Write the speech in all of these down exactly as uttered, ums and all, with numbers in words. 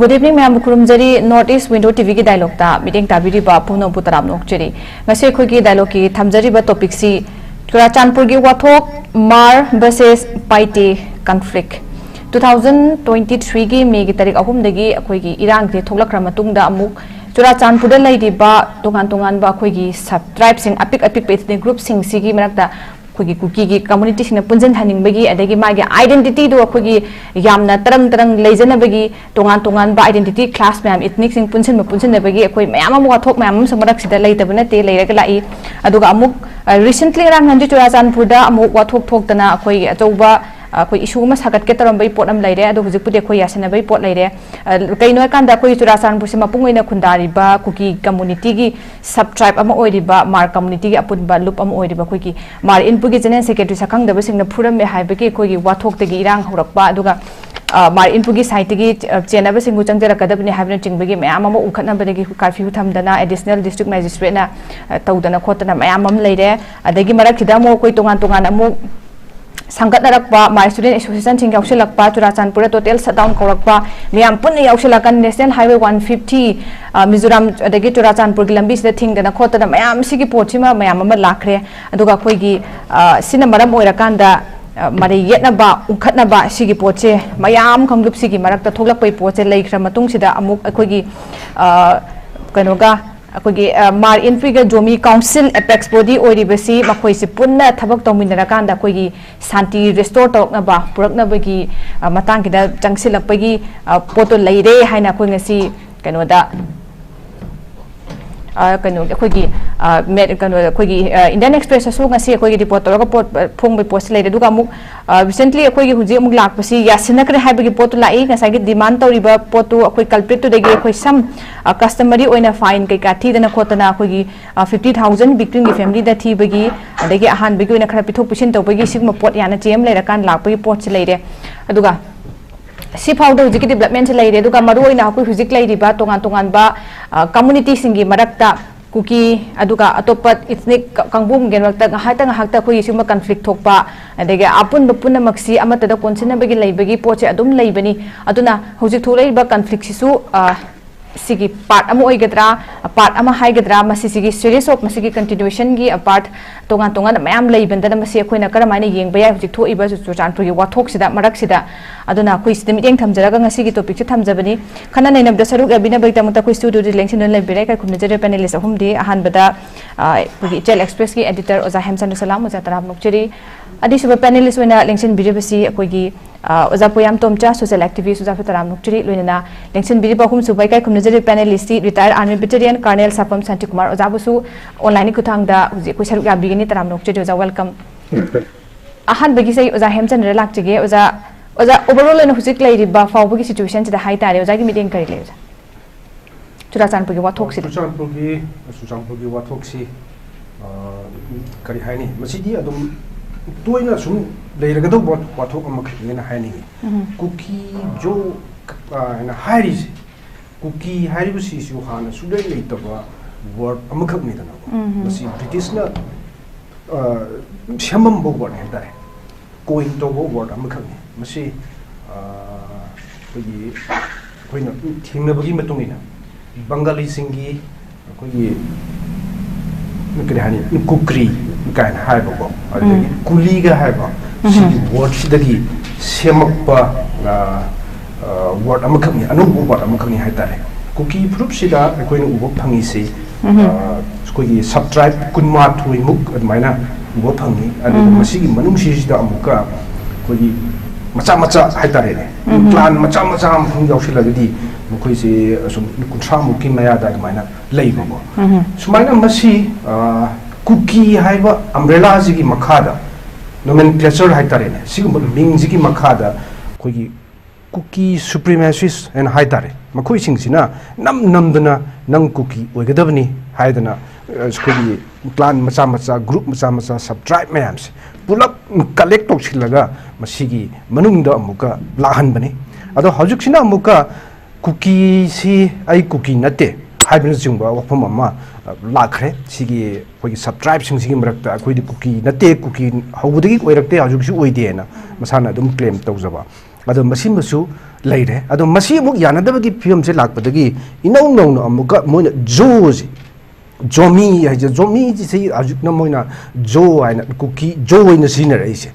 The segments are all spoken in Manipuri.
Good evening, ꯃꯌꯥꯝꯕꯨ ꯈꯨꯔꯨꯝꯖꯔꯤ꯫ North East Window ꯇꯤ ꯚꯤꯒꯤ dialogueꯇ ꯃꯤꯠꯌꯦꯡ ꯇꯥꯕꯤꯔꯤꯕ ꯄꯨꯝꯅꯃꯛꯄꯨ ꯇꯔꯥꯝꯅ ꯑꯣꯛꯆꯔꯤ꯫ ꯉꯁꯤ ꯑꯩꯈꯣꯏꯒꯤ dialogueꯀꯤ ꯊꯝꯖꯔꯤꯕ topicꯁꯤ ꯆꯨꯔꯥꯆꯥꯟꯄꯨꯔꯒꯤ ꯋꯥꯊꯣꯛ, ꯃꯥꯔ versus ꯄꯥꯏꯇꯦ conflict꯫ Two thousand twenty threeꯒꯤ ꯃꯦꯒꯤ ꯇꯥꯔꯤꯛ ꯑꯍꯨꯝꯗꯒꯤ ꯑꯩꯈꯣꯏꯒꯤ ꯏꯔꯥꯡꯁꯦ ꯊꯣꯛꯂꯛꯈ꯭ꯔ ꯃꯇꯨꯡꯗ ꯑꯃꯨꯛ ꯆꯨꯔꯥꯆꯥꯟꯄꯨꯔꯗ ꯂꯩꯔꯤꯕ ꯇꯣꯉꯥꯟ ꯇꯣꯉꯥꯟꯕ ꯑꯩꯈꯣꯏꯒꯤ sub tribeꯁꯤꯡ, ꯑꯄꯤꯛ ꯑꯄꯤꯛꯄ ethnic groupꯁꯤꯡꯁꯤꯒꯤ ꯃꯔꯛꯇ ꯑꯩꯈꯣꯏꯒꯤ ꯀꯨꯀꯤꯒꯤ communityꯁꯤꯡꯅ ꯄꯨꯟꯁꯤꯟꯍꯟꯅꯤꯡꯕꯒꯤ, ꯑꯗꯒꯤ ꯃꯥꯒꯤ identityꯗꯨ ꯑꯩꯈꯣꯏꯒꯤ ꯌꯥꯝꯅ ꯇꯔꯪ ꯇꯔꯪ ꯂꯩꯖꯅꯕꯒꯤ ꯇꯣꯉꯥꯟ ꯇꯣꯉꯥꯟꯕ identity clash ꯃꯌꯥꯝ, ethnicꯁꯤꯡ ꯄꯨꯟꯁꯤꯟꯕ ꯄꯨꯟꯁꯤꯟꯅꯕꯒꯤ ꯑꯩꯈꯣꯏ ꯃꯌꯥꯝ ꯑꯃ ꯋꯥꯊꯣꯛ ꯃꯌꯥꯝ ꯑꯃꯁꯨ ꯃꯔꯛꯁꯤꯗ ꯂꯩꯇꯕ ꯅꯠꯇꯦ, ꯂꯩꯔꯒ ꯂꯥꯛꯏ꯫ ꯑꯗꯨꯒ ꯑꯃꯨꯛ, ꯑ, recently ꯉꯔꯥꯡ ꯅꯍꯥꯟꯗꯤ ꯆꯨꯔꯥꯆꯥꯟꯄꯨꯔꯗ ꯑꯃꯨꯛ ꯋꯥꯊꯣꯛ ꯊꯣꯛꯇꯅ ꯑꯩꯈꯣꯏ ꯑꯆꯧꯕ, ꯑ, ꯑꯩꯈꯣꯏ issue ꯑꯃ ꯁꯥꯒꯠꯀꯦ ꯇꯧꯔꯝꯕꯒꯤ ꯄꯣꯠ ꯑꯃ ꯂꯩꯔꯦ꯫ ꯑꯗꯣ ꯍꯧꯖꯤꯛꯄꯨꯗꯤ ꯑꯩꯈꯣꯏ ꯌꯥꯁꯟꯅꯕꯒꯤ ꯄꯣꯠ ꯂꯩꯔꯦ꯫ ꯑ, ꯀꯩꯅꯣ ꯍꯥꯏꯀꯥꯟꯗ ꯑꯩꯈꯣꯏ ꯆꯨꯔꯥꯆꯥꯟꯄꯨꯔꯁꯦ ꯃꯄꯨꯡ ꯑꯣꯏꯅ ꯈꯨꯟꯗꯥꯔꯤꯕ ꯀꯨꯀꯤ communityꯒꯤ sub tribe ꯑꯃ ꯑꯣꯏꯔꯤꯕ ꯃꯥꯔ communityꯒꯤ ꯑꯄꯨꯟꯕ ꯂꯨꯞ ꯑꯃ ꯑꯣꯏꯔꯤꯕ ꯑꯩꯈꯣꯏꯒꯤ ꯃꯥꯔ ꯏꯟꯄꯨꯒꯤ general secretary ꯁꯛꯈꯪꯗꯕꯁꯤꯡꯅ ꯐꯨꯔꯝꯃꯦ ꯍꯥꯏꯕꯒꯤ ꯑꯩꯈꯣꯏꯒꯤ ꯋꯥꯊꯣꯛꯇꯒꯤ ꯏꯔꯥꯡ ꯍꯧꯔꯛꯄ, ꯑꯗꯨꯒ, ꯑ, ꯃꯥꯔ ꯏꯟꯄꯨꯒꯤ sideꯇꯒꯤ, ꯑ, ꯆꯦꯟꯅꯕꯁꯤꯡꯕꯨ ꯆꯪꯖꯔꯛꯀꯗꯕꯅꯤ ꯍꯥꯏꯕꯅꯆꯤꯡꯕꯒꯤ ꯃꯌꯥꯝ ꯑꯃ ꯎꯪꯈꯠꯅꯕꯗꯒꯤ curfew ꯊꯝꯗꯅ additional district magistrateꯅ, ꯑ, ꯇꯧꯗꯅ ꯈꯣꯠꯇꯅ ꯃꯌꯥꯝ ꯑꯃ ꯂꯩꯔꯦ꯫ ꯑꯗꯒꯤ ꯃꯔꯛꯁꯤꯗ ꯑꯃꯨꯛ ꯑꯩꯈꯣꯏ ꯇꯣꯉꯥꯟ ꯇꯣꯉꯥꯟꯅ ꯑꯃꯨꯛ ꯁꯪꯒꯠꯅꯔꯛꯄ, ꯃꯥꯔ student associationꯁꯤꯡ ꯌꯥꯎꯁꯤꯜꯂꯛꯄ, ꯆꯨꯔꯥꯆꯥꯟꯄꯨꯔꯗ total shutdown ꯀꯧꯔꯛꯄ, ꯃꯌꯥꯝ ꯄꯨꯟꯅ ꯌꯥꯎꯁꯤꯜꯂꯛꯀꯥꯟꯗ National Highway one fifty, ꯑ, ꯃꯤꯖꯣꯔꯥꯝ ꯑꯗꯒꯤ ꯆꯨꯔꯥꯆꯥꯟꯄꯨꯔꯒꯤ ꯂꯝꯕꯤꯁꯤꯗ ꯊꯤꯡꯗꯅ ꯈꯣꯠꯇꯅ ꯃꯌꯥꯝ ꯁꯤꯒꯤ ꯄꯣꯠꯁꯤꯃ ꯃꯌꯥꯝ ꯑꯃ ꯂꯥꯛꯈ꯭ꯔꯦ꯫ ꯑꯗꯨꯒ ꯑꯩꯈꯣꯏꯒꯤ, ꯑ, ꯁꯤꯅ ꯃꯔꯝ ꯑꯣꯏꯔꯀꯥꯟꯗ, ꯑ, ꯃꯔꯩ ꯌꯦꯠꯅꯕ, ꯎꯪꯈꯠꯅꯕ ꯁꯤꯒꯤ ꯄꯣꯠꯁꯦ ꯃꯌꯥꯝ ꯀꯥꯡꯂꯨꯞꯁꯤꯒꯤ ꯃꯔꯛꯇ ꯊꯣꯛꯂꯛꯄꯒꯤ ꯄꯣꯠꯁꯦ ꯂꯩꯈ꯭ꯔ ꯃꯇꯨꯡꯁꯤꯗ ꯑꯃꯨꯛ ꯑꯩꯈꯣꯏꯒꯤ, ꯑ, ꯀꯩꯅꯣꯒ ꯑꯩꯈꯣꯏꯒꯤ, ꯑ, ꯃꯥꯔ ꯏꯟꯄꯨꯒ ꯖꯣꯃꯤ council apex body ꯑꯣꯏꯔꯤꯕꯁꯤ ꯃꯈꯣꯏꯁꯤ ꯄꯨꯟꯅ ꯊꯕꯛ ꯇꯧꯃꯤꯟꯅꯔꯀꯥꯟꯗ ꯑꯩꯈꯣꯏꯒꯤ ꯁꯥꯟꯇꯤ restore ꯇꯧꯔꯛꯅꯕ ꯄꯨꯔꯛꯅꯕꯒꯤ, ꯑ, ꯃꯇꯥꯡꯁꯤꯗ ꯆꯪꯁꯤꯜꯂꯛꯄꯒꯤ, ꯑ, ꯄꯣꯠꯇꯣ ꯂꯩꯔꯦ ꯍꯥꯏꯅ ꯑꯩꯈꯣꯏ ꯉꯁꯤ ꯀꯩꯅꯣꯗ, ꯑ, ꯀꯩꯅꯣ, ꯑꯩꯈꯣꯏꯒꯤ, ꯑ, ꯃꯦ-, ꯀꯩꯅꯣ, ꯑꯩꯈꯣꯏꯒꯤ, ꯑ, Indian Expressꯇꯁꯨ ꯉꯁꯤ ꯑꯩꯈꯣꯏꯒꯤ report ꯇꯧꯔꯒ ꯄꯣꯠ, ꯑ, ꯐꯣꯡꯕꯒꯤ ꯄꯣꯠꯁꯤ ꯂꯩꯔꯦ꯫ ꯑꯗꯨꯒ ꯑꯃꯨꯛ, ꯑ, recently ꯑꯩꯈꯣꯏꯒꯤ ꯍꯧꯖꯤꯛ ꯑꯃꯨꯛ ꯂꯥꯛꯄꯁꯤ ꯌꯥꯁꯤꯟꯅꯈ꯭ꯔꯦ ꯍꯥꯏꯕꯒꯤ ꯄꯣꯠꯇꯨ ꯂꯥꯛꯏ꯫ ꯉꯁꯥꯏꯒꯤ demand ꯇꯧꯔꯤꯕ ꯄꯣꯠꯇꯨ ꯑꯩꯈꯣꯏ culpritꯇꯨꯗꯒꯤ ꯑꯩꯈꯣꯏ some, ꯑ, customary ꯑꯣꯏꯅ fine ꯀꯩꯀꯥ ꯊꯤꯗꯅ ꯈꯣꯠꯇꯅ ꯑꯩꯈꯣꯏꯒꯤ, ꯑ, fifty thousand victimꯒꯤ familyꯗ ꯊꯤꯕꯒꯤ, ꯑꯗꯒꯤ ꯑꯍꯥꯟꯕꯒꯤ ꯑꯣꯏꯅ ꯈꯔ ꯄꯤꯊꯣꯛ ꯄꯤꯁꯤꯟ ꯇꯧꯕꯒꯤ ꯁꯤꯒꯨꯝꯕ ꯄꯣꯠ ꯌꯥꯅ ꯆꯦ ꯑꯃ ꯂꯩꯔꯀꯥꯟꯗ ꯂꯥꯛꯄꯒꯤ ꯄꯣꯠꯁꯤ ꯂꯩꯔꯦ꯫ ꯑꯗꯨꯒ ꯁꯤ ꯐꯥꯎꯗ ꯍꯧꯖꯤꯛꯀꯤ developmentꯁꯦ ꯂꯩꯔꯦ꯫ ꯑꯗꯨꯒ ꯃꯔꯨꯑꯣꯏꯅ ꯑꯩꯈꯣꯏ ꯍꯧꯖꯤꯛ ꯂꯩꯔꯤꯕ ꯇꯣꯉꯥꯟ ꯇꯣꯉꯥꯟꯕ, ꯑ, communityꯁꯤꯡꯒꯤ ꯃꯔꯛꯇ ꯀꯨꯀꯤ, ꯑꯗꯨꯒ ꯑꯇꯣꯞꯄ ethnic ꯀ-, ꯀꯥꯡꯕꯨ ꯃꯔꯛꯇ ꯉꯥꯏꯍꯥꯛꯇ ꯉꯥꯏꯍꯥꯛꯇ ꯑꯩꯈꯣꯏꯒꯤ ꯁꯤꯒꯨꯝꯕ conflict ꯊꯣꯛꯄ, ꯑꯗꯒꯤ ꯑꯄꯨꯟꯕ ꯄꯨꯝꯅꯃꯛꯁꯤ ꯑꯃꯠꯇꯗ ꯀꯣꯟꯁꯤꯟꯅꯕꯒꯤ ꯂꯩꯕꯒꯤ ꯄꯣꯠꯁꯦ ꯑꯗꯨꯝ ꯂꯩꯕꯅꯤ꯫ ꯑꯗꯨꯅ ꯍꯧꯖꯤꯛ ꯊꯣꯛꯂꯛꯏꯕ conflict ꯁꯤꯁꯨ, ꯑ, ꯁꯤꯒꯤ part ꯑꯃ ꯑꯣꯏꯒꯗ꯭ꯔꯥ, part ꯑꯃ ꯍꯥꯏꯒꯗ꯭ꯔꯥ, ꯃꯁꯤꯁꯤꯒꯤ series of ꯃꯁꯤꯒꯤ continuation ꯒꯤ, ꯑ, part ꯇꯣꯉꯥꯟ ꯇꯣꯉꯥꯟꯅ ꯃꯌꯥꯝ ꯂꯩꯕꯗꯅ ꯃꯁꯤ ꯑꯩꯈꯣꯏꯅ ꯀꯔꯝꯍꯥꯏꯅ ꯌꯦꯡꯕ ꯌꯥꯏ ꯍꯧꯖꯤꯛ ꯊꯣꯛꯏꯕ ꯆꯨꯔꯆꯥꯟꯄꯨꯔꯒꯤ ꯋꯥꯊꯣꯛꯁꯤꯗ, ꯃꯔꯛꯁꯤꯗ? ꯑꯗꯨꯅ ꯑꯩꯈꯣꯏ ꯁꯤꯗ ꯃꯤꯠꯌꯦꯡ ꯊꯝꯖꯔꯒ ꯉꯁꯤꯒꯤ topic ꯁꯦ ꯊꯝꯖꯕꯅꯤ꯫ ꯈꯟꯅ ꯅꯩꯅꯕꯗ ꯁꯔꯨꯛ ꯌꯥꯕꯤꯅꯕꯒꯤꯗꯃꯛꯇ ꯑꯩꯈꯣꯏ studio ꯗ ꯂꯦꯡꯁꯤꯟꯗꯨꯅ ꯂꯩꯕꯤꯔꯦ꯫ ꯏꯀꯥꯏ ꯈꯨꯝꯅꯖꯔꯤꯕ panelist ꯑꯍꯨꯝꯗꯤ, ꯑꯍꯥꯟꯕꯗ, ꯑ, ꯑꯩꯈꯣꯏꯒꯤ ꯏꯆꯦꯜ Express ꯀꯤ editor ꯑꯣꯖꯥ ꯍꯦꯝꯆꯟꯗ꯭ꯔ ꯁꯂꯥꯝ, ꯑꯣꯖꯥ ꯇꯔꯥꯝꯅ ꯑꯣꯛꯆꯔꯤ꯫ ꯑꯅꯤꯁꯨꯕ panelist ꯑꯣꯏꯅ ꯂꯦꯡꯁꯤꯟꯕꯤꯔꯤꯕꯁꯤ ꯑꯩꯈꯣꯏꯒꯤ, ꯑ, ꯑꯣꯖꯥ ꯄꯣꯌꯥꯝ ꯇꯣꯝꯆꯥ, social activist, ꯑꯣꯖꯥꯁꯨ ꯇꯔꯥꯝꯅ ꯑꯣꯛꯆꯔꯤ꯫ ꯂꯣꯏꯅꯅ ꯂꯦꯡꯁꯤꯟꯕꯤꯔꯤꯕ ꯑꯍꯨꯝꯁꯨꯕ ꯏꯀꯥꯏ ꯈꯨꯝꯅꯖꯔꯤꯕ panelist T retired army veteran Colonel ꯁꯥꯄꯝ Shantikumar ꯑꯣꯖꯥꯕꯨꯁꯨ online ꯒꯤ ꯈꯨꯠꯊꯥꯡꯗ ꯍꯧꯖꯤꯛ ꯑꯩꯈꯣꯏ ꯁꯔꯨꯛ ꯌꯥꯕꯤꯒꯅꯤ꯫ ꯇꯔꯥꯝꯅ ꯑꯣꯛꯆꯔꯤ ꯑꯣꯖꯥ, welcome꯫ ꯑꯍꯥꯟꯕꯒꯤꯁꯦ ꯑꯩ ꯑꯣꯖꯥ ꯍꯦꯝꯆꯟꯗ꯭ꯔ ꯂꯥꯛꯆꯒꯦ꯫ ꯑꯣꯖꯥ, ꯑꯣꯖꯥ, overall ꯑꯣꯏꯅ ꯍꯧꯖꯤꯛ ꯂꯩꯔꯤꯕ ꯐꯥꯎꯕꯒꯤ situation ꯁꯤꯗ ꯍꯥꯏꯇꯥꯔꯦ, ꯑꯣꯖꯥꯒꯤ ꯃꯤꯠꯌꯦꯡ ꯀꯔꯤ ꯂꯩ, ꯑꯣꯖꯥ? ꯆꯨꯔꯥꯆꯥꯟꯄꯨꯔꯒꯤ ꯋꯥꯊꯣꯛꯁꯤꯗ꯫ ꯆꯨꯔꯆꯥꯟꯄꯨꯔꯒꯤ, ꯆꯨꯔꯆꯥꯟꯄꯨꯔꯒꯤ ꯋꯥꯊꯣꯛꯁꯤ, ꯑ, ꯀꯔꯤ ꯍꯥꯏꯅꯤ, ꯃꯁꯤꯗꯤ ꯑꯗꯨꯝ ꯇꯣꯏꯅ ꯁꯨꯝ ꯂꯩꯔꯒꯗꯧꯕ ꯋꯥꯊꯣꯛ ꯑꯃꯈꯛꯅꯦꯅ ꯍꯥꯏꯅꯤꯡꯉꯤ꯫ ꯎꯝ꯫ ꯀꯨꯀꯤ ꯖꯣ, ꯑ, ꯍꯥꯏꯅ ꯍꯥꯏꯔꯤꯁꯦ, ꯀꯨꯀꯤ ꯍꯥꯏꯔꯤꯕꯁꯤꯁꯨ ꯍꯥꯟꯅ ꯁꯨꯡꯂꯩ ꯂꯩꯇꯕ word ꯑꯃꯈꯛꯅꯤꯗꯅꯀꯣ꯫ ꯎꯝ꯫ ꯃꯁꯤ British ꯅ, ꯑ, ꯁꯦꯝꯃꯝꯕ word ꯍꯥꯏꯇꯥꯔꯦ, coin ꯇꯧꯕ word ꯑꯃꯈꯛꯅꯤ꯫ ꯃꯁꯤ, ꯑ, ꯑꯩꯈꯣꯏꯒꯤ, ꯑꯩꯈꯣꯏꯅ ꯊꯦꯡꯅꯕꯒꯤ ꯃꯇꯨꯡ ꯏꯟꯅ ꯕꯪꯒꯥꯂꯤꯁꯤꯡꯒꯤ ꯑꯩꯈꯣꯏꯒꯤ, ꯀꯔꯤ ꯍꯥꯏꯅꯤ, ꯀꯨꯀ꯭ꯔꯤ ꯀꯥꯏꯅ ꯍꯥꯏꯕꯀꯣ, ꯑꯗꯨꯗꯒꯤ ꯎꯝ꯫ ꯀꯨꯂꯤꯒ ꯍꯥꯏꯕ, ꯎꯝ꯫ ꯁꯤꯒꯤ word ꯁꯤꯗꯒꯤ ꯁꯦꯝꯃꯛꯄ, ꯑ, ꯑ, word ꯑꯃꯈꯛꯅꯤ, ꯑꯅꯧꯕ word ꯑꯃꯈꯛꯅꯤ ꯍꯥꯏꯇꯥꯔꯦ꯫ ꯀꯨꯀꯤ ꯐꯨꯔꯨꯞꯁꯤꯗ ꯑꯩꯈꯣꯏꯅ ꯎꯕ ꯐꯪꯉꯤꯁꯤ, ꯎꯝ꯫ ꯑ, ꯑꯩꯈꯣꯏꯒꯤ sub-tribe ꯀꯨꯟꯃꯥꯊꯣꯏꯃꯨꯛ ꯑꯗꯨꯃꯥꯏꯅ ꯎꯕ ꯐꯪꯉꯤ꯫ ꯑꯗꯨꯒ ꯎꯝ꯫ ꯃꯁꯤꯒꯤ ꯃꯅꯨꯡꯁꯤꯁꯤꯗ ꯑꯃꯨꯛꯀ ꯑꯩꯈꯣꯏꯒꯤ ꯃꯆꯥ ꯃꯆꯥ ꯍꯥꯏꯇꯥꯔꯦꯅꯦ, ꯎꯝ꯫ Clan ꯃꯆꯥ ꯃꯆꯥ ꯑꯃꯈꯛ ꯌꯥꯎꯁꯤꯜꯂꯒꯗꯤ ꯃꯈꯣꯏꯁꯦ ꯑꯁꯨꯝ ꯀꯨꯟꯊ꯭ꯔꯥꯃꯨꯛꯀꯤ ꯃꯌꯥꯗ ꯑꯗꯨꯃꯥꯏꯅ ꯂꯩꯕꯀꯣ꯫ ꯎꯝ꯫ ꯁꯨꯃꯥꯏꯅ ꯃꯁꯤ, ꯑ, ꯀꯨꯀꯤ ꯍꯥꯏꯕ umbrella ꯁꯤꯒꯤ ꯃꯈꯥꯗ, nomenclature ꯍꯥꯏꯇꯥꯔꯦꯅꯦ, ꯁꯤꯒꯨꯝꯕ ꯃꯤꯡꯁꯤꯒꯤ ꯃꯈꯥꯗ ꯑꯩꯈꯣꯏꯒꯤ ꯀꯨꯀꯤ supremacist ꯍꯥꯏꯅ ꯍꯥꯏꯇꯥꯔꯦ, ꯃꯈꯣꯏꯁꯤꯡꯁꯤꯅ ꯅꯝ ꯅꯝꯗꯅ "ꯅꯪ ꯀꯨꯀꯤ ꯑꯣꯏꯒꯗꯕꯅꯤ" ꯍꯥꯏꯗꯅ, ꯑ, ꯑꯩꯈꯣꯏꯒꯤ clan ꯃꯆꯥ ꯃꯆꯥ, group ꯃꯆꯥ ꯃꯆꯥ, sub-tribe ꯃꯌꯥꯝꯁꯦ ꯄꯨꯂꯞ collect ꯇꯧꯁꯤꯜꯂꯒ ꯃꯁꯤꯒꯤ ꯃꯅꯨꯡꯗ ꯑꯃꯨꯛꯀ ꯂꯥꯛꯍꯟꯕꯅꯤ꯫ ꯑꯗꯣ ꯍꯧꯖꯤꯛꯁꯤꯅ ꯑꯃꯨꯛꯀ ꯀꯨꯀꯤꯁꯤ "ꯑꯩ ꯀꯨꯀꯤ ꯅꯠꯇꯦ, ꯍꯥꯏꯕꯅꯆꯤꯡꯕ ꯋꯥꯐꯝ ꯑꯃ, ꯑ, ꯂꯥꯛꯈ꯭ꯔꯦ꯫ ꯁꯤꯒꯤ ꯑꯩꯈꯣꯏꯒꯤ ꯁꯕ ꯇ꯭ꯔꯥꯏꯕꯁꯤꯡꯁꯤꯒꯤ ꯃꯔꯛꯇ ꯑꯩꯈꯣꯏꯗꯤ ꯀꯨꯀꯤ ꯅꯠꯇꯦ, ꯀꯨꯀꯤ ꯍꯧꯕꯗꯒꯤ ꯑꯣꯏꯔꯛꯇꯦ, ꯍꯧꯖꯤꯛꯁꯨ ꯑꯣꯏꯗꯦꯅ ꯃꯁꯥꯅ ꯑꯗꯨꯝ ꯀ꯭ꯂꯦꯝ ꯇꯧꯖꯕ꯫ ꯑꯗꯣ ꯃꯁꯤꯃꯁꯨ ꯂꯩꯔꯦ꯫ ꯑꯗꯣ ꯃꯁꯤ ꯑꯃꯨꯛ ꯌꯥꯅꯗꯕꯒꯤ ꯐꯤꯕꯝꯁꯦ ꯂꯥꯛꯄꯗꯒꯤ ꯏꯅꯧ ꯅꯧꯅ ꯑꯃꯨꯛꯀ ꯃꯣꯏꯅ ꯖꯣꯁꯤ, ꯖꯣꯃꯤ ꯍꯥꯏꯁꯦ, ꯖꯣꯃꯤꯁꯤ ꯍꯧꯖꯤꯛꯅ ꯃꯣꯏꯅ ꯖꯣ ꯍꯥꯏꯅ, ꯀꯨꯀꯤ ꯖꯣ ꯑꯣꯏꯅ ꯁꯤꯖꯤꯟꯅꯔꯛꯏꯁꯦ꯫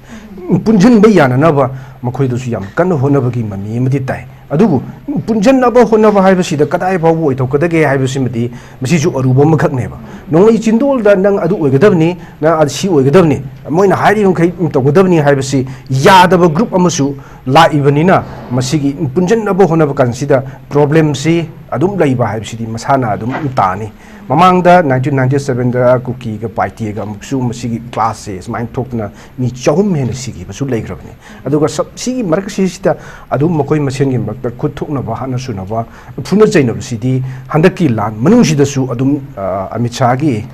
ꯄꯨꯟꯁꯤꯟꯕ ꯌꯥꯅꯅꯕ ꯃꯈꯣꯏꯗꯁꯨ ꯌꯥꯝ ꯀꯟꯅ ꯍꯣꯠꯅꯕꯒꯤ ꯃꯃꯤ ꯑꯃꯗꯤ ꯇꯥꯏ꯫ ꯑꯗꯨꯕꯨ ꯄꯨꯟꯁꯤꯟꯅꯕ ꯍꯣꯠꯅꯕ ꯍꯥꯏꯕꯁꯤꯗ ꯀꯗꯥꯏ ꯐꯥꯎꯕ ꯑꯣꯏꯊꯣꯛꯀꯗꯒꯦ ꯍꯥꯏꯕꯁꯤꯃꯗꯤ ꯃꯁꯤꯁꯨ ꯑꯔꯨꯕ ꯑꯃꯈꯛꯅꯦꯕ꯫ ꯅꯣꯡꯃꯩ ꯆꯤꯟꯗꯣꯜꯗ ꯅꯪ ꯑꯗꯨ ꯑꯣꯏꯒꯗꯕꯅꯤ, ꯅꯪ ꯑꯁꯤ ꯑꯣꯏꯒꯗꯕꯅꯤ, ꯃꯣꯏꯅ ꯍꯥꯏꯔꯤꯕ ꯃꯈꯩ ꯇꯧꯒꯗꯕꯅꯤ ꯍꯥꯏꯕꯁꯤ ꯌꯥꯗꯕ ꯒ꯭ꯔꯨꯞ ꯑꯃꯁꯨ ꯂꯥꯛꯏꯕꯅꯤꯅ ꯃꯁꯤꯒꯤ ꯄꯨꯟꯁꯤꯟꯅꯕ ꯍꯣꯠꯅꯕ ꯀꯥꯟꯁꯤꯗ ꯄ꯭ꯔꯣꯕ꯭ꯂꯦꯝꯁꯤ ꯑꯗꯨꯝ ꯂꯩꯕ ꯍꯥꯏꯕꯁꯤꯗꯤ ꯃꯁꯥꯅ ꯑꯗꯨꯝ ꯇꯥꯅꯤ꯫ ꯃꯃꯥꯡꯗ ꯅꯥꯏꯟꯇꯤꯟ ꯅꯥꯏꯟꯇꯤ ꯁꯕꯦꯟꯗ ꯀꯨꯀꯤꯒ ꯄꯥꯏꯇꯦꯒ ꯑꯃꯨꯛꯁꯨ ꯃꯁꯤꯒꯤ ꯀ꯭ꯂꯥꯁꯁꯦ ꯁꯨꯃꯥꯏꯅ ꯊꯣꯛꯇꯅ ꯃꯤ ꯆꯍꯨꯝ ꯍꯦꯟꯅ ꯁꯤꯈꯤꯕꯁꯨ ꯂꯩꯈ꯭ꯔꯕꯅꯤ꯫ ꯑꯗꯨꯒ ꯁꯞ-, ꯁꯤꯒꯤ ꯃꯔꯛꯁꯤꯁꯤꯗ ꯑꯗꯨꯝ ꯃꯈꯣꯏ ꯃꯁꯦꯟꯒꯤ ꯃꯔꯛꯇ ꯈꯨꯠ ꯊꯣꯛꯅꯕ, ꯍꯥꯠꯅ ꯁꯨꯅꯕ, ꯐꯨꯅ ꯆꯩꯅꯕꯁꯤꯗꯤ ꯍꯟꯗꯛꯀꯤ ꯂꯥꯟ ꯃꯅꯨꯡꯁꯤꯗꯁꯨ ꯑꯗꯨꯝ, ꯑ, ꯑꯃꯤꯠ ꯁꯥꯍꯒꯤ,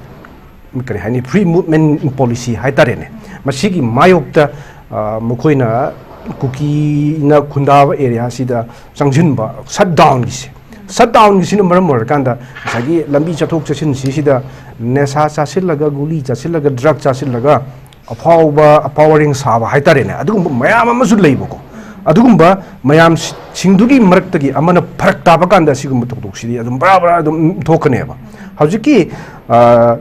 ꯀꯔꯤ ꯍꯥꯏꯅꯤ, ꯐ꯭ꯔꯤ ꯃꯨꯚꯃꯦꯟ ꯄꯣꯂꯤꯁꯤ ꯍꯥꯏꯇꯥꯔꯦꯅꯦ, ꯃꯁꯤꯒꯤ ꯃꯥꯌꯣꯛꯇ, ꯑ, ꯃꯈꯣꯏꯅ ꯀꯨꯀꯤꯅ ꯈꯨꯟꯗꯥꯕ ꯑꯦꯔꯤꯌꯥꯁꯤꯗ ꯆꯪꯁꯤꯟꯕ, ꯁꯠ ꯗꯥꯎꯟꯒꯤꯁꯦ, ꯁꯠ ꯗꯥꯎꯟꯒꯤꯁꯤꯅ ꯃꯔꯝ ꯑꯣꯏꯔꯀꯥꯟꯗ ꯉꯁꯥꯏꯒꯤ ꯂꯝꯕꯤ ꯆꯠꯊꯣꯛ ꯆꯠꯁꯤꯟꯁꯤꯁꯤꯗ ꯅꯦꯁꯥ ꯆꯥꯁꯤꯜꯂꯒ, ꯒꯨꯂꯤ ꯆꯥꯁꯤꯜꯂꯒ, ꯗ꯭ꯔꯒ ꯆꯥꯁꯤꯜꯂꯒ ꯑꯐꯥꯎꯕ, ꯑꯐꯥꯎ ꯑꯔꯤꯡ ꯁꯥꯕ ꯍꯥꯏꯇꯥꯔꯦꯅꯦ, ꯑꯗꯨꯒꯨꯝꯕ ꯃꯌꯥꯝ ꯑꯃꯁꯨ ꯂꯩꯕꯀꯣ꯫ ꯑꯗꯨꯒꯨꯝꯕ ꯃꯌꯥꯝꯁꯤꯡꯗꯨꯒꯤ ꯃꯔꯛꯇꯒꯤ ꯑꯃꯅ ꯐꯔꯛ ꯇꯥꯕ ꯀꯥꯟꯗ ꯑꯁꯤꯒꯨꯝꯕ ꯊꯧꯗꯣꯛꯁꯤꯗꯤ ꯑꯗꯨꯝ ꯕꯔꯥ ꯕꯔꯥ ꯑꯗꯨꯝ ꯊꯣꯛꯀꯅꯦꯕ꯫ ꯍꯧꯖꯤꯛꯀꯤ, ꯑ,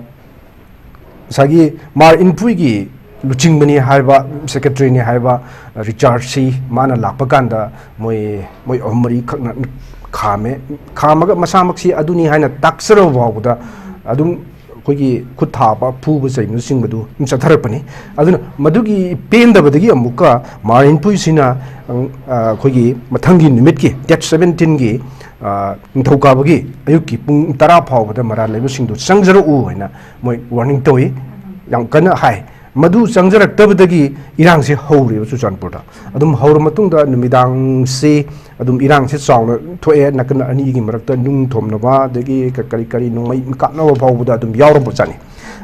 ꯉꯁꯥꯏꯒꯤ ꯃꯥꯔ ꯏꯟꯐꯨꯏꯒꯤ ꯂꯨꯆꯤꯡꯕꯅꯤ ꯍꯥꯏꯕ, ꯁꯦꯀ꯭ꯔꯦꯇꯔꯤꯅꯤ ꯍꯥꯏꯕ ꯔꯤꯆꯥꯔꯗꯁꯤ ꯃꯥꯅ ꯂꯥꯛꯄ ꯀꯥꯟꯗ ꯃꯣꯏ, ꯃꯣꯏ ꯑꯍꯨꯝ ꯃꯔꯤꯈꯛꯅ ꯈꯥꯝꯃꯦ꯫ ꯈꯥꯝꯃꯒ ꯃꯁꯥꯃꯛꯁꯤ ꯑꯗꯨꯅꯤ ꯍꯥꯏꯅ ꯇꯥꯛꯆꯔꯕ ꯐꯥꯎꯕꯗ ꯑꯗꯨꯝ ꯑꯩꯈꯣꯏꯒꯤ ꯈꯨꯠ ꯊꯥꯕ, ꯐꯨꯕ ꯆꯩꯕꯅꯆꯤꯡꯕꯗꯨ ꯑꯗꯨꯝ ꯆꯠꯊꯔꯛꯄꯅꯤ꯫ ꯑꯗꯨꯅ ꯃꯗꯨꯒꯤ ꯄꯦꯟꯗꯕꯗꯒꯤ ꯑꯃꯨꯛꯀ ꯃꯥꯔ ꯏꯟꯐꯨꯏꯁꯤꯅ, ꯑ, ꯑꯩꯈꯣꯏꯒꯤ ꯃꯊꯪꯒꯤ ꯅꯨꯃꯤꯠꯀꯤ, ꯗꯦꯠ ꯁꯕꯦꯟꯇꯤꯟꯒꯤ, ꯑ, ꯅꯤꯡꯊꯧꯀꯥꯕꯒꯤ ꯑꯌꯨꯛꯀꯤ ꯄꯨꯡ ꯇꯔꯥ ꯐꯥꯎꯕꯗ ꯃꯔꯥꯜ ꯂꯩꯕꯁꯤꯡꯗꯨ ꯆꯪꯖꯔꯛꯎ ꯍꯥꯏꯅ ꯃꯣꯏ ꯋꯥꯔꯅꯤꯡ ꯇꯧꯏ, ꯌꯥꯝ ꯀꯟꯅ ꯍꯥꯏ꯫ ꯃꯗꯨ ꯆꯪꯖꯔꯛꯇꯕꯗꯒꯤ ꯏꯔꯥꯡꯁꯦ ꯍꯧꯔꯦꯕ ꯆꯨꯔꯆꯥꯟꯄꯨꯔꯗ꯫ ꯑꯗꯨꯝ ꯍꯧꯔ ꯃꯇꯨꯡꯗ ꯅꯨꯃꯤꯗꯥꯡꯁꯤ ꯑꯗꯨꯝ ꯏꯔꯥꯡꯁꯦ ꯆꯥꯎꯅ ꯊꯣꯛꯑꯦ, ꯅꯥꯀꯟ ꯑꯅꯤꯒꯤ ꯃꯔꯛꯇ ꯅꯨꯡ ꯊꯣꯝꯅꯕ, ꯑꯗꯒꯤ ꯀ-, ꯀꯔꯤ ꯀꯔꯤ ꯅꯣꯡꯃꯩ ꯀꯥꯞꯅꯕ ꯐꯥꯎꯕꯗ ꯑꯗꯨꯝ ꯌꯥꯎꯔꯝꯕ ꯖꯥꯠꯅꯤ꯫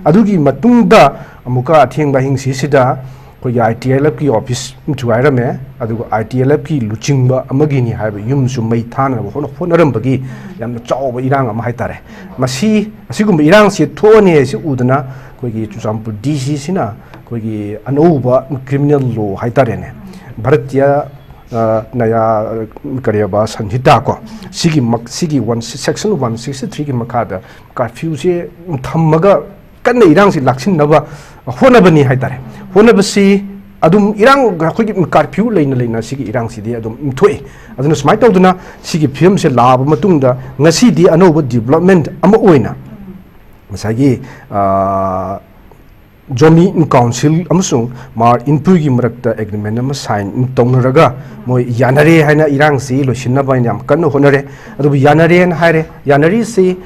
ꯑꯗꯨꯒꯤ ꯃꯇꯨꯡꯗ ꯑꯃꯨꯛꯀ ꯑꯊꯦꯡꯕ ꯑꯍꯤꯡꯁꯤꯁꯤꯗ ꯑꯩꯈꯣꯏꯒꯤ ꯑꯥꯏ ꯇꯤ ꯑꯦꯜ ꯑꯦꯐꯀꯤ ꯑꯣꯐꯤꯁ ꯊꯨꯒꯥꯏꯔꯝꯃꯦ꯫ ꯑꯗꯨꯒ ꯑꯥꯏ ꯇꯤ ꯑꯦꯜ ꯑꯦꯐꯀꯤ ꯂꯨꯆꯤꯡꯕ ꯑꯃꯒꯤꯅꯤ ꯍꯥꯏꯕ ꯌꯨꯝꯁꯨ ꯃꯩ ꯊꯥꯅꯅꯕ ꯍꯣꯠꯅ-, ꯍꯣꯠꯅꯔꯝꯕꯒꯤ ꯌꯥꯝꯅ ꯆꯥꯎꯕ ꯏꯔꯥꯡ ꯑꯃ ꯍꯥꯏꯇꯥꯔꯦ꯫ ꯃꯁꯤ, ꯑꯁꯤꯒꯨꯝꯕ ꯏꯔꯥꯡꯁꯤ ꯊꯣꯛꯑꯅꯤ ꯍꯥꯏꯁꯤ ꯎꯗꯅ ꯑꯩꯈꯣꯏꯒꯤ ꯆꯨꯔꯆꯥꯟꯄꯨꯔ ꯗꯤ ꯁꯤꯁꯤꯅ ꯑꯩꯈꯣꯏꯒꯤ ꯑꯅꯧꯕ ꯀ꯭ꯔꯤꯃꯤꯅꯦꯜ ꯂꯣ ꯍꯥꯏꯇꯥꯔꯦꯅꯦ, ꯚꯥꯔꯠꯇꯤꯌꯥ, ꯑ, ꯅꯌꯥ, ꯀꯔꯤꯕ, ꯁꯟꯍꯤꯇꯥ ꯀꯣ, ꯁꯤꯒꯤ ꯃꯛ-, ꯁꯤꯒꯤ ꯋꯥꯟ, ꯁꯦꯛꯁꯟ ꯋꯥꯟ ꯁꯤꯛꯁꯇꯤ ꯊ꯭ꯔꯤꯒꯤ ꯃꯈꯥꯗ ꯀꯥꯔꯐ꯭ꯌꯨꯁꯦ ꯊꯝꯃꯒ ꯀꯟꯅ ꯏꯔꯥꯡꯁꯤ ꯂꯥꯛꯁꯤꯟꯅꯕ ꯍꯣꯠꯅꯕꯅꯤ ꯍꯥꯏꯇꯥꯔꯦ꯫ ꯍꯣꯠꯅꯕꯁꯤ ꯑꯗꯨꯝ ꯏꯔꯥꯡ, ꯑꯩꯈꯣꯏꯒꯤ ꯀꯥꯔꯐ꯭ꯌꯨ ꯂꯩꯅ ꯂꯩꯅ ꯁꯤꯒꯤ ꯏꯔꯥꯡꯁꯤꯗꯤ ꯑꯗꯨꯝ ꯊꯣꯛꯏ꯫ ꯑꯗꯨꯅ ꯁꯨꯃꯥꯏꯅ ꯇꯧꯗꯅ ꯁꯤꯒꯤ ꯐꯤꯕꯝꯁꯦ ꯂꯥꯛꯑꯕ ꯃꯇꯨꯡꯗ ꯉꯁꯤꯗꯤ ꯑꯅꯧꯕ ꯗꯤꯕ꯭ꯂꯞꯃꯦꯟ ꯑꯃ ꯑꯣꯏꯅ ꯉꯁꯥꯏꯒꯤ, ꯑ, ꯖꯣꯃꯤ ꯏꯟ ꯀꯥꯎꯟꯁꯤꯜ ꯑꯃꯁꯨꯡ ꯃꯥꯔ ꯏꯟꯄꯨꯏꯒꯤ ꯃꯔꯛꯇ ꯑꯦꯒ꯭ꯔꯤꯃꯦꯟ ꯑꯃ ꯁꯥꯏꯟ ꯇꯧꯅꯔꯒ ꯃꯣꯏ ꯌꯥꯅꯔꯦ ꯍꯥꯏꯅ ꯏꯔꯥꯡꯁꯤ ꯂꯣꯏꯁꯤꯟꯅꯕ ꯍꯥꯏꯅ ꯌꯥꯝ ꯀꯟꯅ ꯍꯣꯠꯅꯔꯦ꯫ ꯑꯗꯨꯕꯨ ꯌꯥꯅꯔꯦꯅ ꯍꯥꯏꯔꯦ, ꯌꯥꯅꯔꯤꯁꯤ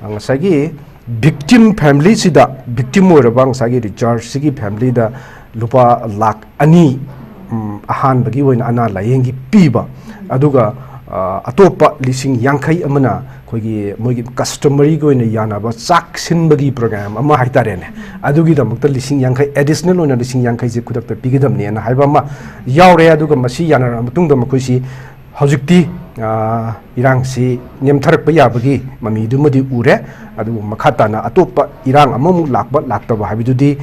ꯉꯁꯥꯏꯒꯤ ꯚꯤꯛꯇꯤꯝ ꯐꯦꯃꯤꯂꯤꯁꯤꯗ, ꯚꯤꯛꯇꯤꯝ ꯑꯣꯏꯔꯕ ꯉꯁꯥꯏꯒꯤ ꯔꯤꯆꯥꯔꯗꯁꯤꯒꯤ ꯐꯦꯃꯤꯂꯤꯗ ꯂꯨꯄꯥ ꯂꯥꯈ ꯑꯅꯤ, ꯎꯝ, ꯑꯍꯥꯟꯕꯒꯤ ꯑꯣꯏꯅ ꯑꯅꯥ ꯂꯥꯏꯌꯦꯡꯒꯤ ꯄꯤꯕ, ꯑꯗꯨꯒ, ꯑ, ꯑꯇꯣꯞꯄ ꯂꯤꯁꯤꯡ ꯌꯥꯡꯈꯩ ꯑꯃꯅ ꯑꯩꯈꯣꯏꯒꯤ ꯃꯣꯏꯒꯤ ꯀꯁꯇꯃꯔꯤꯒꯤ ꯑꯣꯏꯅ ꯌꯥꯅꯕ ꯆꯥꯛ ꯁꯤꯟꯕꯒꯤ ꯄ꯭ꯔꯣꯒ꯭ꯔꯥꯝ ꯑꯃ ꯍꯥꯏꯇꯥꯔꯦꯅꯦ, ꯑꯗꯨꯒꯤꯗꯃꯛꯇ ꯂꯤꯁꯤꯡ ꯌꯥꯡꯈꯩ, ꯑꯦꯗꯤꯁꯅꯦꯜ ꯑꯣꯏꯅ ꯂꯤꯁꯤꯡ ꯌꯥꯡꯈꯩꯁꯦ ꯈꯨꯗꯛꯇ ꯄꯤꯒꯗꯕꯅꯦꯅ ꯍꯥꯏꯕ ꯑꯃ ꯌꯥꯎꯔꯦ꯫ ꯑꯗꯨꯒ ꯃꯁꯤ ꯌꯥꯅꯔꯕ ꯃꯇꯨꯡꯗ ꯃꯈꯣꯏꯁꯤ ꯍꯧꯖꯤꯛꯇꯤ, ꯑ, ꯏꯔꯥꯡꯁꯤ ꯅꯦꯝꯊꯔꯛꯄ ꯌꯥꯕꯒꯤ ꯃꯃꯤꯗꯨꯃꯗꯤ ꯎꯔꯦ꯫ ꯑꯗꯨꯕꯨ ꯃꯈꯥ ꯇꯥꯅ ꯑꯇꯣꯞꯄ ꯏꯔꯥꯡ ꯑꯃꯃꯨꯛ ꯂꯥꯛꯄ ꯂꯥꯛꯇꯕ ꯍꯥꯏꯕꯗꯨꯗꯤ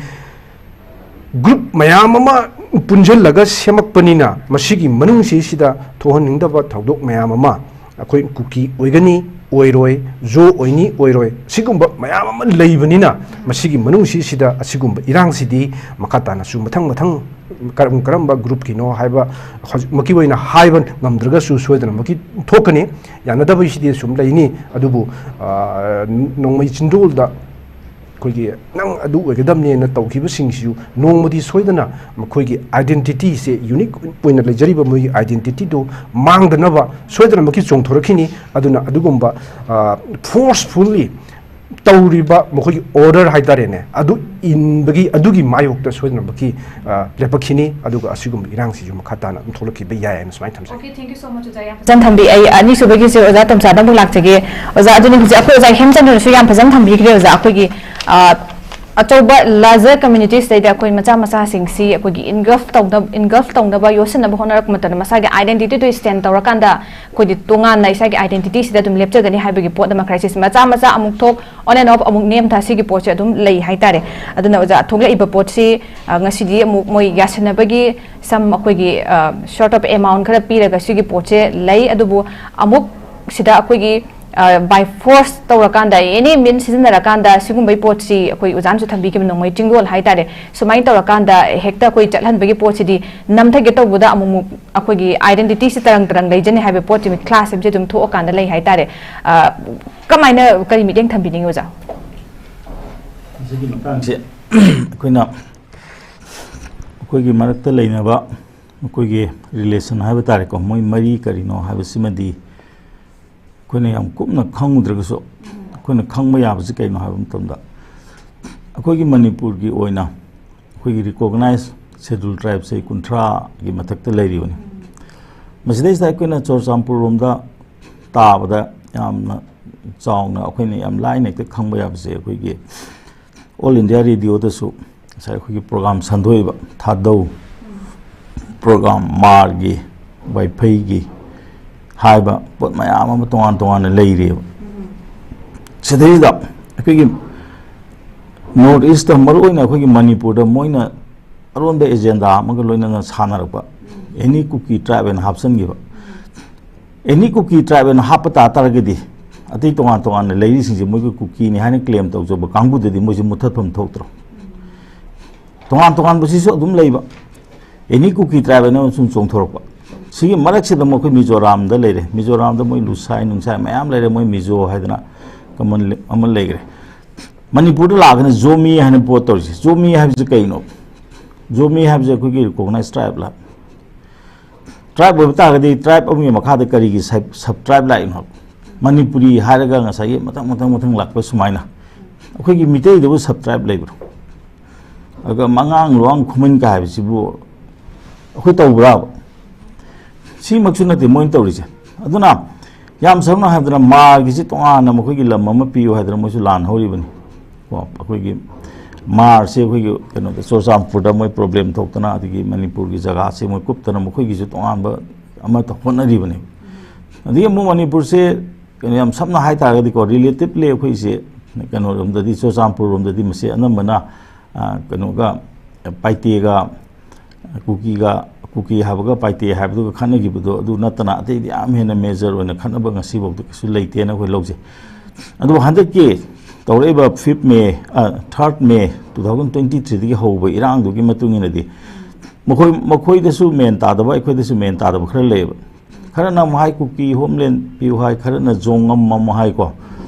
ꯒ꯭ꯔꯨꯞ ꯃꯌꯥꯝ ꯑꯃ ꯄꯨꯟꯁꯤꯜꯂꯒ ꯁꯦꯝꯃꯛꯄꯅꯤꯅ ꯃꯁꯤꯒꯤ ꯃꯅꯨꯡꯁꯤꯁꯤꯗ ꯊꯣꯛꯍꯟꯅꯤꯡꯗꯕ ꯊꯧꯗꯣꯛ ꯃꯌꯥꯝ ꯑꯃ, ꯑꯩꯈꯣꯏ ꯀꯨꯀꯤ ꯑꯣꯏꯒꯅꯤ, ꯑꯣꯏꯔꯣꯏ, ꯖꯣ ꯑꯣꯏꯅꯤ, ꯑꯣꯏꯔꯣꯏ, ꯁꯤꯒꯨꯝꯕ ꯃꯌꯥꯝ ꯑꯃ ꯂꯩꯕꯅꯤꯅ ꯃꯁꯤꯒꯤ ꯃꯅꯨꯡꯁꯤꯁꯤꯗ ꯑꯁꯤꯒꯨꯝꯕ ꯏꯔꯥꯡꯁꯤꯗꯤ ꯃꯈꯥ ꯇꯥꯅꯁꯨ ꯃꯊꯪ ꯃꯊꯪ ꯀꯔꯝ ꯀꯔꯝꯕ ꯒ꯭ꯔꯨꯞꯀꯤꯅꯣ ꯍꯥꯏꯕ ꯍꯧꯖꯤꯛꯃꯛꯀꯤ ꯑꯣꯏꯅ ꯍꯥꯏꯕ ꯉꯝꯗ꯭ꯔꯒꯁꯨ ꯁꯣꯏꯗꯅꯃꯛꯀꯤ ꯊꯣꯛꯀꯅꯤ꯫ ꯌꯥꯅꯗꯕꯁꯤꯗꯤ ꯁꯨꯝ ꯂꯩꯅꯤ꯫ ꯑꯗꯨꯕꯨ, ꯑ, ꯅꯣꯡꯃꯩ ꯆꯤꯟꯗꯣꯜꯗ ꯑꯩꯈꯣꯏꯒꯤ ꯅꯪ ꯑꯗꯨ ꯑꯣꯏꯒꯗꯕꯅꯦꯅ ꯇꯧꯈꯤꯕꯁꯤꯡꯁꯤꯁꯨ ꯅꯣꯡꯃꯗꯤ ꯁꯣꯏꯗꯅ ꯃꯈꯣꯏꯒꯤ ꯑꯥꯏꯗꯦꯟꯇꯤꯇꯤꯁꯦ, ꯌꯨꯅꯤꯛ ꯑꯣꯏꯅ ꯂꯩꯖꯔꯤꯕ ꯃꯣꯏꯒꯤ ꯑꯥꯏꯗꯦꯟꯇꯤꯇꯤꯗꯨ ꯃꯥꯡꯗꯅꯕ ꯁꯣꯏꯗꯅꯃꯛꯀꯤ ꯆꯣꯡꯊꯣꯔꯛꯈꯤꯅꯤ꯫ ꯑꯗꯨꯅ ꯑꯗꯨꯒꯨꯝꯕ, ꯑ, ꯐꯣꯔꯁꯐꯨꯜꯂꯤ ꯇꯧꯔꯤꯕ ꯃꯈꯣꯏꯒꯤ ꯑꯣꯔꯗꯔ ꯍꯥꯏꯇꯥꯔꯦꯅꯦ, ꯑꯗꯨ ꯏꯟꯕꯒꯤ, ꯑꯗꯨꯒꯤ ꯃꯥꯌꯣꯛꯇ ꯁꯣꯏꯗꯅꯃꯛꯀꯤ, ꯑ, ꯂꯦꯞꯄꯛꯈꯤꯅꯤ꯫ ꯑꯗꯨꯒ ꯑꯁꯤꯒꯨꯝꯕ ꯏꯔꯥꯡꯁꯤꯁꯨ ꯃꯈꯥ ꯇꯥꯅ ꯑꯗꯨꯝ ꯊꯣꯛꯂꯛꯈꯤꯕ ꯌꯥꯏ ꯍꯥꯏꯅ ꯁꯨꯃꯥꯏꯅ ꯊꯝꯖꯒꯦ꯫ Okay, thank you so much, ꯑꯣꯖꯥ, ꯌꯥꯝ ꯐꯖꯅ ꯊꯝꯕꯤ꯫ ꯑꯩ ꯑꯅꯤꯁꯨꯕꯒꯤꯁꯦ ꯑꯣꯖꯥ ꯇꯣꯝꯆꯥꯗ ꯑꯃꯨꯛ ꯂꯥꯛꯆꯒꯦ꯫ ꯑꯣꯖꯥ, ꯑꯗꯨꯅꯤ ꯍꯧꯖꯤꯛ ꯑꯩꯈꯣꯏ ꯑꯣꯖꯥ ꯍꯦꯝꯆꯟꯗ꯭ꯔꯁꯨ ꯌꯥꯝ ꯐꯖꯅ ꯊꯝꯕꯤꯈ꯭ꯔꯦ꯫ ꯑꯣꯖꯥ, ꯑꯩꯈꯣꯏꯒꯤ, ꯑ, ꯑꯆꯧꯕ larger communities ꯇꯩꯗ ꯑꯩꯈꯣꯏ ꯃꯆꯥ ꯃꯆꯥꯁꯤꯡꯁꯤ ꯑꯩꯈꯣꯏꯒꯤ engulf ꯇꯧꯅꯕ engulf ꯇꯧꯅꯕ ꯌꯣꯠꯁꯤꯟꯅꯕ ꯍꯣꯠꯅꯔꯛꯄ ꯃꯇꯝꯗ ꯃꯁꯥꯒꯤ identity ꯗꯨ stand ꯇꯧꯔꯀꯥꯟꯗ ꯑꯩꯈꯣꯏꯗꯤ ꯇꯣꯉꯥꯟꯅ ꯏꯁꯥꯒꯤ identity ꯁꯤꯗ ꯑꯗꯨꯝ ꯂꯦꯞꯆꯒꯅꯤ ꯍꯥꯏꯕꯒꯤ ꯄꯣꯠ ꯑꯃ crisis ꯃꯆꯥ ꯃꯆꯥ ꯑꯃꯨꯛ ꯊꯣꯛ on and off ꯑꯃꯨꯛ ꯅꯦꯝꯊ ꯁꯤꯒꯤ ꯄꯣꯠꯁꯦ ꯑꯗꯨꯝ ꯂꯩ ꯍꯥꯏꯇꯥꯔꯦ꯫ ꯑꯗꯨꯅ ꯑꯣꯖꯥ ꯊꯣꯛꯂꯛꯏꯕ ꯄꯣꯠꯁꯤ ꯑ, ꯉꯁꯤꯗꯤ ꯑꯃꯨꯛ ꯃꯣꯏ ꯌꯥꯁꯟꯅꯕꯒꯤ some ꯑꯩꯈꯣꯏꯒꯤ ꯑ, sort of amount ꯈꯔ ꯄꯤꯔꯒ ꯁꯤꯒꯤ ꯄꯣꯠꯁꯦ ꯂꯩ꯫ ꯑꯗꯨꯕꯨ ꯑꯃꯨꯛ ꯁꯤꯗ ꯑꯩꯈꯣꯏꯒꯤ by force ꯇꯧꯔꯀꯥꯟꯗ any means ꯁꯤꯖꯤꯟꯅꯔꯀꯥꯟꯗ ꯁꯤꯒꯨꯝꯕꯒꯤ ꯄꯣꯠꯁꯤ ꯑꯩꯈꯣꯏ ꯑꯣꯖꯥꯅꯁꯨ ꯊꯝꯕꯤꯈꯤꯕ ꯅꯣꯡꯃꯩ ꯆꯤꯡꯗꯣꯜ ꯍꯥꯏꯇꯥꯔꯦ꯫ ꯁꯨꯃꯥꯏꯅ ꯇꯧꯔꯀꯥꯟꯗ ꯍꯦꯛꯇ ꯑꯩꯈꯣꯏ ꯆꯠꯍꯟꯕꯒꯤ ꯄꯣꯠꯁꯤꯗꯤ ꯅꯝꯊꯒꯦ ꯇꯧꯕꯗ ꯑꯃꯨꯛ ꯑꯃꯨꯛ ꯑꯩꯈꯣꯏꯒꯤ identity ꯁꯤ ꯇꯔꯪ ꯇꯔꯪ ꯂꯩꯖꯅꯤ ꯍꯥꯏꯕ ꯄꯣꯠꯁꯤ class ꯑꯃꯁꯦ ꯑꯗꯨꯝ ꯊꯣꯛꯑꯀꯥꯟꯗ ꯂꯩ ꯍꯥꯏꯇꯥꯔꯦ꯫ ꯑ, ꯀꯃꯥꯏꯅ ꯀꯔꯤ ꯃꯤꯠꯌꯦꯡ ꯊꯝꯕꯤꯅꯤꯡꯉꯤ ꯑꯣꯖꯥ? ꯃꯁꯤꯒꯤ ꯃꯇꯥꯡꯁꯦ ꯑꯩꯈꯣꯏꯅ ꯑꯩꯈꯣꯏꯒꯤ ꯃꯔꯛꯇ ꯂꯩꯅꯕ ꯃꯈꯣꯏꯒꯤ relation ꯍꯥꯏꯕ ꯇꯥꯔꯦꯀꯣ, ꯃꯣꯏ ꯃꯔꯤ ꯀꯔꯤꯅꯣ ꯍꯥꯏꯕꯁꯤꯃꯗꯤ ꯑꯩꯈꯣꯏꯅ ꯌꯥꯝ ꯀꯨꯞꯅ ꯈꯪꯉꯨꯗ꯭ꯔꯒꯁꯨ ꯑꯩꯈꯣꯏꯅ ꯈꯪꯕ ꯌꯥꯕꯁꯤ ꯀꯩꯅꯣ ꯍꯥꯏꯕ ꯃꯇꯝꯗ ꯑꯩꯈꯣꯏꯒꯤ ꯃꯅꯤꯄꯨꯔꯒꯤ ꯑꯣꯏꯅ ꯑꯩꯈꯣꯏꯒꯤ recognized scheduled tribe ꯁꯦ ꯀꯨꯟꯊ꯭ꯔꯥꯒꯤ ꯃꯊꯛꯇ ꯂꯩꯔꯤꯕꯅꯤ꯫ ꯃꯁꯤꯗꯩꯁꯤꯗ ꯑꯩꯈꯣꯏꯅ ꯆꯨꯔꯆꯥꯟꯄꯨꯔ ꯔꯣꯝꯗ ꯇꯥꯕꯗ ꯌꯥꯝꯅ ꯆꯥꯎꯅ ꯑꯩꯈꯣꯏꯅ ꯌꯥꯝ ꯂꯥꯏꯅ ꯍꯦꯛꯇ ꯈꯪꯕ ꯌꯥꯕꯁꯦ ꯑꯩꯈꯣꯏꯒꯤ All India Radio ꯗꯁꯨ ꯉꯁꯥꯏ ꯑꯩꯈꯣꯏꯒꯤ program ꯁꯟꯗꯣꯛꯏꯕ ꯊꯥꯗꯧ program ꯃꯥꯔꯒꯤ ꯋꯥꯏꯐꯩꯒꯤ ꯍꯥꯏꯕ ꯄꯣꯠ ꯃꯌꯥꯝ ꯑꯃ ꯇꯣꯉꯥꯟ ꯇꯣꯉꯥꯟꯅ ꯂꯩꯔꯤꯑꯕ꯫ ꯁꯤꯗꯩꯁꯤꯗ ꯑꯩꯈꯣꯏꯒꯤ North East ꯇ ꯃꯔꯨꯑꯣꯏꯅ ꯑꯩꯈꯣꯏꯒꯤ ꯃꯅꯤꯄꯨꯔꯗ ꯃꯣꯏꯅ ꯑꯔꯣꯟꯕ agenda ꯑꯃꯒ ꯂꯣꯏꯅꯅ ꯁꯥꯟꯅꯔꯛꯄ, any Kuki tribe ꯍꯥꯏꯅ ꯍꯥꯞꯆꯤꯟꯈꯤꯕ꯫ Any Kuki tribe ꯍꯥꯏꯅ ꯍꯥꯞꯄ ꯇꯥ ꯇꯥꯔꯒꯗꯤ ꯑꯇꯩ ꯇꯣꯉꯥꯟ ꯇꯣꯉꯥꯟꯅ ꯂꯩꯔꯤꯁꯤꯡꯁꯦ ꯃꯣꯏꯒꯤ ꯀꯨꯀꯤꯅꯤ ꯍꯥꯏꯅ claim ꯇꯧꯖꯕ ꯀꯥꯡꯕꯨꯗꯗꯤ ꯃꯣꯏꯁꯦ ꯃꯨꯠꯊꯠꯐꯝ ꯊꯣꯛꯇ꯭ꯔꯣ? ꯇꯣꯉꯥꯟ ꯇꯣꯉꯥꯟꯕꯁꯤꯁꯨ ꯑꯗꯨꯝ ꯂꯩꯕ꯫ Any Kuki tribe ꯍꯥꯏꯅ ꯑꯃ ꯁꯨꯝ ꯆꯣꯡꯊꯣꯔꯛꯄ꯫ ꯁꯤꯒꯤ ꯃꯔꯛꯁꯤꯗ ꯃꯈꯣꯏ ꯃꯤꯖꯣꯔꯥꯝꯗ ꯂꯩꯔꯦ꯫ ꯃꯤꯖꯣꯔꯥꯝꯗ ꯃꯣꯏ ꯂꯨꯁꯥꯏ ꯅꯨꯡꯁꯥꯏ ꯃꯌꯥꯝ ꯂꯩꯔꯦ꯫ ꯃꯣꯏ ꯃꯤꯖꯣ ꯍꯥꯏꯗꯅ common ꯑꯃ ꯂꯩꯈ꯭ꯔꯦ꯫ ꯃꯅꯤꯄꯨꯔꯗ ꯂꯥꯛꯑꯒꯅ ꯖꯣꯃꯤ ꯍꯥꯏꯅ ꯄꯣꯠ ꯇꯧꯔꯤꯁꯦ꯫ ꯖꯣꯃꯤ ꯍꯥꯏꯕꯁꯤ ꯀꯩꯅꯣ? ꯖꯣꯃꯤ ꯍꯥꯏꯕꯁꯦ ꯑꯩꯈꯣꯏꯒꯤ recognized tribe ꯂ? Tribe ꯑꯣꯏꯕ ꯇꯥꯔꯒꯗꯤ tribe ꯑꯃꯒꯤ ꯃꯈꯥꯗ ꯀꯔꯤꯒꯤ sub tribe ꯂꯥꯛꯏꯅꯣ? ꯃꯅꯤꯄꯨꯔꯤ ꯍꯥꯏꯔꯒ ꯉꯁꯥꯏꯒꯤ ꯃꯊꯪ ꯃꯊꯪ ꯃꯊꯪ ꯂꯥꯛꯄ ꯁꯨꯃꯥꯏꯅ꯫ ꯑꯩꯈꯣꯏꯒꯤ ꯃꯤꯇꯩꯗꯕꯨ sub tribe ꯂꯩꯕ꯭ꯔꯣ? ꯑꯗꯨꯒ ꯃꯉꯥꯡ ꯂꯨꯋꯥꯡ ꯈꯨꯃꯟ ꯀꯥ ꯍꯥꯏꯕꯁꯤꯕꯨ ꯑꯩꯈꯣꯏ ꯇꯧꯕ꯭ꯔꯥꯕ? ꯁꯤꯃꯛꯁꯨ ꯅꯠꯇꯦ ꯃꯣꯏꯅ ꯇꯧꯔꯤꯁꯦ꯫ ꯑꯗꯨꯅ ꯌꯥꯝ ꯁꯝꯅ ꯍꯥꯏꯔꯕꯗ ꯃꯥꯔꯒꯤꯁꯤ ꯇꯣꯉꯥꯟꯅ ꯃꯈꯣꯏꯒꯤ ꯂꯝ ꯑꯃ ꯄꯤꯌꯨ ꯍꯥꯏꯗꯅ ꯃꯣꯏꯁꯨ ꯂꯥꯟ ꯍꯧꯔꯤꯕꯅꯤ꯫ ꯀꯣ, ꯑꯩꯈꯣꯏꯒꯤ ꯃꯥꯔꯁꯦ ꯑꯩꯈꯣꯏꯒꯤ ꯀꯩꯅꯣꯗ ꯆꯨꯔꯆꯥꯟꯄꯨꯔꯗ ꯃꯣꯏ ꯄ꯭ꯔꯣꯕ꯭ꯂꯦꯝ ꯊꯣꯛꯇꯅ, ꯑꯗꯒꯤ ꯃꯅꯤꯄꯨꯔꯒꯤ ꯖꯒꯥꯁꯦ ꯃꯣꯏ ꯀꯨꯞꯇꯅ ꯃꯈꯣꯏꯒꯤꯁꯨ ꯇꯣꯉꯥꯟꯕ ꯑꯃꯠꯇ ꯍꯣꯠꯅꯔꯤꯕꯅꯦꯕ꯫ ꯑꯗꯒꯤ ꯑꯃꯨꯛ ꯃꯅꯤꯄꯨꯔꯁꯦ ꯀꯩꯅꯣ, ꯌꯥꯝ ꯁꯝꯅ ꯍꯥꯏꯇꯥꯔꯒꯗꯤꯀꯣ, ꯔꯤꯂꯦꯇꯤꯞꯂꯤ ꯑꯩꯈꯣꯏꯁꯦ ꯀꯩꯅꯣꯔꯣꯝꯗꯗꯤ, ꯆꯨꯔꯆꯥꯟꯄꯨꯔꯔꯣꯝꯗꯗꯤ ꯃꯁꯤ ꯑꯅꯝꯕꯅ, ꯑ, ꯀꯩꯅꯣꯒ, ꯄꯥꯏꯇꯦꯒ, ꯀꯨꯀꯤꯒ, ꯀꯨꯀꯤ ꯍꯥꯏꯕꯒ ꯄꯥꯏꯇꯦ ꯍꯥꯏꯕꯗꯨꯒ ꯈꯠꯅꯈꯤꯕꯗꯣ ꯑꯗꯨ ꯅꯠꯇꯅ ꯑꯇꯩꯗꯤ ꯌꯥꯝ ꯍꯦꯟꯅ ꯃꯦꯖꯔ ꯑꯣꯏꯅ ꯈꯠꯅꯕ ꯉꯁꯤꯐꯥꯎꯗ ꯀꯩꯁꯨ ꯂꯩꯇꯦꯅ ꯑꯩꯈꯣꯏ ꯂꯧꯖꯩ꯫ ꯑꯗꯨꯕꯨ ꯍꯟꯗꯛꯀꯤ ꯇꯧꯔꯛꯏꯕ fifth May, ꯑ, third May two thousand twenty threeꯗꯒꯤ ꯍꯧꯕ ꯏꯔꯥꯡꯗꯨꯒꯤ ꯃꯇꯨꯡ ꯏꯟꯅꯗꯤ ꯃꯈꯣꯏ, ꯃꯈꯣꯏꯗꯁꯨ ꯃꯦꯟ ꯇꯥꯗꯕ, ꯑꯩꯈꯣꯏꯗꯁꯨ ꯃꯦꯟ ꯇꯥꯗꯕ ꯈꯔ ꯂꯩꯌꯦꯕ꯫ ꯈꯔꯅ ꯑꯃꯨꯛ ꯍꯥꯏ ꯀꯨꯀꯤ ꯍꯣꯝꯂꯦꯟ ꯄꯤꯌꯨ ꯍꯥꯏ, ꯈꯔꯅ ꯖꯣꯡꯉꯝ ꯑꯃꯨꯛ ꯍꯥꯏꯀꯣ,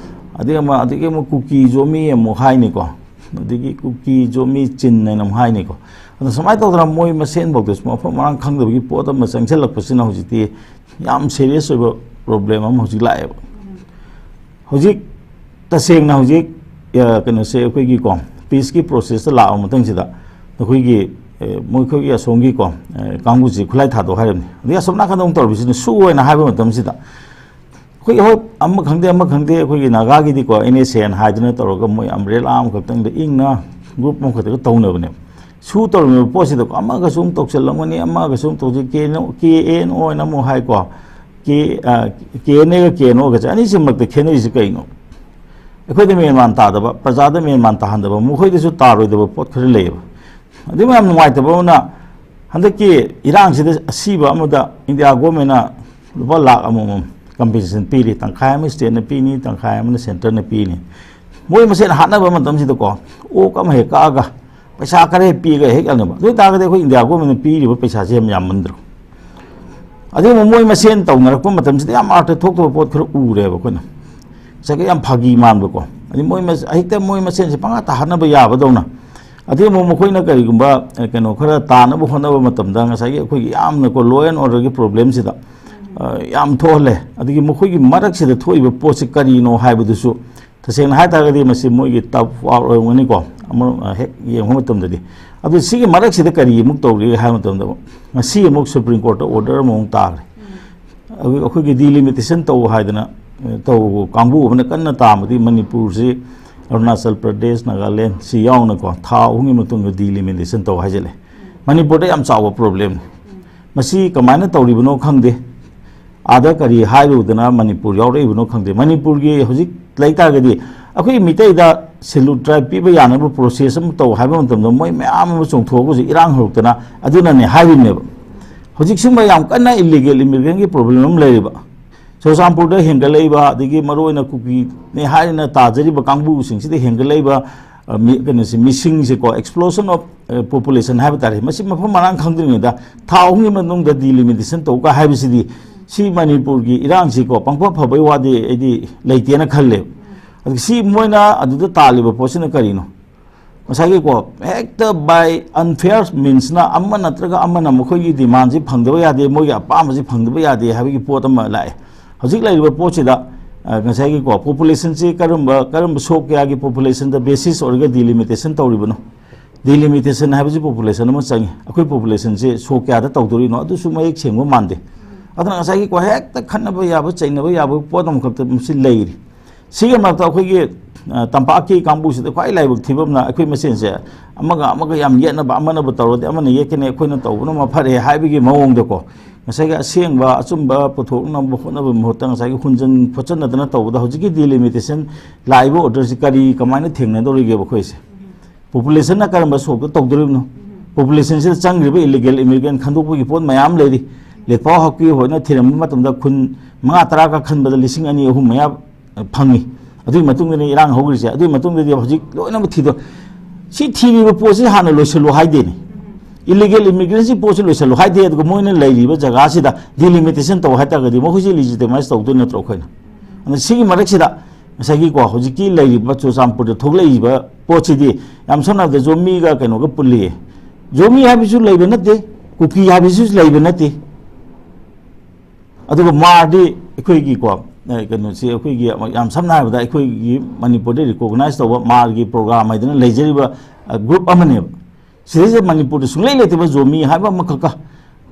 ꯑꯗꯒꯤ ꯑꯃ, ꯑꯗꯒꯤ ꯑꯃꯨꯛ ꯀꯨꯀꯤ ꯖꯣꯃꯤ ꯑꯃꯨꯛ ꯍꯥꯏꯅꯤꯀꯣ, ꯑꯗꯒꯤ ꯀꯨꯀꯤ ꯖꯣꯃꯤ ꯆꯤꯟ ꯍꯥꯏꯅ ꯑꯃꯨꯛ ꯍꯥꯏꯅꯤꯀꯣ꯫ ꯑꯗꯣ ꯁꯨꯃꯥꯏꯅ ꯇꯧꯗꯅ ꯃꯣꯏ ꯃꯁꯦꯟꯐꯥꯎꯗꯁꯨ ꯃꯐꯝ ꯃꯔꯥꯡ ꯈꯪꯗꯕꯒꯤ ꯄꯣꯠ ꯑꯃ ꯆꯪꯁꯤꯜꯂꯛꯄꯁꯤꯅ ꯍꯧꯖꯤꯛꯇꯤ ꯌꯥꯝ ꯁꯦꯔꯤꯌꯁ ꯑꯣꯏꯕ ꯄ꯭ꯔꯣꯕ꯭ꯂꯦꯝ ꯑꯃ ꯍꯧꯖꯤꯛ ꯂꯥꯛꯑꯦꯕ꯫ ꯍꯧꯖꯤꯛ ꯇꯁꯦꯡꯅ ꯍꯧꯖꯤꯛ, ꯑ, ꯀꯩꯅꯣꯁꯦ, ꯑꯩꯈꯣꯏꯒꯤꯀꯣ, ꯄꯤꯁꯀꯤ ꯄ꯭ꯔꯣꯁꯦꯁꯇ ꯂꯥꯛꯑꯕ ꯃꯇꯨꯡꯁꯤꯗ ꯑꯩꯈꯣꯏꯒꯤ, ꯑ, ꯃꯈꯣꯏꯒꯤ ꯑꯁꯣꯝꯒꯤꯀꯣ, ꯑ, ꯀꯥꯡꯕꯨꯁꯤ ꯈꯨꯠꯂꯥꯏ ꯊꯥꯗꯣꯛ ꯍꯥꯏꯔꯕꯅꯤ꯫ ꯑꯗꯩ ꯑꯁꯣꯝ ꯅꯥꯀꯟꯗ ꯑꯃꯨꯛ ꯇꯧꯔꯤꯁꯤꯅ ꯁꯨ ꯑꯣꯏꯅ ꯍꯥꯏꯕ ꯃꯇꯝꯁꯤꯗ ꯑꯩꯈꯣꯏ, ꯍꯣꯏ, ꯑꯃ ꯈꯪꯗꯦ ꯑꯃ ꯈꯪꯗꯦ, ꯑꯩꯈꯣꯏꯒꯤ ꯅꯥꯒꯥꯒꯤꯗꯤꯀꯣ, NSCN ꯍꯥꯏꯗꯅ ꯇꯧꯔꯒ ꯃꯣꯏ ꯑꯝꯕ꯭ꯔꯦꯂꯥ ꯑꯃꯈꯛꯇꯪꯗ ꯏꯪꯅ ꯒ꯭ꯔꯨꯞ ꯑꯃꯈꯛꯇꯒ ꯇꯧꯅꯕꯅꯦꯕ꯫ ꯁꯨ ꯇꯧꯔꯝꯃꯤꯕ ꯄꯣꯠꯁꯤꯗꯀꯣ, ꯑꯃꯒꯁꯨ ꯑꯃꯨꯛ ꯇꯧꯁꯤꯜꯂꯝꯒꯅꯤ, ꯑꯃꯒꯁꯨ ꯑꯃꯨꯛ ꯇꯧꯁꯤ, KNO, KNO ꯍꯥꯏꯅ ꯑꯃꯨꯛ ꯍꯥꯏꯀꯣ, K, ꯑ, KNAꯒ KNOꯒꯁꯦ ꯑꯅꯤꯁꯤ ꯃꯔꯛꯇ ꯈꯦꯠꯅꯔꯤꯁꯤ ꯀꯩꯅꯣ? ꯑꯩꯈꯣꯏꯗ ꯃꯦꯟ ꯃꯥꯟ ꯇꯥꯗꯕ, ꯄ꯭ꯔꯖꯥꯗ ꯃꯦꯟ ꯃꯥꯟ ꯇꯥꯍꯟꯗꯕ, ꯃꯈꯣꯏꯗꯁꯨ ꯇꯥꯔꯣꯏꯗꯕ ꯄꯣꯠ ꯈꯔ ꯂꯩꯌꯦꯕ꯫ ꯑꯗꯨꯒ ꯌꯥꯝ ꯅꯨꯡꯉꯥꯏꯇꯕ ꯑꯃꯅ, ꯍꯟꯗꯛꯀꯤ ꯏꯔꯥꯡꯁꯤꯗ ꯑꯁꯤꯕ ꯑꯃꯗ ꯏꯟꯗꯤꯌꯥ ꯒꯣꯔꯃꯦꯟꯅ ꯂꯨꯄꯥ ꯂꯥꯈ ꯑꯃꯃꯝ ꯀꯝꯄꯦꯟꯁꯦꯁꯟ ꯄꯤꯔꯤ, ꯇꯪꯈꯥꯏ ꯑꯃ ꯁ꯭ꯇꯦꯠꯅ ꯄꯤꯅꯤ, ꯇꯪꯈꯥꯏ ꯑꯃꯅ ꯁꯦꯟꯇꯔꯅ ꯄꯤꯅꯤ꯫ ꯃꯣꯏ ꯃꯁꯦꯟ ꯍꯥꯠꯅꯕ ꯃꯇꯝꯁꯤꯗꯀꯣ, ꯑꯣꯛ ꯑꯃ ꯍꯦꯛ ꯀꯛꯑꯒ ꯄꯩꯁꯥ ꯈꯔ ꯍꯦꯛ ꯄꯤꯔꯒ ꯍꯦꯛ ꯌꯥꯅꯕ꯫ ꯑꯗꯨ ꯑꯣꯏ ꯇꯥꯔꯒꯗꯤ ꯑꯩꯈꯣꯏ ꯏꯟꯗꯤꯌꯥ ꯒꯣꯔꯃꯦꯟꯅ ꯄꯤꯔꯤꯕ ꯄꯩꯁꯥꯁꯦ ꯌꯥꯝ ꯌꯥꯝꯃꯟꯗ꯭ꯔꯣ? ꯑꯗꯨꯒ ꯃꯣꯏ ꯃꯁꯦꯟ ꯇꯧꯅꯔꯛꯄ ꯃꯇꯝꯁꯤꯗ ꯌꯥꯝ ꯑꯥꯔꯊ ꯊꯣꯛꯇꯕ ꯄꯣꯠ ꯈꯔ ꯎꯔꯦꯕ ꯑꯩꯈꯣꯏꯅ꯫ ꯉꯁꯥꯏꯒꯤ ꯌꯥꯝ ꯐꯥꯒꯤ ꯃꯥꯟꯕꯀꯣ꯫ ꯑꯗꯩ ꯃꯣꯏ ꯃꯁ-, ꯍꯦꯛꯇ ꯃꯣꯏ ꯃꯁꯦꯟꯁꯦ ꯄꯪꯍꯥꯠꯇ ꯍꯥꯠꯅꯕ ꯌꯥꯕꯗꯧꯅ꯫ ꯑꯗꯩ ꯑꯃꯨꯛ ꯃꯈꯣꯏꯅ ꯀꯔꯤꯒꯨꯝꯕ, ꯑ, ꯀꯩꯅꯣ ꯈꯔ ꯇꯥꯅꯕ ꯍꯣꯠꯅꯕ ꯃꯇꯝꯗ ꯉꯁꯥꯏꯒꯤ ꯑꯩꯈꯣꯏꯒꯤ ꯌꯥꯝꯅꯀꯣ, law and orderꯒꯤ problemꯁꯤꯗ, ꯑ, ꯌꯥꯝ ꯊꯣꯛꯍꯜꯂꯦ꯫ ꯑꯗꯒꯤ ꯃꯈꯣꯏꯒꯤ ꯃꯔꯛꯁꯤꯗ ꯊꯣꯛꯏꯕ ꯄꯣꯠꯁꯤ ꯀꯔꯤꯅꯣ ꯍꯥꯏꯕꯗꯨꯁꯨ ꯇꯁꯦꯡꯅ ꯍꯥꯏ ꯇꯥꯔꯒꯗꯤ ꯃꯁꯤ ꯃꯣꯏꯒꯤ tough war ꯑꯣꯏꯔꯝꯒꯅꯤꯀꯣ, ꯑꯃ, ꯑ, ꯍꯦꯛ ꯌꯦꯡꯕ ꯃꯇꯝꯗꯗꯤ꯫ ꯑꯗꯨ ꯁꯤꯒꯤ ꯃꯔꯛꯁꯤꯗ ꯀꯔꯤ ꯑꯃꯨꯛ ꯇꯧꯔꯤ ꯍꯥꯏꯕ ꯃꯇꯝꯗ, ꯉꯁꯤ ꯑꯃꯨꯛ Supreme Courtꯇ order ꯑꯃꯃꯨꯛ ꯇꯥꯈ꯭ꯔꯦ꯫ ꯑꯩꯈꯣꯏ-, ꯑꯩꯈꯣꯏꯒꯤ delimitation ꯇꯧ ꯍꯥꯏꯗꯅ, ꯑ, ꯇꯧ ꯀꯥꯡꯕꯨ ꯑꯃꯅ ꯀꯟꯅ ꯇꯥꯝꯕꯗꯤ ꯃꯅꯤꯄꯨꯔꯁꯤ ꯑꯔꯨꯅꯥꯆꯜ ꯄ꯭ꯔꯗꯦꯁ, ꯅꯥꯒꯥꯂꯦꯟ ꯁꯤ ꯌꯥꯎꯅꯀꯣ, ꯊꯥ ꯑꯍꯨꯝꯒꯤ ꯃꯇꯨꯡꯗ ꯗꯤꯂꯤꯃꯤꯇꯦꯁꯟ ꯇꯧ ꯍꯥꯏꯖꯜꯂꯦ꯫ ꯃꯅꯤꯄꯨꯔꯗ ꯌꯥꯝ ꯆꯥꯎꯕ ꯄ꯭ꯔꯣꯕ꯭ꯂꯦꯝꯅꯤ꯫ ꯃꯁꯤ ꯀꯃꯥꯏꯅ ꯇꯧꯔꯤꯕꯅꯣ ꯈꯪꯗꯦ꯫ ꯑꯥꯗ ꯀꯔꯤ ꯍꯥꯏꯔꯨꯗꯅ ꯃꯅꯤꯄꯨꯔ ꯌꯥꯎꯔꯛꯏꯕꯅꯣ ꯈꯪꯗꯦ꯫ ꯃꯅꯤꯄꯨꯔꯒꯤ ꯍꯧꯖꯤꯛ ꯂꯩ ꯇꯥꯔꯒꯗꯤ, ꯑꯩꯈꯣꯏ ꯃꯤꯇꯩꯗ ꯁꯦꯂꯨꯠ ꯇ꯭ꯔꯥꯏꯕ ꯄꯤꯕ ꯌꯥꯅꯕ ꯄ꯭ꯔꯣꯁꯦꯁ ꯑꯃ ꯇꯧ ꯍꯥꯏꯕ ꯃꯇꯝꯗ, ꯃꯣꯏ ꯃꯌꯥꯝ ꯑꯃ ꯆꯣꯡꯊꯣꯛꯑꯒꯁꯨ ꯏꯔꯥꯡ ꯍꯧꯔꯛꯇꯅ, ꯑꯗꯨꯅꯅꯦ ꯍꯥꯏꯔꯤꯕꯅꯦꯕ꯫ ꯍꯧꯖꯤꯛ ꯁꯨꯝꯕ ꯌꯥꯝ ꯀꯟꯅ ꯏꯜꯂꯤꯒꯦꯜ ꯏꯃꯤꯒ꯭ꯔꯦꯟꯒꯤ ꯄ꯭ꯔꯣꯕ꯭ꯂꯦꯝ ꯑꯃ ꯂꯩꯔꯤꯕ꯫ ꯆꯨꯔꯆꯥꯟꯄꯨꯔꯗ ꯍꯦꯟꯒꯠꯂꯛꯏꯕ, ꯑꯗꯒꯤ ꯃꯔꯨꯑꯣꯏꯅ ꯀꯨꯀꯤꯅꯦ ꯍꯥꯏꯅ ꯇꯥꯖꯔꯤꯕ ꯀꯥꯡꯕꯨꯁꯤꯡꯁꯤꯗ ꯍꯦꯟꯒꯠꯂꯛꯏꯕ, ꯑ, ꯃꯤ-, ꯀꯩꯅꯣꯁꯦ, ꯃꯤꯁꯤꯡꯁꯦꯀꯣ, explosion of, ꯑ, population ꯍꯥꯏꯕ ꯇꯥꯔꯦ, ꯃꯁꯤ ꯃꯐꯝ ꯃꯔꯥꯡ ꯈꯪꯗ꯭ꯔꯤꯉꯩꯗ ꯊꯥ ꯑꯍꯨꯝꯒꯤ ꯃꯅꯨꯡꯗ ꯗꯤꯂꯤꯃꯤꯇꯦꯁꯟ ꯇꯧ ꯀ ꯍꯥꯏꯕꯁꯤꯗꯤ, ꯁꯤ ꯃꯅꯤꯄꯨꯔꯒꯤ ꯏꯔꯥꯡꯁꯤꯀꯣ, ꯄꯪꯐ ꯐꯕꯩ ꯋꯥꯗꯤ ꯑꯩꯗꯤ ꯂꯩꯇꯦꯅ ꯈꯜꯂꯦꯕ꯫ ꯑꯗꯨ ꯁꯤ ꯃꯣꯏꯅ ꯑꯗꯨꯗ ꯇꯥꯜꯂꯤꯕ ꯄꯣꯠꯁꯤꯅ ꯀꯔꯤꯅꯣ? ꯉꯁꯥꯏꯒꯤꯀꯣ, ꯍꯦꯛꯇ by unfair means ꯅ ꯑꯃ ꯅꯠꯇ꯭ꯔꯒ ꯑꯃꯅ ꯃꯈꯣꯏꯒꯤ ꯗꯤꯃꯥꯟꯁꯤ ꯐꯪꯗꯕ ꯌꯥꯗꯦ, ꯃꯣꯏꯒꯤ ꯑꯄꯥꯝꯕꯁꯤ ꯐꯪꯗꯕ ꯌꯥꯗꯦ ꯍꯥꯏꯕꯒꯤ ꯄꯣꯠ ꯑꯃ ꯂꯥꯛꯑꯦ꯫ ꯍꯧꯖꯤꯛ ꯂꯩꯔꯤꯕ ꯄꯣꯠꯁꯤꯗ, ꯑ, ꯉꯁꯥꯏꯒꯤꯀꯣ, ꯄꯣꯄꯨꯂꯦꯁꯟꯁꯤ ꯀꯔꯝꯕ, ꯀꯔꯝꯕ ꯁꯣꯛ ꯀꯌꯥꯒꯤ ꯄꯣꯄꯨꯂꯦꯁꯟꯗ ꯕꯦꯁꯤꯁ ꯑꯣꯏꯔꯒ ꯗꯤꯂꯤꯃꯤꯇꯦꯁꯟ ꯇꯧꯔꯤꯕꯅꯣ? ꯗꯤꯂꯤꯃꯤꯇꯦꯁꯟ ꯍꯥꯏꯕꯁꯤ ꯄꯣꯄꯨꯂꯦꯁꯟ ꯑꯃ ꯆꯪꯉꯤ꯫ ꯑꯩꯈꯣꯏ ꯄꯣꯄꯨꯂꯦꯁꯟꯁꯤ ꯁꯣꯛ ꯀꯌꯥꯗ ꯇꯧꯗꯣꯔꯤꯅꯣ? ꯑꯗꯨꯁꯨ ꯃꯌꯦꯛ ꯁꯦꯡꯕ ꯃꯥꯟꯗꯦ꯫ ꯑꯗꯨꯅ ꯉꯁꯥꯏꯒꯤꯀꯣ, ꯍꯦꯛꯇ ꯈꯠꯅꯕ ꯌꯥꯕ, ꯆꯩꯅꯕ ꯌꯥꯕ ꯄꯣꯠ ꯑꯃꯈꯛꯇ ꯃꯁꯤ ꯂꯩꯔꯤ꯫ ꯁꯤꯒꯤ ꯃꯔꯛꯇ ꯑꯩꯈꯣꯏꯒꯤ, ꯑ, ꯇꯝꯄꯥꯛꯀꯤ ꯀꯥꯡꯕꯨꯁꯤꯗ ꯈ꯭ꯋꯥꯏ ꯂꯥꯏꯕꯛ ꯊꯤꯕ ꯑꯃꯅ, ꯑꯩꯈꯣꯏ ꯃꯁꯦꯟꯁꯦ ꯑꯃꯒ ꯑꯃꯒ ꯌꯥꯝ ꯌꯦꯠꯅꯕ, ꯑꯃꯅꯕꯨ ꯇꯧꯔꯗꯤ ꯑꯃꯅ ꯌꯦꯠꯀꯅꯤ, ꯑꯩꯈꯣꯏꯅ ꯇꯧꯕꯅ ꯃꯐꯔꯦ ꯍꯥꯏꯕꯒꯤ ꯃꯑꯣꯡꯗꯀꯣ, ꯉꯁꯥꯏꯒꯤ ꯑꯁꯦꯡꯕ ꯑꯆꯨꯝꯕ ꯄꯨꯊꯣꯛꯅꯕ ꯍꯣꯠꯅꯕꯒꯤ ꯃꯍꯨꯠꯇ ꯉꯁꯥꯏꯒꯤ ꯍꯨꯟꯖꯟ ꯈꯣꯠꯆꯟꯅꯗꯅ ꯇꯧꯕꯗ, ꯍꯧꯖꯤꯛꯀꯤ ꯗꯤꯂꯤꯃꯤꯇꯦꯁꯟ ꯂꯥꯛꯏꯕ ꯑꯣꯔꯗꯔꯁꯤ ꯀꯔꯤ, ꯀꯃꯥꯏꯅ ꯊꯦꯡꯅꯗꯧꯔꯤꯒꯦꯕ ꯑꯩꯈꯣꯏꯁꯦ? ꯄꯣꯄꯨꯂꯦꯁꯟꯅ ꯀꯔꯝꯕ ꯁꯣꯛꯇ ꯇꯧꯗꯣꯔꯤꯕꯅꯣ? ꯄꯣꯄꯨꯂꯦꯁꯟꯁꯤꯗ ꯆꯪꯈ꯭ꯔꯤꯕ ꯏꯂꯤꯒꯦꯜ ꯏꯃꯤꯒ꯭ꯔꯦꯟ ꯈꯟꯗꯣꯛꯄꯒꯤ ꯄꯣꯠ ꯃꯌꯥꯝ ꯂꯩꯔꯤ꯫ ꯂꯦꯠꯄꯥꯎ ꯍꯥꯎꯀꯤ ꯍꯣꯏꯅ ꯊꯤꯔꯝꯕ ꯃꯇꯝꯗ ꯈꯨꯟ ꯃꯉꯥ ꯇꯔꯥꯒ ꯈꯟꯕꯗ ꯂꯤꯁꯤꯡ ꯑꯅꯤ ꯑꯍꯨꯝ ꯃꯌꯥ ꯐꯪꯉꯤ꯫ ꯑꯗꯨꯒꯤ ꯃꯇꯨꯡꯗꯅꯤ ꯏꯔꯥꯡ ꯍꯧꯈ꯭ꯔꯤꯁꯦ꯫ ꯑꯗꯨꯒꯤ ꯃꯇꯨꯡꯗꯗꯤ ꯍꯧꯖꯤꯛ ꯂꯣꯏꯅꯃꯛ ꯊꯤꯗꯣ-, ꯁꯤ ꯊꯤꯔꯤꯕ ꯄꯣꯠꯁꯤ ꯍꯥꯟꯅ ꯂꯣꯏꯁꯤꯜꯂꯨ ꯍꯥꯏꯗꯦꯅꯦ꯫ ꯏꯂꯤꯒꯦꯜ ꯏꯃꯤꯒ꯭ꯔꯦꯟꯁꯤ ꯄꯣꯠꯁꯤ ꯂꯣꯏꯁꯤꯜꯂꯨ ꯍꯥꯏꯗꯦ, ꯑꯗꯨꯒ ꯃꯣꯏꯅ ꯂꯩꯔꯤꯕ ꯖꯒꯥꯁꯤꯗ ꯗꯤꯂꯤꯃꯤꯇꯦꯁꯟ ꯇꯧ ꯍꯥꯏꯇꯥꯔꯒꯗꯤ ꯃꯈꯣꯏꯁꯤ ꯂꯤꯖꯤꯇꯤꯃꯥꯏꯁ ꯇꯧꯗꯣꯏ ꯅꯠꯇ꯭ꯔꯣ ꯑꯩꯈꯣꯏꯅ? ꯑꯗꯨꯅ ꯁꯤꯒꯤ ꯃꯔꯛꯁꯤꯗ ꯉꯁꯥꯏꯒꯤꯀꯣ, ꯍꯧꯖꯤꯛꯀꯤ ꯂꯩꯔꯤꯕ ꯆꯨꯔꯆꯥꯟꯄꯨꯔꯗ ꯊꯣꯛꯂꯛꯏꯕ ꯄꯣꯠꯁꯤꯗꯤ, ꯌꯥꯝ ꯁꯝꯅ ꯍꯥꯏꯔꯕꯗ, ꯖꯣꯃꯤꯒ ꯀꯩꯅꯣꯒ ꯄꯨꯜꯂꯤ꯫ ꯖꯣꯃꯤ ꯍꯥꯏꯕꯁꯨ ꯂꯩꯕ ꯅꯠꯇꯦ, ꯀꯨꯀꯤ ꯍꯥꯏꯕꯁꯨ ꯂꯩꯕ ꯅꯠꯇꯦ꯫ ꯑꯗꯨꯒ ꯃꯥꯔꯗꯤ ꯑꯩꯈꯣꯏꯒꯤꯀꯣ, ꯑ, ꯀꯩꯅꯣꯁꯤ, ꯑꯩꯈꯣꯏꯒꯤ ꯌꯥꯝ ꯁꯝꯅ ꯍꯥꯏꯔꯕꯗ, ꯑꯩꯈꯣꯏꯒꯤ ꯃꯅꯤꯄꯨꯔꯗ ꯔꯤꯀꯣꯒꯅꯥꯏꯁ ꯇꯧꯕ ꯃꯥꯔꯒꯤ ꯄ꯭ꯔꯣꯒ꯭ꯔꯥꯝ ꯍꯥꯏꯗꯅ ꯂꯩꯖꯔꯤꯕ, ꯑ, ꯒ꯭ꯔꯨꯞ ꯑꯃꯅꯦꯕ꯫ ꯁꯤꯗꯩꯁꯤꯗ ꯃꯅꯤꯄꯨꯔꯗ ꯁꯨꯡꯂꯩ ꯂꯩꯇꯕ ꯖꯣꯃꯤ ꯍꯥꯏꯕ ꯑꯃꯈꯛꯀ,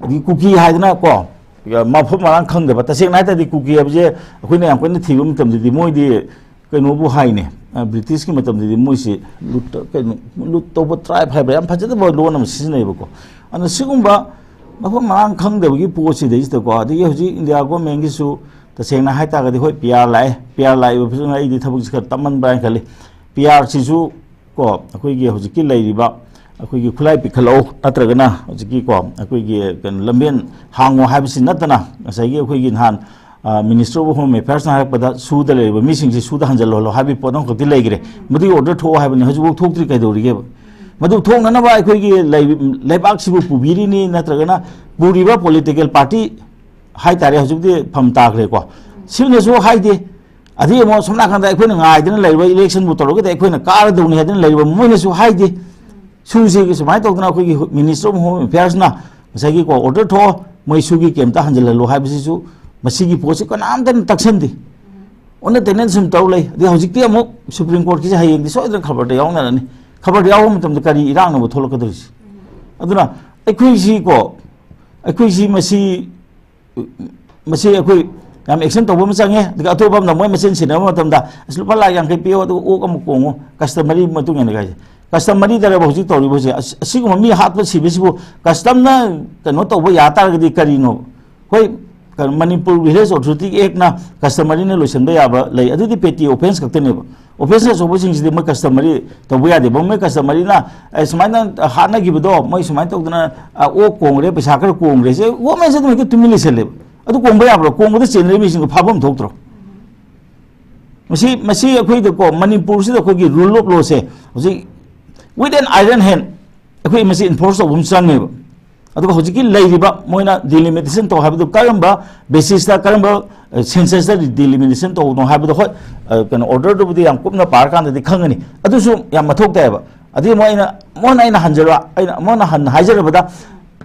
ꯑꯗꯒꯤ ꯀꯨꯀꯤ ꯍꯥꯏꯗꯅ ꯀꯣ, ꯃꯐꯝ ꯃꯔꯥꯡ ꯈꯪꯗꯕ, ꯇꯁꯦꯡꯅ ꯍꯥꯏ ꯇꯥꯔꯗꯤ ꯀꯨꯀꯤ ꯍꯥꯏꯕꯁꯦ ꯑꯩꯈꯣꯏꯅ ꯌꯥꯝ ꯀꯟꯅ ꯊꯤꯕ ꯃꯇꯝꯗꯗꯤ ꯃꯣꯏꯗꯤ ꯀꯩꯅꯣꯕꯨ ꯍꯥꯏꯅꯦ, ꯑ, ꯕ꯭ꯔꯤꯇꯤꯁꯀꯤ ꯃꯇꯝꯗꯗꯤ ꯃꯣꯏꯁꯤ ꯂꯨꯠ ꯇ-, ꯀꯩꯅꯣ, ꯂꯨꯠ ꯇꯧꯕ ꯇ꯭ꯔꯥꯏꯕ ꯍꯥꯏꯕ꯭ꯔꯥ, ꯌꯥꯝ ꯐꯖꯗꯕ ꯂꯣꯟ ꯑꯃ ꯁꯤꯖꯤꯟꯅꯩꯕꯀꯣ꯫ ꯑꯗꯨꯅ ꯁꯤꯒꯨꯝꯕ ꯃꯐꯝ ꯃꯔꯥꯡ ꯈꯪꯗꯕꯒꯤ ꯄꯣꯠꯁꯤꯗꯩꯁꯤꯗꯀꯣ, ꯑꯗꯒꯤ ꯍꯧꯖꯤꯛ ꯏꯟꯗꯤꯌꯥ ꯒꯣꯔꯃꯦꯟꯒꯤꯁꯨ ꯇꯁꯦꯡꯅ ꯍꯥꯏ ꯇꯥꯔꯒꯗꯤ, ꯍꯣꯏ, ꯄꯤ ꯑꯥꯔ ꯂꯥꯛꯑꯦ, ꯄꯤ ꯑꯥꯔ ꯂꯥꯛꯏꯕ ꯐꯤꯕꯝꯁꯤꯅ ꯑꯩꯗꯤ ꯊꯕꯛꯁꯤ ꯈꯔ ꯇꯞꯃꯟꯕ꯭ꯔꯥ ꯍꯥꯏꯅ ꯈꯜꯂꯤ꯫ ꯄꯤ ꯑꯥꯔꯁꯤꯁꯨ ꯀꯣ, ꯑꯩꯈꯣꯏꯒꯤ ꯍꯧꯖꯤꯛꯀꯤ ꯂꯩꯔꯤꯕ ꯑꯩꯈꯣꯏꯒꯤ ꯈꯨꯠꯂꯥꯏ ꯄꯤꯈꯠꯂꯛꯎ, ꯅꯠꯇ꯭ꯔꯒꯅ ꯍꯧꯖꯤꯛꯀꯤ ꯀꯣ, ꯑꯩꯈꯣꯏꯒꯤ ꯀꯩꯅꯣ, ꯂꯝꯕꯦꯟ ꯍꯥꯡꯉꯣ ꯍꯥꯏꯕꯁꯤ ꯅꯠꯇꯅ, ꯉꯁꯥꯏꯒꯤ ꯑꯩꯈꯣꯏꯒꯤ ꯅꯍꯥꯟ, ꯑ, Minister of Home Affairsꯅ ꯍꯥꯏꯔꯛꯄꯗ, ꯁꯨꯗ ꯂꯩꯔꯤꯕ ꯃꯤꯁꯤꯡꯁꯤ ꯁꯨꯗ ꯍꯟꯖꯜꯍꯜꯂꯣ ꯍꯥꯏꯕꯒꯤ ꯄꯣꯠ ꯑꯃꯈꯛꯇꯤ ꯂꯩꯈ꯭ꯔꯦ꯫ ꯃꯗꯨꯒꯤ order ꯊꯣꯛꯑꯣ ꯍꯥꯏꯕꯅꯤ, ꯍꯧꯖꯤꯛꯐꯥꯎ ꯊꯣꯛꯇ꯭ꯔꯤ꯫ ꯀꯩꯗꯧꯔꯤꯒꯦꯕ? ꯃꯗꯨ ꯊꯣꯛꯅꯅꯕ ꯑꯩꯈꯣꯏꯒꯤ ꯂꯩ-, ꯂꯩꯕꯥꯛꯁꯤꯕꯨ ꯄꯨꯕꯤꯔꯤꯅꯤ, ꯅꯠꯇ꯭ꯔꯒꯅ ꯄꯨꯔꯤꯕ political party ꯍꯥꯏꯇꯥꯔꯦ, ꯍꯧꯖꯤꯛꯇꯤ ꯐꯝ ꯇꯥꯈ꯭ꯔꯦꯀꯣ, ꯁꯤꯅꯁꯨ ꯍꯥꯏꯗꯦ꯫ ꯑꯗꯩ ꯑꯃꯨꯛ ꯁꯣꯝ ꯅꯥꯀꯟꯗ ꯑꯩꯈꯣꯏꯅ ꯉꯥꯏꯗꯅ ꯂꯩꯔꯤꯕ, election ꯕꯨ ꯇꯧꯔꯒꯗꯤ ꯑꯩꯈꯣꯏꯅ ꯀꯥꯔꯗꯧꯅꯤ ꯍꯥꯏꯗꯅ ꯂꯩꯔꯤꯕ, ꯃꯣꯏꯅꯁꯨ ꯍꯥꯏꯗꯦ꯫ ꯁꯨꯁꯤꯒꯤ ꯁꯨꯃꯥꯏꯅ ꯇꯧꯗꯅ ꯑꯩꯈꯣꯏꯒꯤ Minister of Home Affairsꯅ ꯉꯁꯥꯏꯒꯤ ꯀꯣ, order ꯊꯣꯛꯑꯣ, ꯃꯣꯏ ꯁꯨꯒꯤ ꯀꯦꯝꯇ ꯍꯟꯖꯤꯜꯍꯜꯂꯣ ꯍꯥꯏꯕꯁꯤꯁꯨ, ꯃꯁꯤꯒꯤ ꯄꯣꯠꯁꯤ ꯀꯅꯥꯝꯇꯅ ꯇꯛꯁꯟꯗꯦ꯫ ꯑꯣꯟꯅ ꯇꯩꯅ ꯁꯨꯝ ꯇꯧ ꯂꯩ꯫ ꯑꯗꯩ ꯍꯧꯖꯤꯛꯇꯤ ꯑꯃꯨꯛ Supreme Courtꯀꯤꯁꯦ ꯍꯌꯦꯡꯗꯤ ꯁꯣꯏꯗꯅ ꯈꯕꯔꯗ ꯌꯥꯎꯅꯔꯅꯤ꯫ ꯈꯕꯔꯗ ꯌꯥꯎꯕ ꯃꯇꯝꯗ ꯀꯔꯤ ꯏꯔꯥꯡꯅꯣꯕ ꯊꯣꯛꯂꯛꯀꯗꯣꯏꯁꯦ? ꯑꯗꯨꯅ ꯑꯩꯈꯣꯏꯁꯤ ꯀꯣ, ꯑꯩꯈꯣꯏꯁꯤ ꯃꯁꯤ ꯃꯁꯤ ꯑꯩꯈꯣꯏ ꯌꯥꯝ action ꯇꯧꯕ ꯑꯃ ꯆꯪꯉꯦ꯫ ꯑꯗꯨꯒ ꯑꯇꯣꯞꯄ ꯑꯃꯅ ꯃꯣꯏ ꯃꯁꯦꯟ ꯁꯤꯟꯅꯕ ꯃꯇꯝꯗ, "ꯑꯁ, ꯂꯨꯄꯥ ꯂꯥꯛ ꯌꯥꯡꯈꯩ ꯄꯤꯌꯣ, ꯑꯗꯨꯒ ꯑꯣꯛ ꯑꯃ ꯀꯣꯡꯉꯣ", customary ꯃꯇꯨꯡ ꯏꯟꯅ ꯀꯥꯏꯁꯦ꯫ Customaryꯗꯔꯕ ꯍꯧꯖꯤꯛ ꯇꯧꯔꯤꯕꯁꯦ? ꯑꯁ, ꯑꯁꯤꯒꯨꯝꯕ ꯃꯤ ꯍꯥꯠꯄ ꯁꯤꯕꯁꯤꯕꯨ customꯅ ꯀꯩꯅꯣ ꯇꯧꯕ ꯌꯥ ꯇꯥꯔꯒꯗꯤ ꯀꯔꯤꯅꯣ? ꯍꯣꯏ, ꯀꯩꯅꯣ, Manipur Village Authority Actꯅ customaryꯅ ꯂꯣꯏꯁꯤꯟꯕ ꯌꯥꯕ ꯂꯩ, ꯑꯗꯨꯗꯤ petty offence ꯈꯛꯇꯅꯦꯕ꯫ Offence ꯑꯆꯧꯕꯁꯤꯡꯁꯤꯗꯤ ꯃꯣꯏ customary ꯇꯧꯕ ꯌꯥꯗꯦꯕ꯫ ꯃꯣꯏ customaryꯅ, "ꯑꯦ, ꯁꯨꯃꯥꯏꯅ ꯍꯥꯠꯅꯈꯤꯕꯗꯣ, ꯃꯣꯏ ꯁꯨꯃꯥꯏꯅ ꯇꯧꯗꯅ, ꯑ, ꯑꯣꯛ ꯀꯣꯡꯈ꯭ꯔꯦ, ꯄꯩꯁꯥ ꯈꯔ ꯀꯣꯡꯈ꯭ꯔꯦ", ꯁꯦ governmentꯁꯦ ꯑꯗꯨꯝ ꯍꯦꯛꯇ ꯇꯨꯃꯤꯟ ꯂꯩꯁꯜꯂꯦꯕ꯫ ꯑꯗꯨ ꯀꯣꯡꯕ ꯌꯥꯕ꯭ꯔꯣ? ꯀꯣꯡꯕꯗ ꯆꯦꯟꯅꯔꯤꯕ ꯃꯤꯁꯤꯡꯗꯣ ꯐꯥꯐꯝ ꯊꯣꯛꯇ꯭ꯔꯣ? ꯃꯁꯤ, ꯃꯁꯤ ꯑꯩꯈꯣꯏꯗꯀꯣ, ꯃꯅꯤꯄꯨꯔꯁꯤꯗ ꯑꯩꯈꯣꯏꯒꯤ rule of lawꯁꯦ ꯍꯧꯖꯤꯛ with an iron hand ꯑꯩꯈꯣꯏ ꯃꯁꯤ enforce ꯇꯧꯕ ꯑꯃ ꯆꯪꯉꯦꯕ꯫ ꯑꯗꯨꯒ ꯍꯧꯖꯤꯛꯀꯤ ꯂꯩꯔꯤꯕ ꯃꯣꯏꯅ delimitation ꯇꯧ ꯍꯥꯏꯕꯗꯨ ꯀꯔꯝꯕ basisꯇ, ꯀꯔꯝꯕ, ꯑ, censusꯇ delimitation ꯇꯧꯕꯅꯣ ꯍꯥꯏꯕꯗꯣ, ꯍꯣꯏ, ꯑ, ꯀꯩꯅꯣ, orderꯗꯨꯕꯨꯗꯤ ꯌꯥꯝ ꯀꯨꯞꯅ ꯄꯥꯔꯀꯥꯟꯗꯗꯤ ꯈꯪꯒꯅꯤ꯫ ꯑꯗꯨꯁꯨ ꯌꯥꯝ ꯃꯊꯧ ꯇꯥꯏꯌꯦꯕ꯫ ꯑꯗꯩ ꯑꯃꯨꯛ ꯑꯩꯅ, ꯑꯃꯨꯛ ꯍꯟꯅ ꯑꯩꯅ ꯍꯟꯖꯔ-, ꯑꯩꯅ ꯑꯃꯨꯛ ꯍꯟꯅ ꯍꯟꯅ ꯍꯥꯏꯖꯔꯕꯗ,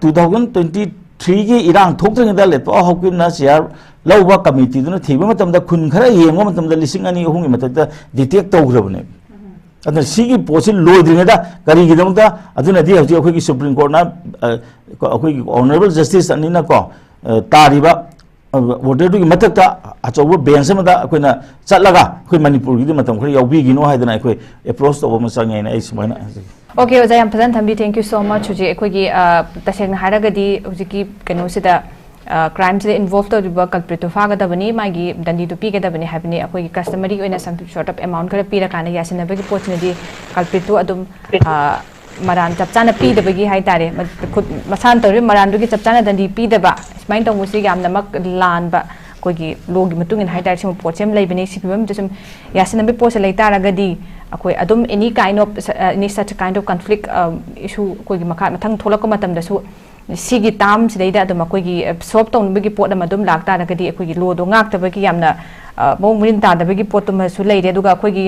two thousand twenty threeꯒꯤ ꯏꯔꯥꯡ ꯊꯣꯛꯇ꯭ꯔꯤꯉꯩꯗ ꯂꯦꯞꯇꯣ ꯍꯥꯎꯀꯤꯞꯅ chair ꯂꯧꯕ committeeꯗꯨꯅ ꯊꯤꯕ ꯃꯇꯝꯗ ꯈꯨꯟ ꯈꯔ ꯌꯦꯡꯕ ꯃꯇꯝꯗ ꯂꯤꯁꯤꯡ ꯑꯅꯤ, ꯑꯍꯨꯝꯒꯤ ꯃꯊꯛꯇ detect ꯇꯧꯈ꯭ꯔꯕꯅꯦ꯫ ꯑꯗꯨꯅ ꯁꯤꯒꯤ ꯄꯣꯠꯁꯤ ꯂꯣꯏꯗ꯭ꯔꯤꯉꯩꯗ ꯀꯔꯤꯒꯤꯗꯃꯛꯇ, ꯑꯗꯨꯅꯗꯤ ꯍꯧꯖꯤꯛ ꯑꯩꯈꯣꯏꯒꯤ Supreme Courtꯅ, ꯑ, ꯑꯩꯈꯣꯏꯒꯤ Honourable Justice ꯑꯅꯤꯅꯀꯣ, ꯑ, ꯇꯥꯔꯤꯕ ꯑꯣꯔꯗꯔꯗꯨꯒꯤ ꯃꯊꯛꯇ ꯑꯆꯧꯕ ꯕꯦꯟꯁ ꯑꯃꯗ ꯑꯩꯈꯣꯏꯅ ꯆꯠꯂꯒ ꯑꯩꯈꯣꯏ ꯃꯅꯤꯄꯨꯔꯒꯤꯗꯤ ꯃꯇꯝ ꯈꯔ ꯌꯥꯎꯕꯤꯈꯤꯅꯣ ꯍꯥꯏꯗꯅ ꯑꯩꯈꯣꯏ ꯑꯦꯄ꯭ꯔꯣꯁ ꯇꯧꯕ ꯑꯃ ꯆꯪꯉꯦꯅ ꯑꯩ ꯁꯨꯃꯥꯏꯅ ꯍꯥꯏꯖꯒꯦ꯫ Okay, ꯑꯣꯖꯥ, ꯌꯥꯝ ꯐꯖꯅ ꯊꯝꯕꯤ, thank you so much꯫ ꯍꯧꯖꯤꯛ ꯑꯩꯈꯣꯏꯒꯤ ꯑ, ꯇꯁꯦꯡꯅ ꯍꯥꯏꯔꯒꯗꯤ ꯍꯧꯖꯤꯛꯀꯤ ꯀꯩꯅꯣꯁꯤꯗ ꯀ꯭ꯔꯥꯏꯝꯁꯤꯗ ꯏꯟꯚꯣꯜꯕ ꯇꯧꯔꯤꯕ ꯀꯜꯄ꯭ꯔꯤꯠꯇꯨ ꯐꯥꯒꯗꯕꯅꯤ, ꯃꯥꯒꯤ ꯗꯟꯗꯤꯗꯨ ꯄꯤꯒꯗꯕꯅꯤ ꯍꯥꯏꯕꯅꯤ꯫ ꯑꯩꯈꯣꯏꯒꯤ ꯀꯁꯇꯃꯔꯤ ꯑꯣꯏꯅ some sort of amount ꯈꯔ ꯄꯤꯔꯀꯥꯟꯗ ꯌꯥꯁꯤꯟꯅꯕꯒꯤ ꯄꯣꯠꯁꯤꯅꯗꯤ ꯀꯜꯄ꯭ꯔꯤꯠꯇꯨ ꯑꯗꯨꯝ ꯑ, ꯃꯔꯥꯟ ꯆꯞ ꯆꯥꯅ ꯄꯤꯗꯕꯒꯤ ꯍꯥꯏ ꯇꯥꯔꯦ, ꯃ- ꯈꯨꯠ- ꯃꯁꯥꯅ ꯇꯧꯔꯤꯕ ꯃꯔꯥꯟꯗꯨꯒꯤ ꯆꯞ ꯆꯥꯅ ꯗꯟꯗꯤ ꯄꯤꯗꯕ, ꯁꯨꯃꯥꯏꯅ ꯇꯧꯕꯁꯤ ꯌꯥꯝꯅꯃꯛ ꯂꯥꯟꯕ, ꯑꯩꯈꯣꯏꯒꯤ ꯂꯣꯒꯤ ꯃꯇꯨꯡ ꯏꯟꯅ ꯍꯥꯏ ꯇꯥꯔꯦ, ꯁꯤꯒꯨꯝꯕ ꯄꯣꯠꯁꯤ ꯑꯃ ꯂꯩꯕꯅꯤ꯫ ꯁꯤ ꯐꯤꯕꯝꯁꯤꯗ ꯁꯨꯝ ꯌꯥꯁꯤꯟꯅꯕꯒꯤ ꯄꯣꯠꯁꯦ ꯂꯩ ꯇꯥꯔꯒꯗꯤ ꯑꯩꯈꯣꯏ ꯑꯗꯨꯝ any kind of any such kind of conflict issue ꯑꯩꯈꯣꯏꯒꯤ ꯃꯈꯥ ꯃꯊꯪ ꯊꯣꯛꯂꯛꯄ ꯃꯇꯝꯗꯁꯨ ꯁꯤꯒꯤ ꯇꯥꯝꯁꯤꯗꯩꯗ ꯑꯗꯨꯝ ꯑꯩꯈꯣꯏꯒꯤ ꯁꯣꯜꯕ ꯇꯧꯅꯕꯒꯤ ꯄꯣꯠ ꯑꯃ ꯑꯗꯨꯝ ꯂꯥꯛ ꯇꯥꯔꯒꯗꯤ ꯑꯩꯈꯣꯏꯒꯤ ꯂꯣꯗꯣ ꯉꯥꯛꯇꯕꯒꯤ ꯌꯥꯝꯅ ꯑ, ꯃꯑꯣꯡ ꯃꯔꯤꯟ ꯇꯥꯗꯕꯒꯤ ꯄꯣꯠꯇꯨꯃꯁꯨ ꯂꯩꯔꯦ꯫ ꯑꯗꯨꯒ ꯑꯩꯈꯣꯏꯒꯤ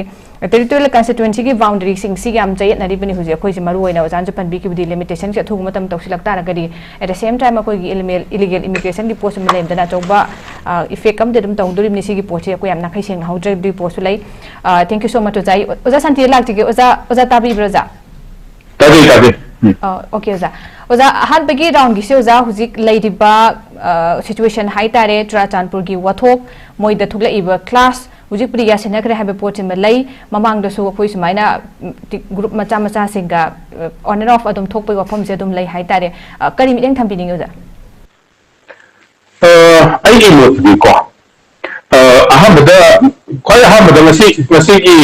ꯇꯦꯔꯤꯇꯣꯔꯤꯌꯦꯜ ꯀꯟꯁꯇꯤꯇ꯭ꯋꯦꯟꯁꯤꯒꯤ ꯕꯥꯎꯟꯗꯔꯤꯁꯤꯡ ꯁꯤꯒ ꯌꯥꯝ ꯆꯌꯦꯠꯅꯔꯤꯕꯅꯤ ꯍꯧꯖꯤꯛ꯫ ꯑꯩꯈꯣꯏꯁꯦ ꯃꯔꯨ ꯑꯣꯏꯅ ꯑꯣꯖꯥꯅꯁꯨ ꯄꯟꯕꯤꯈꯤꯕꯗꯤ ꯂꯤꯃꯤꯇꯦꯁꯟꯁꯦ ꯑꯊꯨꯕ ꯃꯇꯝ ꯇꯧꯁꯤꯜꯂꯛ ꯇꯥꯔꯒꯗꯤ, at the same time ꯑꯩꯈꯣꯏꯒꯤ ꯏꯂꯤꯃꯦꯜ ꯏꯂꯤꯒꯦꯜ ꯏꯃꯤꯒ꯭ꯔꯦꯁꯟꯒꯤ ꯄꯣꯠꯁꯨ ꯑꯃ ꯂꯩꯔꯝꯗꯅ ꯑꯆꯧꯕ ꯏꯐꯦꯛ ꯑꯃꯗꯤ ꯑꯗꯨꯝ ꯇꯧꯗꯣꯔꯤꯕꯅꯤ꯫ ꯁꯤꯒꯤ ꯄꯣꯠꯁꯤ ꯑꯩꯈꯣꯏ ꯌꯥꯝ ꯅꯥꯈꯩ ꯁꯦꯡꯅ ꯍꯧꯗ꯭ꯔꯗꯤ ꯄꯣꯠꯁꯨ ꯂꯩ꯫ Thank you so much ꯑꯣꯖꯥ꯫ ꯑꯩ ꯑꯣꯖꯥ ꯁꯥꯟꯇꯤꯗ ꯂꯥꯛꯆꯒꯦ꯫ ꯑꯣꯖꯥ, ꯑꯣꯖꯥ ꯇꯥꯕꯤꯕ꯭ꯔꯥ ꯑꯣꯖꯥ? ꯇꯥꯖꯩ ꯇꯥꯖꯩ꯫ ꯎꯝ꯫ ꯑꯣꯀꯦ ꯑꯣꯖꯥ꯫ ꯑꯣꯖꯥ, ꯑꯍꯥꯟꯕꯒꯤ ꯔꯥꯎꯟꯒꯤꯁꯤ ꯑꯣꯖꯥ ꯍꯧꯖꯤꯛ ꯂꯩꯔꯤꯕ ꯁꯤꯆꯨꯋꯦꯁꯟ ꯍꯥꯏ ꯇꯥꯔꯦ, ꯆꯨꯔꯥꯆꯥꯟꯄꯨꯔꯒꯤ ꯋꯥꯊꯣꯛ, ꯃꯣꯏꯗ ꯊꯣꯛꯂꯛꯏꯕ ꯀ꯭ꯂꯥꯁ ꯍꯧꯖꯤꯛꯄꯨꯗꯤ ꯌꯥꯁꯤꯟꯅꯈ꯭ꯔꯦ ꯍꯥꯏꯕ ꯄꯣꯠꯁꯤꯃ ꯂꯩ꯫ ꯃꯃꯥꯡꯗꯁꯨ ꯑꯩꯈꯣꯏ ꯁꯨꯃꯥꯏꯅ ꯒ꯭ꯔꯨꯞ ꯃꯆꯥ ꯃꯆꯥꯁꯤꯡꯒ ꯑꯣꯟ ꯑꯦꯟ ꯑꯣꯐ ꯑꯗꯨꯝ ꯊꯣꯛꯄꯒꯤ ꯋꯥꯐꯝꯁꯦ ꯑꯗꯨꯝ ꯂꯩ ꯍꯥꯏ ꯇꯥꯔꯦ꯫ ꯀꯔꯤ ꯃꯤꯠꯌꯦꯡ ꯊꯝꯕꯤꯅꯤꯡꯉꯤ ꯑꯣꯖꯥ? ꯑꯩꯒꯤ ꯃꯣꯠꯇꯗꯤꯀꯣ, ꯑꯍꯥꯟꯕꯗ, ꯈ꯭ꯋꯥꯏ ꯑꯍꯥꯟꯕꯗ ꯉꯁꯤ, ꯉꯁꯤꯒꯤ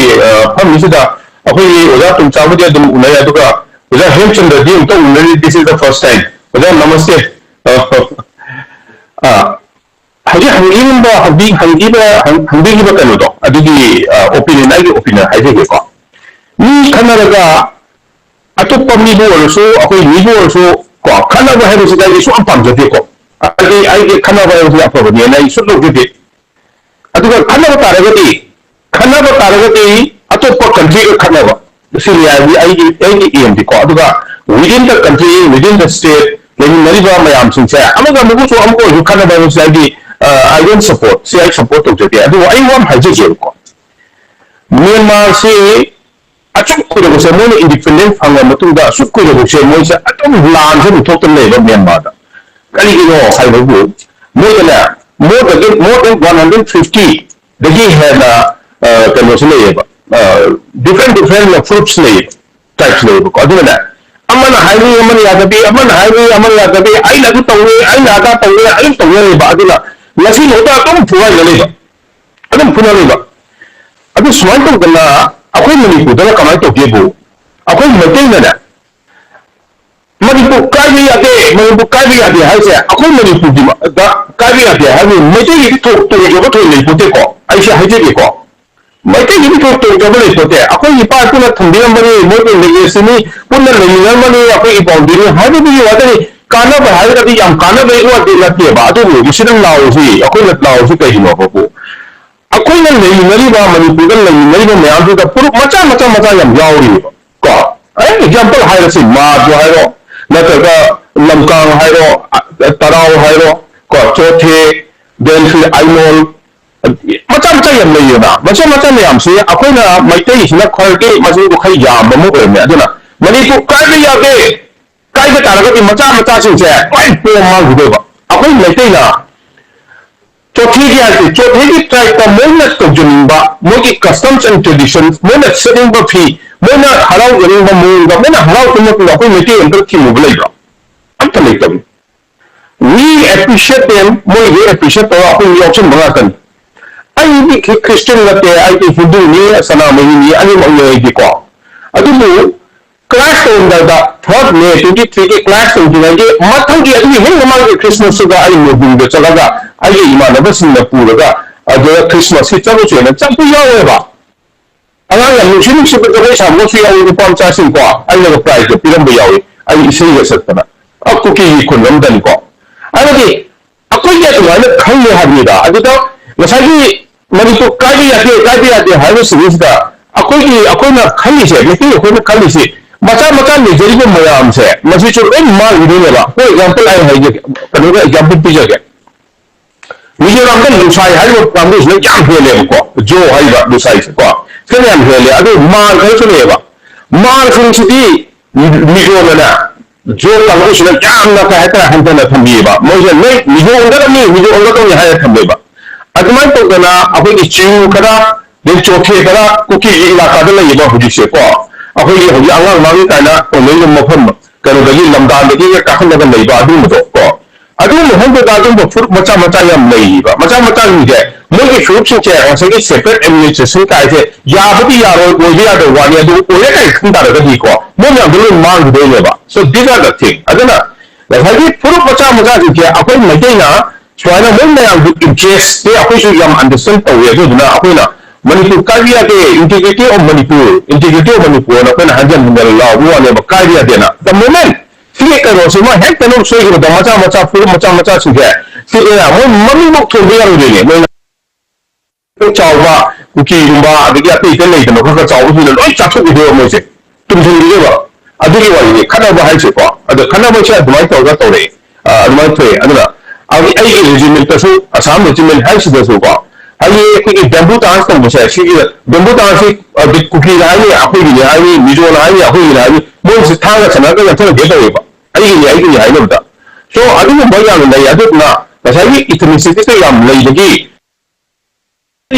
ꯐꯝꯃꯤꯁꯤꯗ ꯑꯩꯈꯣꯏꯒꯤ ꯑꯣꯖꯥ ꯇꯣꯝꯆꯥꯕꯨꯗꯤ ꯑꯗꯨꯝ ꯎꯅꯩ, ꯑꯗꯨꯒ ꯑꯣꯖꯥ ꯍꯦꯝꯆꯟꯗ꯭ꯔꯗꯤ ꯑꯃꯨꯛꯇ ꯎꯅꯔꯤ, this is the first time꯫ ꯑꯣꯖꯥ ꯅꯃꯁꯇꯦ꯫ ꯑ, ꯍꯧꯖꯤꯛ ꯍꯪꯕꯤꯔꯤꯕ, ꯍꯪꯕꯤ-, ꯍꯪꯕꯤꯕ-, ꯍꯪ-, ꯍꯪꯕꯤꯈꯤꯕ ꯀꯩꯅꯣꯗꯣ, ꯑꯗꯨꯒꯤ ꯑꯣꯄꯤꯅꯤꯌꯟ, ꯑꯩꯒꯤ ꯑꯣꯄꯤꯅꯤꯌꯟ ꯍꯥꯏꯖꯒꯦꯀꯣ꯫ ꯃꯤ ꯈꯟꯅꯔꯒ ꯑꯇꯣꯞꯄ ꯃꯤꯕꯨ ꯑꯣꯏꯔꯁꯨ, ꯑꯩꯈꯣꯏ ꯃꯤꯕꯨ ꯑꯣꯏꯔꯁꯨ ꯀꯣ, ꯈꯠꯅꯕ ꯍꯥꯏꯕꯁꯤꯗꯤ ꯑꯩꯗꯤ ꯁꯨꯡꯄꯥꯝ ꯄꯥꯝꯖꯗꯦꯀꯣ꯫ ꯍꯥꯏꯗꯤ ꯑꯩꯗꯤ ꯈꯠꯅꯕ ꯍꯥꯏꯕꯁꯤ ꯑꯐꯕꯅꯦꯅ ꯑꯩ ꯁꯨꯡ ꯂꯧꯖꯗꯦ꯫ ꯑꯗꯨꯒ ꯈꯠꯅꯕ ꯇꯥꯔꯒꯗꯤ, ꯈꯠꯅꯕ ꯇꯥꯔꯒꯗꯤ ꯑꯇꯣꯞꯄ ꯀꯟꯇ꯭ꯔꯤꯒ ꯈꯠꯅꯕ, ꯁꯤꯅꯤ ꯍꯥꯏꯕꯗꯤ ꯑꯩꯒꯤ, ꯑꯩꯒꯤ ꯑꯦꯝꯗꯤꯀꯣ꯫ ꯑꯗꯨꯒ within the country, within the state ꯂꯩꯃꯤꯟꯅꯔꯤꯕ ꯃꯌꯥꯝꯁꯤꯡꯁꯦ ꯑꯃꯒ ꯑꯃꯒꯁꯨ ꯑꯃꯒ ꯑꯣꯏꯔꯁꯨ ꯈꯠꯅꯕ ꯍꯥꯏꯕꯁꯦ ꯑꯩꯗꯤ, ꯑ, I don't support, ꯁꯤ ꯑꯩ ꯁꯞꯄꯣꯔꯠ ꯇꯧꯖꯗꯦ꯫ ꯑꯗꯨꯕꯨ ꯑꯩ ꯋꯥ ꯑꯃ ꯍꯥꯏꯖꯒꯦꯕꯀꯣ, ꯃ꯭ꯌꯥꯟꯃꯥꯔꯁꯤ ꯑꯁꯨꯛ ꯀꯨꯏꯔꯕꯁꯦ, ꯃꯣꯏꯅ ꯏꯟꯗꯤꯄꯦꯟꯗꯦꯟꯁ ꯐꯪꯉ ꯃꯇꯨꯡꯗ ꯑꯁꯨꯛ ꯀꯨꯏꯔꯕꯁꯦ ꯃꯣꯏꯁꯦ ꯑꯗꯨꯝ ꯂꯥꯟꯁꯦ ꯑꯗꯨꯝ ꯊꯣꯛꯇꯅ ꯂꯩꯕ ꯃ꯭ꯌꯥꯟꯃꯥꯔꯗ꯫ ꯀꯔꯤꯒꯤꯅꯣ ꯍꯥꯏꯕꯕꯨ, ꯃꯣꯏꯗꯅꯦ, more than more than one hundred fifty ꯗꯒꯤ ꯍꯦꯟꯅ ꯀꯩꯅꯣꯁꯤ ꯂꯩꯌꯦꯕ, ꯗꯤꯐ꯭ꯔꯦꯟ ꯗꯤꯐ꯭ꯔꯦꯟ ꯐ꯭ꯔꯨꯠꯁ ꯂꯩꯌꯦꯕ, ꯇꯥꯏꯞꯁ ꯂꯩꯌꯦꯕꯀꯣ꯫ ꯑꯗꯨꯅꯅꯦ, ꯑꯃꯅ ꯍꯥꯏꯔꯤ ꯑꯃꯅ ꯌꯥꯗꯕꯤ, ꯑꯃꯅ ꯍꯥꯏꯔꯤ ꯑꯃꯅ ꯌꯥꯗꯕꯤ, ꯑꯩꯅ ꯑꯗꯨ ꯇꯧꯏ, ꯑꯩꯅ ꯑꯗꯥ ꯇꯧꯏ, ꯑꯗꯨꯝ ꯇꯧꯅꯔꯤꯕ꯫ ꯑꯗꯨꯅ ꯉꯁꯤ ꯅꯣꯡꯃ ꯑꯗꯨꯝ ꯐꯨꯒꯥꯏꯅꯔꯤꯕ, ꯑꯗꯨꯝ ꯐꯨꯅꯔꯤꯕ꯫ ꯑꯗꯨ ꯁꯨꯃꯥꯏꯅ ꯇꯧꯗꯅ ꯑꯩꯈꯣꯏ ꯃꯅꯤꯄꯨꯔꯗꯅ ꯀꯃꯥꯏꯅ ꯇꯧꯒꯦꯕꯨ, ꯑꯩꯈꯣꯏ ꯃꯩꯇꯩꯅꯅꯦ, ꯃꯅꯤꯄꯨꯔ ꯀꯥꯏꯕ ꯌꯥꯗꯦ, ꯃꯅꯤꯄꯨꯔ ꯀꯥꯏꯕ ꯌꯥꯗꯦ ꯍꯥꯏꯁꯦ ꯑꯩꯈꯣꯏ ꯃꯅꯤꯄꯨꯔꯒꯤ ꯀꯥꯏꯕ ꯌꯥꯗꯦ ꯍꯥꯏꯕ ꯃꯩꯇꯩꯒꯤꯗꯤ ꯊꯣꯛ ꯇꯣꯡꯖꯕ ꯊꯣꯏ ꯂꯩꯄꯣꯠꯇꯦꯀꯣ꯫ ꯑꯩꯁꯦ ꯍꯥꯏꯖꯒꯦꯀꯣ, ꯃꯩꯇꯩꯒꯤꯗꯤ ꯊꯣꯛ ꯇꯣꯡꯖꯕ ꯂꯩꯄꯣꯠꯇꯦ꯫ ꯑꯩꯈꯣꯏ ꯏꯄꯥ ꯏꯄꯨꯅ ꯊꯝꯕꯤꯔꯝꯕꯅꯤ, ꯃꯣꯏꯒꯤ ꯂꯦꯒꯦꯁꯤꯅꯤ, ꯄꯨꯟꯅ ꯂꯩꯃꯤꯟꯅꯔꯝꯕꯅꯤ ꯑꯩꯈꯣꯏꯒꯤ ꯕꯥꯎꯟꯗꯔꯤ ꯍꯥꯏꯕꯗꯨꯒꯤ ꯋꯥꯗꯅꯤ꯫ ꯀꯥꯟꯅꯕ ꯍꯥꯏꯔꯒꯗꯤ ꯌꯥꯝ ꯀꯥꯟꯅꯕꯒꯤ ꯋꯥꯗꯤ ꯅꯠꯇꯦꯕ꯫ ꯑꯗꯨꯕꯨ ꯃꯁꯤꯗ ꯂꯥꯎꯔꯤꯁꯤ, ꯑꯩꯈꯣꯏꯅ ꯂꯥꯎꯔꯤꯁꯤ ꯀꯩꯒꯤꯅꯣꯕꯨ, ꯑꯩꯈꯣꯏꯅ ꯂꯩꯃꯤꯟꯅꯔꯤꯕ, ꯃꯅꯤꯄꯨꯔꯗ ꯂꯩꯃꯤꯟꯅꯔꯤꯕ ꯃꯌꯥꯝꯁꯤꯗ ꯐꯨꯔꯨꯞ ꯃꯆꯥ ꯃꯆꯥ ꯃꯆꯥ ꯌꯥꯝ ꯌꯥꯎꯔꯤꯕ ꯀꯣ꯫ ꯑꯦ, ꯑꯦꯛꯖꯥꯝꯄꯜ ꯍꯥꯏꯔꯁꯤ, ꯃꯥꯗꯣ ꯍꯥꯏꯔꯣ, ꯅꯠꯇ꯭ꯔꯒ ꯂꯝꯀꯥꯡ ꯍꯥꯏꯔꯣ, ꯑ, ꯇꯔꯥꯎ ꯍꯥꯏꯔꯣ, ꯀꯣ, ꯆꯣꯊꯦ, ꯗꯦꯟꯁꯤ, ꯑꯥꯏꯃꯣꯜ, ꯃꯆꯥ ꯃꯆꯥ ꯌꯥꯝ ꯂꯩꯌꯦꯅ꯫ ꯃꯆꯥ ꯃꯆꯥ ꯃꯌꯥꯝꯁꯤ ꯑꯩꯈꯣꯏꯅ ꯃꯩꯇꯩꯁꯤꯅ ꯈ꯭ꯋꯥꯏꯗꯒꯤ ꯃꯁꯤꯡꯗꯣ ꯈꯔ ꯌꯥꯝꯕ ꯑꯃ ꯑꯣꯏꯔꯝꯃꯦ꯫ ꯑꯗꯨꯅ ꯃꯅꯤꯄꯨꯔ ꯀꯥꯏꯕ ꯌꯥꯗꯦ, ꯀꯥꯏꯕ ꯇꯥꯔꯒꯗꯤ ꯃꯆꯥ ꯃꯆꯥꯁꯤꯡꯁꯦ ꯂꯣꯏ ꯄꯣꯝ ꯃꯥꯡꯈꯤꯗꯣꯏꯕ꯫ ꯑꯩꯈꯣꯏ ꯃꯩꯇꯩꯅ ꯆꯣꯊꯦꯒꯤ ꯍꯥꯏꯁꯦ, ꯆꯣꯊꯦꯒꯤ ꯇ꯭ꯔꯥꯏꯕꯇ ꯃꯣꯏꯅ ꯇꯧꯖꯅꯤꯡꯕ, ꯃꯣꯏꯒꯤ customs and traditions, ꯃꯣꯏꯅ ꯁꯦꯠꯅꯤꯡꯕ ꯐꯤ, ꯃꯣꯏꯅ ꯍꯔꯥꯎꯖꯅꯤꯡꯕ ꯃꯑꯣꯡꯗ, ꯃꯣꯏꯅ ꯍꯔꯥꯎ ꯀꯨꯝꯍꯩ ꯑꯩꯈꯣꯏ ꯃꯩꯇꯩ ꯑꯝꯇ ꯊꯤꯡꯉꯨꯕ ꯂꯩꯕ꯭ꯔꯣ? ꯑꯝꯇ ꯂꯩꯇꯕꯅꯤ꯫ We appreciate them, ꯃꯣꯏꯒꯤ appreciate ꯇꯧꯔ ꯑꯩꯈꯣꯏ ꯌꯥꯎꯁꯟꯕ ꯉꯥꯛꯇꯅꯤ꯫ ꯑꯩꯗꯤ ꯈ꯭ꯔꯤꯁꯇꯤꯌꯟ ꯅꯠꯇꯦ, ꯑꯩꯗꯤ ꯍꯤꯟꯗꯨꯅꯤ, ꯁꯅꯥꯃꯍꯤꯅꯤ, ꯑꯅꯤꯃꯛꯅꯤ ꯑꯩꯗꯤꯀꯣ꯫ ꯑꯗꯨꯕꯨ ꯀ꯭ꯂꯥꯁ ꯇꯧꯔꯝꯗꯥꯏꯗ, ꯊꯥꯔꯠ ꯃꯦ ꯇ꯭ꯋꯦꯟꯇꯤ ꯊ꯭ꯔꯤꯒꯤ ꯀ꯭ꯂꯥꯁ ꯇꯧꯗ꯭ꯔꯤꯉꯩꯒꯤ ꯃꯊꯪꯒꯤ, ꯑꯗꯨꯒꯤ ꯍꯦꯛ ꯃꯃꯥꯡꯒꯤ ꯈ꯭ꯔꯤꯁꯃꯥꯁꯇꯨꯗ ꯑꯩ ꯃꯣꯏꯕꯨꯡꯗ ꯆꯠꯂꯒ ꯑꯩꯒꯤ ꯏꯃꯥꯟꯅꯕꯁꯤꯡꯅ ꯄꯨꯔꯒ ꯑꯗꯨꯗ ꯈ꯭ꯔꯤꯁꯃꯥꯁꯀꯤ ꯆꯠꯂꯨꯁꯦꯅ ꯆꯠꯄ ꯌꯥꯎꯋꯦꯕ꯫ ꯑꯉꯥꯡ ꯌꯥꯝ ꯅꯨꯡꯁꯤ ꯅꯨꯡꯁꯤꯕ ꯖꯒꯣꯏ ꯁꯥꯕꯒꯁꯨ ꯌꯥꯎꯏ, ꯅꯨꯄꯥ ꯃꯆꯥꯁꯤꯡꯀꯣ꯫ ꯑꯩꯅꯒ ꯄ꯭ꯔꯥꯏꯖꯀ ꯄꯤꯔꯝꯕ ꯌꯥꯎꯏ, ꯑꯩ ꯏꯁꯩꯒ ꯁꯛꯇꯅ꯫ ꯑ, ꯀꯨꯀꯤꯒꯤ ꯈꯨꯟ ꯑꯃꯗꯅꯤꯀꯣ꯫ ꯍꯥꯏꯕꯗꯤ ꯑꯩꯈꯣꯏꯗꯤ ꯑꯗꯨꯃꯥꯏꯅ ꯈꯪꯉꯦ ꯍꯥꯏꯕꯅꯤꯗ꯫ ꯑꯗꯨꯗ ꯉꯁꯥꯏꯒꯤ ꯃꯅꯤꯄꯨꯔ ꯀꯥꯏꯕ ꯌꯥꯗꯦ, ꯀꯥꯏꯕ ꯌꯥꯗꯦ ꯍꯥꯏꯕꯁꯤꯡꯁꯤꯗ ꯑꯩꯈꯣꯏꯒꯤ, ꯑꯩꯈꯣꯏꯅ ꯈꯜꯂꯤꯁꯦ, ꯃꯩꯇꯩ ꯑꯩꯈꯣꯏꯅ ꯈꯜꯂꯤꯁꯦ, ꯃꯆꯥ ꯃꯆꯥ ꯂꯩꯖꯔꯤꯕ ꯃꯌꯥꯝꯁꯦ ꯃꯁꯤꯁꯨ ꯂꯣꯏ ꯃꯥꯡꯈꯤꯗꯣꯏꯅꯦꯕ꯫ For example ꯑꯩ ꯍꯥꯏꯖꯒꯦ, ꯀꯩꯅꯣꯒ example ꯄꯤꯖꯒꯦ꯫ ꯃꯤꯖꯣꯔꯥꯝꯗ ꯂꯨꯁꯥꯏ ꯍꯥꯏꯔꯤꯕ ꯀꯥꯡꯕꯨꯁꯤꯅ ꯌꯥꯝ ꯍꯦꯜꯂꯦꯕꯀꯣ, ꯖꯣ ꯍꯥꯏꯔꯤꯕ ꯂꯨꯁꯥꯏꯁꯦꯀꯣ, ꯁꯤꯅ ꯌꯥꯝ ꯍꯦꯜꯂꯦ꯫ ꯑꯗꯨ ꯃꯥꯔ ꯈꯔꯁꯨ ꯂꯩꯌꯦꯕ, ꯃꯥꯔꯁꯤꯡꯁꯤꯗꯤ ꯃꯤꯖꯣꯅꯅꯦ ꯖꯣꯟ ꯀꯥꯡꯕꯨꯁꯤꯅ ꯌꯥꯝꯅ ꯀꯩ ꯍꯥꯏꯇꯥꯔꯦ ꯍꯟꯊꯅ ꯊꯝꯕꯤꯌꯦꯕ꯫ ꯃꯣꯏꯁꯦ ꯅꯣꯏ ꯃꯤꯍꯣ ꯑꯣꯟꯒꯗꯕꯅꯤ, ꯃꯤꯍꯣ ꯑꯣꯟꯒꯗꯕꯅꯤ ꯍꯥꯏꯔ ꯊꯝꯃꯦꯕ꯫ ꯑꯗꯨꯃꯥꯏꯅ ꯇꯧꯗꯅ ꯑꯩꯈꯣꯏꯒꯤ ꯆꯤꯔꯨ ꯈꯔ, ꯑꯗꯩ ꯆꯣꯊꯦ ꯈꯔ, ꯀꯨꯀꯤꯒꯤ ꯏꯂꯥꯀꯥꯗ ꯂꯩꯌꯦꯕ ꯍꯧꯖꯤꯛꯁꯦ ꯀꯣ꯫ ꯑꯩꯈꯣꯏꯒꯤ ꯍꯧꯖꯤꯛ ꯑꯉꯥꯡ ꯃꯥꯡꯉꯤ ꯀꯥꯏꯅ ꯑꯣꯟꯅꯔꯤꯕ ꯃꯐꯝ, ꯀꯩꯅꯣꯗꯒꯤ ꯂꯝꯗꯥꯟꯗꯒꯤ ꯀꯥꯈꯠꯂꯒ ꯂꯩꯕ ꯑꯗꯨꯒꯨꯝꯕꯗꯣ ꯀꯣ꯫ ꯑꯗꯨꯒꯨꯝꯕ ꯃꯐꯝꯗꯨꯗ ꯑꯗꯨꯒꯨꯝꯕ ꯐꯨꯔꯨꯞ ꯃꯆꯥ ꯃꯆꯥ ꯌꯥꯝ ꯂꯩꯔꯤꯕ꯫ ꯃꯆꯥ ꯃꯆꯥꯁꯤꯡꯁꯦ ꯃꯣꯏꯒꯤ ꯐꯨꯔꯨꯞꯁꯤꯡꯁꯦ ꯉꯁꯥꯏꯒꯤ separate administration ꯀꯥꯏꯁꯦ ꯌꯥꯕꯗꯤ ꯌꯥꯔꯣꯏ, ꯑꯣꯏꯕ ꯌꯥꯗꯕ ꯋꯥꯅꯤ, ꯑꯗꯨ ꯑꯣꯏꯔꯦ ꯀꯥꯏꯅ ꯈꯟ ꯇꯥꯔꯒꯗꯤꯀꯣ ꯃꯣꯏ ꯃꯌꯥꯝꯗꯣ ꯂꯣꯏ ꯃꯥꯡꯈꯤꯗꯣꯏꯅꯦꯕ꯫ So these are the thing. ꯑꯗꯨꯅ ꯉꯁꯥꯏꯒꯤ ꯐꯨꯔꯨꯞ ꯃꯆꯥ ꯃꯆꯥꯁꯤꯡꯁꯦ ꯑꯩꯈꯣꯏ ꯃꯩꯇꯩꯅ ꯁꯨꯃꯥꯏꯅ ꯃꯣꯏ ꯃꯌꯥꯝꯒꯤ interest ꯁꯦ ꯑꯩꯈꯣꯏꯁꯨ ꯌꯥꯝ understand ꯇꯧꯋꯦ꯫ ꯑꯗꯨꯗꯨꯅ ꯑꯩꯈꯣꯏꯅ ꯃꯅꯤꯄꯨꯔ ꯀꯥꯏꯕ ꯌꯥꯗꯦ, integrity of Manipur, integrity of Manipur ꯅ ꯑꯩꯈꯣꯏꯅ ꯍꯟꯖꯟ ꯍꯟꯖꯟ ꯂꯥꯎꯕ ꯋꯥꯅꯦꯕ, ꯀꯥꯏꯕ ꯌꯥꯗꯦꯅ꯫ The moment ꯁꯤꯒꯤ ꯀꯩꯅꯣꯁꯤꯃ ꯍꯦꯛ ꯀꯩꯅꯣꯝ ꯁꯣꯏꯈꯤꯕꯗ ꯃꯆꯥ ꯃꯆꯥ ꯐꯨꯔꯨꯞ ꯃꯆꯥ ꯃꯆꯥꯁꯤꯡꯁꯦ ꯁꯤ ꯃꯣꯏ ꯃꯃꯤꯡꯃꯛ ꯊꯣꯟꯕ ꯌꯥꯔꯣꯏꯗꯣꯏꯅꯦ꯫ ꯃꯣꯏꯅ ꯆꯥꯎꯕ ꯀꯨꯀꯤꯒꯨꯝꯕ ꯑꯗꯒꯤ ꯑꯇꯩ ꯑꯇꯩ ꯂꯩꯗꯅ ꯈꯔ ꯈꯔ ꯆꯥꯎꯕꯁꯤꯡꯗ ꯂꯣꯏ ꯆꯥꯊꯣꯛꯈꯤꯗꯣꯏꯕ ꯃꯣꯏꯁꯦ꯫ ꯇꯨꯝꯁꯤꯟꯈꯤꯗꯣꯏꯕ꯫ ꯑꯗꯨꯒꯤ ꯋꯥꯔꯤꯅꯤ ꯈꯠꯅꯕ ꯍꯥꯏꯁꯦꯀꯣ꯫ ꯑꯗꯣ ꯈꯠꯅꯕꯁꯦ ꯑꯗꯨꯃꯥꯏꯅ ꯇꯧꯔꯒ ꯇꯧꯔꯛꯑꯦ꯫ ꯑ, ꯑꯗꯨꯃꯥꯏꯅ ꯊꯣꯛꯑꯦ꯫ ꯑꯗꯨꯅ ꯑꯩ-, ꯑꯩꯒꯤ regiment ꯇꯁꯨ, ꯑꯁꯥꯝ regiment ꯍꯥꯏꯁꯤꯗꯁꯨꯀꯣ, ꯍꯥꯏꯗꯤ ꯑꯩꯈꯣꯏꯒꯤ bamboo dance ꯇꯧꯕꯁꯦ, ꯁꯤꯒꯤ bamboo dance ꯁꯤ, ꯑ, ꯀꯨꯀꯤꯅ ꯍꯥꯏꯅꯤ, ꯑꯩꯈꯣꯏꯒꯤꯅꯤ ꯍꯥꯏꯅꯤ, ꯃꯤꯖꯣꯅ ꯍꯥꯏꯅꯤ, ꯑꯩꯈꯣꯏꯒꯤꯅꯤ ꯍꯥꯏꯅꯤ, ꯃꯣꯏꯁꯦ ꯊꯥꯡꯒ ꯁꯅꯔꯒ ꯌꯥꯟꯊꯔꯛꯀꯦ ꯇꯧꯋꯦꯕ꯫ ꯑꯩꯒꯤꯅꯤ, ꯑꯩꯒꯤꯅꯤ ꯍꯥꯏꯅꯕꯗ꯫ So ꯑꯗꯨꯒꯨꯝꯕ ꯌꯥꯝꯅ ꯂꯩ꯫ ꯑꯗꯨꯗꯨꯅ ꯉꯁꯥꯏꯒꯤ ethnicity ꯁꯦ ꯌꯥꯝ ꯂꯩꯕꯒꯤ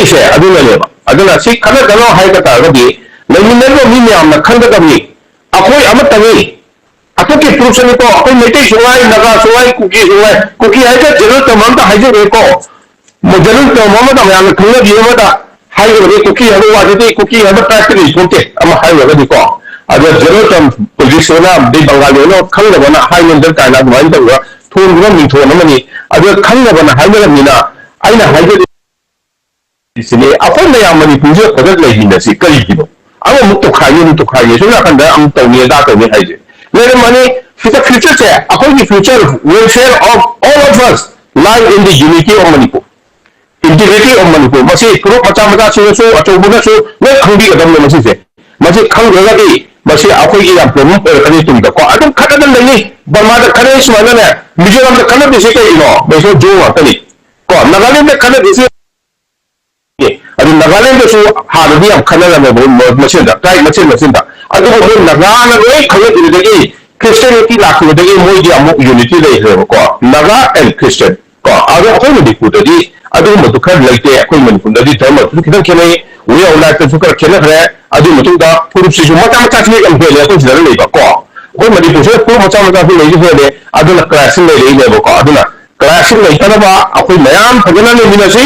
ꯁꯦ ꯑꯗꯨꯅꯅꯦꯕ꯫ ꯑꯗꯨꯅ ꯁꯤ ꯈꯟꯅꯗꯅꯕ ꯍꯥꯏꯕ ꯇꯥꯔꯒꯗꯤ ꯂꯩꯃꯤꯟꯅꯔꯤꯕ ꯃꯤ ꯃꯌꯥꯝꯅ ꯈꯟꯒꯗꯕꯅꯤ꯫ ꯑꯩꯈꯣꯏ ꯑꯃꯠꯇꯅꯤ꯫ ꯑꯇꯣꯞꯄꯒꯤ ꯐꯨꯔꯨꯞꯁꯨꯅꯤꯀꯣ, ꯑꯩꯈꯣꯏ ꯃꯩꯇꯩꯁꯨ ꯉꯥꯏ, ꯅꯥꯒꯥꯁꯨ ꯉꯥꯏ, ꯀꯨꯀꯤꯁꯨ ꯉꯥꯏ꯫ ꯀꯨꯀꯤ ꯍꯥꯏꯁꯦ general term ꯑꯃꯗ ꯍꯥꯏꯖꯕꯅꯤꯀꯣ꯫ ꯃꯣ-, general term ꯑꯃꯗ ꯃꯌꯥꯝꯅ ꯈꯪꯅꯕꯤ ꯑꯃꯗ ꯍꯥꯏꯒꯗꯕꯅꯤ꯫ ꯀꯨꯀꯤ ꯍꯥꯏꯕ ꯋꯥꯁꯤꯗꯤ ꯀꯨꯀꯤ ꯍꯥꯏꯕ tribe ꯇ ꯂꯩꯄꯣꯟꯇꯦ ꯑꯃ ꯍꯥꯏꯔꯨꯔꯒꯗꯤꯀꯣ꯫ ꯑꯗ general term politics ꯑꯣꯏꯅ ꯑꯗꯩ ꯕꯪꯒꯥꯂꯤ ꯑꯣꯏꯅ ꯈꯪꯗꯕꯅ ꯍꯥꯏ ꯉꯝꯗ꯭ꯔꯦ ꯀꯥꯏꯅ ꯑꯗꯨꯃꯥꯏꯅ ꯇꯧꯔꯒ ꯊꯣꯟꯈꯤꯕ ꯃꯤꯡꯊꯣꯟ ꯑꯃꯅꯤ꯫ ꯑꯗꯨ ꯈꯪꯗꯕꯅ ꯍꯥꯏꯅꯔꯕꯅꯤꯅ ꯑꯩꯅ ꯍꯥꯏꯖꯔꯤ ꯁꯤꯅꯤ, ꯑꯩꯈꯣꯏ ꯃꯌꯥꯝ ꯃꯅꯤꯄꯨꯔꯁꯤꯗ ꯐꯖꯅ ꯂꯩꯃꯤꯟꯅꯁꯤ꯫ ꯀꯔꯤꯒꯤꯅꯣ ꯑꯃꯃꯨꯛ ꯇꯣꯈꯥꯏꯅꯤ, ꯑꯃꯨꯛ ꯇꯣꯈꯥꯏꯅꯤ, ꯁꯣꯝ ꯅꯥꯀꯟꯗ ꯑꯃꯨꯛ ꯇꯧꯅꯤ, ꯑꯗꯥ ꯇꯧꯅꯤ ꯍꯥꯏꯁꯦ? ꯂꯩꯔꯝꯃꯅꯤ꯫ ꯁꯤꯗ future ꯁꯦ, ꯑꯩꯈꯣꯏꯒꯤ future welfare of all of us lie in the unity of Manipur, integrity of Manipur꯫ ꯃꯁꯤ ꯐꯨꯔꯨꯞ ꯃꯆꯥ ꯃꯆꯥꯁꯤꯡꯅꯁꯨ, ꯑꯆꯧꯕꯅꯁꯨ ꯂꯣꯏ ꯈꯪꯕꯤꯒꯗꯕꯅꯦ ꯃꯁꯤꯁꯦ꯫ ꯃꯁꯤ ꯈꯪꯗ꯭ꯔꯒꯗꯤ ꯃꯁꯤ ꯑꯩꯈꯣꯏꯒꯤ ꯌꯥꯝ problem ꯑꯣꯏꯔꯛꯀꯅꯤ ꯇꯨꯡꯗꯀꯣ꯫ ꯑꯗꯨꯝ ꯈꯠꯅꯗꯅ ꯂꯩꯅꯤ꯫ ꯕꯔꯃꯥꯗ ꯈꯠꯅꯩ ꯁꯨꯃꯥꯏꯅꯅꯦ, ꯃꯤꯖꯣꯔꯥꯝꯗ ꯈꯠꯅꯗ꯭ꯔꯤꯁꯦ ꯀꯩꯒꯤꯅꯣ? ꯃꯁꯤ ꯖꯣ ꯉꯥꯛꯇꯅꯤ꯫ ꯀꯣ, ꯅꯥꯒꯥꯂꯦꯟꯗ ꯈꯠꯅꯗ꯭ꯔꯤꯁꯦ ꯑꯗꯨ ꯅꯥꯒꯥꯂꯦꯟꯗꯁꯨ ꯍꯥꯟꯅꯗꯤ ꯌꯥꯝ ꯈꯠꯅꯔꯝꯃꯦꯕ ꯃꯣꯏ ꯃꯁꯦꯟꯗ, tribe ꯃꯁꯦꯟ ꯃꯁꯦꯟꯗ꯫ ꯑꯗꯨꯕꯨ ꯃꯣꯏ ꯅꯥꯒꯥꯅ ꯂꯣꯏ ꯈꯪꯅꯈꯤꯕꯗꯒꯤ Christianity ꯂꯥꯛꯈꯤꯕꯗꯒꯤ ꯃꯣꯏꯗꯤ ꯑꯃꯨꯛ unity ꯂꯩꯈ꯭ꯔꯦꯕꯀꯣ, Naga and Christian ꯀꯣ꯫ ꯑꯗꯣ ꯑꯩꯈꯣꯏ ꯃꯅꯤꯄꯨꯔꯗꯗꯤ ꯑꯗꯨꯒꯨꯝꯕꯗꯨ ꯈꯔ ꯂꯩꯇꯦ꯫ ꯑꯩꯈꯣꯏ ꯃꯅꯤꯄꯨꯔꯗꯗꯤ ꯙꯔꯃꯗꯨꯁꯨ ꯈꯤꯇꯪ ꯈꯦꯠꯅꯩ, way of lifeꯇꯁꯨ ꯈꯔ ꯈꯦꯠꯅꯈ꯭ꯔꯦ꯫ ꯑꯗꯨꯒꯤ ꯃꯇꯨꯡꯗ ꯐꯨꯔꯨꯞꯁꯤꯁꯨ ꯃꯆꯥ ꯃꯆꯥꯁꯨ ꯌꯥꯝ ꯍꯦꯜꯂꯦ ꯑꯩꯈꯣꯏ ꯁꯤꯗ ꯂꯩꯕ ꯀꯣ꯫ ꯑꯩꯈꯣꯏ ꯃꯅꯤꯄꯨꯔꯁꯤꯗ ꯐꯨꯔꯨꯞ ꯃꯆꯥ ꯃꯆꯥꯁꯨ ꯂꯩꯁꯨ ꯍꯦꯜꯂꯦ꯫ ꯑꯗꯨꯅ clashꯁꯤ ꯂꯩꯔꯛꯏꯅꯦꯕꯀꯣ꯫ ꯑꯗꯨꯅ clashꯁꯤ ꯂꯩꯇꯅꯕ ꯑꯩꯈꯣꯏ ꯃꯌꯥꯝ ꯐꯖꯅ ꯂꯩꯃꯤꯟꯅꯁꯤ꯫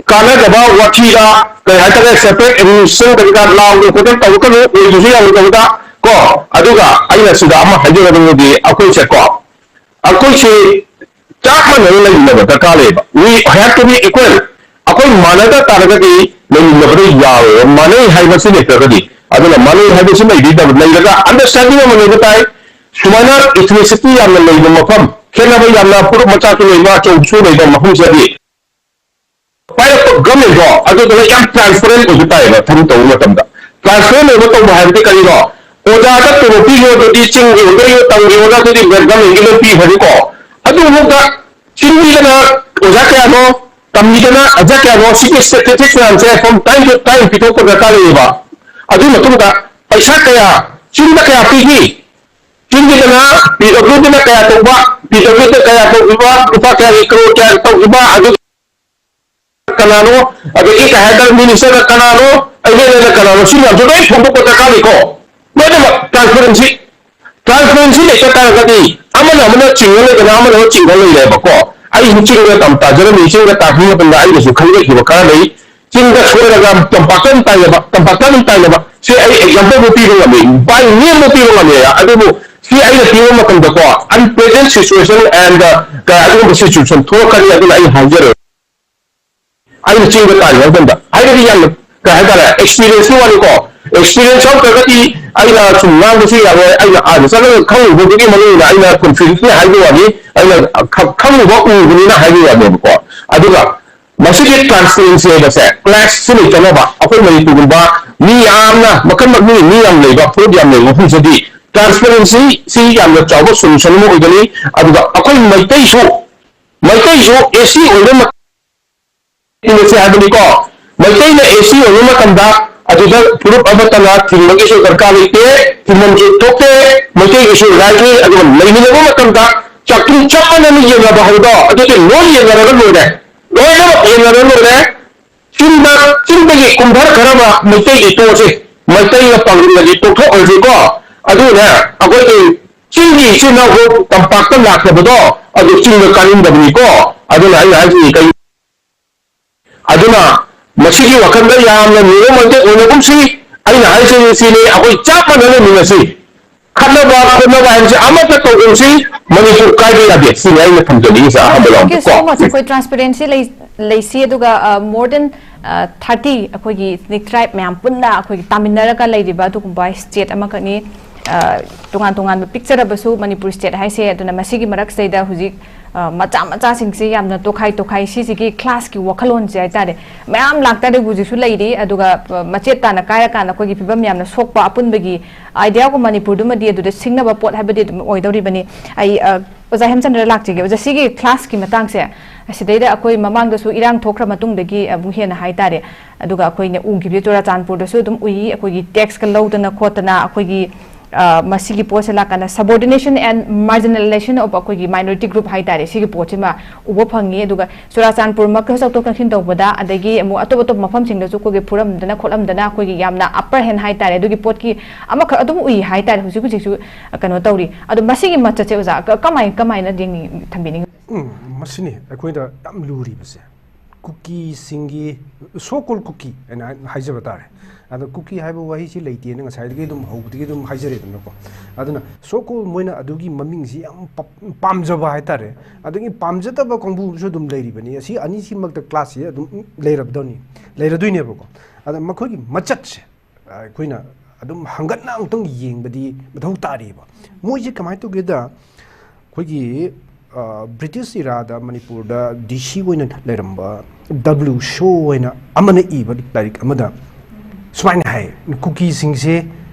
ꯀꯥꯟꯅꯗꯕ ꯋꯥꯊꯤꯗ, ꯀꯩ ꯍꯥꯏꯇꯥꯔꯦ, separate administration ꯀꯔꯤ ꯀꯔꯥ ꯂꯥꯎꯗꯅ ꯈꯣꯠꯇꯅ ꯇꯧꯔꯛꯀꯅꯨ, ꯑꯣꯏꯕꯁꯨ ꯌꯥꯔꯣꯏꯗꯕꯗ ꯀꯣ꯫ ꯑꯗꯨꯒ ꯑꯩꯅ ꯁꯤꯗ ꯑꯃ ꯍꯥꯏꯖꯒꯗꯕꯗꯤ, ꯑꯩꯈꯣꯏꯁꯦ ꯀꯣ, ꯑꯩꯈꯣꯏꯁꯦ ꯆꯞ ꯃꯥꯟꯅꯅ ꯂꯩꯃꯤꯟꯅꯕ ꯗꯔꯀꯥꯔ ꯂꯩꯌꯦꯕ꯫ We have to be equal꯫ ꯑꯩꯈꯣꯏ ꯃꯥꯟꯅꯗ ꯇꯥꯔꯒꯗꯤ ꯂꯩꯃꯤꯟꯅꯕꯗ ꯌꯥꯔꯣꯏꯕ, ꯃꯥꯟꯅꯩ ꯍꯥꯏꯕꯁꯤ ꯂꯩꯇ꯭ꯔꯒꯗꯤ꯫ ꯑꯗꯨꯅ ꯃꯥꯟꯅꯩ ꯍꯥꯏꯕꯁꯤ ꯂꯩꯕꯤꯗꯕ, ꯂꯩꯔꯒ understanding ꯑꯃ ꯂꯩꯕ ꯇꯥꯏ꯫ ꯁꯨꯃꯥꯏꯅ ethnicity ꯌꯥꯝꯅ ꯂꯩꯕ ꯃꯐꯝ, ꯈꯦꯠꯅꯕ ꯌꯥꯝꯅ, ꯐꯨꯔꯨꯞ ꯃꯆꯥꯁꯨ ꯂꯩꯕ, ꯑꯆꯧꯕꯁꯨ ꯂꯩꯕ ꯃꯐꯝꯁꯤꯗꯗꯤ ꯄꯥꯏꯔꯛꯄ governmentꯗꯣ ꯑꯗꯨꯗꯨꯅ ꯌꯥꯝ transparent ꯑꯣꯏꯕ ꯇꯥꯏꯌꯦꯕ ꯊꯕꯛ ꯇꯧꯕ ꯃꯇꯝꯗ꯫ Transparent ꯑꯣꯏꯕ ꯇꯧꯕ ꯍꯥꯏꯕꯗꯤ ꯀꯔꯤꯅꯣ? ꯑꯣꯖꯥꯗ ꯇꯣꯂꯣꯞ ꯄꯤꯈꯤꯕꯗꯨꯗꯤ ꯆꯤꯡꯒꯤ ꯑꯣꯏꯒꯦꯔꯥ, ꯇꯝꯒꯤ ꯑꯣꯏꯒꯦꯔꯥ, ꯑꯗꯨꯗꯤ governmentꯒꯤ ꯂꯣꯏ ꯄꯤꯈ꯭ꯔꯅꯤꯀꯣ꯫ ꯑꯗꯨꯐꯥꯎꯗ ꯆꯤꯡꯃꯤꯗꯅ ꯑꯣꯖꯥ ꯀꯌꯥꯅꯣ, ꯇꯝꯃꯤꯗꯅ ꯑꯣꯖꯥ ꯀꯌꯥꯅꯣ, ꯁꯤꯒꯤ statistics ꯃꯌꯥꯝꯁꯦ from time to time ꯄꯤꯊꯣꯛꯄ ꯗꯔꯀꯥꯔ ꯂꯩꯌꯦꯕ꯫ ꯑꯗꯨꯒꯤ ꯃꯇꯨꯡꯗ ꯄꯩꯁꯥ ꯀꯌꯥ, ꯆꯤꯡꯗ ꯀꯌꯥ ꯄꯤꯈꯤ, ꯆꯤꯡꯒꯤꯗꯅ PWDꯅ ꯀꯌꯥ ꯇꯧꯕ, PWDꯗ ꯀꯌꯥ ꯇꯧꯈꯤꯕ, ꯂꯨꯄꯥ ꯀꯌꯥꯒꯤ ꯀ꯭ꯔꯣꯔ ꯀꯌꯥ ꯇꯧꯈꯤꯕ, ꯑꯗꯨ ꯀꯅꯥꯅꯣ, ꯑꯗꯒꯤ ꯀꯩ ꯍꯥꯏꯇꯥꯔꯦ, minister ꯀꯅꯥꯅꯣ, MLAꯅ ꯀꯅꯥꯅꯣ, ꯁꯤ ꯃꯌꯥꯝꯁꯦ ꯂꯣꯏ ꯐꯣꯡꯗꯣꯛꯄ ꯗꯔꯀꯥꯔ ꯂꯩꯀꯣ꯫ ꯂꯣꯏꯅꯃꯛ transparency, transparency ꯂꯩꯇ ꯇꯥꯔꯒꯗꯤ ꯑꯃꯅ ꯑꯃꯅ ꯆꯤꯡꯉ ꯂꯩꯗꯅ, ꯑꯃꯅ ꯑꯃꯅ ꯆꯤꯡꯉ ꯂꯩꯔꯦꯕꯀꯣ꯫ ꯑꯩꯁꯨ ꯆꯤꯡꯗ ꯇꯝ ꯇꯥꯖꯔꯝꯃꯤ, ꯆꯤꯡꯗ ꯇꯥꯛꯄ ꯃꯇꯝꯗ ꯑꯩꯅꯁꯨ ꯈꯪꯖꯈꯤꯕ ꯈꯔ ꯂꯩ꯫ ꯆꯤꯡꯗ ꯁꯣꯏꯔꯒ ꯇꯝꯄꯥꯛꯇ ꯑꯗꯨꯝ ꯇꯥꯏꯅꯕ, ꯇꯝꯄꯥꯛꯇ ꯑꯗꯨꯝ ꯇꯥꯏꯅꯕ꯫ ꯁꯤ ꯑꯩ example ꯑꯃ ꯄꯤꯕ ꯉꯝꯃꯤ, by name ꯑꯃ ꯄꯤꯕ ꯉꯝꯃꯦ꯫ ꯑꯗꯨꯕꯨ ꯁꯤ ꯑꯩꯅ ꯄꯤꯕ ꯃꯇꯝꯗꯀꯣ, unpleasant situation and, uh, ꯑꯗꯨꯒꯨꯝꯕ situation ꯊꯣꯛꯂꯛꯀꯅꯤ, ꯑꯗꯨꯅ ꯑꯩ ꯍꯥꯏꯖꯔꯣꯏ꯫ ꯑꯩꯅ ꯆꯤꯡꯗ ꯇꯥꯔꯤꯕ ꯃꯇꯝꯗ ꯍꯥꯏꯕꯗꯤ ꯌꯥꯝꯅ, ꯀꯩ ꯍꯥꯏꯇꯥꯔꯦ, experienceꯀꯤ ꯋꯥꯅꯤꯀꯣ꯫ Experience ꯌꯥꯎꯗ꯭ꯔꯒꯗꯤ ꯑꯩꯅ ꯁꯨꯝ ꯉꯥꯡꯕꯁꯨ ꯌꯥꯔꯣꯏ꯫ ꯑꯩꯅ ꯑꯥꯗ ꯆꯠꯂꯒ ꯈꯪꯉꯨꯕꯗꯨꯒꯤ ꯃꯇꯨꯡ ꯏꯟꯅ ꯑꯩꯅ confidently ꯍꯥꯏꯕ ꯋꯥꯅꯤ, ꯑꯩꯅ ꯈ-, ꯈꯪꯉꯨꯕ ꯎꯕꯅꯤꯅ ꯍꯥꯏꯕ ꯋꯥꯅꯦꯕꯀꯣ꯫ ꯑꯗꯨꯒ ꯃꯁꯤꯒꯤ transparency ꯍꯥꯏꯕꯁꯦ, clashꯁꯤ ꯂꯩꯇꯅꯕ ꯑꯩꯈꯣꯏ ꯃꯅꯤꯄꯨꯔꯒꯨꯝꯕ ꯃꯤ ꯌꯥꯝꯅ, ꯃꯈꯜ ꯃꯈꯜꯒꯤ ꯃꯤ ꯌꯥꯝ ꯂꯩꯕ, ꯐꯨꯔꯨꯞ ꯌꯥꯝ ꯂꯩꯕ ꯃꯐꯝꯁꯤꯗꯗꯤ transparencyꯁꯤ ꯌꯥꯝꯅ ꯆꯥꯎꯕ solution ꯑꯃ ꯑꯣꯏꯒꯅꯤ꯫ ꯑꯗꯨꯒ ꯑꯩꯈꯣꯏ ꯃꯩꯇꯩꯁꯨ, ꯃꯩꯇꯩꯁꯨ SC ꯑꯣꯏꯕ ꯃꯇꯝꯗ ꯃꯩꯇꯩꯅ SC ꯑꯣꯏꯕ ꯃꯇꯝꯗ ꯑꯗꯨꯗ ꯐꯨꯔꯨꯞ ꯑꯃꯠꯇꯅ ꯊꯤꯡꯕꯒꯤꯁꯨ ꯗꯔꯀꯥꯔ ꯂꯩꯇꯦ, ꯊꯤꯡꯐꯝꯁꯨ ꯊꯣꯛꯇꯦ꯫ ꯃꯩꯇꯩꯒꯤꯁꯨ ꯔꯥꯏꯠꯅꯤ꯫ ꯑꯗꯨꯒ ꯂꯩꯃꯤꯟꯅꯕ ꯃꯇꯝꯗ ꯆꯥꯛꯊꯨꯡ ꯆꯞ ꯃꯥꯟꯅꯅ ꯌꯦꯡꯅꯕ ꯍꯥꯏꯕꯗꯣ ꯑꯗꯨꯗꯤ ꯂꯣꯏ ꯌꯦꯡꯅꯔꯒ ꯂꯣꯏꯔꯦ, ꯂꯣꯏꯅꯃꯛ ꯌꯦꯡꯅꯔꯒ ꯂꯣꯏꯔꯦ꯫ ꯆꯤꯡꯗ, ꯆꯤꯡꯗꯒꯤ ꯀꯨꯝꯊꯔꯛꯈ꯭ꯔꯕ ꯃꯩꯇꯩꯒꯤ ꯇꯣꯛꯑꯁꯤ, ꯃꯩꯇꯩꯒ ꯄꯥꯡꯒꯜꯒꯗꯤ ꯇꯣꯛꯊꯣꯛꯈ꯭ꯔꯁꯤꯀꯣ꯫ ꯑꯗꯨꯅ ꯑꯩꯈꯣꯏꯒꯤ ꯆꯤꯡꯒꯤ ꯏꯆꯤꯟ ꯏꯅꯥꯎ ꯇꯝꯄꯥꯛꯇ ꯂꯥꯛꯇꯕꯗꯣ ꯑꯗꯨ ꯆꯤꯡꯗ ꯀꯥꯅꯤꯡꯗꯕꯅꯤꯀꯣ꯫ ꯑꯗꯨꯅ ꯑꯩꯅ ꯍꯥꯏꯁꯤꯅꯤ ꯀꯩ ꯑꯗꯨꯅ ꯃꯁꯤꯒꯤ ꯋꯥꯈꯜꯗ ꯌꯥꯝꯅ ꯅꯤꯌꯣꯝ ꯑꯣꯏꯅ ꯑꯣꯏꯅꯒꯨꯝꯁꯤ꯫ ꯑꯩꯅ ꯍꯥꯏꯖꯔꯤꯁꯤꯅꯤ, ꯑꯩꯈꯣꯏ ꯆꯞ ꯃꯥꯟꯅꯅ ꯂꯩꯃꯤꯟꯅꯁꯤ꯫ ꯈꯠꯅꯕ ꯈꯣꯠꯅꯕ ꯍꯥꯏꯕꯁꯤ ꯑꯃꯠꯇ ꯇꯧꯒꯨꯝꯁꯤ꯫ ꯃꯅꯤꯄꯨꯔ ꯀꯥꯏꯕ ꯌꯥꯗꯦ꯫ ꯁꯤꯅꯤ ꯑꯩꯅ ꯊꯝꯖꯅꯤꯡꯉꯤꯁꯦ ꯑꯍꯥꯟꯕ ꯔꯥꯎꯟꯗ ꯀꯣ꯫ ꯑꯩꯈꯣꯏ ꯇ꯭ꯔꯥꯟꯁꯄꯦꯔꯦꯟꯁꯤ ꯂꯩ ꯂꯩꯁꯤ꯫ ꯑꯗꯨꯒ ꯃꯣꯔ ꯗꯦꯟ ꯊꯥꯔꯇꯤ ꯑꯩꯈꯣꯏꯒꯤ ꯏꯊꯅꯤꯛ ꯇ꯭ꯔꯥꯏꯕ ꯃꯌꯥꯝ ꯄꯨꯟꯅ ꯑꯩꯈꯣꯏꯒꯤ ꯇꯥꯃꯤꯟꯅꯔꯒ ꯂꯩꯔꯤꯕ ꯑꯗꯨꯒꯨꯝꯕ ꯁ꯭ꯇꯦꯠ ꯑꯃꯈꯛꯅꯤ꯫ ꯇꯣꯉꯥꯟ ꯇꯣꯉꯥꯟꯕ ꯄꯤꯛꯆꯔꯕꯁꯨ ꯃꯅꯤꯄꯨꯔ ꯁ꯭ꯇꯦꯠ ꯍꯥꯏꯁꯦ꯫ ꯑꯗꯨꯅ ꯃꯁꯤꯒꯤ ꯃꯔꯛꯁꯤꯗꯩꯗ ꯍꯧꯖꯤꯛ ꯃꯆꯥ ꯃꯆꯥꯁꯤꯡꯁꯤ ꯌꯥꯝꯅ ꯇꯣꯈꯥꯏ ꯇꯣꯈꯥꯏ ꯁꯤꯁꯤꯒꯤ ꯀ꯭ꯂꯥꯁꯀꯤ ꯋꯥꯈꯜꯂꯣꯟꯁꯦ ꯍꯥꯏꯇꯥꯔꯦ꯫ ꯃꯌꯥꯝ ꯂꯥꯛꯇꯥꯔꯦ ꯍꯧꯖꯤꯛꯁꯨ ꯂꯩꯔꯤ꯫ ꯑꯗꯨꯒ ꯃꯆꯦꯠ ꯇꯥꯅ ꯀꯥꯏꯔꯀꯥꯟꯗ ꯑꯩꯈꯣꯏꯒꯤ ꯐꯤꯕꯝ ꯌꯥꯝꯅ ꯁꯣꯛꯄ ꯑꯄꯨꯟꯕꯒꯤ ꯑꯥꯏꯗꯤꯌꯥꯒꯨꯝ ꯃꯅꯤꯄꯨꯔꯗꯨꯃꯗꯤ ꯑꯗꯨꯗ ꯁꯤꯡꯅꯕ ꯄꯣꯠ ꯍꯥꯏꯕꯗꯤ ꯑꯗꯨꯝ ꯑꯣꯏꯗꯧꯔꯤꯕꯅꯤ꯫ ꯑꯩ ꯑꯣꯖꯥ ꯍꯦꯝꯆꯟꯗ꯭ꯔ ꯂꯥꯛꯆꯒꯦ꯫ ꯑꯣꯖꯥ, ꯁꯤꯒꯤ ꯀ꯭ꯂꯥꯁꯀꯤ ꯃꯇꯥꯡꯁꯦ ꯑꯁꯤꯗꯩꯗ ꯑꯩꯈꯣꯏ ꯃꯃꯥꯡꯗꯁꯨ ꯏꯔꯥꯡ ꯊꯣꯛꯈ꯭ꯔ ꯃꯇꯨꯡꯗꯒꯤ ꯑꯃꯨꯛ ꯍꯦꯟꯅ ꯍꯥꯏꯇꯥꯔꯦ꯫ ꯑꯗꯨꯒ ꯑꯩꯈꯣꯏꯅ ꯎꯈꯤꯕꯁꯦ ꯆꯨꯔꯥꯆꯥꯟꯄꯨꯔꯗꯁꯨ ꯑꯗꯨꯝ ꯎꯏ꯫ ꯑꯩꯈꯣꯏꯒꯤ ꯇꯦꯛꯁꯀ ꯂꯧꯗꯅ ꯈꯣꯠꯇꯅ ꯑꯩꯈꯣꯏꯒꯤ ꯃꯁꯤꯒꯤ ꯄꯣꯠꯁꯦ ꯂꯥꯛꯀꯥꯟꯗ subordination and marginalization of ꯑꯩꯈꯣꯏꯒꯤ minority group ꯍꯥꯏꯇꯥꯔꯦ꯫ ꯁꯤꯒꯤ ꯄꯣꯠꯁꯤꯃ ꯎꯕ ꯐꯪꯉꯤ꯫ ꯑꯗꯨꯒ ꯆꯨꯔꯥꯆꯥꯟꯄꯨꯔꯃꯛꯇ ꯆꯠꯊꯣꯛ ꯆꯠꯁꯤꯟ ꯇꯧꯕꯗ, ꯑꯗꯒꯤ ꯑꯃꯨꯛ ꯑꯇꯣꯞ ꯑꯇꯣꯞꯄ ꯃꯐꯝꯁꯤꯡꯗꯁꯨ ꯑꯩꯈꯣꯏꯒꯤ ꯐꯨꯔꯝꯗꯅ ꯈꯣꯠꯂꯝꯗꯅ ꯑꯩꯈꯣꯏꯒꯤ ꯌꯥꯝꯅ upper hand ꯍꯥꯏꯇꯥꯔꯦ꯫ ꯑꯗꯨꯒꯤ ꯄꯣꯠꯀꯤ ꯑꯃꯈꯛ ꯑꯗꯨꯝ ꯎꯏ ꯍꯥꯏꯇꯥꯔꯦ꯫ ꯍꯧꯖꯤꯛ ꯍꯧꯖꯤꯛꯁꯨ ꯀꯩꯅꯣ ꯇꯧꯔꯤ꯫ ꯑꯗꯣ ꯃꯁꯤꯒꯤ ꯃꯆꯠꯁꯦ ꯑꯣꯖꯥ ꯀ- ꯀꯃꯥꯏ ꯀꯃꯥꯏꯅ ꯌꯦꯡꯅꯤꯡ ꯊꯝꯕꯤꯅꯤꯡꯉꯤ? ꯎꯝ, ꯃꯁꯤꯅꯤ ꯑꯩꯈꯣꯏꯗ ꯌꯥꯝ ꯂꯨꯔꯤꯕꯁꯦ꯫ ꯀꯨꯀꯤꯁꯤꯡꯒꯤ, so called ꯀꯨꯀꯤ ꯍꯥꯏꯅ ꯍꯥꯏꯖꯕ ꯇꯥꯔꯦ꯫ ꯑꯗꯣ ꯀꯨꯀꯤ ꯍꯥꯏꯕ ꯋꯥꯍꯩꯁꯤ ꯂꯩꯇꯦꯅ ꯉꯁꯥꯏꯗꯒꯤ ꯑꯗꯨꯝ ꯍꯧꯕꯗꯒꯤ ꯑꯗꯨꯝ ꯍꯥꯏꯖꯔꯦꯗꯅꯀꯣ꯫ ꯑꯗꯨꯅ so called ꯃꯣꯏꯅ ꯑꯗꯨꯒꯤ ꯃꯃꯤꯡꯁꯤ ꯌꯥꯝ ꯄ- ꯄꯥꯝꯖꯕ ꯍꯥꯏꯇꯥꯔꯦ꯫ ꯑꯗꯒꯤ ꯄꯥꯝꯖꯗꯕ ꯀꯥꯡꯕꯨꯁꯨ ꯑꯗꯨꯝ ꯂꯩꯔꯤꯕꯅꯤ꯫ ꯑꯁꯤ ꯑꯅꯤꯁꯤꯃꯛꯇ ꯀ꯭ꯂꯥꯁꯁꯤ ꯑꯗꯨꯝ ꯂꯩꯔꯕꯗꯧꯅꯤ, ꯂꯩꯔꯗꯣꯏꯅꯦꯕꯀꯣ꯫ ꯑꯗ ꯃꯈꯣꯏꯒꯤ ꯃꯆꯠꯁꯦ ꯑꯩꯈꯣꯏꯅ ꯑꯗꯨꯝ ꯍꯪꯒꯠꯅ ꯑꯃꯨꯛꯇꯪ ꯌꯦꯡꯕꯗꯤ ꯃꯊꯧ ꯇꯥꯔꯤꯕ꯫ ꯃꯣꯏꯁꯦ ꯀꯃꯥꯏꯅ ꯇꯧꯒꯦꯗ, ꯑꯩꯈꯣꯏꯒꯤ ꯕ꯭ꯔꯤꯇꯤꯁ ꯏꯔꯥꯗ ꯃꯅꯤꯄꯨꯔꯗ ꯗꯤ ꯁꯤ ꯑꯣꯏꯅ ꯂꯩꯔꯝꯕ ꯗꯕ꯭ꯂꯤꯎ ꯁꯣ ꯍꯥꯏꯅ ꯑꯃꯅ ꯏꯕ ꯂꯥꯏꯔꯤꯛ ꯑꯃꯗ ꯁꯨꯃꯥꯏꯅ ꯍꯥꯏ, ꯀꯨꯀꯤꯁꯤꯡꯁꯦ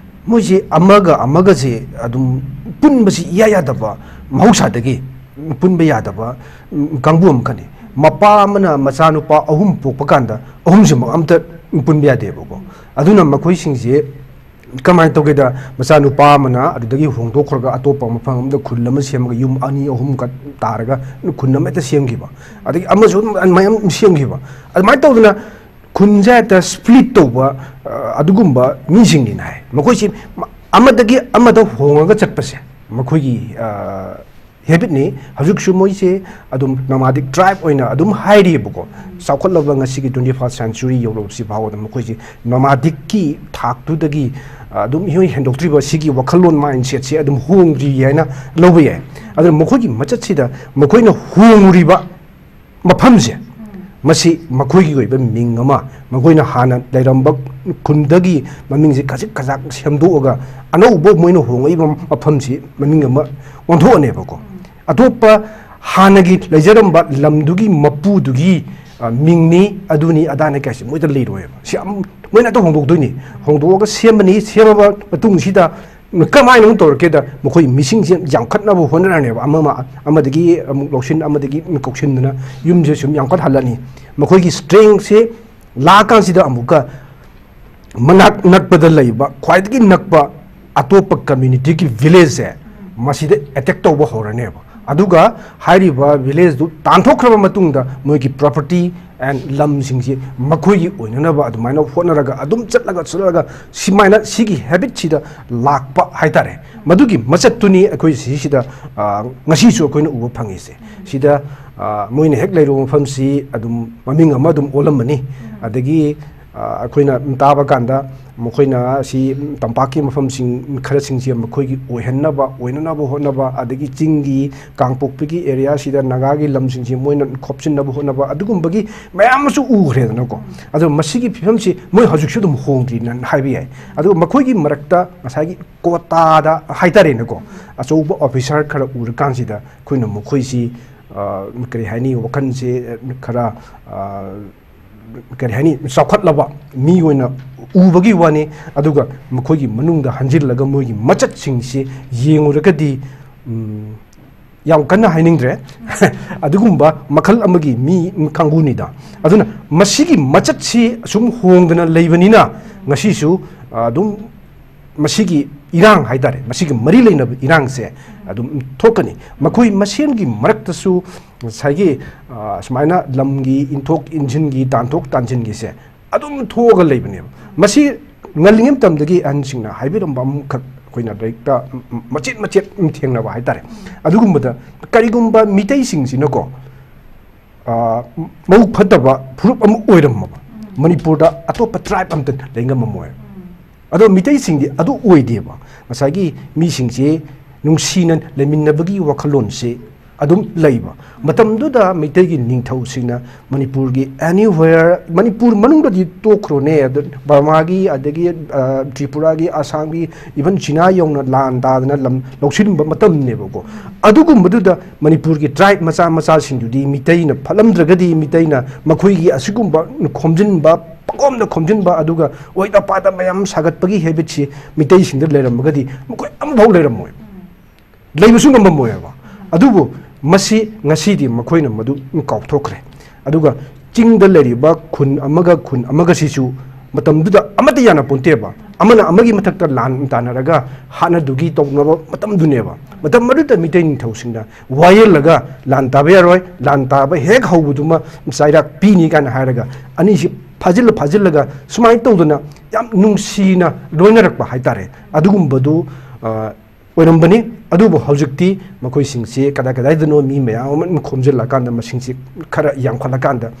ꯃꯣꯏꯁꯦ ꯑꯃꯒ ꯑꯃꯒꯁꯦ ꯑꯗꯨꯝ ꯄꯨꯟꯕꯁꯤ ꯏꯌꯥ ꯌꯥꯗꯕ, ꯃꯍꯧꯁꯥꯗꯒꯤ ꯄꯨꯟꯕ ꯌꯥꯗꯕ ꯀꯥꯡꯕꯨ ꯑꯃꯈꯛꯅꯤ꯫ ꯃꯄꯥ ꯑꯃꯅ ꯃꯆꯥꯅꯨꯄꯥ ꯑꯍꯨꯝ ꯄꯣꯛꯄ ꯀꯥꯟꯗ ꯑꯍꯨꯝꯁꯤꯃꯛ ꯑꯝꯇ ꯄꯨꯟꯕ ꯌꯥꯗꯦꯕꯀꯣ꯫ ꯑꯗꯨꯅ ꯃꯈꯣꯏꯁꯤꯡꯁꯦ ꯀꯃꯥꯏꯅ ꯇꯧꯒꯦꯗ, ꯃꯆꯥꯅꯨꯄꯥ ꯑꯃꯅ ꯑꯗꯨꯗꯒꯤ ꯍꯣꯡꯗꯣꯛꯈ꯭ꯔꯒ ꯑꯇꯣꯞꯄ ꯃꯐꯝ ꯑꯃꯗ ꯈꯨꯜ ꯑꯃ ꯁꯦꯝꯃꯒ ꯌꯨꯝ ꯑꯅꯤ ꯑꯍꯨꯝꯒ ꯇꯥꯔꯒ ꯈꯨꯟ ꯑꯃ ꯍꯦꯛꯇ ꯁꯦꯝꯈꯤꯕ, ꯑꯗꯒꯤ ꯑꯃꯁꯨ ꯑꯗꯨꯝ ꯃꯌꯥꯝ ꯁꯦꯝꯈꯤꯕ, ꯑꯗꯨꯃꯥꯏꯅ ꯇꯧꯗꯅ ꯈꯨꯟꯁꯦ ꯍꯦꯛꯇ split ꯇꯧꯕ, ꯑ, ꯑꯗꯨꯒꯨꯝꯕ ꯃꯤꯁꯤꯡꯅꯤꯅ ꯍꯥꯏ꯫ ꯃꯈꯣꯏꯁꯤ ꯃ-, ꯑꯃꯗꯒꯤ ꯑꯃꯗ ꯍꯣꯡꯉꯒ ꯆꯠꯄꯁꯦ ꯃꯈꯣꯏꯒꯤ, ꯑ, habitꯅꯤ꯫ ꯍꯧꯖꯤꯛꯁꯨ ꯃꯣꯏꯁꯦ ꯑꯗꯨꯝ nomadic tribe ꯑꯣꯏꯅ ꯑꯗꯨꯝ ꯍꯥꯏꯔꯤꯕꯀꯣ꯫ ꯆꯥꯎꯈꯠꯂꯕ ꯉꯁꯤꯒꯤ twenty first century ꯌꯧꯔꯛꯂꯕꯁꯤ ꯐꯥꯎꯕꯗ ꯃꯈꯣꯏꯁꯤ nomadicꯀꯤ ꯊꯥꯛꯇꯨꯗꯒꯤ, ꯑ, ꯑꯗꯨꯝ ꯏꯍꯣꯏ ꯍꯦꯟꯗꯣꯛꯇ꯭ꯔꯤꯕ ꯁꯤꯒꯤ ꯋꯥꯈꯜꯂꯣꯟ, mindsetꯁꯦ ꯑꯗꯨꯝ ꯍꯣꯡꯗ꯭ꯔꯤ ꯍꯥꯏꯅ ꯂꯧꯕ ꯌꯥꯏ꯫ ꯑꯗꯨꯅ ꯃꯈꯣꯏꯒꯤ ꯃꯆꯠꯁꯤꯗ ꯃꯈꯣꯏꯅ ꯍꯣꯡꯉꯨꯔꯤꯕ ꯃꯐꯝꯁꯦ, ꯃꯁꯤ ꯃꯈꯣꯏꯒꯤ ꯑꯣꯏꯕ ꯃꯤꯡ ꯑꯃ, ꯃꯈꯣꯏꯅ ꯍꯥꯟꯅ ꯂꯩꯔꯝꯕ ꯈꯨꯟꯗꯒꯤ ꯃꯃꯤꯡꯁꯦ ꯈꯖꯤꯛ ꯈꯖꯥꯛ ꯁꯦꯝꯗꯣꯛꯑꯒ ꯑꯅꯧꯕ ꯃꯣꯏꯅ ꯍꯣꯡꯉꯛꯏꯕ ꯃꯐꯝꯁꯤ ꯃꯃꯤꯡ ꯑꯃ ꯑꯣꯟꯊꯣꯛꯑꯅꯦꯕꯀꯣ꯫ ꯑꯇꯣꯞꯄ ꯍꯥꯟꯅꯒꯤ ꯂꯩꯖꯔꯝꯕ ꯂꯝꯗꯨꯒꯤ ꯃꯄꯨꯗꯨꯒꯤ, ꯑ, ꯃꯤꯡꯅꯤ, ꯑꯗꯨꯅꯤ ꯑꯗꯥꯅꯤ ꯀꯥꯏꯁꯦ ꯃꯣꯏꯗ ꯂꯩꯔꯣꯏꯕ꯫ ꯁꯤ ꯑꯝ-, ꯃꯣꯏꯅ ꯑꯗꯨꯝ ꯍꯣꯡꯗꯣꯛꯇꯣꯏꯅꯤ꯫ ꯍꯣꯡꯗꯣꯛꯑꯒ ꯁꯦꯝꯃꯅꯤ, ꯁꯦꯝꯃꯕ ꯃꯇꯨꯡꯁꯤꯗ ꯀꯃꯥꯏꯅ ꯑꯃꯨꯛ ꯇꯧꯔꯛꯀꯦꯗ, ꯃꯈꯣꯏ ꯃꯤꯁꯤꯡꯁꯦ ꯌꯥꯝꯈꯠꯅꯕ ꯍꯣꯠꯅꯔꯅꯦꯕ꯫ ꯑꯃ ꯑꯃ-, ꯑꯃꯗꯒꯤ ꯑꯃꯨꯛ ꯂꯧꯁꯤꯟ, ꯑꯃꯗꯒꯤ ꯑꯃꯨꯛ ꯀꯧꯁꯤꯟꯗꯅ ꯌꯨꯝꯁꯦ ꯁꯨꯝ ꯌꯥꯝꯈꯠꯍꯜꯂꯅꯤ꯫ ꯃꯈꯣꯏꯒꯤ strengthꯁꯦ ꯂꯥꯛꯑꯀꯥꯟꯁꯤꯗ ꯑꯃꯨꯛꯀ ꯃꯅꯥꯛ ꯅꯛꯄꯗ ꯂꯩꯕ, ꯈ꯭ꯋꯥꯏꯗꯒꯤ ꯅꯛꯄ ꯑꯇꯣꯞꯄ communityꯒꯤ villageꯁꯦ ꯃꯁꯤꯗ attack ꯇꯧꯕ ꯍꯧꯔꯅꯦꯕ꯫ ꯑꯗꯨꯒ ꯍꯥꯏꯔꯤꯕ villageꯗꯨ ꯇꯥꯟꯊꯣꯛꯈ꯭ꯔꯕ ꯃꯇꯨꯡꯗ ꯃꯣꯏꯒꯤ property and ꯂꯝꯁꯤꯡꯁꯤ ꯃꯈꯣꯏꯒꯤ ꯑꯣꯏꯅꯅꯕ ꯑꯗꯨꯃꯥꯏꯅ ꯍꯣꯠꯅꯔꯒ ꯑꯗꯨꯝ ꯆꯠꯂꯒ, ꯆꯠꯂꯒ ꯁꯤꯃꯥꯏꯅ ꯁꯤꯒꯤ habitꯁꯤꯗ ꯂꯥꯛꯄ ꯍꯥꯏꯇꯥꯔꯦ꯫ ꯃꯗꯨꯒꯤ ꯃꯆꯠꯇꯨꯅꯤ ꯑꯩꯈꯣꯏ ꯁꯤꯁꯤꯗ, ꯑ, ꯉꯁꯤꯁꯨ ꯑꯩꯈꯣꯏꯅ ꯎꯕ ꯐꯪꯉꯤꯁꯦ꯫ ꯁꯤꯗ, ꯑ, ꯃꯣꯏꯅ ꯍꯦꯛ ꯂꯩꯔꯨꯕ ꯃꯐꯝꯁꯤ ꯑꯗꯨꯝ ꯃꯃꯤꯡ ꯑꯃ ꯑꯗꯨꯝ ꯑꯣꯜꯂꯝꯃꯅꯤ꯫ ꯑꯗꯒꯤ, ꯑ, ꯑꯩꯈꯣꯏꯅ ꯇꯥꯕ ꯀꯥꯟꯗ ꯃꯈꯣꯏꯅ ꯁꯤ ꯇꯝꯄꯥꯛꯀꯤ ꯃꯐꯝꯁꯤꯡ ꯈꯔꯁꯤꯡꯁꯦ ꯃꯈꯣꯏꯒꯤ ꯑꯣꯏꯍꯟꯅꯕ, ꯑꯣꯏꯅꯅꯕ ꯍꯣꯠꯅꯕ, ꯑꯗꯒꯤ ꯆꯤꯡꯒꯤ, ꯀꯥꯡꯄꯣꯛꯄꯤꯒꯤ areaꯁꯤꯗ ꯅꯥꯒꯥꯒꯤ ꯂꯝꯁꯤꯡꯁꯤ ꯃꯣꯏꯅ ꯈꯣꯞꯆꯤꯟꯅꯕ ꯍꯣꯠꯅꯕ, ꯑꯗꯨꯒꯨꯝꯕꯒꯤ ꯃꯌꯥꯝ ꯑꯃꯁꯨ ꯎꯈ꯭ꯔꯦꯗꯅꯀꯣ꯫ ꯑꯗꯣ ꯃꯁꯤꯒꯤ ꯐꯤꯕꯝꯁꯤ ꯃꯣꯏ ꯍꯧꯖꯤꯛꯁꯨ ꯑꯗꯨꯝ ꯍꯣꯡꯗ꯭ꯔꯤꯅ ꯍꯥꯏꯕ ꯌꯥꯏ꯫ ꯑꯗꯨꯒ ꯃꯈꯣꯏꯒꯤ ꯃꯔꯛꯇ ꯉꯁꯥꯏꯒꯤ quotaꯗ ꯍꯥꯏꯇꯥꯔꯦꯅꯦꯀꯣ, ꯑꯆꯧꯕ officer ꯈꯔ ꯎꯔꯀꯥꯟꯁꯤꯗ ꯑꯩꯈꯣꯏꯅ ꯃꯈꯣꯏꯁꯤ, ꯑ, ꯀꯔꯤ ꯍꯥꯏꯅꯤ, ꯋꯥꯈꯜꯁꯦ ꯈꯔ, ꯑ, ꯀꯔꯤ ꯍꯥꯏꯅꯤ, ꯆꯥꯎꯈꯠꯂꯕ ꯃꯤ ꯑꯣꯏꯅ ꯎꯕꯒꯤ ꯋꯥꯅꯤ꯫ ꯑꯗꯨꯒ ꯃꯈꯣꯏꯒꯤ ꯃꯅꯨꯡꯗ ꯍꯟꯖꯤꯜꯂꯒ ꯃꯣꯏꯒꯤ ꯃꯆꯠꯁꯤꯡꯁꯤ ꯌꯦꯡꯉꯨꯔꯒꯗꯤ, ꯎꯝ, ꯌꯥꯝ ꯀꯟꯅ ꯍꯥꯏꯅꯤꯡꯗ꯭ꯔꯦ꯫ ꯑꯗꯨꯒꯨꯝꯕ ꯃꯈꯜ ꯑꯃꯒꯤ ꯃꯤ ꯀꯥꯡꯕꯨꯅꯤꯗ꯫ ꯑꯗꯨꯅ ꯃꯁꯤꯒꯤ ꯃꯆꯠꯁꯤ ꯑꯁꯨꯝ ꯍꯣꯡꯗꯅ ꯂꯩꯕꯅꯤꯅ ꯉꯁꯤꯁꯨ, ꯑ, ꯑꯗꯨꯝ ꯃꯁꯤꯒꯤ ꯏꯔꯥꯡ ꯍꯥꯏꯇꯥꯔꯦ, ꯃꯁꯤꯒꯤ ꯃꯔꯤ ꯂꯩꯅꯕ ꯏꯔꯥꯡꯁꯦ ꯑꯗꯨꯝ ꯊꯣꯛꯀꯅꯤ꯫ ꯃꯈꯣꯏ ꯃꯁꯦꯟꯒꯤ ꯃꯔꯛꯇꯁꯨ ꯉꯁꯥꯏꯒꯤ, ꯑ, ꯁꯨꯃꯥꯏꯅ ꯂꯝꯒꯤ ꯏꯟꯊꯣꯛ ꯏꯟꯁꯤꯟꯒꯤ, ꯇꯥꯟꯊꯣꯛ ꯇꯥꯟꯁꯤꯟꯒꯤꯁꯦ ꯑꯗꯨꯝ ꯊꯣꯛꯑꯒ ꯂꯩꯕꯅꯦꯕ꯫ ꯃꯁꯤ ꯉꯜꯂꯤꯉꯩ ꯃꯇꯝꯗꯒꯤ ꯑꯍꯟꯁꯤꯡꯅ ꯍꯥꯏꯕꯤꯔꯝꯕ ꯑꯃꯈꯛ ꯑꯩꯈꯣꯏꯅ ꯂꯥꯏꯔꯤꯛꯇ ꯃꯆꯦꯠ ꯃꯆꯦꯠ ꯊꯦꯡꯅꯕ ꯍꯥꯏꯇꯥꯔꯦ꯫ ꯑꯗꯨꯒꯨꯝꯕꯗ ꯀꯔꯤꯒꯨꯝꯕ ꯃꯤꯇꯩꯁꯤꯡꯁꯤꯅꯀꯣ, ꯑ, ꯃꯕꯨꯛ ꯐꯠꯇꯕ ꯐꯨꯔꯨꯞ ꯑꯃ ꯑꯣꯏꯔꯝꯃꯕ ꯃꯅꯤꯄꯨꯔꯗ ꯑꯇꯣꯞꯄ tribe ꯑꯝꯇ ꯂꯩ ꯉꯝꯃꯝꯃꯣꯏ꯫ ꯑꯗꯣ ꯃꯤꯇꯩꯁꯤꯡꯗꯤ ꯑꯗꯨ ꯑꯣꯏꯗꯦꯕ꯫ ꯉꯁꯥꯏꯒꯤ ꯃꯤꯁꯤꯡꯁꯦ ꯅꯨꯡꯁꯤꯅ ꯂꯩꯃꯤꯟꯅꯕꯒꯤ ꯋꯥꯈꯜꯂꯣꯟꯁꯦ ꯑꯗꯨꯝ ꯂꯩꯕ꯫ ꯃꯇꯝꯗꯨꯗ ꯃꯩꯇꯩꯒꯤ ꯅꯤꯡꯊꯧꯁꯤꯡꯅ ꯃꯅꯤꯄꯨꯔꯒꯤ anywhere, ꯃꯅꯤꯄꯨꯔ ꯃꯅꯨꯡꯗꯗꯤ ꯇꯣꯛꯈ꯭ꯔꯣꯅꯦ, ꯑꯗꯨ ꯕꯔꯃꯥꯒꯤ, ꯑꯗꯒꯤ, ꯑ, ꯇ꯭ꯔꯤꯄꯨꯔꯥꯒꯤ, ꯑꯁꯥꯝꯒꯤ, even ꯆꯤꯅꯥ ꯌꯧꯅ ꯂꯥꯟ ꯇꯥꯗꯅ ꯂꯝ ꯂꯧꯁꯤꯟꯕ ꯃꯇꯝꯅꯦꯕꯀꯣ꯫ ꯑꯗꯨꯒꯨꯝꯕꯗꯨꯗ ꯃꯅꯤꯄꯨꯔꯒꯤ tribe ꯃꯆꯥ ꯃꯆꯥꯁꯤꯡꯗꯨꯗꯤ ꯃꯤꯇꯩꯅ ꯐꯠꯂꯝꯗ꯭ꯔꯒꯗꯤ ꯃꯤꯇꯩꯅ ꯃꯈꯣꯏꯒꯤ ꯑꯁꯤꯒꯨꯝꯕ ꯈꯣꯝꯖꯤꯟꯕ, ꯄꯪꯈꯣꯝꯗ ꯈꯣꯝꯖꯤꯟꯕ, ꯑꯗꯨꯒ ꯑꯣꯏꯗ ꯄꯥꯗ ꯃꯌꯥꯝ ꯁꯥꯒꯠꯄꯒꯤ habitꯁꯤ ꯃꯤꯇꯩꯁꯤꯡꯗ ꯂꯩꯔꯝꯃꯒꯗꯤ ꯃꯈꯣꯏ ꯑꯃꯐꯥꯎ ꯂꯩꯔꯝꯃꯣꯏ꯫ ꯂꯩꯕꯁꯨ ꯉꯝꯃꯝꯃꯣꯏꯕ꯫ ꯑꯗꯨꯕꯨ ꯃꯁꯤ ꯉꯁꯤꯗꯤ ꯃꯈꯣꯏꯅ ꯃꯗꯨ ꯀꯥꯎꯊꯣꯛꯈ꯭ꯔꯦ꯫ ꯑꯗꯨꯒ ꯆꯤꯡꯗ ꯂꯩꯔꯤꯕ ꯈꯨꯟ ꯑꯃꯒ ꯈꯨꯟ ꯑꯃꯒꯁꯤꯁꯨ ꯃꯇꯝꯗꯨꯗ ꯑꯃꯠꯇ ꯌꯥꯅ ꯄꯣꯟꯇꯦꯕ꯫ ꯑꯃꯅ ꯑꯃꯒꯤ ꯃꯊꯛꯇ ꯂꯥꯟ ꯇꯥꯟꯅꯔꯒ ꯍꯥꯠꯅꯗꯨꯒꯤ ꯇꯧꯅꯕ ꯃꯇꯝꯗꯨꯅꯦꯕ꯫ ꯃꯇꯝ ꯑꯗꯨꯗ ꯃꯤꯇꯩ ꯅꯤꯡꯊꯧꯁꯤꯡꯅ ꯋꯥꯌꯦꯜꯂꯒ ꯂꯥꯟ ꯇꯥꯕ ꯌꯥꯔꯣꯏ, ꯂꯥꯟ ꯇꯥꯕ ꯍꯦꯛ ꯍꯧꯕꯗꯨꯃ ꯆꯩꯔꯥꯛ ꯄꯤꯅꯤ ꯀꯥꯏꯅ ꯍꯥꯏꯔꯒ ꯑꯅꯤꯁꯤ ꯐꯥꯖꯤꯜꯂ ꯐꯥꯖꯤꯜꯂꯒ ꯁꯨꯃꯥꯏꯅ ꯇꯧꯗꯅ ꯌꯥꯝ ꯅꯨꯡꯁꯤꯅ ꯂꯣꯏꯅꯔꯛꯄ ꯍꯥꯏꯇꯥꯔꯦ꯫ ꯑꯗꯨꯒꯨꯝꯕꯗꯨ, ꯑ, ꯑꯣꯏꯔꯝꯕꯅꯤ꯫ ꯑꯗꯨꯕꯨ ꯍꯧꯖꯤꯛꯇꯤ ꯃꯈꯣꯏꯁꯤꯡꯁꯤ ꯀꯗꯥꯏ ꯀꯗꯥꯏꯗꯅꯣ ꯃꯤ ꯃꯌꯥꯝ ꯑꯃ ꯈꯣꯝꯖꯤꯜꯂꯀꯥꯟꯗ ꯃꯁꯤꯡꯁꯤ ꯈꯔ ꯌꯥꯝꯈꯠꯂꯀꯥꯟꯗ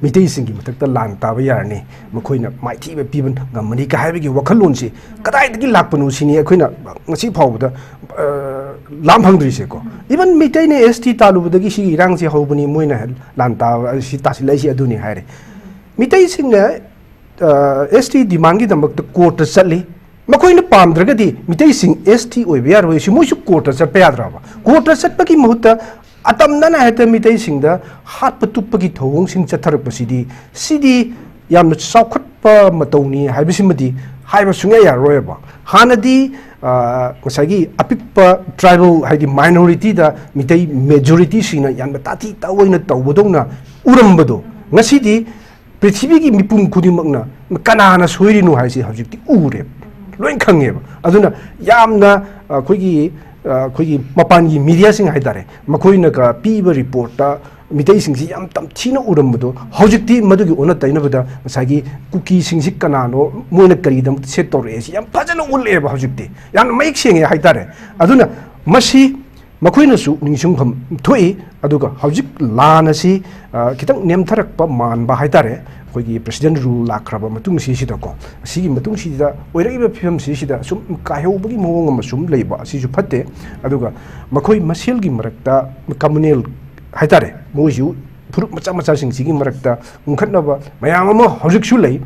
ꯃꯤꯇꯩꯁꯤꯡꯒꯤ ꯃꯊꯛꯇ ꯂꯥꯟ ꯇꯥꯕ ꯌꯥꯔꯅꯤ, ꯃꯈꯣꯏꯅ ꯃꯥꯏꯊꯤꯕ ꯄꯤꯕ ꯉꯝꯃꯅꯤ ꯀ ꯍꯥꯏꯕꯒꯤ ꯋꯥꯈꯜꯂꯣꯟꯁꯤ ꯀꯗꯥꯏꯗꯒꯤ ꯂꯥꯛꯄꯅꯣ ꯁꯤꯅꯤ ꯑꯩꯈꯣꯏꯅ ꯉꯁꯤ ꯐꯥꯎꯕꯗ, ꯑ, ꯂꯥꯝ ꯐꯪꯗ꯭ꯔꯤꯁꯦꯀꯣ꯫ Even ꯃꯤꯇꯩꯅ S T ꯇꯥꯜꯂꯨꯕꯗꯒꯤ ꯁꯤꯒꯤ ꯏꯔꯥꯡꯁꯤ ꯍꯧꯕꯅꯤ, ꯃꯣꯏꯅ ꯂꯥꯟ ꯇꯥꯕ, ꯁꯤ ꯇꯥꯁꯤꯜꯂꯛꯏꯁꯤ ꯑꯗꯨꯅꯤ ꯍꯥꯏꯔꯦ꯫ ꯃꯤꯇꯩꯁꯤꯡꯅ, ꯑ, S T demandꯒꯤꯗꯃꯛꯇ courtꯇ ꯆꯠꯂꯤ꯫ ꯃꯈꯣꯏꯅ ꯄꯥꯝꯗ꯭ꯔꯒꯗꯤ ꯃꯤꯇꯩꯁꯤꯡ S T ꯑꯣꯏꯕ ꯌꯥꯔꯣꯏ, ꯁꯤ ꯃꯣꯏꯁꯨ courtꯇ ꯆꯠꯄ ꯌꯥꯗ꯭ꯔꯕ? Courtꯇ ꯆꯠꯄꯒꯤ ꯃꯍꯨꯠꯇ ꯑꯇꯝꯅꯅ ꯍꯦꯛꯇ ꯃꯤꯇꯩꯁꯤꯡꯗ ꯍꯥꯠꯄ ꯇꯨꯞꯄꯒꯤ ꯊꯧꯑꯣꯡꯁꯤꯡ ꯆꯠꯊꯔꯛꯄꯁꯤꯗꯤ, ꯁꯤꯗꯤ ꯌꯥꯝꯅ ꯆꯥꯎꯈꯠꯄ ꯃꯇꯧꯅꯤ ꯍꯥꯏꯕꯁꯤꯃꯗꯤ ꯍꯥꯏꯕ ꯁꯨꯡꯌꯥ ꯌꯥꯔꯔꯣꯏꯕ꯫ ꯍꯥꯟꯅꯗꯤ ꯑ, ꯉꯁꯥꯏꯒꯤ ꯑꯄꯤꯛꯄ ꯇ꯭ꯔꯥꯏꯕꯦꯜ, ꯍꯥꯏꯗꯤ ꯃꯥꯏꯅꯣꯔꯤꯇꯤꯗ ꯃꯤꯇꯩ ꯃꯦꯖꯣꯔꯤꯇꯤꯁꯤꯡꯅ ꯌꯥꯝꯅ ꯇꯥꯊꯤ ꯇꯥꯑꯣꯏꯅ ꯇꯧꯕꯗꯧꯅ ꯎꯔꯝꯕꯗꯣ, ꯉꯁꯤꯗꯤ ꯄ꯭ꯔꯤꯊꯤꯕꯤꯒꯤ ꯃꯤꯄꯨꯝ ꯈꯨꯗꯤꯡꯃꯛꯅ ꯀꯅꯥꯅ ꯁꯣꯏꯔꯤꯅꯣ ꯍꯥꯏꯁꯤ ꯍꯧꯖꯤꯛꯇꯤ ꯎꯔꯦꯕ, ꯂꯣꯏ ꯈꯪꯉꯦꯕ꯫ ꯑꯗꯨꯅ ꯌꯥꯝꯅ, ꯑ, ꯑꯩꯈꯣꯏꯒꯤ, ꯑ, ꯑꯩꯈꯣꯏꯒꯤ ꯃꯄꯥꯟꯒꯤ ꯃꯤꯗꯤꯌꯥꯁꯤꯡ ꯍꯥꯏꯇꯥꯔꯦ, ꯃꯈꯣꯏꯅꯒ ꯄꯤꯕ ꯔꯤꯄꯣꯔꯠꯇ ꯃꯤꯇꯩꯁꯤꯡꯁꯤ ꯌꯥꯝ ꯇꯝꯊꯤꯅ ꯎꯔꯝꯕꯗꯣ, ꯍꯧꯖꯤꯛꯇꯤ ꯃꯗꯨꯒꯤ ꯑꯣꯟꯅ ꯇꯩꯅꯕꯗ ꯉꯁꯥꯏꯒꯤ ꯀꯨꯀꯤꯁꯤꯡꯁꯤ ꯀꯅꯥꯅꯣ, ꯃꯣꯏꯅ ꯀꯔꯤꯒꯤꯗꯃꯛꯇ ꯁꯦꯠ ꯇꯧꯔꯛꯑꯦ ꯁꯤ ꯌꯥꯝ ꯐꯖꯅ ꯎꯠꯂꯛꯑꯦꯕ꯫ ꯍꯧꯖꯤꯛꯇꯤ ꯌꯥꯝꯅ ꯃꯌꯦꯛ ꯁꯦꯡꯉꯦ ꯍꯥꯏꯇꯥꯔꯦ꯫ ꯑꯗꯨꯅ ꯃꯁꯤ ꯃꯈꯣꯏꯅꯁꯨ ꯅꯤꯡꯁꯤꯡꯐꯝ ꯊꯣꯛꯏ꯫ ꯑꯗꯨꯒ ꯍꯧꯖꯤꯛ ꯂꯥꯟ ꯑꯁꯤ, ꯑ, ꯈꯤꯇꯪ ꯅꯦꯝꯊꯔꯛꯄ ꯃꯥꯟꯕ ꯍꯥꯏꯇꯥꯔꯦ, ꯑꯩꯈꯣꯏꯒꯤ ꯄ꯭ꯔꯦꯁꯤꯗꯦꯟ ꯔꯨꯜ ꯂꯥꯛꯈ꯭ꯔꯕ ꯃꯇꯨꯡꯁꯤꯁꯤꯗꯀꯣ, ꯑꯁꯤꯒꯤ ꯃꯇꯨꯡꯁꯤꯗ ꯑꯣꯏꯔꯛꯏꯕ ꯐꯤꯕꯝꯁꯤꯁꯤꯗ ꯁꯨꯝ ꯀꯥꯏꯍꯧꯕꯒꯤ ꯃꯑꯣꯡ ꯑꯃ ꯁꯨꯝ ꯂꯩꯕ, ꯑꯁꯤꯁꯨ ꯐꯠꯇꯦ꯫ ꯑꯗꯨꯒ ꯃꯈꯣꯏ ꯃꯁꯦꯜꯒꯤ ꯃꯔꯛꯇ ꯀꯝꯃꯨꯅꯦꯜ ꯍꯥꯏꯇꯥꯔꯦ, ꯃꯣꯏꯁꯨ ꯐꯨꯔꯨꯞ ꯃꯆꯥ ꯃꯆꯥꯁꯤꯡꯁꯤꯒꯤ ꯃꯔꯛꯇ ꯎꯪꯈꯠꯅꯕ ꯃꯌꯥꯝ ꯑꯃ ꯍꯧꯖꯤꯛꯁꯨ ꯂꯩ꯫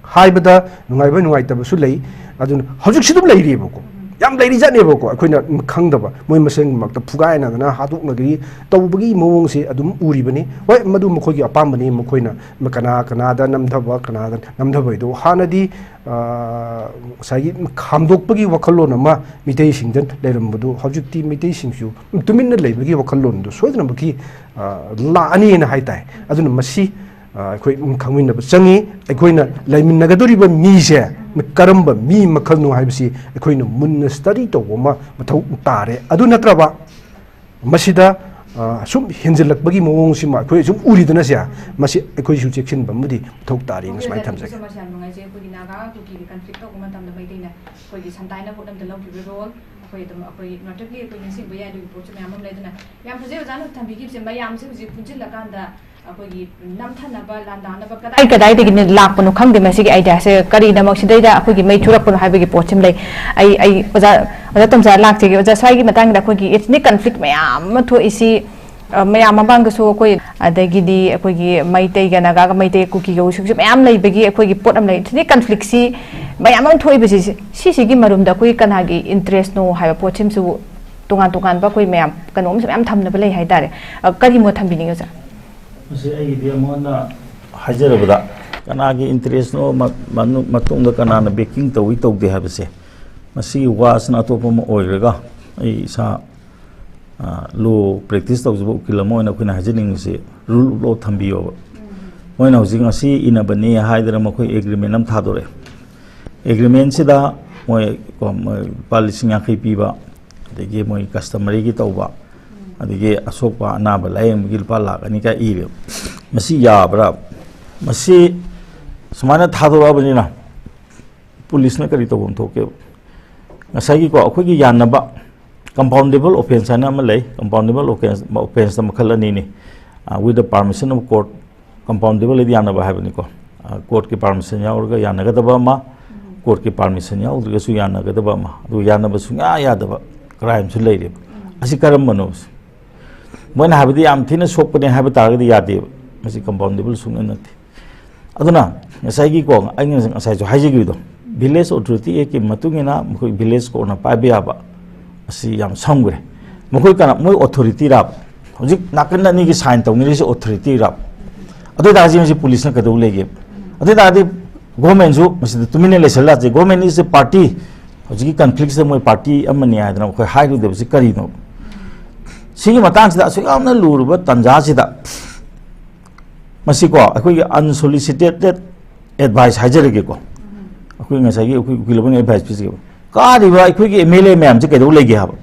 ꯍꯥꯏꯕꯗ ꯅꯨꯡꯉꯥꯏꯕ ꯅꯨꯡꯉꯥꯏꯇꯕꯁꯨ ꯂꯩ꯫ ꯑꯗꯨꯅ ꯍꯧꯖꯤꯛꯁꯨ ꯑꯗꯨꯝ ꯂꯩꯔꯤꯑꯕꯀꯣ, ꯌꯥꯝ ꯂꯩꯔꯤꯖꯥꯠꯅꯦꯕꯀꯣ꯫ ꯑꯩꯈꯣꯏꯅ ꯈꯪꯗꯕ, ꯃꯣꯏ ꯃꯁꯦꯟꯃꯛꯇ ꯐꯨꯒꯥꯏꯅꯗꯅ ꯍꯥꯠꯇꯣꯛꯅꯈꯤ ꯇꯧꯕꯒꯤ ꯃꯑꯣꯡꯁꯦ ꯑꯗꯨꯝ ꯎꯔꯤꯕꯅꯤ꯫ ꯍꯣꯏ, ꯃꯗꯨ ꯃꯈꯣꯏꯒꯤ ꯑꯄꯥꯝꯕꯅꯤ, ꯃꯈꯣꯏꯅ ꯀꯅꯥ ꯀꯅꯥꯗ ꯅꯝꯊꯕ, ꯀꯅꯥꯗ ꯅꯝꯊꯕ ꯍꯥꯏꯗꯣ ꯍꯥꯟꯅꯗꯤ, ꯑ, ꯉꯁꯥꯏꯒꯤ ꯈꯥꯝꯗꯣꯛꯄꯒꯤ ꯋꯥꯈꯜꯂꯣꯟ ꯑꯃ ꯃꯤꯇꯩꯁꯤꯡꯗ ꯂꯩꯔꯝꯕꯗꯨ ꯍꯧꯖꯤꯛꯇꯤ ꯃꯤꯇꯩꯁꯤꯡꯁꯨ ꯇꯨꯃꯤꯟꯅ ꯂꯩꯕꯒꯤ ꯋꯥꯈꯜꯂꯣꯟꯗꯨ ꯁꯣꯏꯗꯅꯃꯛꯀꯤ, ꯑ, ꯂꯥꯛꯑꯅꯤꯅ ꯍꯥꯏ ꯇꯥꯏ꯫ ꯑꯗꯨꯅ ꯃꯁꯤ, ꯑ, ꯑꯩꯈꯣꯏ ꯈꯪꯃꯤꯟꯅꯕ ꯆꯪꯉꯤ꯫ ꯑꯩꯈꯣꯏꯅ ꯂꯩꯃꯤꯟꯅꯒꯗꯧꯔꯤꯕ ꯃꯤꯁꯦ ꯀꯔꯝꯕ ꯃꯤ ꯃꯈꯜꯅꯣ ꯍꯥꯏꯕꯁꯤ ꯑꯩꯈꯣꯏꯅ ꯃꯨꯟꯅ ꯁ꯭ꯇꯗꯤ ꯇꯧꯕ ꯑꯃ ꯃꯊꯧ ꯇꯥꯔꯦ꯫ ꯑꯗꯨ ꯅꯠꯇ꯭ꯔꯕ ꯃꯁꯤꯗ, ꯑ, ꯁꯨꯝ ꯍꯦꯟꯖꯤꯜꯂꯛꯄꯒꯤ ꯃꯑꯣꯡꯁꯤꯃ ꯑꯩꯈꯣꯏ ꯁꯨꯝ ꯎꯔꯤꯗꯅ ꯁꯦ, ꯃꯁꯤ ꯑꯩꯈꯣꯏꯁꯨ ꯆꯦꯛꯁꯤꯟꯕ ꯑꯃꯗꯤ ꯃꯊꯧ ꯇꯥꯔꯤꯅ ꯁꯨꯃꯥꯏꯅ ꯊꯝꯖꯒꯦ꯫ ꯃꯁꯤ ꯌꯥꯝ ꯅꯨꯡꯉꯥꯏꯖꯩ꯫ ꯑꯩꯈꯣꯏꯒꯤ ꯅꯥꯒꯥ ꯀꯨꯀꯤꯒꯤ ꯀꯟꯐ꯭ꯂꯤꯛ ꯇꯧꯕ ꯃꯇꯝꯗ ꯃꯩꯇꯩꯅ ꯑꯩꯈꯣꯏꯒꯤ ꯁꯟꯗꯥꯏꯅ ꯍꯣꯠꯅꯕꯗ ꯂꯧꯈꯤꯕ ꯔꯣꯜ, ꯑꯩꯈꯣꯏ ꯑꯗꯨꯝ, ꯑꯩꯈꯣꯏ ꯅꯣꯇꯦꯕ꯭ꯂꯤ ꯑꯩꯈꯣꯏ ꯅꯤꯡꯁꯤꯡꯕ ꯌꯥꯏ꯫ ꯑꯗꯨꯒꯤ ꯄꯣꯠꯁꯨ ꯃꯌꯥꯝ ꯑꯃ ꯂꯩꯗꯅ, ꯌꯥꯝ ꯐꯖꯩ ꯑꯣꯖꯥꯅ ꯊꯝꯕꯤꯈꯤꯕꯁꯦ꯫ ꯃꯌꯥꯝꯁꯦ ꯍꯧꯖꯤꯛ ꯄꯨꯟꯁꯤꯜꯂꯀꯥꯟꯗ ꯑꯩꯈꯣꯏꯒꯤ ꯅꯝꯊꯅꯕ, ꯂꯥꯟꯗꯥꯅꯕ ꯀꯗꯥꯏ ꯀꯗꯥꯏꯗꯒꯤꯅ ꯂꯥꯛꯄꯅꯣ ꯈꯪꯗꯦ ꯃꯁꯤꯒꯤ ꯑꯥꯏꯗꯤꯌꯥꯁꯦ꯫ ꯀꯔꯤꯗꯃꯛ ꯁꯤꯗꯩꯗ ꯑꯩꯈꯣꯏꯒꯤ ꯃꯩ ꯊꯣꯔꯛꯄꯅꯣ ꯍꯥꯏꯕꯒꯤ ꯄꯣꯠꯁꯤꯃ ꯂꯩ꯫ ꯑꯩ, ꯑꯩ ꯑꯣꯖꯥ, ꯑꯣꯖꯥ ꯇꯣꯝꯆꯥ ꯂꯥꯛꯆꯒꯦ꯫ ꯑꯣꯖꯥ, ꯁ꯭ꯋꯥꯏꯒꯤ ꯃꯇꯥꯡꯗ ꯑꯩꯈꯣꯏꯒꯤ ethnic conflict ꯃꯌꯥꯝ ꯑꯃ ꯊꯣꯛꯏꯁꯤ, ꯑ, ꯃꯌꯥꯝ ꯃꯃꯥꯡꯗꯁꯨ ꯑꯩꯈꯣꯏ, ꯑꯗꯒꯤꯗꯤ ꯑꯩꯈꯣꯏꯒꯤ ꯃꯩꯇꯩꯒ ꯅꯥꯒꯥꯒ, ꯃꯩꯇꯩ ꯀꯨꯀꯤꯒ ꯍꯧꯖꯤꯛꯁꯨ ꯃꯌꯥꯝ ꯂꯩꯕꯒꯤ ꯑꯩꯈꯣꯏꯒꯤ ꯄꯣꯠ ꯑꯃ ꯂꯩ꯫ Ethnic conflictꯁꯤ ꯃꯌꯥꯝ ꯑꯃ ꯊꯣꯛꯏꯕꯁꯤ, ꯁꯤꯁꯤꯒꯤ ꯃꯔꯨꯝꯗ ꯑꯩꯈꯣꯏ ꯀꯅꯥꯒꯤ interestꯅꯣ ꯍꯥꯏꯕ ꯄꯣꯠꯁꯤꯃꯁꯨ ꯇꯣꯉꯥꯟ ꯇꯣꯉꯥꯟꯕ ꯑꯩꯈꯣꯏ ꯃꯌꯥꯝ ꯀꯩꯅꯣꯝꯁꯨ ꯃꯌꯥꯝ ꯊꯝꯅꯕ ꯂꯩ ꯍꯥꯏꯇꯥꯔꯦ꯫ ꯑ, ꯀꯔꯤ ꯃꯣꯠ ꯊꯝꯕꯤꯅꯤꯡꯉꯤ, ꯑꯣꯖꯥ? ꯃꯁꯤ ꯑꯩꯒꯤꯗꯤ ꯑꯃꯨꯛ ꯍꯟꯅ ꯍꯥꯏꯖꯔꯕꯗ, ꯀꯅꯥꯒꯤ interestꯅꯣ, ꯃ-, ꯃꯅꯨꯡ-, ꯃꯇꯨꯡꯗ ꯀꯅꯥꯅ backing ꯇꯧꯏ ꯇꯧꯗꯦ ꯍꯥꯏꯕꯁꯦ, ꯃꯁꯤꯒꯤ ꯋꯥꯁꯤꯅ ꯑꯇꯣꯞꯄ ꯑꯃ ꯑꯣꯏꯔꯒ, ꯑꯩ ꯏꯁꯥ ꯂꯣ ꯄ꯭ꯔꯦꯛꯇꯤꯁ ꯇꯧꯖꯕ ꯎꯀꯤꯜ ꯑꯃ ꯑꯣꯏꯅ ꯑꯩꯈꯣꯏꯅ ꯍꯥꯏꯖꯅꯤꯡꯕꯁꯤ, ꯔꯨꯜ ꯑꯣꯐ ꯂꯣ ꯊꯝꯕꯤꯌꯣꯕ꯫ ꯃꯣꯏꯅ ꯍꯧꯖꯤꯛ ꯉꯁꯤ ꯏꯟꯅꯕꯅꯤ ꯍꯥꯏꯗꯅ ꯃꯈꯣꯏ ꯑꯦꯒ꯭ꯔꯤꯃꯦꯟ ꯑꯃ ꯊꯥꯗꯣꯔꯛꯑꯦ꯫ ꯑꯦꯒ꯭ꯔꯤꯃꯦꯟꯁꯤꯗ ꯃꯣꯏ ꯀꯣ, ꯃꯣꯏ ꯂꯨꯄꯥ ꯂꯤꯁꯤꯡ ꯌꯥꯡꯈꯩ ꯄꯤꯕ, ꯑꯗꯒꯤ ꯃꯣꯏ ꯀꯁꯇꯃꯔꯤꯒꯤ ꯇꯧꯕ, ꯑꯗꯒꯤ ꯑꯁꯣꯛꯄ ꯑꯅꯥꯕ ꯂꯥꯌꯦꯡꯕꯒꯤ ꯂꯨꯄꯥ ꯂꯥꯛ ꯑꯅꯤ ꯀꯥꯏ ꯏꯔꯦꯕ꯫ ꯃꯁꯤ ꯌꯥꯕ꯭ꯔꯥ? ꯃꯁꯤ ꯁꯨꯃꯥꯏꯅ ꯊꯥꯗꯣꯔꯛꯑꯕꯅꯤꯅ ꯄꯨꯂꯤꯁꯅ ꯀꯔꯤ ꯇꯧꯐꯝ ꯊꯣꯛꯀꯦꯕ? ꯉꯁꯥꯏꯒꯤꯀꯣ, ꯑꯩꯈꯣꯏꯒꯤ ꯌꯥꯅꯕ, ꯀꯝꯄꯥꯎꯟꯗꯦꯕꯜ ꯑꯣꯐꯦꯟꯁ ꯍꯥꯏꯅ ꯑꯃ ꯂꯩ꯫ ꯀꯝꯄꯥꯎꯟꯗꯦꯕꯜ ꯑꯣꯐꯦꯟꯁ, ꯑꯣꯐꯦꯟꯁꯇ ꯃꯈꯜ ꯑꯅꯤꯅꯤ꯫ With the permission of court, ꯀꯝꯄꯥꯎꯟꯗꯦꯕꯜ ꯍꯥꯏꯗꯤ ꯌꯥꯅꯕ ꯍꯥꯏꯕꯅꯤꯀꯣ꯫ ꯀꯣꯔꯠꯀꯤ ꯄꯥꯔꯃꯤꯁꯟ ꯌꯥꯎꯔꯒ ꯌꯥꯅꯒꯗꯕ ꯑꯃ, ꯀꯣꯔꯠꯀꯤ ꯄꯥꯔꯃꯤꯁꯟ ꯌꯥꯎꯗ꯭ꯔꯒꯁꯨ ꯌꯥꯅꯒꯗꯕ ꯑꯃ, ꯑꯗꯨꯒ ꯌꯥꯅꯕ ꯁꯨꯡꯌꯥ ꯌꯥꯗꯕ ꯀ꯭ꯔꯥꯏꯝꯁꯨ ꯂꯩꯔꯦꯕ꯫ ꯑꯁꯤ ꯀꯔꯝꯕꯅꯣ? ꯃꯣꯏꯅ ꯍꯥꯏꯕꯗꯤ ꯌꯥꯝ ꯊꯤꯅ ꯁꯣꯛꯄꯅꯦ ꯍꯥꯏꯕ ꯇꯥꯔꯒꯗꯤ ꯌꯥꯗꯦꯕ꯫ ꯃꯁꯤ ꯀꯝꯄꯥꯎꯟꯗꯦꯕꯜ ꯁꯨꯡꯅ ꯅꯠꯇꯦ꯫ ꯑꯗꯨꯅ ꯉꯁꯥꯏꯒꯤꯀꯣ, ꯑꯩꯅ ꯉꯁꯥꯏꯁꯨ ꯍꯥꯏꯖꯈꯤꯕꯗꯣ, ꯚꯤꯂꯦꯖ ꯑꯣꯊꯣꯔꯤꯇꯤ ꯑꯦꯛꯀꯤ ꯃꯇꯨꯡ ꯏꯟꯅ ꯃꯈꯣꯏ ꯚꯤꯂꯦꯖ ꯀꯣꯔꯠꯅ ꯄꯥꯏꯕ ꯌꯥꯕ, ꯑꯁꯤ ꯌꯥꯝ ꯁꯝꯈ꯭ꯔꯦ꯫ ꯃꯈꯣꯏ ꯀꯅꯥ, ꯃꯣꯏ ꯑꯣꯊꯣꯔꯤꯇꯤꯔꯥꯕ? ꯍꯧꯖꯤꯛ ꯅꯥꯀꯟ ꯑꯅꯤꯒꯤ ꯁꯥꯏꯟ ꯇꯧꯅꯔꯤꯁꯦ ꯑꯣꯊꯣꯔꯤꯇꯤꯔꯥꯕ? ꯑꯗꯨ ꯑꯣꯏꯇꯥꯔꯗꯤ ꯃꯁꯤ ꯄꯨꯂꯤꯁꯅ ꯀꯩꯗꯧ ꯂꯩꯒꯦ? ꯑꯗꯨ ꯑꯣꯏꯇꯥꯔꯗꯤ ꯒꯣꯔꯃꯦꯟꯁꯨ ꯃꯁꯤꯗ ꯇꯨꯃꯤꯟꯅ ꯂꯩꯁꯜꯂꯁꯤ꯫ Government is a party꯫ ꯍꯧꯖꯤꯛꯀꯤ ꯀꯟꯐ꯭ꯂꯤꯛꯁꯤꯗ ꯃꯣꯏ ꯄꯥꯔꯇꯤ ꯑꯃꯅꯤ ꯍꯥꯏꯗꯅ ꯑꯩꯈꯣꯏ ꯍꯥꯏꯔꯨꯗꯕꯁꯤ ꯀꯔꯤꯅꯣ? ꯁꯤꯒꯤ ꯃꯇꯥꯡꯁꯤꯗ ꯑꯁꯨꯛ ꯌꯥꯝꯅ ꯂꯨꯔꯕ ꯇꯥꯟꯖꯥꯁꯤꯗ, ꯃꯁꯤꯀꯣ, ꯑꯩꯈꯣꯏꯒꯤ unsolicited advice ꯍꯥꯏꯖꯔꯒꯦꯀꯣ꯫ ꯑꯩꯈꯣꯏ ꯉꯁꯥꯏꯒꯤ ꯑꯩꯈꯣꯏ ꯎꯀꯤꯜ ꯑꯃꯅ ꯑꯦꯗꯚꯥꯏꯁ ꯄꯤꯖꯒꯦꯕ꯫ ꯀꯥꯔꯤꯕ ꯑꯩꯈꯣꯏꯒꯤ ꯑꯦꯝ ꯑꯦꯜ ꯑꯦ ꯃꯌꯥꯝꯁꯦ ꯀꯩꯗꯧ ꯂꯩꯒꯦ ꯍꯥꯏꯕ?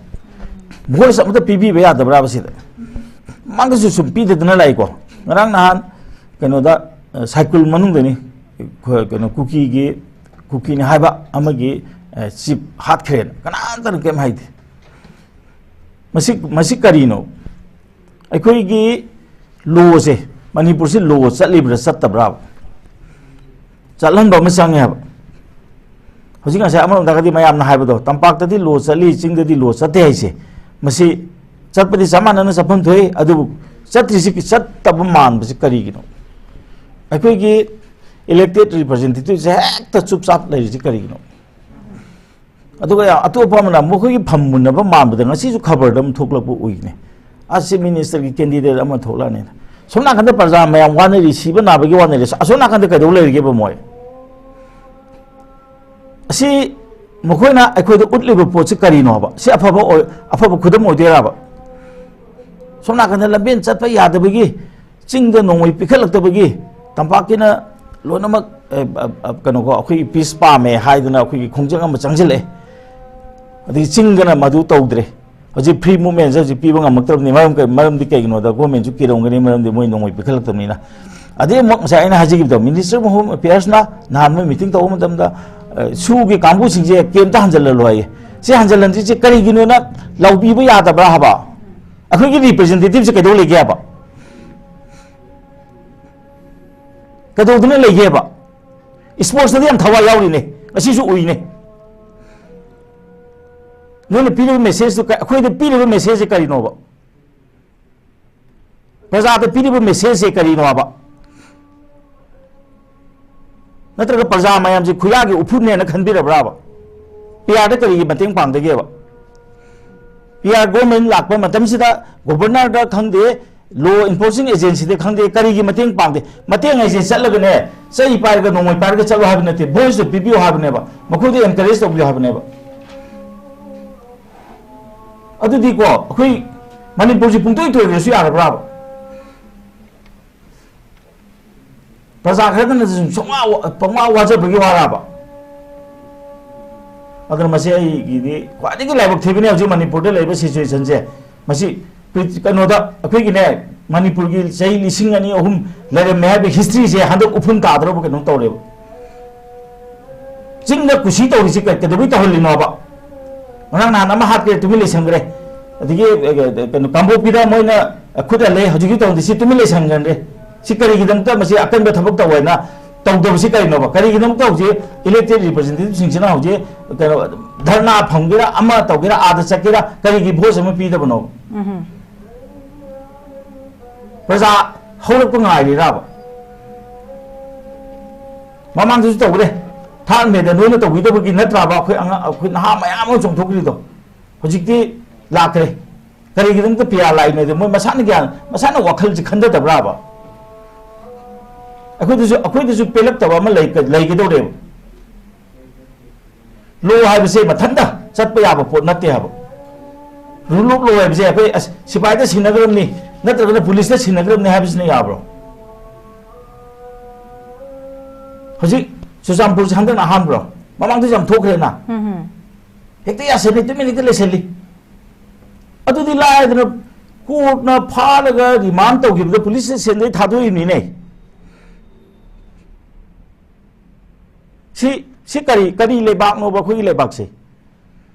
ꯚꯣꯏꯁ ꯑꯃꯇ ꯄꯤꯕꯤꯕ ꯌꯥꯗꯕ꯭ꯔꯥꯕ ꯁꯤꯗ? ꯃꯃꯥꯡꯗꯁꯨ ꯁꯨꯝ ꯄꯤꯗꯗꯅ ꯂꯥꯛꯏꯀꯣ꯫ ꯉꯔꯥꯡ ꯅꯍꯥꯟ ꯀꯩꯅꯣꯗ, ꯑ, ꯁꯥꯏꯀꯨꯜ ꯃꯅꯨꯡꯗꯅꯤ, ꯑꯩꯈꯣꯏ ꯀꯩꯅꯣ, ꯀꯨꯀꯤꯒꯤ, ꯀꯨꯀꯤꯅꯤ ꯍꯥꯏꯕ ꯑꯃꯒꯤ, ꯑ, ꯆꯤꯞ ꯍꯥꯠꯈ꯭ꯔꯦꯅ ꯀꯅꯥꯝꯇꯅ ꯀꯩꯝ ꯍꯥꯏꯗꯦ꯫ ꯃꯁꯤ, ꯃꯁꯤ ꯀꯔꯤꯅꯣ? ꯑꯩꯈꯣꯏꯒꯤ ꯂꯣꯁꯦ, ꯃꯅꯤꯄꯨꯔꯁꯤ ꯂꯣ ꯆꯠꯂꯤꯕ꯭ꯔꯥ ꯆꯠꯇꯕ꯭ꯔꯥ? ꯆꯠꯍꯟꯕ ꯑꯃ ꯆꯪꯉꯦ ꯍꯥꯏꯕ꯫ ꯍꯧꯖꯤꯛ ꯉꯁꯥꯏ ꯑꯃꯔꯣꯝꯗꯒꯗꯤ ꯃꯌꯥꯝꯅ ꯍꯥꯏꯕꯗꯣ, ꯇꯝꯄꯥꯛꯇꯗꯤ ꯂꯣ ꯆꯠꯂꯤ, ꯆꯤꯡꯗꯗꯤ ꯂꯣ ꯆꯠꯇꯦ ꯍꯥꯏꯁꯦ, ꯃꯁꯤ ꯆꯠꯄꯗꯤ ꯆꯞ ꯃꯥꯟꯅꯅ ꯆꯠꯐꯝ ꯊꯣꯛꯏ, ꯑꯗꯨꯕꯨ ꯆꯠꯇ꯭ꯔꯤꯁꯤ, ꯆꯠꯇꯕ ꯃꯥꯟꯕꯁꯤ ꯀꯔꯤꯒꯤꯅꯣ? ꯑꯩꯈꯣꯏꯒꯤ ꯏꯂꯦꯛꯇꯦꯠ ꯔꯤꯄ꯭ꯔꯖꯦꯟꯇꯦꯇꯤꯚꯁꯦ ꯍꯦꯛꯇ ꯆꯨꯞ ꯆꯥꯞ ꯂꯩꯔꯤꯁꯤ ꯀꯔꯤꯒꯤꯅꯣ? ꯑꯗꯨꯒ ꯌꯥꯝ ꯑꯇꯣꯞꯄ ꯑꯃꯅ ꯃꯈꯣꯏꯒꯤ ꯐꯝ ꯃꯨꯟꯅꯕ ꯃꯥꯟꯕꯗ ꯉꯁꯤꯁꯨ ꯈꯕꯔꯗ ꯑꯃ ꯊꯣꯛꯂꯛꯄ ꯎꯏꯅꯦ꯫ ꯑꯁ, ꯆꯤꯐ ꯃꯤꯅꯤꯁꯇꯔꯒꯤ ꯀꯦꯟꯗꯤꯗꯦꯠ ꯑꯃ ꯊꯣꯛꯂꯛꯑꯅꯤꯅ꯫ ꯁꯣꯝ ꯅꯥꯀꯟꯗ ꯄ꯭ꯔꯖꯥ ꯃꯌꯥꯝ ꯋꯥꯅꯔꯤ, ꯁꯤꯕ ꯅꯥꯕꯒꯤ ꯋꯥꯅꯔꯤ, ꯑꯁꯣꯝ ꯅꯥꯀꯟꯗ ꯀꯩꯗꯧ ꯂꯩꯔꯤꯒꯦꯕ ꯃꯣꯏ? ꯑꯁꯤ ꯃꯈꯣꯏꯅ ꯑꯩꯈꯣꯏꯗ ꯎꯠꯂꯤꯕ ꯄꯣꯠꯁꯤ ꯀꯔꯤꯅꯣ ꯍꯥꯏꯕ? ꯁꯤ ꯑꯐꯕ ꯑꯣꯏ-, ꯑꯐꯕ ꯈꯨꯗꯝ ꯑꯣꯏꯗꯣꯏꯔꯕ? ꯁꯣꯝ ꯅꯥꯀꯟꯗ ꯂꯝꯕꯦꯟ ꯆꯠꯄ ꯌꯥꯗꯕꯒꯤ, ꯆꯤꯡꯗ ꯅꯣꯡꯃꯩ ꯄꯤꯈꯠꯂꯛꯇꯕꯒꯤ, ꯇꯝꯄꯥꯛꯀꯤꯅ ꯂꯣꯏꯅꯃꯛ, ꯑꯦ, ꯑ, ꯑ, ꯀꯩꯅꯣꯀꯣ, ꯑꯩꯈꯣꯏꯒꯤ ꯄꯤꯁ ꯄꯥꯝꯃꯦ ꯍꯥꯏꯗꯅ ꯑꯩꯈꯣꯏꯒꯤ ꯈꯣꯡꯖꯪ ꯑꯃ ꯆꯪꯁꯤꯜꯂꯛꯑꯦ꯫ ꯑꯗꯒꯤ ꯆꯤꯡꯗꯅ ꯃꯗꯨ ꯇꯧꯗ꯭ꯔꯦ꯫ ꯍꯧꯖꯤꯛ ꯐ꯭ꯔꯤ ꯃꯨꯞꯃꯦꯟꯁꯦ ꯍꯧꯖꯤꯛ ꯄꯤꯕ ꯉꯝꯃꯛꯇ꯭ꯔꯕꯅꯤ꯫ ꯃꯔꯝ ꯀꯩ-, ꯃꯔꯝꯗꯤ ꯀꯩꯒꯤꯅꯣꯗ ꯒꯣꯔꯃꯦꯟꯁꯨ ꯀꯤꯔꯝꯒꯅꯤ, ꯃꯔꯝꯗꯤ ꯃꯣꯏ ꯅꯣꯡꯃꯩ ꯄꯤꯈꯠꯂꯛꯇꯕꯅꯤꯅ꯫ ꯑꯗꯩ ꯑꯃꯨꯛ ꯉꯁꯥꯏ ꯑꯩꯅ ꯍꯥꯏꯖꯈꯤꯕꯗꯣ, Ministry of Home Affairsꯅ ꯅꯍꯥꯟ ꯃꯣꯏ ꯃꯤꯇꯤꯡ ꯇꯧꯕ ꯃꯇꯝꯗ, ꯑ, ꯁꯨꯒꯤ ꯀꯥꯡꯕꯨꯁꯤꯡꯁꯦ ꯀꯦꯝꯇ ꯍꯟꯖꯜꯍꯜꯂꯣ ꯍꯥꯏꯌꯦ꯫ ꯁꯤ ꯍꯟꯖꯜꯍꯟꯗ꯭ꯔꯤꯁꯦ ꯀꯔꯤꯒꯤꯅꯣꯅ ꯂꯥꯎꯕꯤꯕ ꯌꯥꯗꯕ꯭ꯔꯥ ꯍꯥꯏꯕ? ꯑꯩꯈꯣꯏꯒꯤ ꯔꯤꯄ꯭ꯔꯖꯦꯟꯇꯦꯇꯤꯞꯁꯦ ꯀꯩꯗꯧ ꯂꯩꯒꯦ ꯍꯥꯏꯕ? ꯀꯩꯗꯧꯗꯨꯅ ꯂꯩꯒꯦꯕ? ꯏꯁꯄꯣꯔꯠꯁꯇꯗꯤ ꯌꯥꯝ ꯊꯋꯥꯏ ꯌꯥꯎꯔꯤꯅꯦ, ꯉꯁꯤꯁꯨ ꯎꯏꯅꯦ꯫ ꯅꯣꯏꯅ ꯄꯤꯔꯤꯕ ꯃꯦꯁꯦꯖꯇꯨ ꯀ-, ꯑꯩꯈꯣꯏꯗ ꯄꯤꯔꯤꯕ ꯃꯦꯁꯦꯖꯁꯦ ꯀꯔꯤꯅꯣꯕ? ꯄ꯭ꯔꯖꯥꯗ ꯄꯤꯔꯤꯕ ꯃꯦꯁꯦꯖꯁꯦ ꯀꯔꯤꯅꯣꯕ? ꯅꯠꯇ꯭ꯔꯒ ꯄ꯭ꯔꯖꯥ ꯃꯌꯥꯝꯁꯦ ꯈꯨꯌꯥꯒꯤ ꯎꯐꯨꯟꯅꯦꯅ ꯈꯟꯕꯤꯔꯕ꯭ꯔꯥꯕ? ꯄꯤ ꯑꯥꯔꯗ ꯀꯔꯤꯒꯤ ꯃꯇꯦꯡ ꯄꯥꯡꯗꯒꯦꯕ? ꯄꯤ ꯑꯥꯔ ꯒꯣꯔꯃꯦꯟ ꯂꯥꯛꯄ ꯃꯇꯝꯁꯤꯗ ꯒꯣꯕꯔꯅꯔꯗ ꯈꯪꯗꯦ, ꯂꯣ ꯏꯟꯐꯣꯔꯁꯤꯡ ꯑꯦꯖꯦꯟꯁꯤꯗ ꯈꯪꯗꯦ, ꯀꯔꯤꯒꯤ ꯃꯇꯦꯡ ꯄꯥꯡꯗꯦ? ꯃꯇꯦꯡ ꯍꯥꯏꯁꯦ ꯆꯠꯂꯒꯅꯦ, ꯆꯩ ꯄꯥꯏꯔꯒ ꯅꯣꯡꯃꯩ ꯄꯥꯏꯔꯒ ꯆꯠꯂꯣ ꯍꯥꯏꯕ ꯅꯠꯇꯦ, ꯚꯣꯏꯁꯇꯣ ꯄꯤꯕꯤꯌꯨ ꯍꯥꯏꯕꯅꯦꯕ, ꯃꯈꯣꯏꯗ ꯑꯦꯟꯀꯔꯦꯖ ꯇꯧꯕꯤꯌꯨ ꯍꯥꯏꯕꯅꯦꯕ꯫ ꯑꯗꯨꯗꯤꯀꯣ, ꯑꯩꯈꯣꯏ ꯃꯅꯤꯄꯨꯔꯁꯤ ꯄꯨꯡꯇꯣꯏ ꯇꯣꯏꯈ꯭ꯔꯁꯨ ꯌꯥꯔꯕ꯭ꯔꯥꯕ? ꯄ꯭ꯔꯖꯥ ꯈꯔꯗꯅ ꯁꯨꯝ ꯁꯨꯡꯋꯥ ꯋꯥ-, ꯄꯪꯋꯥ ꯋꯥꯖꯕꯒꯤ ꯋꯥꯔꯕ? ꯑꯗꯨꯅ ꯃꯁꯤ ꯑꯩꯒꯤꯗꯤ ꯈ꯭ꯋꯥꯏꯗꯒꯤ ꯂꯥꯏꯕꯛ ꯊꯤꯕꯅꯤ ꯍꯧꯖꯤꯛ ꯃꯅꯤꯄꯨꯔꯗ ꯂꯩꯔꯤꯕ ꯁꯤꯆꯨꯋꯦꯁꯟꯁꯦ꯫ ꯃꯁꯤ ꯄ꯭ꯔꯤ-, ꯀꯩꯅꯣꯗ ꯑꯩꯈꯣꯏꯒꯤꯅꯦ, ꯃꯅꯤꯄꯨꯔꯒꯤ ꯆꯍꯤ ꯂꯤꯁꯤꯡ ꯑꯅꯤ, ꯑꯍꯨꯝ ꯂꯩꯔꯝꯃꯦ ꯍꯥꯏꯕ ꯍꯤꯁꯇ꯭ꯔꯤꯁꯦ ꯍꯟꯗꯛ ꯎꯐꯨꯟ ꯇꯥꯗ꯭ꯔꯕ ꯀꯩꯅꯣꯝ ꯇꯧꯔꯦꯕ꯫ ꯆꯤꯡꯗ ꯀꯨꯁꯤ ꯇꯧꯔꯤꯁꯤ ꯀꯩ-, ꯀꯩꯗꯧꯕꯩ ꯇꯧꯍꯜꯂꯤꯅꯣꯕ? ꯉꯔꯥꯡ ꯅꯍꯥꯟ ꯑꯃ ꯍꯥꯠꯈ꯭ꯔꯦ, ꯇꯨꯃꯤꯟ ꯂꯩꯁꯟꯈ꯭ꯔꯦ꯫ ꯑꯗꯒꯤ, ꯑꯦ, ꯑꯦ, ꯀꯩꯅꯣ, ꯀꯥꯡꯄꯣꯛꯄꯤꯗ ꯃꯣꯏꯅ ꯈꯨꯠ ꯍꯜꯂꯦ, ꯍꯧꯖꯤꯛꯁꯨ ꯇꯧꯗꯦ, ꯁꯤ ꯇꯨꯃꯤꯟ ꯂꯩꯁꯟꯈ꯭ꯔꯦ꯫ ꯁꯤ ꯀꯔꯤꯒꯤꯗꯃꯛꯇ ꯃꯁꯤ ꯑꯀꯟꯕ ꯊꯕꯛ ꯇꯧ ꯍꯥꯏꯅ ꯇꯧꯗꯕꯁꯤ ꯀꯔꯤꯅꯣꯕ? ꯀꯔꯤꯒꯤꯗꯃꯛꯇ ꯍꯧꯖꯤꯛ ꯏꯂꯦꯛꯇꯦꯠ ꯔꯤꯄ꯭ꯔꯖꯦꯟꯇꯦꯇꯤꯚꯁꯤꯡꯁꯤꯅ ꯍꯧꯖꯤꯛ, ꯀꯩꯅꯣ, ꯙꯔꯅꯥ ꯐꯝꯒꯦꯔꯥ, ꯑꯃ ꯇꯧꯒꯦꯔꯥ, ꯑꯥꯗ ꯆꯠꯀꯦꯔꯥ, ꯀꯔꯤꯒꯤ ꯚꯣꯏꯁ ꯑꯃ ꯄꯤꯗꯕꯅꯣ? ꯎꯝꯍꯨꯝ꯫ ꯄ꯭ꯔꯖꯥ ꯍꯧꯔꯛꯄ ꯉꯥꯏꯔꯤꯔꯕ? ꯃꯃꯥꯡꯗꯁꯨ ꯇꯧꯈ꯭ꯔꯦ꯫ ꯊꯥꯔꯠ ꯃꯦꯗ ꯅꯣꯏꯅ ꯇꯧꯕꯤꯗꯕꯒꯤ ꯅꯠꯇ꯭ꯔꯕ ꯑꯩꯈꯣꯏ ꯑꯉꯥꯡ, ꯑꯩꯈꯣꯏ ꯅꯍꯥ ꯃꯌꯥꯝ ꯑꯃ ꯆꯣꯡꯊꯣꯛꯈ꯭ꯔꯤꯗꯣ? ꯍꯧꯖꯤꯛꯇꯤ ꯂꯥꯛꯈ꯭ꯔꯦ꯫ ꯀꯔꯤꯒꯤꯗꯃꯛꯇ ꯄꯤ ꯑꯥꯔ ꯂꯥꯛꯏꯅꯣꯗꯤ ꯃꯣꯏ ꯃꯁꯥꯅ ꯒ꯭ꯌꯥꯟ, ꯃꯁꯥꯅ ꯋꯥꯈꯜꯁꯤ ꯈꯟꯊꯗꯕ꯭ꯔꯕ? ꯑꯩꯈꯣꯏꯗꯁꯨ, ꯑꯩꯈꯣꯏꯗꯁꯨ ꯄꯦꯜꯂꯛꯇꯕ ꯑꯃ ꯂꯩ-, ꯂꯩꯒꯗꯧꯔꯦꯕ꯫ ꯂꯣ ꯍꯥꯏꯕꯁꯦ ꯃꯊꯟꯇ ꯆꯠꯄ ꯌꯥꯕ ꯄꯣꯠ ꯅꯠꯇꯦ ꯍꯥꯏꯕ꯫ ꯔꯨꯜ ꯑꯣꯐ ꯂꯣ ꯍꯥꯏꯕꯁꯦ ꯑꯩꯈꯣꯏ, ꯑꯁ, ꯁꯤꯐꯥꯏꯗ ꯁꯤꯟꯅꯈ꯭ꯔꯕꯅꯤ, ꯅꯠꯇ꯭ꯔꯒꯅ ꯄꯨꯂꯤꯁꯇ ꯁꯤꯟꯅꯈ꯭ꯔꯕꯅꯤ ꯍꯥꯏꯕꯁꯤꯅ ꯌꯥꯕ꯭ꯔꯣ? ꯍꯧꯖꯤꯛ ꯆꯨꯔꯆꯥꯟꯄꯨꯔꯁꯦ ꯍꯟꯗꯛꯅ ꯑꯍꯥꯟꯕ꯭ꯔꯣ? ꯃꯃꯥꯡꯗꯁꯨ ꯌꯥꯝ ꯊꯣꯛꯈ꯭ꯔꯦꯅ꯫ ꯎꯝ꯫ ꯍꯦꯛꯇ ꯌꯥꯁꯜꯂꯤ, ꯇꯨꯃꯤꯟ ꯍꯦꯛꯇ ꯂꯩꯁꯜꯂꯤ꯫ ꯑꯗꯨꯗꯤ ꯂꯥꯏꯗꯅ, ꯀꯣꯔꯠꯅ ꯐꯥꯔꯒ ꯔꯤꯃꯥꯟ ꯇꯧꯈꯤꯕꯗ ꯄꯨꯂꯤꯁ ꯁ꯭ꯇꯦꯁꯟꯗꯩ ꯊꯥꯗꯣꯛꯏꯕꯅꯤꯅꯦ꯫ ꯁꯤ, ꯁꯤ ꯀꯔꯤ, ꯀꯔꯤ ꯂꯩꯕꯥꯛꯅꯣꯕ ꯑꯩꯈꯣꯏꯒꯤ ꯂꯩꯕꯥꯛꯁꯦ?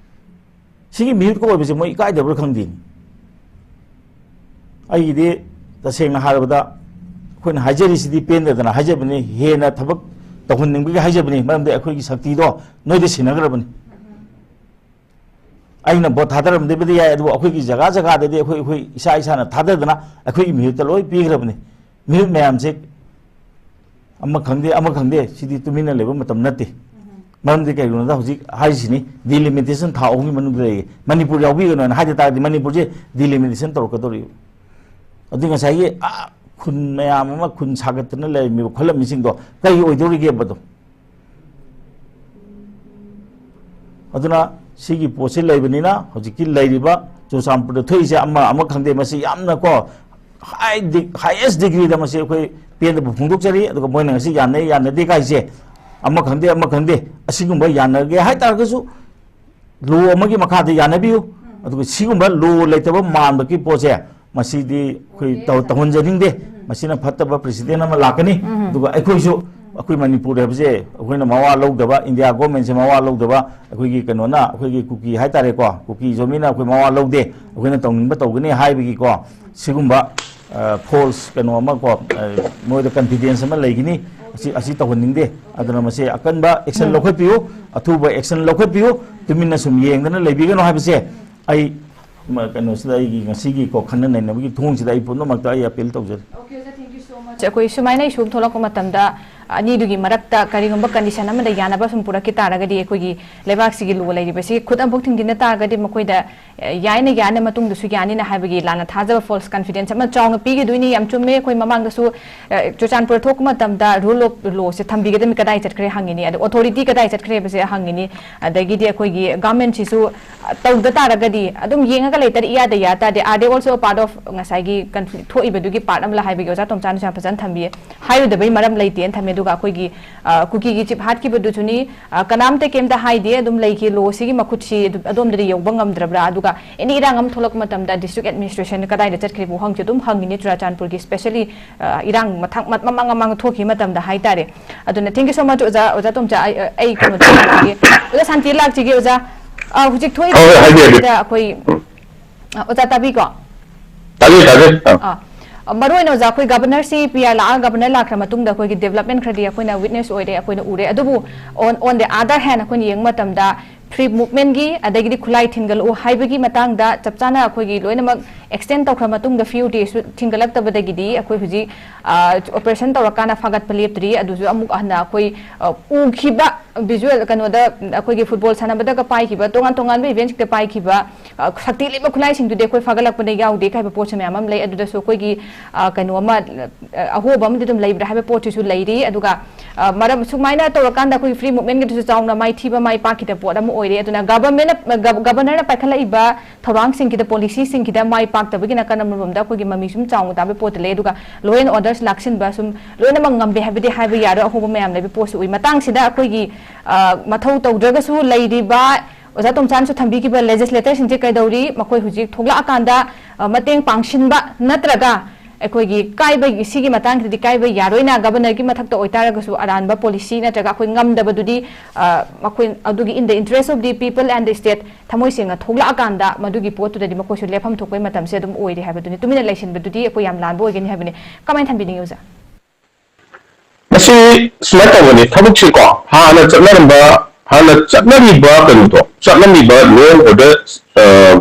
ꯁꯤꯒꯤ ꯃꯤꯍꯨꯠꯀ ꯑꯣꯏꯕꯁꯦ ꯃꯣꯏ ꯏꯀꯥꯏꯗꯕ꯭ꯔꯥ ꯈꯪꯗꯦ꯫ ꯑꯩꯒꯤꯗꯤ ꯇꯁꯦꯡꯅ ꯍꯥꯏꯔꯕꯗ ꯑꯩꯈꯣꯏꯅ ꯍꯥꯏꯖꯔꯤꯁꯤꯗꯤ ꯄꯦꯟꯗꯗꯅ ꯍꯥꯏꯖꯕꯅꯤ, ꯍꯦꯟꯅ ꯊꯕꯛ ꯇꯧꯍꯟꯅꯤꯡꯕꯒꯤ ꯍꯥꯏꯖꯕꯅꯤ, ꯃꯔꯝꯗꯤ ꯑꯩꯈꯣꯏꯒꯤ ꯁꯛꯇꯤꯗꯣ ꯅꯣꯏꯗ ꯁꯤꯟꯅꯈ꯭ꯔꯕꯅꯤ꯫ ꯑꯩꯅ ꯚꯣꯠ ꯊꯥꯗꯔꯝꯗꯕꯗꯤ ꯌꯥꯏ, ꯑꯗꯨꯕꯨ ꯑꯩꯈꯣꯏꯒꯤ ꯖꯒꯥ ꯖꯒꯥꯗꯗꯤ ꯑꯩꯈꯣꯏ, ꯑꯩꯈꯣꯏ ꯏꯁꯥ ꯏꯁꯥꯅ ꯊꯥꯗꯗꯅ ꯑꯩꯈꯣꯏꯒꯤ ꯃꯤꯍꯨꯠꯇ ꯂꯣꯏ ꯄꯤꯈ꯭ꯔꯕꯅꯤ꯫ ꯃꯤꯍꯨꯠ ꯃꯌꯥꯝꯁꯦ ꯑꯃ ꯈꯪꯗꯦ, ꯑꯃ ꯈꯪꯗꯦ, ꯁꯤꯗꯤ ꯇꯨꯃꯤꯟꯅ ꯂꯩꯕ ꯃꯇꯝ ꯅꯠꯇꯦ꯫ ꯃꯔꯝꯗꯤ ꯀꯩꯒꯤꯅꯣꯗ ꯍꯧꯖꯤꯛ ꯍꯥꯏꯔꯤꯁꯤꯅꯤ, ꯗꯤꯂꯤꯃꯤꯇꯦꯁꯟ ꯊꯥ ꯑꯍꯨꯝꯒꯤ ꯃꯅꯨꯡꯗ ꯂꯩꯌꯦ꯫ ꯃꯅꯤꯄꯨꯔ ꯌꯥꯎꯕꯤꯒꯅꯣ ꯍꯥꯏꯅ ꯍꯥꯏꯗ ꯇꯥꯔꯗꯤ ꯃꯅꯤꯄꯨꯔꯁꯦ ꯗꯤꯂꯤꯃꯤꯇꯦꯁꯟ ꯇꯧꯔꯛꯀꯗꯧꯔꯤꯕ꯫ ꯑꯗꯨ ꯉꯁꯥꯏꯒꯤ, ꯑꯥ, ꯈꯨꯟ ꯃꯌꯥꯝ ꯑꯃ ꯈꯨꯟ ꯁꯥꯒꯠꯇꯅ ꯂꯩꯔꯝꯃꯤꯕ ꯈꯣꯠꯂꯝꯃꯤꯁꯤꯡꯗꯣ ꯀꯔꯤ ꯑꯣꯏꯗꯧꯔꯤꯒꯦꯕ ꯑꯗꯣ? ꯑꯗꯨꯅ ꯁꯤꯒꯤ ꯄꯣꯠꯁꯤ ꯂꯩꯕꯅꯤꯅ ꯍꯧꯖꯤꯛꯀꯤ ꯂꯩꯔꯤꯕ ꯆꯨꯔꯆꯥꯟꯄꯨꯔꯗ ꯊꯣꯛꯏꯁꯦ ꯑꯃ, ꯑꯃ ꯈꯪꯗꯦ, ꯃꯁꯤ ꯌꯥꯝꯅ ꯀꯣ, ꯍꯥꯏ ꯗꯤ-, ꯍꯥꯏꯌꯦꯁ ꯗꯤꯒ꯭ꯔꯤꯗ ꯃꯁꯤ ꯑꯩꯈꯣꯏ ꯄꯦꯟꯗꯕ ꯐꯣꯡꯗꯣꯛꯆꯔꯤ꯫ ꯑꯗꯨꯒ ꯃꯣꯏꯅ ꯉꯁꯤ ꯌꯥꯅꯩ ꯌꯥꯅꯗꯦ ꯀꯥꯏꯁꯦ ꯑꯃ ꯈꯪꯗꯦ, ꯑꯃ ꯈꯪꯗꯦ, ꯑꯁꯤꯒꯨꯝꯕ ꯌꯥꯅꯒꯦ ꯍꯥꯏꯇꯥꯔꯒꯁꯨ ꯂꯣ ꯑꯃꯒꯤ ꯃꯈꯥꯗ ꯌꯥꯅꯕꯤꯌꯨ꯫ ꯑꯗꯨꯒ ꯁꯤꯒꯨꯝꯕ ꯂꯣ ꯂꯩꯇꯕ ꯃꯥꯟꯕꯒꯤ ꯄꯣꯠꯁꯦ, ꯃꯁꯤꯗꯤ ꯑꯩꯈꯣꯏ ꯇꯧ-, ꯇꯧꯍꯟꯖꯅꯤꯡꯗꯦ꯫ ꯃꯁꯤꯅ ꯐꯠꯇꯕ ꯄ꯭ꯔꯦꯁꯤꯗꯦꯟ ꯑꯃ ꯂꯥꯛꯀꯅꯤ꯫ ꯑꯗꯨꯒ ꯑꯩꯈꯣꯏꯁꯨ, ꯑꯩꯈꯣꯏ ꯃꯅꯤꯄꯨꯔ ꯍꯥꯏꯕꯁꯦ ꯑꯩꯈꯣꯏꯅ ꯃꯋꯥ ꯂꯧꯗꯕ, ꯏꯟꯗꯤꯌꯥ ꯒꯣꯔꯃꯦꯟꯁꯦ ꯃꯋꯥ ꯂꯧꯗꯕ, ꯑꯩꯈꯣꯏꯒꯤ ꯀꯩꯅꯣꯅ, ꯑꯩꯈꯣꯏꯒꯤ ꯀꯨꯀꯤ ꯍꯥꯏꯇꯥꯔꯦꯀꯣ, ꯀꯨꯀꯤ ꯖꯣꯃꯤꯅ ꯑꯩꯈꯣꯏ ꯃꯋꯥ ꯂꯧꯗꯦ, ꯑꯩꯈꯣꯏꯅ ꯇꯧꯅꯤꯡꯕ ꯇꯧꯒꯅꯤ ꯍꯥꯏꯕꯒꯤꯀꯣ, ꯁꯤꯒꯨꯝꯕ, ꯑ, ꯐꯣꯜꯁ ꯀꯩꯅꯣ ꯑꯃ ꯀꯣ, ꯑ, ꯃꯣꯏꯗ ꯀꯟꯐꯤꯗꯦꯟꯁ ꯑꯃ ꯂꯩꯒꯅꯤ, ꯑꯁꯤ, ꯑꯁꯤ ꯇꯧꯍꯟꯅꯤꯡꯗꯦ꯫ ꯑꯗꯨꯅ ꯃꯁꯤ ꯑꯀꯟꯕ ꯑꯦꯛꯁꯟ ꯂꯧꯈꯠꯄꯤꯌꯨ, ꯑꯊꯨꯕ ꯑꯦꯛꯁꯟ ꯂꯧꯈꯠꯄꯤꯌꯨ, ꯇꯨꯃꯤꯟꯅ ꯁꯨꯝ ꯌꯦꯡꯗꯅ ꯂꯩꯕꯤꯒꯅꯨ ꯍꯥꯏꯕꯁꯦ ꯑꯩ, ꯃ-, ꯀꯩꯅꯣꯁꯤꯗ, ꯑꯩꯒꯤ ꯉꯁꯤꯒꯤ ꯀꯣ ꯈꯟꯅ ꯅꯩꯅꯕꯒꯤ ꯊꯣꯡꯁꯤꯗ ꯑꯩ ꯄꯨꯝꯅꯃꯛꯇ ꯑꯩ ꯑꯄꯤꯜ ꯇꯧꯖꯔꯤ꯫ ꯑꯩꯈꯣꯏ ꯁꯨꯃꯥꯏꯅ ꯏꯁꯨ ꯑꯃ ꯊꯣꯛꯂꯛꯄ ꯃꯇꯝꯗ ꯑꯅꯤꯗꯨꯒꯤ ꯃꯔꯛꯇ ꯀꯔꯤꯒꯨꯝꯕ condition ꯑꯃꯗ ꯌꯥꯅꯕ ꯁꯨꯝ ꯄꯨꯔꯛꯈꯤ ꯇꯥꯔꯒꯗꯤ, ꯑꯩꯈꯣꯏꯒꯤ ꯂꯩꯕꯥꯛꯁꯤꯒꯤ law ꯂꯩꯔꯤꯕꯁꯤ ꯈꯨꯠ ꯑꯃꯐꯥꯎ ꯊꯤꯡꯖꯤꯟꯅ ꯇꯥꯔꯒꯗꯤ, ꯃꯈꯣꯏꯗ, ꯑ, ꯌꯥꯏꯅ ꯌꯥꯅ ꯃꯇꯨꯡꯗꯁꯨ ꯌꯥꯅꯤꯅ ꯍꯥꯏꯕꯒꯤ ꯂꯥꯟꯅ ꯊꯥꯖꯕ, false confidence ꯑꯃ ꯆꯥꯎꯅ ꯄꯤꯒꯗꯣꯏꯅꯤ꯫ ꯌꯥꯝ ꯆꯨꯝꯃꯦ, ꯑꯩꯈꯣꯏ ꯃꯃꯥꯡꯗꯁꯨ, ꯑ, ꯆꯨꯔꯆꯥꯟꯄꯨꯔ ꯊꯣꯛꯄ ꯃꯇꯝꯗ rule of law ꯁꯦ ꯊꯝꯕꯤꯒꯗꯕꯅꯤ, ꯀꯗꯥꯏ ꯆꯠꯈ꯭ꯔꯦ ꯍꯪꯉꯤꯅꯤ, ꯑꯗ authority ꯀꯗꯥꯏ ꯆꯠꯈ꯭ꯔꯦ ꯍꯥꯏꯕꯁꯦ ꯍꯪꯉꯤꯅꯤ, ꯑꯗꯒꯤꯗꯤ ꯑꯩꯈꯣꯏꯒꯤ government ꯁꯤꯁꯨ, ꯑ, ꯇꯧꯗ ꯇꯥꯔꯒꯗꯤ ꯑꯗꯨꯝ ꯌꯦꯡꯉꯒ ꯂꯩꯇꯥꯔꯗꯤ ꯏꯌꯥꯗ ꯌꯥ ꯇꯥꯔꯗꯤ, are they also a part of ꯉꯁꯥꯏꯒꯤ conflict ꯊꯣꯛꯏꯕꯗꯨꯒꯤ part ꯑꯃ ꯂ ꯍꯥꯏꯕꯒꯤ ꯑꯣꯖꯥ ꯇꯣꯝꯆꯥꯅꯁꯨ ꯌꯥꯝ ꯐꯖꯅ ꯊꯝꯕꯤꯌꯦ꯫ ꯍꯥꯏꯔꯨꯗꯕꯩ ꯃꯔꯝ ꯂꯩꯇꯦꯅ ꯊꯝꯃꯦ꯫ ꯑꯗꯨꯒ ꯑꯩꯈꯣꯏꯒꯤ, ꯑ, ꯀꯨꯀꯤꯒꯤ chief ꯍꯥꯠꯈꯤꯕꯗꯨꯁꯨꯅꯤ, ꯑ, ꯀꯅꯥꯝꯇ ꯀꯩꯝꯇ ꯍꯥꯏꯗꯦ, ꯑꯗꯨꯝ ꯂꯩꯈꯤ, law ꯁꯤꯒꯤ ꯃꯈꯨꯠꯁꯤ ꯑꯗꯨ-, ꯑꯗꯣꯝꯗꯗꯤ ꯌꯧꯕ ꯉꯝꯗ꯭ꯔꯕ꯭ꯔꯥ? ꯑꯗꯨꯒ any ꯏꯔꯥꯡ ꯑꯃ ꯊꯣꯛꯂꯛꯄ ꯃꯇꯝꯗ district administration ꯀꯗꯥꯏꯗ ꯆꯠꯈ꯭ꯔꯦꯕꯨ ꯍꯪꯁꯨ ꯑꯗꯨꯝ ꯍꯪꯉꯤꯅꯦ, ꯆꯨꯔꯥꯆꯥꯟꯄꯨꯔꯒꯤ, specially, ꯑ, ꯏꯔꯥꯡ ꯃꯊꯪ ꯃ-, ꯃꯃꯥꯡ ꯃꯃꯥꯡ ꯊꯣꯛꯈꯤꯕ ꯃꯇꯝꯗ ꯍꯥꯏꯇꯥꯔꯦ꯫ ꯑꯗꯨꯅ thank you so much ꯑꯣꯖꯥ, ꯑꯣꯖꯥ ꯇꯣꯝꯆꯥ, ꯑꯩ, ꯑꯩ ꯀꯩꯅꯣꯗ ꯂꯥꯛꯆꯒꯦ꯫ ꯑꯣꯖꯥ ꯁꯥꯟꯇꯤ ꯂꯥꯛꯆꯒꯦ, ꯑꯣꯖꯥ꯫ ꯑ, ꯍꯧꯖꯤꯛ ꯍꯣꯏ, ꯍꯣꯏ, ꯍꯥꯏꯕꯤꯌꯨ, ꯍꯥꯏꯕꯤꯌꯨ꯫ ꯊꯣꯛꯏꯕꯁꯤꯗ ꯑꯩꯈꯣꯏ, ꯎꯝ꯫ ꯑ, ꯑꯣꯖꯥ ꯇꯥꯕꯤꯀꯣ? ꯇꯥꯖꯩ, ꯇꯥꯖꯩ꯫ ꯑꯥ꯫ ꯑꯥ꯫ ꯑ, ꯃꯔꯨ ꯑꯣꯏꯅ ꯑꯣꯖꯥ, ꯑꯩꯈꯣꯏ governor ꯁꯤ P R ꯂꯥꯛꯑꯒ, governor ꯂꯥꯛꯈ꯭ꯔ ꯃꯇꯨꯡꯗ ꯑꯩꯈꯣꯏꯒꯤ development ꯈꯔꯗꯤ ꯑꯩꯈꯣꯏꯅ witness ꯑꯣꯏꯔꯦ, ꯑꯩꯈꯣꯏꯅ ꯎꯔꯦ꯫ ꯑꯗꯨꯕꯨ on, on the other hand ꯑꯩꯈꯣꯏꯅ ꯌꯦꯡꯕ ꯃꯇꯝꯗ free movement ꯀꯤ, ꯑꯗꯒꯤꯗꯤ ꯈꯨꯠꯂꯥꯏ ꯊꯤꯟꯒꯠꯂꯛꯎ ꯍꯥꯏꯕꯒꯤ ꯃꯇꯥꯡꯗ ꯆꯞ ꯆꯥꯅ ꯑꯩꯈꯣꯏꯒꯤ ꯂꯣꯏꯅꯃꯛ extend ꯇꯧꯈ꯭ꯔ ꯃꯇꯨꯡꯗ few days ꯁꯨ ꯊꯤꯟꯒꯠꯂꯛꯇꯕꯗꯒꯤꯗꯤ ꯑꯩꯈꯣꯏ ꯍꯧꯖꯤꯛ, ꯑ, operation ꯇꯧꯔꯀꯥꯟꯗ ꯐꯥꯒꯠꯄ ꯂꯦꯞꯇ꯭ꯔꯤ꯫ ꯑꯗꯨꯁꯨ ꯑꯃꯨꯛ ꯍꯟꯅ ꯑꯩꯈꯣꯏ, ꯑ, ꯎꯈꯤꯕ visual ꯀꯩꯅꯣꯗ ꯑꯩꯈꯣꯏꯒꯤ football ꯁꯥꯟꯅꯕꯗꯒ ꯄꯥꯏꯈꯤꯕ, ꯇꯣꯉꯥꯟ ꯇꯣꯉꯥꯟꯕ event ꯁꯤꯡꯗ ꯄꯥꯏꯈꯤꯕ, ꯑ, ꯁꯛꯇꯤ ꯂꯩꯕ ꯈꯨꯠꯂꯥꯏꯁꯤꯡꯗꯨꯗꯤ ꯑꯩꯈꯣꯏ ꯐꯥꯒꯠꯂꯛꯄꯗ ꯌꯥꯎꯗꯦ ꯍꯥꯏꯕ ꯄꯣꯠꯁꯨ ꯃꯌꯥꯝ ꯑꯃ ꯂꯩ꯫ ꯑꯗꯨꯗꯁꯨ ꯑꯩꯈꯣꯏꯒꯤ, ꯑ, ꯀꯩꯅꯣ ꯑꯃ, ꯑ, ꯑꯍꯣꯕ ꯑꯃꯗꯤ ꯑꯗꯨꯝ ꯂꯩꯕ꯭ꯔꯥ ꯍꯥꯏꯕ ꯄꯣꯠꯁꯤꯁꯨ ꯂꯩꯔꯤ꯫ ꯑꯗꯨꯒ, ꯑ, ꯃꯔꯝ ꯁꯨꯃꯥꯏꯅ ꯇꯧꯔꯀꯥꯟꯗ ꯑꯩꯈꯣꯏꯒꯤ free movement ꯀꯤꯗꯨꯁꯨ ꯆꯥꯎꯅ ꯃꯥꯏꯊꯤꯕ, ꯃꯥꯏ ꯄꯥꯛꯈꯤꯗꯕ ꯄꯣꯠ ꯑꯃ ꯑꯣꯏꯔꯦ꯫ ꯑꯗꯨꯅ government ꯅ, ꯒ-, governor ꯅ ꯄꯥꯏꯈꯠꯂꯛꯏꯕ ꯊꯧꯔꯥꯡꯁꯤꯡꯁꯤꯗ, policy ꯁꯤꯡꯁꯤꯗ ꯃꯥꯏ ꯄꯥꯛꯇꯕꯒꯤ ꯅꯥꯀꯟ ꯑꯃꯔꯣꯝꯗ ꯑꯩꯈꯣꯏꯒꯤ ꯃꯃꯤ ꯁꯨꯝ ꯆꯥꯎꯅ ꯇꯥꯕꯒꯤ ꯄꯣꯠꯇ ꯂꯩ꯫ ꯑꯗꯨꯒ law and order ꯁꯨ ꯂꯥꯛꯁꯤꯟꯕ ꯁꯨꯝ ꯂꯣꯏꯅꯃꯛ ꯉꯝꯗꯦ ꯍꯥꯏꯕꯗꯤ ꯍꯥꯏꯕ ꯌꯥꯔꯣꯏ, ꯑꯍꯣꯕ ꯃꯌꯥꯝ ꯂꯩꯕ ꯄꯣꯠꯁꯨ ꯎꯏ꯫ ꯃꯇꯥꯡꯁꯤꯗ ꯑꯩꯈꯣꯏꯒꯤ, ꯑ, ꯃꯊꯧ ꯇꯧꯗ꯭ꯔꯒꯁꯨ ꯂꯩꯔꯤꯕ ꯑꯣꯖꯥ ꯇꯣꯝꯆꯥꯅꯁꯨ ꯊꯝꯕꯤꯈꯤꯕ legislator ꯁꯤꯡꯁꯦ ꯀꯩꯗꯧꯔꯤ? ꯃꯈꯣꯏ ꯍꯧꯖꯤꯛ ꯊꯣꯛꯂꯛꯑꯀꯥꯟꯗ, ꯑ, ꯃꯇꯦꯡ ꯄꯥꯡꯁꯤꯟꯕ ꯅꯠꯇ꯭ꯔꯒ ꯑꯩꯈꯣꯏꯒꯤ ꯀꯥꯏꯕ, ꯁꯤꯒꯤ ꯃꯇꯥꯡꯁꯤꯗꯤ ꯀꯥꯏꯕ ꯌꯥꯔꯣꯏꯅ governor ꯒꯤ ꯃꯊꯛꯇ ꯑꯣꯏꯇꯥꯔꯒꯁꯨ ꯑꯔꯥꯟꯕ policy ꯅꯠꯇ꯭ꯔꯒ ꯑꯩꯈꯣꯏ ꯉꯝꯗꯕꯗꯨꯗꯤ, ꯑ, ꯃꯈꯣꯏ ꯑꯗꯨꯒꯤ in the interest of the people and the state ꯊꯃꯣꯏ ꯁꯦꯡꯅ ꯊꯣꯛꯂꯛꯑꯀꯥꯟꯗ ꯃꯗꯨꯒꯤ ꯄꯣꯠꯇꯨꯗꯗꯤ ꯃꯈꯣꯏꯁꯨ ꯂꯦꯞꯐꯝ ꯊꯣꯛꯄꯒꯤ ꯃꯇꯝꯁꯦ ꯑꯗꯨꯝ ꯑꯣꯏꯔꯦ ꯍꯥꯏꯕꯗꯨꯅꯤ꯫ ꯇꯨꯃꯤꯟꯅ ꯂꯩꯁꯤꯟꯕꯗꯨꯗꯤ ꯑꯩꯈꯣꯏ ꯌꯥꯝ ꯂꯥꯟꯕ ꯑꯣꯏꯒꯅꯤ ꯍꯥꯏꯕꯅꯤ꯫ ꯀꯃꯥꯏꯅ ꯊꯝꯕꯤꯅꯤꯡꯉꯤ ꯑꯣꯖꯥ? ꯃꯁꯤ ꯁꯨꯃꯥꯏꯅ ꯇꯧꯕꯅꯤ, ꯊꯕꯛꯁꯤꯀꯣ ꯍꯥꯟꯅ ꯆꯠꯅꯔꯝꯕ, ꯍꯥꯟꯅ ꯆꯠꯅꯔꯤꯕ ꯀꯩꯅꯣꯗꯣ, ꯆꯠꯅꯔꯤꯕ law and order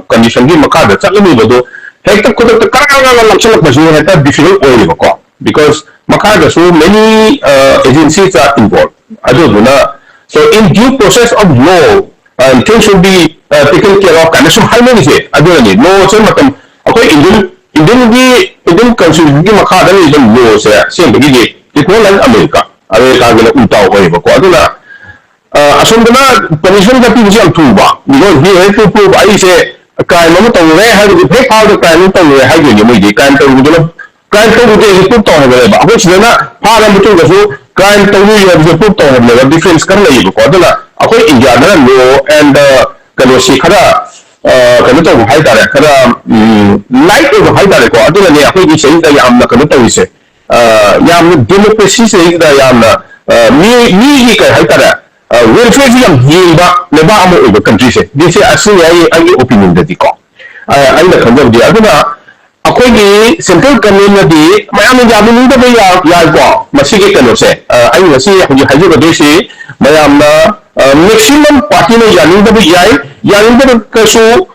condition ꯒꯤ ꯃꯈꯥꯗ ꯆꯠꯅꯔꯤꯕꯗꯣ ꯍꯦꯛꯇ ꯈꯨꯗꯛꯇ ꯀꯔ ꯀꯔ ꯀꯔ ꯂꯥꯛꯁꯜꯂꯛꯄꯁꯤ ꯍꯦꯛꯇ difficult ꯑꯣꯏꯌꯦꯕꯀꯣ꯫ Because ꯃꯈꯥꯗꯁꯨ many agencies are involved꯫ ꯑꯗꯨꯗꯨꯅ, so in due process of law, things should be taken care of ꯀꯥꯏꯅ ꯁꯨꯝ ꯍꯥꯏꯅꯔꯤꯁꯦ꯫ ꯑꯗꯨꯅꯅꯤ ꯂꯣꯁꯦ ꯃꯇꯝ, ꯑꯩꯈꯣꯏ ꯏꯟꯗꯤꯌꯟ ꯏꯟꯗꯤꯌꯟꯒꯤ ꯏꯟꯗꯤꯌꯟ ꯀꯟꯁꯇꯤꯇ꯭ꯌꯨꯁꯟꯒꯤ ꯃꯈꯥꯗ ꯂꯩꯕ ꯂꯣꯁꯦ ꯑꯁꯦꯡꯕꯒꯤꯗꯤ it's not like America꯫ ꯑꯃꯦꯔꯤꯀꯥꯒꯤꯅ ꯎꯜꯇꯥ ꯑꯣꯏꯌꯦꯕꯀꯣ꯫ ꯑꯗꯨꯅ ꯑꯁꯣꯝꯗꯅ ꯄꯅꯤꯁꯃꯦꯟ ꯄꯤꯕꯁꯦ ꯌꯥꯝ ꯊꯨꯕ꯫ Because he has to prove ꯑꯩꯁꯦ ꯀ꯭ꯔꯥꯏꯝ ꯑꯃ ꯇꯧꯔꯦ ꯍꯥꯏꯕꯗꯤ ꯍꯦꯛ ꯐꯥꯕꯗ ꯀ꯭ꯔꯥꯏꯝ ꯑꯃ ꯇꯧꯔꯦ ꯍꯥꯏꯗꯣꯏꯅꯦ ꯃꯣꯏꯗꯤ꯫ ꯀ꯭ꯔꯥꯏꯝ ꯇꯧꯔꯨꯕꯗꯨꯅ, ꯀ꯭ꯔꯥꯏꯝ ꯇꯧꯔꯨꯗꯦ ꯍꯥꯏꯁꯦ ꯄ꯭ꯔꯨꯞ ꯇꯧ ꯍꯥꯏꯕꯅꯦꯕ꯫ ꯑꯩꯈꯣꯏ ꯁꯤꯗꯅ ꯐꯥꯔ ꯃꯇꯨꯡꯗꯁꯨ ꯀ꯭ꯔꯥꯏꯝ ꯇꯧꯔꯨꯏ ꯍꯥꯏꯕꯁꯦ ꯄ꯭ꯔꯨꯞ ꯇꯧ ꯍꯥꯏꯕꯅꯦꯕ꯫ ꯗꯤꯐ꯭ꯔꯦꯟꯁ ꯈꯔ ꯂꯩꯌꯦꯕꯀꯣ꯫ ꯑꯗꯨꯅ ꯑꯩꯈꯣꯏ ꯏꯟꯗꯤꯌꯥꯗꯅ ꯂꯣ ꯑꯦꯟ ꯀꯩꯅꯣꯁꯤ ꯈꯔ ꯀꯩꯅꯣ ꯇꯧꯕ ꯍꯥꯏꯇꯥꯔꯦ, ꯈꯔ ꯂꯥꯏꯠ ꯑꯣꯏꯕ ꯍꯥꯏꯇꯥꯔꯦꯀꯣ꯫ ꯑꯗꯨꯅꯅꯦ ꯑꯩꯈꯣꯏꯒꯤ ꯁꯤꯗꯩꯁꯤꯗ ꯌꯥꯝꯅ ꯀꯩꯅꯣ ꯇꯧꯔꯤꯁꯦ꯫ ꯌꯥꯝꯅ ꯗꯦꯃꯣꯀ꯭ꯔꯦꯁꯤ ꯁꯤꯗꯩꯁꯤꯗ ꯌꯥꯝꯅ ꯃꯤ ꯃꯤꯒꯤ ꯀꯩ ꯍꯥꯏꯇꯥꯔꯦ, ꯋꯦꯜꯐꯤꯌꯔꯁꯤ ꯌꯥꯝ ꯌꯦꯡꯕ ꯂꯩꯕꯥꯛ ꯑꯃ ꯑꯣꯏꯕ ꯀꯟꯇ꯭ꯔꯤꯁꯦ꯫ ꯗꯤꯁꯦ ꯑꯁꯤꯅꯤ ꯑꯩ ꯑꯩꯒꯤ ꯑꯣꯄꯤꯅꯤꯌꯟꯗꯗꯤꯀꯣ꯫ ꯑꯩꯅ ꯈꯟꯖꯕꯗꯤ꯫ ꯑꯗꯨꯅ ꯑꯩꯈꯣꯏꯒꯤ ꯁꯦꯟꯇ꯭ꯔꯦꯜ ꯒꯃꯦꯟꯅꯗꯤ ꯃꯌꯥꯝꯅ ꯌꯥꯅꯤꯡꯗꯕ ꯌꯥꯏꯀꯣ꯫ ꯃꯁꯤꯒꯤ ꯀꯩꯅꯣꯁꯦ ꯑꯩ ꯉꯁꯤ ꯍꯧꯖꯤꯛ ꯍꯥꯏꯖꯒꯗꯣꯏꯁꯤ ꯃꯌꯥꯝꯅ ꯃꯦꯛꯁꯤꯃꯝ ꯄꯥꯔꯇꯤꯅ ꯌꯥꯅꯤꯡꯗꯕ ꯌꯥꯏ꯫ ꯌꯥꯅꯤꯡꯗꯕ ꯀꯩꯁꯨ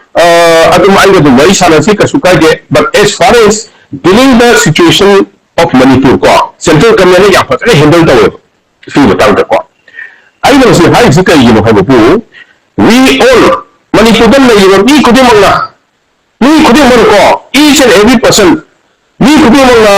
ꯑꯗꯨꯝ ꯑꯩꯒ ꯑꯗꯨꯝ ꯋꯥꯔꯤ ꯁꯥꯟꯅꯁꯤ, ꯀꯩꯁꯨ ꯀꯥꯏꯗꯦ꯫ But as far as dealing the situation of Manipur ꯀꯣ, ꯁꯦꯟꯇ꯭ꯔꯦꯜ ꯒꯃꯦꯟꯅ ꯌꯥꯝ ꯐꯖꯅ ꯍꯦꯟꯗꯜ ꯇꯧꯋꯦꯕ ꯁꯤꯒꯤ ꯃꯇꯥꯡꯗꯀꯣ꯫ ꯑꯩꯅ ꯃꯁꯤ ꯍꯥꯏꯔꯤꯁꯤ ꯀꯩꯒꯤꯅꯣ ꯍꯥꯏꯕꯕꯨ, we all, ꯃꯅꯤꯄꯨꯔꯗ ꯂꯩꯔꯤꯕ ꯃꯤ ꯈꯨꯗꯤꯡꯃꯛꯅ, ꯃꯤ ꯈꯨꯗꯤꯡꯃꯛꯅꯀꯣ, each and every person, ꯃꯤ ꯈꯨꯗꯤꯡꯃꯛꯅ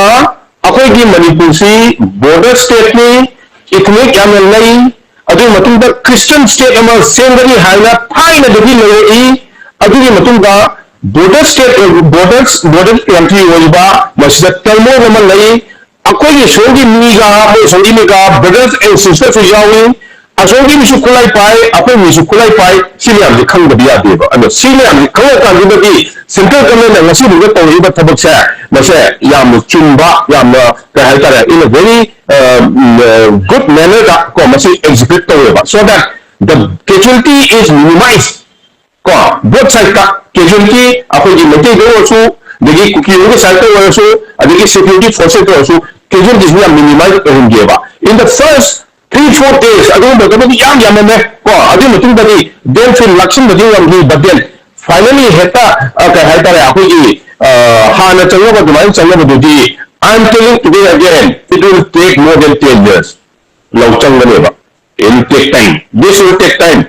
ꯑꯩꯈꯣꯏꯒꯤ ꯃꯅꯤꯄꯨꯔꯁꯤ ꯕꯣꯔꯗꯔ ꯁ꯭ꯇꯦꯠꯅꯤ, ꯏꯊꯅꯤꯛ ꯌꯥꯝꯅ ꯂꯩ, ꯑꯗꯨꯒꯤ ꯃꯇꯨꯡꯗ ꯈ꯭ꯔꯤꯁꯇꯤꯌꯟ ꯁ꯭ꯇꯦꯠ ꯑꯃ ꯁꯦꯝꯒꯅꯤ ꯍꯥꯏꯅ ꯊꯥꯏꯅꯗꯒꯤ ꯂꯩꯔꯛꯏ꯫ ꯑꯗꯨꯒꯤ ꯃꯇꯨꯡꯗ border state, border border country ꯑꯣꯏꯔꯤꯕ ꯃꯁꯤꯗ ꯇꯔꯃꯣꯏꯜ ꯑꯃ ꯂꯩ꯫ ꯑꯩꯈꯣꯏꯒꯤ ꯁꯣꯝꯒꯤ ꯃꯤꯒ ꯃꯣꯏ ꯁꯣꯝꯒꯤ ꯃꯤꯒ ꯕ꯭ꯔꯗꯔꯁ ꯑꯦꯟ ꯁꯤꯁꯇꯔꯁꯨ ꯌꯥꯎꯏ꯫ ꯑꯁꯣꯝꯒꯤ ꯃꯤꯁꯨ ꯈꯨꯠꯂꯥꯏ ꯄꯥꯏ, ꯑꯩꯈꯣꯏ ꯃꯤꯁꯨ ꯈꯨꯠꯂꯥꯏ ꯄꯥꯏ꯫ ꯁꯤ ꯃꯌꯥꯝꯁꯦ ꯈꯪꯗꯕ ꯌꯥꯗꯦꯕ꯫ ꯑꯗꯣ ꯁꯤ ꯃꯌꯥꯝꯁꯦ ꯈꯪꯉꯀꯥꯟꯁꯤꯗꯗꯤ ꯁꯦꯟꯇ꯭ꯔꯦꯜ ꯒꯃꯦꯟꯅ ꯉꯁꯤꯐꯥꯎꯗ ꯇꯧꯔꯛꯏꯕ ꯊꯕꯛꯁꯦ, ꯃꯁꯦ ꯌꯥꯝꯅ ꯆꯨꯝꯕ, ꯌꯥꯝꯅ ꯀꯩ ꯍꯥꯏꯇꯥꯔꯦ, in a very good manner ꯗ ꯀꯣ ꯃꯁꯤ ꯑꯦꯛꯖꯤꯀ꯭ꯌꯨꯠ ꯇꯧꯋꯦꯕ, so that the casualty is minimized꯫ ꯀꯣ, ꯕꯣꯠ ꯁꯥꯏꯗꯇ ꯀꯦꯖꯨꯋꯦꯜꯇꯤ, ꯑꯩꯈꯣꯏꯒꯤ ꯃꯩꯇꯩꯗ ꯑꯣꯏꯔꯁꯨ, ꯑꯗꯒꯤ ꯀꯨꯀꯤꯔꯣꯝꯒꯤ ꯁꯥꯏꯗꯇ ꯑꯣꯏꯔꯁꯨ, ꯑꯗꯒꯤ ꯁꯦꯀ꯭ꯌꯨꯔꯤꯇꯤ ꯐꯣꯔꯁꯦꯁꯇ ꯑꯣꯏꯔꯁꯨ, ꯀꯦꯖꯨꯋꯦꯜꯇꯤꯁꯤ ꯌꯥꯝ ꯃꯤꯅꯤꯃꯥꯏꯖ ꯑꯣꯏꯍꯟꯒꯦꯕ꯫ In the first three four days ꯑꯗꯨꯒꯨꯝꯕꯗꯕꯨꯗꯤ ꯌꯥꯝ ꯌꯥꯝꯃꯝꯃꯦ꯫ ꯀꯣ, ꯑꯗꯨꯒꯤ ꯃꯇꯨꯡꯗꯗꯤ ꯗꯦꯟ ꯐꯤꯜ ꯂꯥꯛꯁꯤꯟꯕꯗꯤ ꯉꯝꯈꯤ꯫ But then finally ꯍꯦꯛꯇ ꯀꯩ ꯍꯥꯏꯇꯥꯔꯦ, ꯑꯩꯈꯣꯏꯒꯤ ꯍꯥꯟꯅ ꯆꯪꯅꯕ ꯑꯗꯨꯃꯥꯏꯅ ꯆꯪꯅꯕꯗꯨꯗꯤ I am telling today again, it will take more than ten years. ꯂꯧ ꯆꯪꯒꯅꯦꯕ. It will take time. This will take time.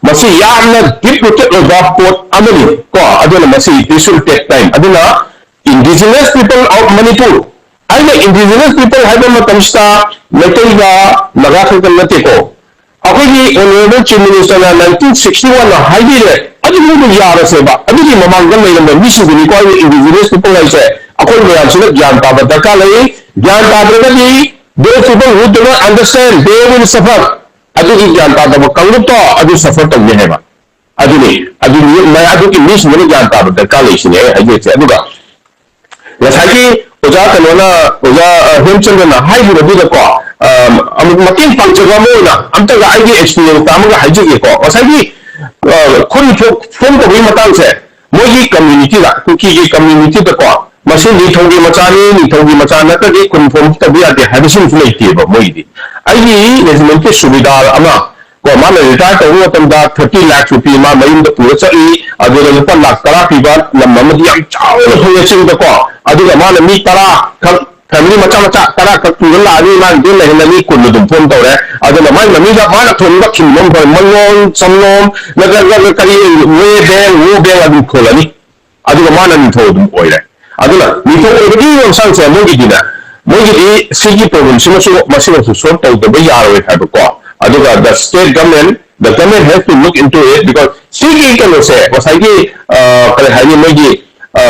ꯃꯁꯤ ꯌꯥꯝꯅ deep rooted ꯑꯣꯏꯕ ꯄꯣꯠ ꯑꯃꯅꯤ ꯀꯣ, ꯑꯗꯨꯅ ꯃꯁꯤ this will take time. ꯑꯗꯨꯅ indigenous people of Manipur, ꯑꯩꯅ indigenous people ꯍꯥꯏꯕ ꯃꯇꯝꯁꯤꯗ ꯃꯩꯇꯩꯒ ꯅꯥꯒꯥ ꯈꯛꯇ ꯅꯠꯇꯦꯀꯣ, ꯑꯩꯈꯣꯏꯒꯤ honourable chief minister ꯅ nineteen sixty one ꯗ ꯍꯥꯏꯕꯤꯔꯦ, ꯑꯗꯨꯒꯨꯝꯕ ꯌꯥꯔꯁꯦꯕ, ꯑꯗꯨꯒꯤ ꯃꯃꯥꯡꯗ ꯂꯩꯔꯝꯕ ꯃꯤꯁꯤꯡꯗꯨꯅꯤꯀꯣ ꯑꯩꯅ indigenous people ꯍꯥꯏꯁꯦ꯫ ꯑꯩꯈꯣꯏ ꯃꯌꯥꯝꯁꯤꯅ ꯒ꯭ꯌꯥꯟ ꯇꯥꯕ ꯗꯔꯀꯥꯔ ꯂꯩ꯫ ꯒ꯭ꯌꯥꯟ ꯇꯥꯗ꯭ꯔꯒꯗꯤ those people who do not understand, they will suffer. ꯑꯗꯨꯒꯤ ꯒ꯭ꯌꯥꯟ ꯇꯥꯗꯕ ꯀꯥꯡꯂꯨꯞꯇꯣ ꯑꯗꯨ suffer ꯇꯧꯅꯤ ꯍꯥꯏꯕ꯫ ꯑꯗꯨꯅꯤ, ꯑꯗꯨ ꯃꯤ-, ꯑꯗꯨꯒꯤ ꯃꯤꯁꯤꯡꯗꯨꯅ ꯒ꯭ꯌꯥꯟ ꯇꯥꯕ ꯗꯔꯀꯥꯔ ꯂꯩ ꯁꯤꯅꯦ ꯑꯩ ꯍꯥꯏꯖꯔꯤꯁꯦ꯫ ꯑꯗꯨꯒ ꯉꯁꯥꯏꯒꯤ ꯑꯣꯖꯥ ꯀꯩꯅꯣꯅ, ꯑꯣꯖꯥ, ꯑ, ꯍꯦꯝꯆꯟꯗ꯭ꯔꯅ ꯍꯥꯏꯈꯤꯕꯗꯨꯗꯀꯣ, ꯑ, ꯑꯃꯨꯛ ꯃꯇꯦꯡ ꯄꯥꯡꯖꯕ ꯑꯃ ꯑꯣꯏꯅ ꯑꯝꯇꯒ ꯑꯩꯒꯤ experience ꯑꯃꯒ ꯍꯥꯏꯖꯒꯦꯀꯣ꯫ ꯉꯁꯥꯏꯒꯤ, ꯑ, ꯈꯨꯟ ꯐꯣ-, form ꯇꯧꯕꯒꯤ ꯃꯇꯥꯡꯁꯦ, ꯃꯣꯏꯒꯤ community ꯗ, ꯀꯨꯀꯤꯒꯤ community ꯗꯀꯣ, ꯃꯁꯤ ꯅꯤꯡꯊꯧꯒꯤ ꯃꯆꯥꯅꯤ, ꯅꯤꯡꯊꯧꯒꯤ ꯃꯆꯥ ꯅꯠꯇ꯭ꯔꯗꯤ ꯈꯨꯟ form ꯇꯧꯕ ꯌꯥꯗꯦ ꯍꯥꯏꯕꯁꯤꯃꯁꯨ ꯂꯩꯇꯦꯕ ꯃꯣꯏꯒꯤꯗꯤ꯫ ꯑꯩꯒꯤ regiment ꯀꯤ ꯁꯨꯕꯦꯗꯥꯔ ꯑꯃ ꯀꯣ, ꯃꯥꯅ retire ꯇꯧꯕ ꯃꯇꯝꯗ thirty lakhs ꯔꯨꯄꯤ ꯃꯥ ꯃꯌꯨꯝꯗ ꯄꯨꯔ ꯆꯠꯂꯤ, ꯑꯗꯨꯒ ꯂꯨꯄꯥ ꯂꯥꯈ ꯇꯔꯥ ꯄꯤꯕ ꯂꯝ ꯑꯃꯗꯤ ꯌꯥꯝ ꯆꯥꯎꯅ ꯐꯪꯉꯦ ꯆꯤꯡꯗꯀꯣ, ꯑꯗꯨꯒ ꯃꯥꯅ ꯃꯤ ꯇꯔꯥ ꯈꯛ, family ꯃꯆꯥ ꯃꯆꯥ ꯇꯔꯥ ꯈꯛ ꯄꯨꯔ ꯂꯥꯛꯑꯅꯤ, ꯃꯥꯅ ꯑꯗꯨꯝ ꯂꯩꯍꯜꯂꯅꯤ, ꯀꯨꯟ ꯑꯗꯨꯝ form ꯇꯧꯔꯦ꯫ ꯑꯗꯨꯅ ꯃꯥꯏ ꯃꯃꯤꯡꯗ ꯃꯥꯅ ꯊꯣꯟꯕ ꯈꯤꯟꯕ ꯑꯃ ꯐꯪꯉꯦ, ꯃꯜꯂꯣꯝ, ꯁꯝꯂꯣꯝ, ꯅꯠꯇ꯭ꯔꯒ ꯀꯔꯤ, ꯋꯦ ꯕꯦꯡ, ꯋꯣ ꯕꯦꯡ ꯑꯗꯨꯝ ꯈꯣꯜꯂꯅꯤ꯫ ꯑꯗꯨꯒ ꯃꯥꯅ ꯅꯤꯡꯊꯧ ꯑꯗꯨꯝ ꯑꯣꯏꯔꯦ꯫ ꯑꯗꯨꯅ ꯅꯤꯡꯊꯧ ꯑꯣꯏꯕꯒꯤ ꯂꯝꯁꯥꯡꯁꯦ ꯃꯣꯏꯒꯤꯗꯤꯅꯦ, ꯃꯣꯏꯒꯤꯗꯤ ꯁꯤꯒꯤ problem ꯁꯤꯃꯁꯨ, ꯃꯁꯤꯃꯁꯨ solve ꯇꯧꯗꯕ ꯌꯥꯔꯣꯏ ꯍꯥꯏꯕꯀꯣ꯫ ꯑꯗꯨꯒ the state government, the government has to look into it, because ꯁꯤꯒꯤ ꯀꯩꯅꯣꯁꯦ ꯉꯁꯥꯏꯒꯤ, ꯑ, ꯀꯔꯤ ꯍꯥꯏꯅꯤ, ꯃꯣꯏꯒꯤ, ꯑ,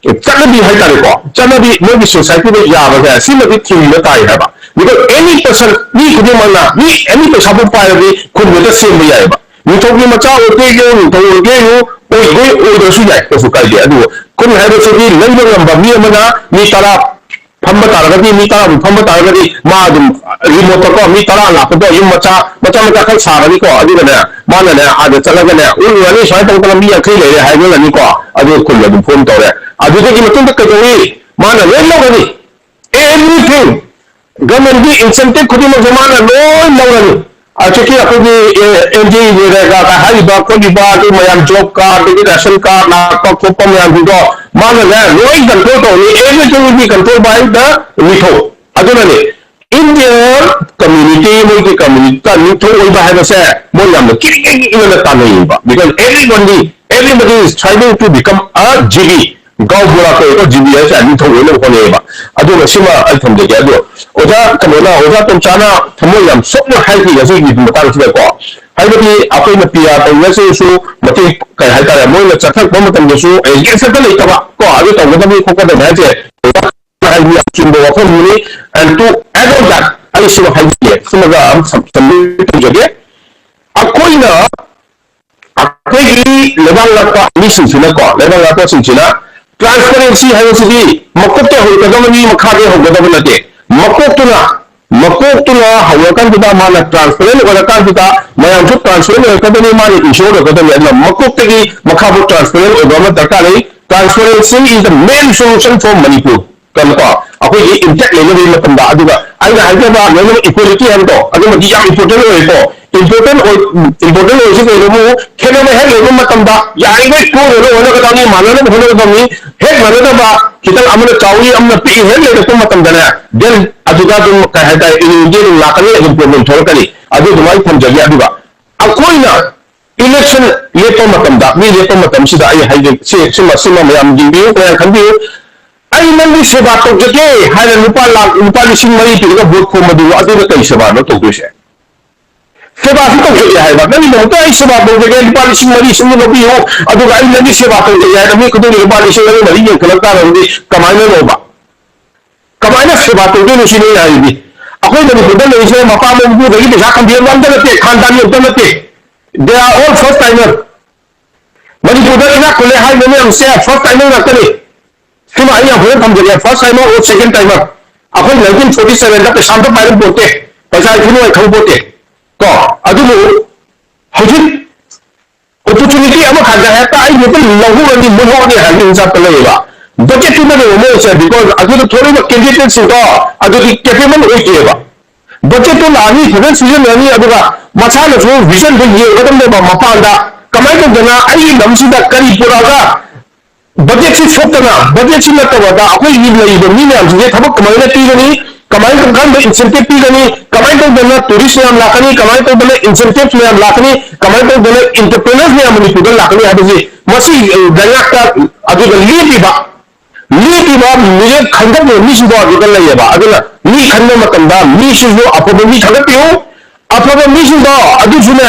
ꯆꯠꯅꯕꯤ ꯍꯥꯏꯇꯥꯔꯦꯀꯣ, ꯆꯠꯅꯕꯤ ꯃꯣꯏꯒꯤ society ꯗ ꯌꯥꯕꯁꯦ ꯁꯤꯃꯗꯤ ꯊꯤꯡꯕ ꯇꯥꯏ ꯍꯥꯏꯕ꯫ Because any person, ꯃꯤ ꯈꯨꯗꯤꯡꯃꯛꯅ, ꯃꯤ ꯑꯦꯅꯤ ꯄꯩꯁꯥꯕꯨ ꯄꯥꯏꯔꯗꯤ ꯈꯨꯟꯗꯨꯗ ꯁꯦꯝꯕ ꯌꯥꯏꯑꯕ꯫ ꯅꯤꯡꯊꯧꯒꯤ ꯃꯆꯥ ꯑꯣꯏꯒꯦ ꯍꯥꯏꯌꯨ, ꯅꯤꯡꯊꯧ ꯑꯣꯏꯒꯦ ꯍꯥꯏꯌꯨ, ꯑꯣꯏꯒꯦ ꯑꯣꯏꯗ꯭ꯔꯁꯨ ꯌꯥꯏ, ꯀꯩꯁꯨ ꯀꯥꯏꯗꯦ꯫ ꯑꯗꯨꯕꯨ ꯈꯨꯟ ꯍꯥꯏꯕꯁꯤꯗꯤ ꯂꯩꯕ ꯉꯝꯕ ꯃꯤ ꯑꯃꯅ ꯃꯤ ꯇꯔꯥ ꯐꯝꯕ ꯇꯥꯔꯒꯗꯤ, ꯃꯤ ꯇꯔꯥꯃꯨꯛ ꯐꯝꯕ ꯇꯥꯔꯒꯗꯤ, ꯃꯥ ꯑꯗꯨꯝ remote ꯇꯀꯣ ꯃꯤ ꯇꯔꯥ ꯂꯥꯛꯄꯗꯣ ꯌꯨꯝ ꯃꯆꯥ, ꯃꯆꯥ ꯃꯆꯥ ꯈꯔ ꯁꯥꯔꯅꯤꯀꯣ꯫ ꯑꯗꯨꯒꯅꯦ, ꯃꯥꯅꯅꯦ ꯑꯥꯗ ꯆꯠꯂꯒꯅꯦ, "ꯎꯔꯨꯔꯅꯤ, ꯁꯨꯃꯥꯏꯅ ꯇꯧꯗꯅ ꯃꯤ ꯌꯥꯡꯈꯩ ꯂꯩꯔꯦ" ꯍꯥꯏꯔꯨꯔꯅꯤꯀꯣ꯫ ꯑꯗꯨꯒ ꯈꯨꯟ ꯑꯗꯨꯝ form ꯇꯧꯔꯦ꯫ ꯑꯗꯨꯗꯒꯤ ꯃꯇꯨꯡꯗ ꯀꯩꯗꯧꯏ? ꯃꯥꯅ ꯂꯣꯏ ꯂꯧꯔꯅꯤ꯫ Everything, government ꯀꯤ incentive ꯈꯨꯗꯤꯡꯃꯛꯁꯦ ꯃꯥꯅ ꯂꯣꯏ ꯂꯧꯔꯅꯤ꯫ ꯑꯗꯒꯤ ꯑꯩꯈꯣꯏꯒꯤ, ꯑꯦ, ꯑꯦꯟ ꯗꯤ ꯑꯦ ꯔꯦꯒꯥ ꯀ ꯍꯥꯏꯔꯤꯕ ꯈꯣꯠꯂꯤꯕ ꯑꯗꯨ ꯃꯌꯥꯝ, job card, ꯑꯗꯒꯤ ration card ꯂꯥꯛꯄ ꯈꯣꯠꯄ ꯃꯌꯥꯝꯁꯤꯡꯗꯣ ꯃꯥꯅꯅꯦ ꯂꯣꯏ control ꯇꯧꯅꯤ, everything will be controlled by the ꯅꯤꯡꯊꯧ꯫ ꯑꯗꯨꯅꯅꯦ ꯏꯟꯗꯤꯌꯥ ꯀꯝꯃ꯭ꯌꯨꯅꯤꯇꯤ, ꯃꯣꯏꯒꯤ ꯀꯝꯃ꯭ꯌꯨꯅꯤꯇꯤꯗ ꯅꯤꯡꯊꯧ ꯑꯣꯏꯕ ꯍꯥꯏꯕꯁꯦ ꯃꯣꯏ ꯌꯥꯝꯅ ꯀꯤꯔꯤꯛ ꯀꯤꯔꯤꯛ ꯏꯅꯅ ꯇꯥꯟꯅꯩꯌꯦꯕ, because everybody, everybody is striving to become a G B, ꯒꯥꯎ ꯕꯨꯔꯥ ꯀꯧꯋꯦꯀꯣ, ꯖꯤ ꯕꯤ ꯍꯥꯏꯁꯦ ꯅꯤꯡꯊꯧ ꯑꯣꯏꯅꯕ ꯍꯣꯠꯅꯩꯌꯦꯕ꯫ ꯑꯗꯨꯒ ꯁꯤꯃ ꯑꯩ ꯊꯝꯖꯒꯦ꯫ ꯑꯗꯣ ꯑꯣꯖꯥ ꯀꯩꯅꯣꯅ, ꯑꯣꯖꯥ ꯇꯣꯝꯆꯥꯅ ꯊꯃꯣꯏ ꯌꯥꯝ ꯁꯣꯛꯅ ꯍꯥꯏꯈꯤ ꯉꯁꯤꯒꯤ ꯃꯇꯥꯡꯁꯤꯗꯀꯣ, ꯍꯥꯏꯕꯗꯤ ꯑꯩꯈꯣꯏꯅ ꯄꯤ ꯑꯥꯔ ꯇꯧꯅꯁꯤꯁꯨ ꯃꯇꯦꯡ ꯀꯩ ꯍꯥꯏꯇꯥꯔꯦ, ꯃꯣꯏꯅ ꯆꯠꯊꯔꯛꯄ ꯃꯇꯝꯗꯁꯨ ꯑꯦꯒꯦꯟꯁꯇ ꯂꯩꯇꯕ ꯀꯣ, ꯑꯗꯨ ꯇꯧꯒꯗꯕꯅꯤ ꯈꯣꯠꯀꯗꯕꯅꯤ ꯍꯥꯏꯁꯦ ꯍꯥꯏꯕꯗꯤ ꯌꯥꯝ ꯆꯨꯝꯕ ꯋꯥꯐꯝꯅꯤ꯫ And to add on that, ꯑꯩ ꯁꯤꯃ ꯍꯥꯏꯖꯒꯦ, ꯁꯤꯃꯒ ꯑꯃ ꯁꯝ-, ꯁꯝꯖꯤꯟ ꯇꯧꯖꯒꯦ꯫ ꯑꯩꯈꯣꯏꯅ, ꯑꯩꯈꯣꯏꯒꯤ ꯂꯩꯕꯥꯛ ꯉꯥꯛꯄ ꯃꯤꯁꯤꯡꯁꯤꯅꯀꯣ, ꯂꯩꯕꯥꯛ ꯉꯥꯛꯄꯁꯤꯡꯁꯤꯅ transparency ꯍꯥꯏꯕꯁꯤꯗꯤ ꯃꯀꯣꯛꯇ ꯍꯧꯒꯗꯕꯅꯤ, ꯃꯈꯥꯗ ꯍꯧꯒꯗꯕ ꯅꯠꯇꯦ꯫ ꯃꯀꯣꯛꯇꯨꯅ, ꯃꯀꯣꯛꯇꯨꯅ ꯍꯧꯔꯀꯥꯟꯗꯨꯗ ꯃꯥꯅ transparent ꯑꯣꯏꯔꯀꯥꯟꯗꯨꯗ ꯃꯌꯥꯝꯁꯨ transparent ꯑꯣꯏꯔꯛꯀꯗꯕꯅꯤ, ꯃꯥꯅ ꯏꯟꯁꯤꯌꯣꯔ ꯑꯣꯏꯔꯛꯀꯗꯕꯅꯤ꯫ ꯑꯗꯨꯅ ꯃꯀꯣꯛꯇꯒꯤ ꯃꯈꯥꯐꯥꯎ transparent ꯑꯣꯏꯕ ꯑꯃ ꯗꯔꯀꯥꯔ ꯂꯩ꯫ Transparency is the main solution for Manipur꯫ ꯀꯩꯅꯣꯀꯣ, ꯑꯩꯈꯣꯏꯒꯤ intact ꯂꯩꯅꯕꯒꯤ ꯃꯇꯝꯗ꯫ ꯑꯗꯨꯒ ꯑꯩꯅ ꯍꯥꯏꯖꯕ ꯂꯣꯏꯅꯃꯛ equality ꯍꯥꯏꯕꯗꯣ ꯑꯗꯨꯃꯗꯤ ꯌꯥꯝ important ꯑꯣꯏꯌꯦꯀꯣ꯫ Important ꯑꯣꯏ, important ꯑꯣꯏꯔꯤꯁꯤ ꯀꯩꯅꯣꯕꯨ, ꯈꯦꯠꯅꯕ ꯍꯦꯛ ꯂꯩꯕ ꯃꯇꯝꯗ ꯌꯥꯔꯤꯉꯩ ꯇꯣꯛꯅꯅꯕ ꯍꯣꯠꯅꯒꯗꯕꯅꯤ, ꯃꯥꯟꯅꯅꯕ ꯍꯣꯠꯅꯒꯗꯕꯅꯤ꯫ ꯍꯦꯛ ꯃꯥꯟꯅꯗꯕ, ꯈꯤꯇꯪ ꯑꯃꯅ ꯆꯥꯎꯏ ꯑꯃꯅ ꯄꯤꯛꯏ ꯍꯦꯛ ꯂꯩꯔꯛꯄ ꯃꯇꯝꯗꯅꯦ, then ꯑꯗꯨꯗ ꯑꯗꯨꯝ ꯀꯩ ꯍꯥꯏꯇꯥꯔꯦ, inequality ꯑꯗꯨꯝ ꯂꯥꯛꯀꯅꯤ, ꯑꯗꯨꯝ problem ꯊꯣꯛꯂꯛꯀꯅꯤ꯫ ꯑꯗꯨ ꯑꯗꯨꯃꯥꯏꯅ ꯊꯝꯖꯒꯦ꯫ ꯑꯗꯨꯒ ꯑꯩꯈꯣꯏꯅ election ꯂꯦꯞꯄ ꯃꯇꯝꯗ, ꯃꯤ ꯂꯦꯞꯄ ꯃꯇꯝꯁꯤꯗ ꯑꯩ ꯍꯥꯏꯖꯒꯦ, ꯁꯤ, ꯁꯤꯃ, ꯁꯤꯃ ꯃꯌꯥꯝ ꯌꯦꯡꯕꯤꯌꯨ, ꯃꯌꯥꯝ ꯈꯟꯕꯤꯌꯨ꯫ "ꯑꯩ ꯅꯪꯒꯤ ꯁꯦꯕꯥ ꯇꯧꯖꯒꯦ" ꯍꯥꯏꯅ ꯂꯨꯄꯥ ꯂꯥꯈ, ꯂꯨꯄꯥ ꯂꯤꯁꯤꯡ ꯃꯔꯤ ꯄꯤꯔꯒ ꯚꯣꯠ ꯈꯣꯝꯕꯗꯨ, ꯑꯗꯨꯅ ꯀꯔꯤ ꯁꯦꯕꯥꯅꯣ ꯇꯧꯗꯣꯏꯁꯦ? "ꯁꯦꯕꯥꯁꯨ ꯇꯧꯖꯒꯦ" ꯍꯥꯏꯕ, "ꯅꯪꯒꯤꯗꯃꯛꯇ ꯑꯩ ꯁꯦꯕꯥ ꯇꯧꯖꯒꯦ, ꯂꯨꯄꯥ ꯂꯤꯁꯤꯡ ꯃꯔꯤ ꯁꯨꯝꯅ ꯂꯧꯕꯤꯌꯨ, ꯑꯗꯨꯒ ꯑꯩ ꯅꯪꯒꯤ ꯁꯦꯕꯥ ꯇꯧꯖꯒꯦ" ꯍꯥꯏꯅ ꯃꯤ ꯈꯨꯗꯤꯡꯒꯤ ꯂꯨꯄꯥ ꯂꯤꯁꯤꯡ ꯃꯔꯤ, ꯃꯔꯤ ꯌꯦꯟꯈꯠꯂꯛ ꯇꯥꯔꯒꯗꯤ ꯀꯃꯥꯏꯅꯅꯣꯕ? ꯀꯃꯥꯏꯅ ꯁꯦꯕꯥ ꯇꯧꯗꯣꯏꯅꯣ ꯁꯤꯅꯤ ꯑꯩꯅ ꯍꯥꯏꯔꯤꯗꯤ꯫ ꯑꯩꯈꯣꯏ ꯃꯅꯤꯄꯨꯔꯗ ꯂꯩꯔꯤꯁꯦ ꯃꯄꯥ ꯃꯄꯨꯗꯒꯤ ꯄꯩꯁꯥ ꯈꯟꯕꯤꯔꯝꯕ ꯑꯝꯇ ꯅꯠꯇꯦ, ꯈꯥꯟꯗꯥꯅꯤ ꯑꯝꯇ ꯅꯠꯇꯦ꯫ They are all first timer꯫ ꯃꯅꯤꯄꯨꯔꯗ ꯏꯅꯥꯛ ꯈꯨꯜꯂꯦ ꯍꯥꯏꯕ ꯃꯌꯥꯝꯁꯦ first timer ꯉꯥꯛꯇꯅꯤ꯫ ꯁꯤꯃ ꯑꯩ ꯌꯥꯝ ꯐꯖꯅ ꯊꯝꯖꯒꯦ, first timer or second timer꯫ ꯑꯩꯈꯣꯏ nineteen forty sevenꯗ ꯄꯩꯁꯥ ꯑꯝꯇ ꯄꯥꯏꯔꯝ ꯄꯣꯠꯇꯦ, ꯄꯩꯁꯥ ꯏꯊꯤ ꯅꯨꯡꯉꯥꯏ ꯈꯪ ꯄꯣꯠꯇꯦ ꯀꯣ꯫ ꯑꯗꯨꯕꯨ ꯍꯧꯖꯤꯛ opportunity ꯑꯃꯈꯛꯇ ꯍꯦꯛꯇ ꯑꯩ ꯍꯦꯛꯇ ꯂꯧꯍꯧꯔꯅꯤ, ꯃꯨꯠꯍꯧꯔꯅꯤ ꯍꯥꯏꯕꯒꯤ ꯍꯤꯡꯁꯥꯞꯇ ꯂꯩꯌꯦꯕ꯫ Budgetꯇꯨꯗꯅꯦꯕ ꯃꯣꯏꯁꯦ, because ꯑꯗꯨꯗ ꯊꯣꯛꯂꯤꯕ candidateꯁꯤꯡꯗꯣ ꯑꯗꯨꯗꯤ capable ꯑꯣꯏꯗꯦꯕ꯫ Budgetꯇꯨ ꯂꯥꯛꯑꯅꯤ, ꯐꯖꯅ ꯁꯤꯖꯤꯟꯅꯔꯅꯤ, ꯑꯗꯨꯒ ꯃꯁꯥꯅꯁꯨ visionꯗꯨ ꯌꯦꯡꯒꯗꯕꯅꯦꯕ ꯃꯄꯥꯟꯗ꯫ ꯀꯃꯥꯏꯅ ꯇꯧꯗꯅ ꯑꯩꯒꯤ ꯂꯝꯁꯤꯗ ꯀꯔꯤ ꯄꯨꯔꯛꯑꯒ ꯕꯖꯦꯠꯁꯤ ꯁꯣꯛꯇꯅ, ꯕꯖꯦꯠꯁꯤ ꯅꯠꯇꯕꯗ ꯑꯩꯈꯣꯏꯒꯤ ꯂꯩꯔꯤꯕ ꯃꯤ ꯃꯌꯥꯝꯁꯤꯡꯁꯦ ꯊꯕꯛ ꯀꯃꯥꯏꯅ ꯄꯤꯒꯅꯤ, ꯀꯃꯥꯏꯅ ꯇꯧꯗꯅ ꯏꯟꯁꯦꯟꯇꯤꯞ ꯄꯤꯒꯅꯤ, ꯀꯃꯥꯏꯅ ꯇꯧꯗꯅ ꯇꯨꯔꯤꯁ ꯃꯌꯥꯝ ꯂꯥꯛꯀꯅꯤ, ꯀꯃꯥꯏꯅ ꯇꯧꯗꯅ ꯏꯟꯁꯦꯟꯇꯤꯞ ꯃꯌꯥꯝ ꯂꯥꯛꯀꯅꯤ, ꯀꯃꯥꯏꯅ ꯇꯧꯗꯅ ꯏꯟꯇꯔꯄ꯭ꯔꯤꯅꯔ ꯃꯌꯥꯝ ꯃꯅꯤꯄꯨꯔꯗ ꯂꯥꯛꯀꯅꯤ ꯍꯥꯏꯕꯁꯤ ꯃꯁꯤ ꯂꯩꯉꯥꯛꯇ ꯑꯗꯨꯒ ꯂꯦꯞꯄꯤꯕ, ꯂꯦꯞꯄꯤꯕ ꯃꯤꯔꯦꯞ ꯈꯟꯒꯠꯂꯤꯕ ꯃꯤꯁꯤꯡꯗꯣ ꯑꯗꯨꯗ ꯂꯩꯌꯦꯕ꯫ ꯑꯗꯨꯅ ꯃꯤ ꯈꯟꯕ ꯃꯇꯝꯗ ꯃꯤꯁꯤꯡꯁꯨ ꯑꯐꯕ ꯃꯤ ꯈꯟꯒꯠꯄꯤꯌꯨ, ꯑꯐꯕ ꯃꯤꯁꯤꯡꯗꯣ ꯑꯗꯨꯁꯨꯅꯦ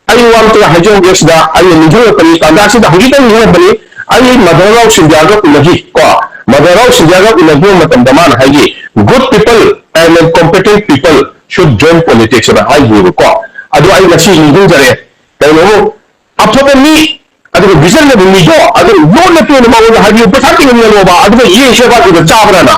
ꯑꯩ ꯋꯥ ꯑꯝꯇ ꯍꯥꯏꯖꯍꯧꯒꯦ ꯁꯤꯗ, ꯑꯩꯅ ꯅꯤꯡꯁꯤꯡꯉꯛꯄꯅꯤ, ꯇꯥꯟꯖꯥꯁꯤꯗ ꯍꯧꯖꯤꯛꯇꯪ ꯅꯤꯡꯁꯤꯡꯉꯛꯄꯅꯤ꯫ ꯑꯩ ꯃꯙꯧꯔꯥꯎ ꯁꯤꯡꯙꯤꯌꯥꯒ ꯎꯅꯈꯤ ꯀꯣ, ꯃꯙꯧꯔꯥꯎ ꯁꯤꯡꯙꯤꯌꯥꯒ ꯎꯅꯈꯤꯕ ꯃꯇꯝꯗ ꯃꯥꯅ ꯍꯥꯏꯈꯤ, "Good people and competent people should join politics" ꯑꯅ ꯍꯥꯏꯈꯤꯕꯀꯣ꯫ ꯑꯗꯨ ꯑꯩ ꯉꯁꯤ ꯅꯤꯡꯁꯤꯡꯖꯔꯦ꯫ ꯀꯩꯅꯣ, ꯑꯐꯕ ꯃꯤ, ꯑꯗꯨꯒ ꯚꯤꯖꯟ ꯂꯩꯕ ꯃꯤꯗꯣ ꯑꯗꯨ ꯂꯣꯟꯅ ꯇꯣꯟꯅ ꯃꯉꯣꯟꯗ ꯍꯥꯏꯕꯤꯌꯨ, ꯄꯩꯁꯥ ꯇꯤꯡꯍꯟꯒꯅꯣꯕ, ꯑꯗꯨꯒ ꯌꯦꯡꯁꯦꯕ ꯑꯗꯨꯗ ꯆꯥꯕ꯭ꯔꯥꯅ꯫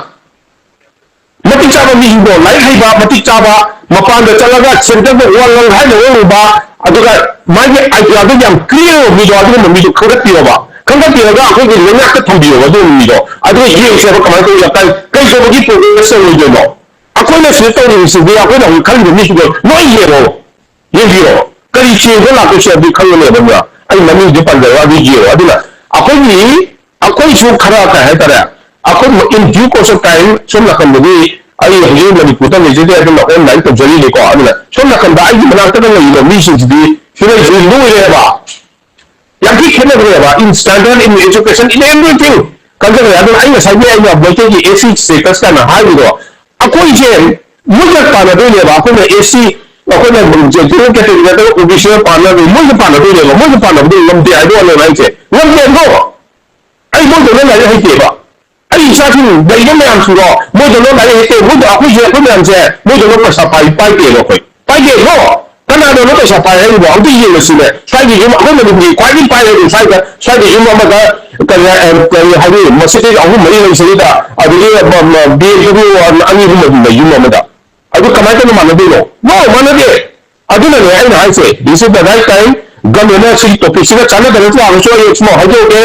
ꯃꯇꯤꯛ ꯆꯥꯕ ꯃꯤꯁꯤꯡꯗꯣ, ꯂꯥꯏꯔꯤꯛ ꯍꯩꯕ, ꯃꯇꯤꯛ ꯆꯥꯕ, ꯃꯄꯥꯟꯗ ꯆꯠꯂꯒ ꯁꯦꯟꯇꯔꯗ ꯋꯥ ꯉꯥꯡ ꯍꯥꯏꯅ ꯉꯥꯡꯂꯨꯕ, ꯑꯗꯨꯒ ꯃꯥꯒꯤ ꯑꯥꯏꯗꯤꯌꯥꯗꯣ ꯌꯥꯝ ꯀ꯭ꯂꯤꯌꯥꯔ ꯑꯣꯏꯕ ꯃꯤꯗꯣ, ꯑꯗꯨꯒꯨꯝꯕ ꯃꯤꯗꯣ ꯈꯟꯒꯠꯄꯤꯔꯕ, ꯈꯟꯒꯠꯄꯤꯔꯒ ꯑꯩꯈꯣꯏꯒꯤ ꯂꯩꯉꯥꯛꯇ ꯊꯝꯕꯤꯔꯕ ꯑꯗꯨꯒꯨꯝꯕ ꯃꯤꯗꯣ, ꯑꯗꯨꯒ ꯌꯦꯡꯁꯦꯕ ꯀꯃꯥꯏꯅ ꯇꯧꯔꯤ, ꯀꯩ ꯀꯩ ꯇꯧꯕꯒꯤ ꯄ꯭ꯔꯣꯒ꯭ꯔꯦꯁ ꯇꯧꯔꯣꯏꯗꯣꯏꯅꯣ? ꯑꯩꯈꯣꯏꯅ ꯁꯤꯗ ꯇꯧꯔꯤꯕꯁꯤꯗꯤ ꯑꯩꯈꯣꯏꯅ ꯍꯧꯖꯤꯛ ꯈꯜꯂꯤꯕ ꯃꯤꯁꯤꯡꯗꯣ ꯂꯣꯏ ꯌꯦꯡꯉꯣ, ꯌꯦꯡꯕꯤꯔꯣ꯫ ꯀꯔꯤ ꯆꯦꯟꯖ ꯂꯥꯛꯇꯣꯏꯁꯦ ꯑꯗꯨ ꯈꯪꯒꯅꯦꯕ꯫ ꯑꯗꯨꯅ ꯑꯩ ꯃꯃꯤꯡꯗꯤ ꯄꯟꯖꯔꯣꯏ, ꯑꯗꯨ ꯌꯦꯡꯉꯣ꯫ ꯑꯗꯨꯅ ꯑꯩꯈꯣꯏꯒꯤ, ꯑꯩꯈꯣꯏꯁꯨ ꯈꯔ ꯀꯩ ꯍꯥꯏꯇꯥꯔꯦ, ꯑꯩꯈꯣꯏ in due course of time ꯁꯣꯝ ꯅꯥꯀꯟꯗꯗꯤ ꯑꯩ ꯍꯧꯖꯤꯛ ꯃꯅꯤꯄꯨꯔꯗ ꯂꯩꯖꯗꯦ, ꯑꯗꯨꯅ ꯑꯣꯟꯂꯥꯏꯟ ꯇꯧꯖꯔꯤꯅꯤꯀꯣ꯫ ꯑꯗꯨꯅ ꯁꯣꯝ ꯅꯥꯀꯟꯗ ꯑꯩꯒꯤ ꯃꯅꯥꯛꯇꯒ ꯂꯩꯔꯤꯕ ꯃꯤꯁꯤꯡꯁꯤꯗꯤ ꯁꯤꯗꯩꯁꯤꯗꯤ ꯂꯣꯏꯔꯦꯕ꯫ ꯌꯥꯝ ꯊꯤ ꯈꯦꯠꯅꯈ꯭ꯔꯦꯕ, in standard, in education, in everything ꯈꯟꯖꯈ꯭ꯔꯦ꯫ ꯑꯗꯨꯅ ꯑꯩ ꯉꯁꯥꯏꯒꯤ ꯑꯩꯅ ꯃꯩꯇꯩꯒꯤ ꯑꯦꯁ ꯁꯤ ꯁ꯭ꯇꯦꯇꯁ ꯀꯥꯏꯅ ꯍꯥꯏꯕꯗꯣ, ꯑꯩꯈꯣꯏꯁꯦ ꯃꯣꯏꯒ ꯄꯥꯟꯅꯗꯣꯏꯅꯦꯕ꯫ ꯑꯩꯈꯣꯏꯅ ꯑꯦꯁ ꯁꯤ, ꯑꯩꯈꯣꯏꯅ ꯖꯦꯅꯔꯦꯜ ꯀꯦꯇꯦꯒꯣꯔꯤ ꯅꯠꯇ꯭ꯔꯒ ꯑꯣ ꯕꯤ ꯁꯤꯒ ꯄꯥꯟꯅꯗꯣꯏ, ꯃꯣꯏꯒ ꯄꯥꯟꯅꯗꯣꯏꯅꯦꯕ꯫ ꯃꯣꯏꯒ ꯄꯥꯟꯅꯕꯗꯣ ꯉꯝꯗꯦ ꯍꯥꯏꯕ ꯋꯥꯅꯦꯕ ꯑꯩꯁꯦ꯫ ꯉꯝꯗꯦ ꯍꯥꯏꯕꯣ? ꯑꯩ ꯃꯣꯏꯗꯧꯅ ꯂꯥꯏꯔꯤꯛ ꯍꯩꯇꯦꯕ꯫ ꯑꯩ ꯏꯆꯥꯁꯤꯡ ꯂꯩꯕ ꯃꯌꯥꯝꯁꯤꯡꯗꯣ ꯃꯣꯏꯗꯧꯅ ꯂꯥꯏꯔꯤꯛ ꯍꯩꯇꯦ꯫ ꯃꯣꯏꯗ ꯑꯩꯈꯣꯏꯁꯦ, ꯑꯩꯈꯣꯏ ꯃꯌꯥꯝꯁꯦ ꯃꯣꯏꯗꯧꯅ ꯄꯩꯁꯥ ꯄꯥꯏ, ꯄꯥꯏꯗꯦꯕ ꯑꯩꯈꯣꯏ꯫ ꯄꯥꯏꯗꯦꯕꯣ? ꯀꯅꯥꯗꯧꯅ ꯄꯩꯁꯥ ꯄꯥꯏ ꯍꯥꯏꯔꯤꯕꯣ? ꯑꯝꯇ ꯌꯦꯡꯉꯁꯤꯅꯦ꯫ ꯁ꯭ꯋꯥꯏꯒꯤ ꯌꯨꯝ, ꯑꯩꯈꯣꯏ ꯃꯅꯤꯄꯨꯔꯒꯤ ꯈ꯭ꯋꯥꯏꯗꯒꯤ ꯄꯥꯏꯔꯦ ꯁ꯭ꯋꯥꯏꯗ, ꯁ꯭ꯋꯥꯏꯗ ꯌꯨꯝ ꯑꯃꯗ ꯀꯔꯤ, ꯑ, ꯀꯔꯤ ꯍꯥꯏꯅꯤ, ꯃꯁꯤꯗꯩ ꯑꯍꯨꯝ ꯃꯔꯤ ꯂꯩꯁꯤꯗꯩꯗ, ꯑꯗꯒꯤ, ꯑ, ꯑ, ꯕꯤ ꯑꯦꯝ ꯗꯕ꯭ꯂꯤꯎ ꯑꯅꯤ ꯑꯍꯨꯝ ꯑꯗꯨꯝ ꯂꯩ ꯌꯨꯝ ꯑꯃꯗ꯫ ꯑꯗꯨ ꯀꯃꯥꯏꯅ ꯇꯧꯅ ꯃꯥꯟꯅꯗꯣꯏꯅꯣ? ꯅꯣ, ꯃꯥꯟꯅꯗꯦ꯫ ꯑꯗꯨꯅꯅꯦ ꯑꯩꯅ ꯍꯥꯏꯁꯦ, this is the right time, ꯒꯃꯦꯟꯅ ꯁꯤꯒꯤ ꯇꯣꯄꯤꯛꯁꯤꯒ ꯆꯥꯟꯅꯗꯕ ꯇꯥꯔꯒꯁꯨ ꯑꯩ ꯁꯨꯝ ꯍꯥꯏꯖꯍꯧꯒꯦ,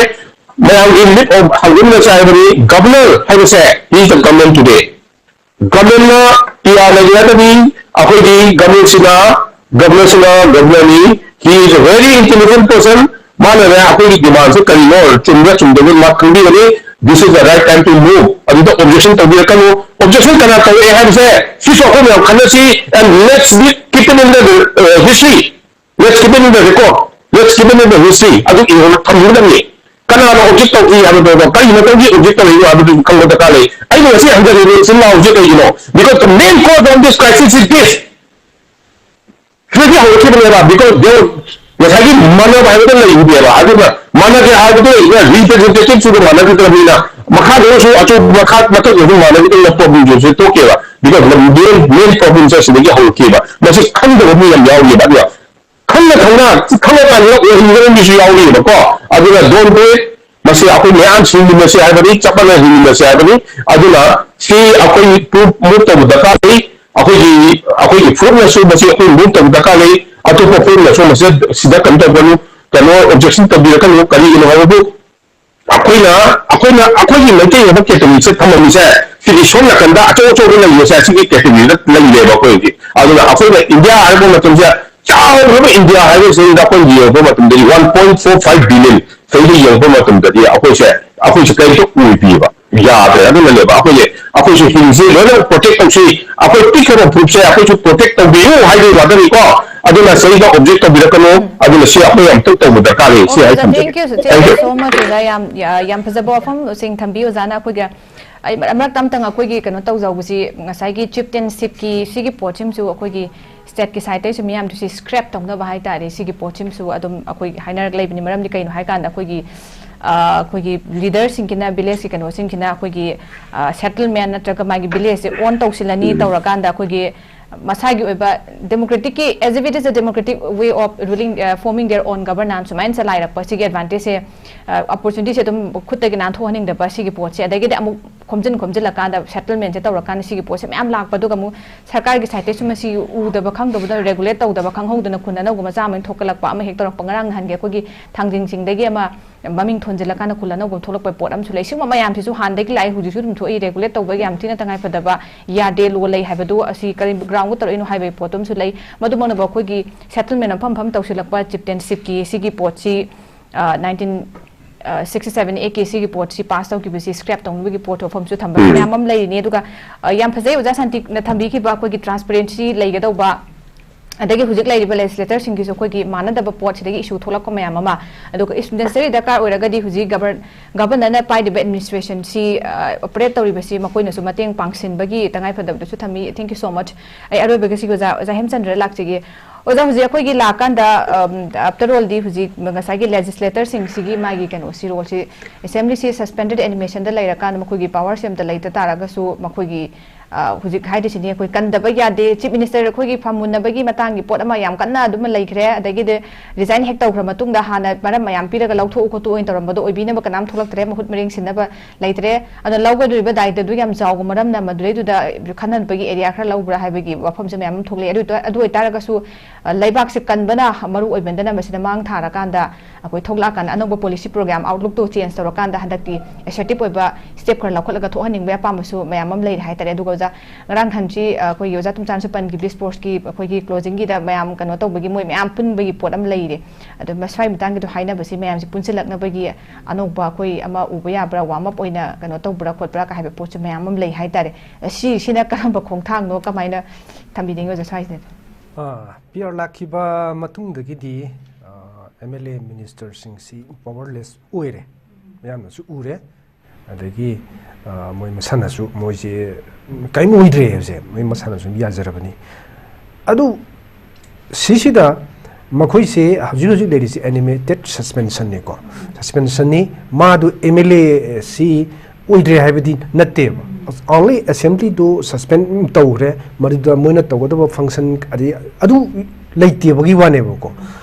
ꯃꯌꯥꯝꯒꯤ ꯃꯤꯠ ꯍꯥꯡꯗꯣꯛꯃꯤꯟꯅꯁꯦ ꯍꯥꯏꯕꯅꯤ꯫ ꯒꯕꯅꯔ ꯍꯥꯏꯕꯁꯦ, he is the government today. ꯒꯕꯅꯔꯅ ꯄꯤ ꯑꯥꯔ ꯂꯩꯒꯗꯕꯅꯤ꯫ ꯑꯩꯈꯣꯏꯒꯤ ꯒꯕꯅꯔꯁꯤꯅ, ꯒꯕꯅꯔꯁꯤꯅ ꯒꯕꯅꯔꯅꯤ꯫ He is a very intelligent person. ꯃꯥꯅꯅꯦ ꯑꯩꯈꯣꯏꯒꯤ ꯗꯤꯃꯥꯟꯁꯦ ꯀꯔꯤꯅꯣ, ꯆꯨꯝꯕ꯭ꯔꯥ ꯆꯨꯝꯗꯕ꯭ꯔꯥ ꯃꯥ ꯈꯪꯕꯤꯒꯅꯤ꯫ This is the right time to move. ꯑꯗꯨꯗ ꯑꯣꯕꯖꯦꯛꯁꯟ ꯇꯧꯕꯤꯔꯛꯀꯅꯨ꯫ ꯑꯣꯕꯖꯦꯛꯁꯟ ꯀꯅꯥ ꯇꯧꯔꯛꯑꯦ ꯍꯥꯏꯕꯁꯦ ꯁꯤꯁꯨ ꯑꯩꯈꯣꯏ ꯃꯌꯥꯝ ꯈꯟꯅꯁꯤ꯫ And let's be, keep it in the, uh, history. Let's keep it in the record. Let's keep it in the history. ꯑꯗꯨ ꯏꯍꯧ ꯊꯝꯒꯗꯕꯅꯤ꯫ ꯀꯅꯥꯅ ꯑꯣꯕꯖꯦꯛ ꯇꯧꯈꯤ ꯍꯥꯏꯕꯗꯣ, ꯀꯔꯤ ꯃꯇꯝꯒꯤ ꯑꯣꯕꯖꯦꯛ ꯇꯧꯔꯤꯅꯣ ꯍꯥꯏꯕꯗꯨ ꯈꯪꯕ ꯗꯔꯀꯥꯔ ꯂꯩ꯫ ꯑꯩꯅ ꯉꯁꯤ ꯍꯟꯖꯔꯤꯕ ꯏꯆꯤꯟ ꯏꯅꯥꯎꯁꯦ ꯀꯩꯒꯤꯅꯣ? Because the main cause of this crisis is this. ꯁꯤꯗꯒꯤ ꯍꯧꯔꯛꯈꯤꯕꯅꯦꯕ꯫ Because ꯉꯁꯥꯏꯒꯤ ꯃꯥꯟꯅꯕ ꯍꯥꯏꯕꯗꯣ ꯂꯩꯔꯤꯅꯦꯕ꯫ ꯑꯗꯨꯅ ꯃꯥꯟꯅꯒꯦ ꯍꯥꯏꯕꯗꯣ ꯂꯩꯔꯤꯅ representative ꯁꯨꯗ ꯃꯥꯟꯅꯈꯤꯗ꯭ꯔꯕꯅꯤꯅ ꯃꯈꯥꯗꯁꯨ ꯑꯆꯧꯕ ꯃꯈꯥ ꯃꯊꯛꯇꯁꯨ ꯃꯥꯟꯅꯈꯤꯗ꯭ꯔꯕꯅꯤꯅ problemꯁꯦ ꯊꯣꯛꯀꯦꯕ꯫ Because the main, main problemꯁꯦ ꯁꯤꯗꯒꯤ ꯍꯧꯔꯛꯀꯦꯕ꯫ ꯃꯁꯤ ꯈꯪꯗꯕ ꯃꯤ ꯌꯥꯝ ꯌꯥꯎꯔꯤꯑꯕ꯫ ꯑꯗꯨꯒ ꯈꯪꯅ ꯈꯪꯅ ꯈꯪꯅ ꯈꯪꯅ ꯑꯣꯏꯍꯟꯕ ꯃꯤꯁꯨ ꯌꯥꯎꯔꯤꯑꯕꯀꯣ꯫ ꯑꯗꯨꯅ don't do it꯫ ꯃꯁꯤ ꯑꯩꯈꯣꯏ ꯃꯌꯥꯝ ꯍꯤꯡꯃꯤꯟꯅꯁꯦ ꯍꯥꯏꯕꯅꯤ, ꯆꯞ ꯃꯥꯟꯅ ꯍꯤꯡꯃꯤꯟꯅꯁꯦ ꯍꯥꯏꯕꯅꯤ꯫ ꯑꯗꯨꯅ ꯁꯤ ꯑꯩꯈꯣꯏ proof move ꯇꯧꯕ ꯗꯔꯀꯥꯔ ꯂꯩ꯫ ꯑꯩꯈꯣꯏꯒꯤ, ꯑꯩꯈꯣꯏꯒꯤ ꯐꯨꯔꯨꯞꯅꯁꯨ ꯃꯁꯤ ꯑꯩꯈꯣꯏ move ꯇꯧꯕ ꯗꯔꯀꯥꯔ ꯂꯩ꯫ ꯑꯇꯣꯞꯄ ꯐꯨꯔꯨꯞꯅꯁꯨ ꯃꯁꯤ ꯁꯤꯗ ꯀꯩꯅꯣ ꯇꯧꯒꯅꯨ, ꯀꯩꯅꯣ objection ꯇꯧꯕꯤꯔꯛꯀꯅꯨ꯫ ꯀꯔꯤꯒꯤꯅꯣ ꯍꯥꯏꯕꯕꯨ ꯑꯩꯈꯣꯏꯅ, ꯑꯩꯈꯣꯏꯅ, ꯑꯩꯈꯣꯏꯒꯤ ꯃꯩꯇꯩ ꯍꯥꯏꯕ categoryꯁꯦ ꯊꯝꯃꯝꯃꯤꯁꯦ ꯁꯤꯒꯤ ꯁꯣꯝ ꯅꯥꯀꯟꯗ ꯑꯆꯧ ꯑꯆꯧꯕ ꯂꯩꯔꯤꯕꯁꯦ ꯑꯁꯤꯒꯤ categoryꯗ ꯂꯩꯔꯦꯕ ꯑꯩꯈꯣꯏ ꯍꯧꯖꯤꯛ꯫ ꯑꯗꯨꯅ ꯑꯩꯈꯣꯏꯅ ꯏꯟꯗꯤꯌꯥ ꯍꯥꯏꯕ ꯃꯇꯝꯁꯦ, ꯆꯥꯎꯈ꯭ꯔꯕ ꯏꯟꯗꯤꯌꯥ ꯍꯥꯏꯕꯁꯤꯗ ꯑꯩꯈꯣꯏꯅ ꯌꯦꯡꯉꯛꯄ ꯃꯇꯝꯗꯗꯤ one point four five billion ꯁꯤꯗ ꯌꯦꯡꯉꯛꯄ ꯃꯇꯝꯗꯗꯤ ꯑꯩꯈꯣꯏꯁꯦ, ꯑꯩꯈꯣꯏꯁꯦ ꯀꯔꯤꯝꯇ ꯑꯣꯏꯗꯦꯕ꯫ ꯌꯥꯗ꯭ꯔꯦ꯫ ꯑꯗꯨꯅꯅꯦꯕ ꯑꯩꯈꯣꯏꯁꯦ, ꯑꯩꯈꯣꯏꯁꯨ ꯍꯤꯡꯁꯤ ꯂꯣꯏꯅ protect ꯇꯧꯁꯤ꯫ ꯑꯩꯈꯣꯏ ꯄꯤꯛꯈ꯭ꯔꯕ ꯐꯨꯔꯨꯞꯁꯦ ꯑꯩꯈꯣꯏꯁꯨ protect ꯇꯧꯕꯤꯌꯨ ꯍꯥꯏꯕꯒꯤ ꯋꯥꯗꯅꯤꯀꯣ꯫ ꯑꯗꯨꯅ ꯁꯤꯗ object ꯇꯧꯕꯤꯔꯛꯀꯅꯨ꯫ ꯑꯗꯨꯅ ꯁꯤ ꯑꯩꯈꯣꯏ ꯑꯃꯨꯛꯇꯪ ꯇꯧꯕ ꯗꯔꯀꯥꯔ ꯂꯩ꯫ ꯁꯤ ꯑꯣꯖꯥ, ꯍꯥꯏ ꯊꯝꯖꯒꯦ꯫ Thank you, thank you so much ꯑꯣꯖꯥ꯫ ꯌꯥꯝ, ꯌꯥ-, ꯌꯥꯝ ꯐꯖꯕ ꯋꯥꯐꯝꯁꯤꯡ ꯊꯝꯕꯤ ꯑꯣꯖꯥꯅ꯫ ꯑꯩꯈꯣꯏꯒꯤ, ꯑꯩ ꯃꯔꯛ, ꯃꯔꯛꯇ ꯑꯝꯇꯪ ꯑꯩꯈꯣꯏꯒꯤ ꯀꯩꯅꯣ ꯇꯧꯖꯍꯧꯕꯁꯤ, ꯉꯁꯥꯏꯒꯤ chieftainshipꯀꯤ ꯁꯤꯒꯤ ꯄꯣꯠꯁꯤꯃꯁꯨ ꯑꯩꯈꯣꯏꯒꯤ stateꯀꯤ sideꯇꯩꯁꯨ ꯃꯤꯌꯥꯝꯗꯨ ꯁꯤ scrap ꯇꯧꯅꯕ ꯍꯥꯏꯇꯥꯔꯦ꯫ ꯁꯤꯒꯤ ꯄꯣꯠꯁꯤꯃꯁꯨ ꯑꯗꯨꯝ ꯑꯩꯈꯣꯏ ꯍꯥꯏꯅꯔꯛ ꯂꯩꯕꯅꯤ꯫ ꯃꯔꯝꯗꯤ ꯀꯩꯅꯣ ꯍꯥꯏꯀꯥꯟꯗ ꯑꯩꯈꯣꯏꯒꯤ, ꯑ, ꯑꯩꯈꯣꯏꯒꯤ leaderꯁꯤꯡꯒꯤꯅ, villageꯀꯤ ꯀꯩꯅꯣꯁꯤꯡꯒꯤꯅ ꯑꯩꯈꯣꯏꯒꯤ, ꯑ, settlement ꯅꯠꯇ꯭ꯔꯒ ꯃꯥꯒꯤ villageꯁꯦ own ꯇꯧꯁꯤꯜꯂꯅꯤ ꯇꯧꯔꯀꯥꯟꯗ ꯑꯩꯈꯣꯏꯒꯤ ꯃꯁꯥꯒꯤ ꯑꯣꯏꯕ democraticꯀꯤ, as if it is a democratic way of ruling, uh, forming their own governance ꯁꯨꯃꯥꯏꯅ ꯆꯂꯥꯏꯔꯛꯄ ꯁꯤꯒꯤ advantageꯁꯦ, ꯑ, opportunityꯁꯦ ꯑꯗꯨꯝ ꯈꯨꯠꯇꯒꯤ ꯅꯥꯟꯊꯣꯛꯍꯟꯅꯤꯡꯗꯕ ꯁꯤꯒꯤ ꯄꯣꯠꯁꯦ꯫ ꯑꯗꯒꯤꯗꯤ ꯑꯃꯨꯛ ꯈꯣꯝꯖꯤꯟ ꯈꯣꯝꯖꯤꯜꯂꯀꯥꯟꯗ settlementꯁꯦ ꯇꯧꯔꯀꯥꯟꯗ ꯁꯤꯒꯤ ꯄꯣꯠꯁꯦ ꯃꯌꯥꯝ ꯂꯥꯛꯄ, ꯑꯗꯨꯒ ꯑꯃꯨꯛ ꯁꯔꯀꯥꯔꯒꯤ sideꯇꯩꯁꯨ ꯃꯁꯤ ꯎꯗꯕ ꯈꯪꯗꯕꯗ, regulate ꯇꯧꯗꯕ ꯈꯪꯍꯧꯗꯅ ꯈꯨꯟ ꯑꯅꯧꯕ ꯃꯆꯥ ꯑꯃ ꯊꯣꯛꯀꯠꯂꯛꯄ꯫ ꯑꯃ ꯍꯦꯛ ꯇꯧꯔꯛꯄ, ꯉꯔꯥꯡ ꯅꯍꯥꯟꯒꯤ ꯑꯩꯈꯣꯏꯒꯤ ꯊꯥꯡꯖꯤꯡ ꯆꯤꯡꯗꯒꯤ ꯑꯃ ꯃꯃꯤꯡ ꯊꯣꯟꯖꯤꯜꯂꯀꯥꯟꯗ ꯈꯨꯜ ꯑꯅꯧꯕ ꯊꯣꯛꯂꯛꯄ ꯄꯣꯠ ꯑꯃꯁꯨ ꯂꯩ꯫ ꯁꯤꯒꯨꯝꯕ ꯃꯌꯥꯝꯁꯤꯁꯨ ꯍꯥꯟꯅꯗꯒꯤ ꯂꯥꯛꯏ, ꯍꯧꯖꯤꯛꯁꯨ ꯑꯗꯨꯝ ꯊꯣꯛꯏ, regulate ꯇꯧꯕ ꯌꯥꯝ ꯊꯤꯅ ꯇꯉꯥꯏꯐꯗꯕ, ꯌꯥꯗꯦ, law ꯂꯩ ꯍꯥꯏꯕꯗꯨ ꯑꯁꯤ ꯀꯔꯤ groundꯗ ꯇꯧꯔꯛꯏꯅꯣ ꯍꯥꯏꯕꯒꯤ ꯄꯣꯠꯇꯨ ꯑꯃꯁꯨ ꯂꯩ꯫ ꯃꯗꯨꯃꯛꯅꯕꯨ ꯑꯩꯈꯣꯏꯒꯤ settlement ꯃꯐꯝ ꯃꯐꯝ ꯇꯧꯁꯤꯜꯂꯛꯄ chieftainshipꯀꯤ ꯁꯤꯒꯤ ꯄꯣꯠꯁꯤ nineteen sixty seven A K ꯁꯤꯒꯤ ꯄꯣꯠꯁꯤ ꯄꯥꯁ ꯇꯧꯈꯤꯕꯁꯤ ꯁ꯭ꯀ꯭ꯔꯦꯞ ꯇꯧꯅꯕꯒꯤ ꯄꯣꯠ ꯋꯥꯐꯝꯁꯨ ꯊꯝꯕ ꯃꯌꯥꯝ ꯑꯃ ꯂꯩꯔꯤꯅꯤ꯫ ꯑꯗꯨꯒ ꯑ, ꯌꯥꯝ ꯐꯖꯩ ꯑꯣꯖꯥ ꯁꯥꯟꯇꯤꯛꯅ ꯊꯝꯕꯤꯈꯤꯕ ꯑꯩꯈꯣꯏꯒꯤ ꯇ꯭ꯔꯥꯟꯁꯄꯔꯦꯟꯁꯤ ꯂꯩꯒꯗꯧꯕ, ꯑꯗꯒꯤ ꯍꯧꯖꯤꯛ ꯂꯩꯔꯤꯕ ꯂꯦꯖꯤꯁꯂꯦꯇꯔꯁꯤꯡꯒꯤꯁꯨ ꯑꯩꯈꯣꯏꯒꯤ ꯃꯥꯟꯅꯗꯕ ꯄꯣꯠꯁꯤꯗꯒꯤ ꯏꯁꯨ ꯊꯣꯛꯂꯛꯄ ꯃꯌꯥꯝ ꯑꯃ, ꯑꯗꯨꯒ ꯏꯁ ꯅꯦꯁꯦꯁꯔꯤ ꯗꯔꯀꯥꯔ ꯑꯣꯏꯔꯒꯗꯤ ꯍꯧꯖꯤꯛ ꯒꯕꯔ ꯒꯕꯔꯅꯔꯅ ꯄꯥꯏꯔꯤꯕ ꯑꯦꯗꯃꯤꯅꯤꯁꯇ꯭ꯔꯦꯁꯟꯁꯤ ꯑꯣꯄꯔꯦꯠ ꯇꯧꯔꯤꯕꯁꯤ ꯃꯈꯣꯏꯅꯁꯨ ꯃꯇꯦꯡ ꯄꯥꯡꯁꯤꯟꯕꯒꯤ ꯇꯉꯥꯏꯐꯗꯕꯗꯨꯁꯨ ꯊꯝꯃꯤ꯫ Thank you so much꯫ ꯑꯩ ꯑꯔꯣꯏꯕꯒꯤ ꯁꯤꯒꯤ ꯑꯣꯖꯥ ꯑꯣꯖꯥ ꯍꯦꯝꯆꯟꯗ꯭ꯔ ꯂꯥꯛꯆꯒꯦ꯫ ꯑꯣꯖꯥ, ꯍꯧꯖꯤꯛ ꯑꯩꯈꯣꯏꯒꯤ ꯂꯥꯛꯀꯥꯟꯗ ꯑꯞꯇꯔ ꯑꯣꯜꯗꯤ ꯍꯧꯖꯤꯛ ꯉꯁꯥꯏꯒꯤ ꯂꯦꯖꯤꯁꯂꯦꯇꯔꯁꯤꯡꯁꯤꯒꯤ ꯃꯥꯒꯤ ꯀꯩꯅꯣꯁꯤ ꯔꯣꯜꯁꯤ ꯑꯦꯁꯦꯝꯕ꯭ꯂꯤꯁꯤ ꯁꯁꯄꯦꯟꯗꯦꯗ ꯑꯦꯅꯤꯃꯦꯁꯟꯗ ꯂꯩꯔꯀꯥꯟꯗ ꯃꯈꯣꯏꯒꯤ ꯄꯋꯥꯔꯁꯤ ꯑꯝꯇ ꯂꯩꯇ ꯇꯥꯔꯒꯁꯨ ꯃꯈꯣꯏꯒꯤ ꯑ, ꯍꯧꯖꯤꯛ ꯍꯥꯏꯔꯤꯁꯤꯅꯤ ꯑꯩꯈꯣꯏ ꯀꯟꯗꯕ ꯌꯥꯗꯦ, ꯆꯤꯐ ꯃꯤꯅꯤꯁꯇꯔ ꯑꯩꯈꯣꯏꯒꯤ ꯐꯝꯃꯨꯟꯅꯕꯒꯤ ꯃꯇꯥꯡꯒꯤ ꯄꯣꯠ ꯑꯃ ꯌꯥꯝ ꯀꯟꯅ ꯑꯗꯨꯃ ꯂꯩꯈ꯭ꯔꯦ꯫ ꯑꯗꯒꯤꯗꯤ ꯔꯤꯖꯥꯏꯟ ꯍꯦꯛ ꯇꯧꯈ꯭ꯔ ꯃꯇꯨꯡꯗ ꯍꯥꯟꯅ ꯃꯔꯝ ꯃꯌꯥꯝ ꯄꯤꯔꯒ ꯂꯧꯊꯣꯛꯎ ꯈꯣꯠꯇꯣꯛꯎ ꯑꯣꯏꯅ ꯇꯧꯔꯝꯕꯗꯣ ꯑꯣꯏꯕꯤꯅꯕ ꯀꯅꯥꯝ ꯊꯣꯛꯂꯛꯇ꯭ꯔꯦ, ꯃꯍꯨꯠ ꯃꯔꯦꯡ ꯁꯤꯟꯅꯕ ꯂꯩꯇ꯭ꯔꯦ꯫ ꯑꯗꯨꯅ ꯂꯧꯒꯗꯧꯔꯤꯕ ꯗꯥꯏꯇꯗꯨ ꯌꯥꯝ ꯆꯥꯎꯕ ꯃꯔꯝꯅ ꯃꯗꯨꯗꯩꯗꯨꯗ ꯈꯟꯅꯕꯒꯤ ꯑꯦꯔꯤꯌꯥ ꯈꯔ ꯂꯧꯕ꯭ꯔꯥ ꯍꯥꯏꯕꯒꯤ ꯋꯥꯐꯝꯁꯦ ꯃꯌꯥꯝ ꯑꯃ ꯊꯣꯛꯂꯛꯑꯦ꯫ ꯑꯗꯨ ꯑꯣꯏꯇ-, ꯑꯗꯨ ꯑꯣꯏꯇꯥꯔꯒꯁꯨ ꯑ, ꯂꯩꯕꯥꯛꯁꯦ ꯀꯟꯕꯅ ꯃꯔꯨ ꯑꯣꯏꯃꯟꯗꯅ ꯃꯁꯤꯗ ꯃꯥꯡ ꯊꯥꯔꯀꯥꯟꯗ ꯑꯩꯈꯣꯏ ꯊꯣꯛꯂꯛꯑꯀꯥꯟꯗ ꯑꯅꯧꯕ ꯄꯣꯂꯤꯁꯤ ꯄ꯭ꯔꯣꯒ꯭ꯔꯥꯝ ꯑꯥꯎꯠꯂꯨꯛꯇꯣ ꯆꯦꯟꯖ ꯇꯧꯔꯀꯥꯟꯗ ꯍꯟꯗꯛꯇꯤ ꯑꯦꯁꯔꯇꯤꯞ ꯑꯣꯏꯕ ꯁ꯭ꯇꯦꯞ ꯈꯔ ꯂꯧꯈꯠꯂꯒ ꯊꯣꯛꯍꯟꯅꯤꯡꯕꯒꯤ ꯑꯄꯥꯝꯕꯁꯨ ꯃꯌꯥꯝ ꯑꯃ ꯂꯩꯔꯦ ꯍꯥꯏꯇꯥꯔꯦ꯫ ꯑꯗꯨꯒ ꯑꯣꯖꯥ, ꯉꯔꯥꯡ ꯅꯍꯥꯟꯁꯤ, ꯑ, ꯑꯩꯈꯣꯏꯒꯤ ꯑꯣꯖꯥ ꯇꯨꯝꯆꯥꯟꯁꯨ ꯄꯟꯈꯤꯕꯗꯤ ꯁ꯭ꯄꯣꯔꯠꯁꯀꯤ ꯑꯩꯈꯣꯏꯒꯤ ꯀ꯭ꯂꯣꯖꯤꯡꯒꯤꯗ ꯃꯌꯥꯝ ꯀꯩꯅꯣ ꯇꯧꯕꯒꯤ ꯃꯣꯏ ꯃꯌꯥꯝ ꯄꯨꯟꯕꯒꯤ ꯄꯣꯠ ꯑꯃ ꯂꯩꯔꯦ꯫ ꯑꯗꯣ ꯃꯁ꯭ꯋꯥꯏ ꯃꯇꯥꯡꯒꯤꯗꯣ ꯍꯥꯏꯅꯕꯁꯤ ꯃꯌꯥꯝꯁꯤ ꯄꯨꯟꯁꯤꯜꯂꯛꯅꯕꯒꯤ ꯑꯅꯧꯕ ꯑꯩꯈꯣꯏ ꯑꯃ ꯎꯕ ꯌꯥꯕ꯭ꯔꯥ, ꯋꯥꯔꯝ ꯑꯞ ꯑꯣꯏꯅ ꯀꯩꯅꯣ ꯇꯧꯕ꯭ꯔꯥ ꯈꯣꯠꯄ꯭ꯔꯥ ꯀ ꯍꯥꯏꯕ ꯄꯣꯠꯁꯨ ꯃꯌꯥꯝ ꯑꯃ ꯂꯩ ꯍꯥꯏꯇꯥꯔꯦ꯫ ꯁꯤꯁꯤꯅ ꯀꯔꯝꯕ ꯈꯣꯡꯊꯥꯡꯅꯣ, ꯀꯃꯥꯏꯅ ꯊꯝꯕꯤꯅꯤꯡꯉꯤ ꯑꯣꯖꯥ ꯁ꯭ꯋꯥꯏꯁꯤꯗ? ꯑꯥ, ꯄꯤ ꯑꯥꯔ ꯂꯥꯛꯈꯤꯕ ꯃꯇꯨꯡꯗꯒꯤꯗꯤ, ꯑꯥ, ꯑꯦꯝ ꯑꯦꯜ ꯑꯦ ꯃꯤꯅꯤꯁꯇꯔꯁꯤꯡꯁꯤ ꯄꯋꯥꯔꯂꯦꯁ ꯑꯣꯏꯔꯦ, ꯃꯌꯥꯝꯅꯁꯨ ꯎꯔꯦ꯫ ꯑꯗꯒꯤ, ꯑꯥ, ꯃꯣꯏ ꯃꯁꯥꯅꯁꯨ ꯃꯣꯏꯁꯦ ꯀꯔꯤꯝ ꯑꯣꯏꯗ꯭ꯔꯦ ꯍꯥꯏꯕꯁꯦ ꯃꯣꯏ ꯃꯁꯥꯅꯁꯨ ꯌꯥꯖꯔꯕꯅꯤ꯫ ꯑꯗꯨ ꯁꯤꯁꯤꯗ ꯃꯈꯣꯏꯁꯦ ꯍꯧꯖꯤꯛ ꯍꯧꯖꯤꯛ ꯂꯩꯔꯤꯁꯤ ꯑꯦꯅꯤꯃꯦꯇꯦꯠ ꯁꯁꯄꯦꯟꯁꯟꯅꯤꯀꯣ, ꯁꯁꯄꯦꯟꯁꯟꯅꯤ꯫ ꯃꯥꯗꯨ ꯑꯦꯝ ꯑꯦꯜ ꯑꯦ ꯁꯤ ꯑꯣꯏꯗ꯭ꯔꯦ ꯍꯥꯏꯕꯗꯤ ꯅꯠꯇꯦꯕ꯫ Only ꯑꯦꯁꯦꯝꯕ꯭ꯂꯤꯗꯨ ꯁꯁꯄꯦꯟ ꯇꯧꯈ꯭ꯔꯦ, ꯃꯗꯨꯗ ꯃꯣꯏꯅ ꯇꯧꯒꯗꯕ ꯐꯪꯁꯟ ꯑꯗꯩ ꯑꯗꯨ ꯂꯩꯇꯦꯕꯒꯤ ꯋꯥꯅꯦꯕꯀꯣ꯫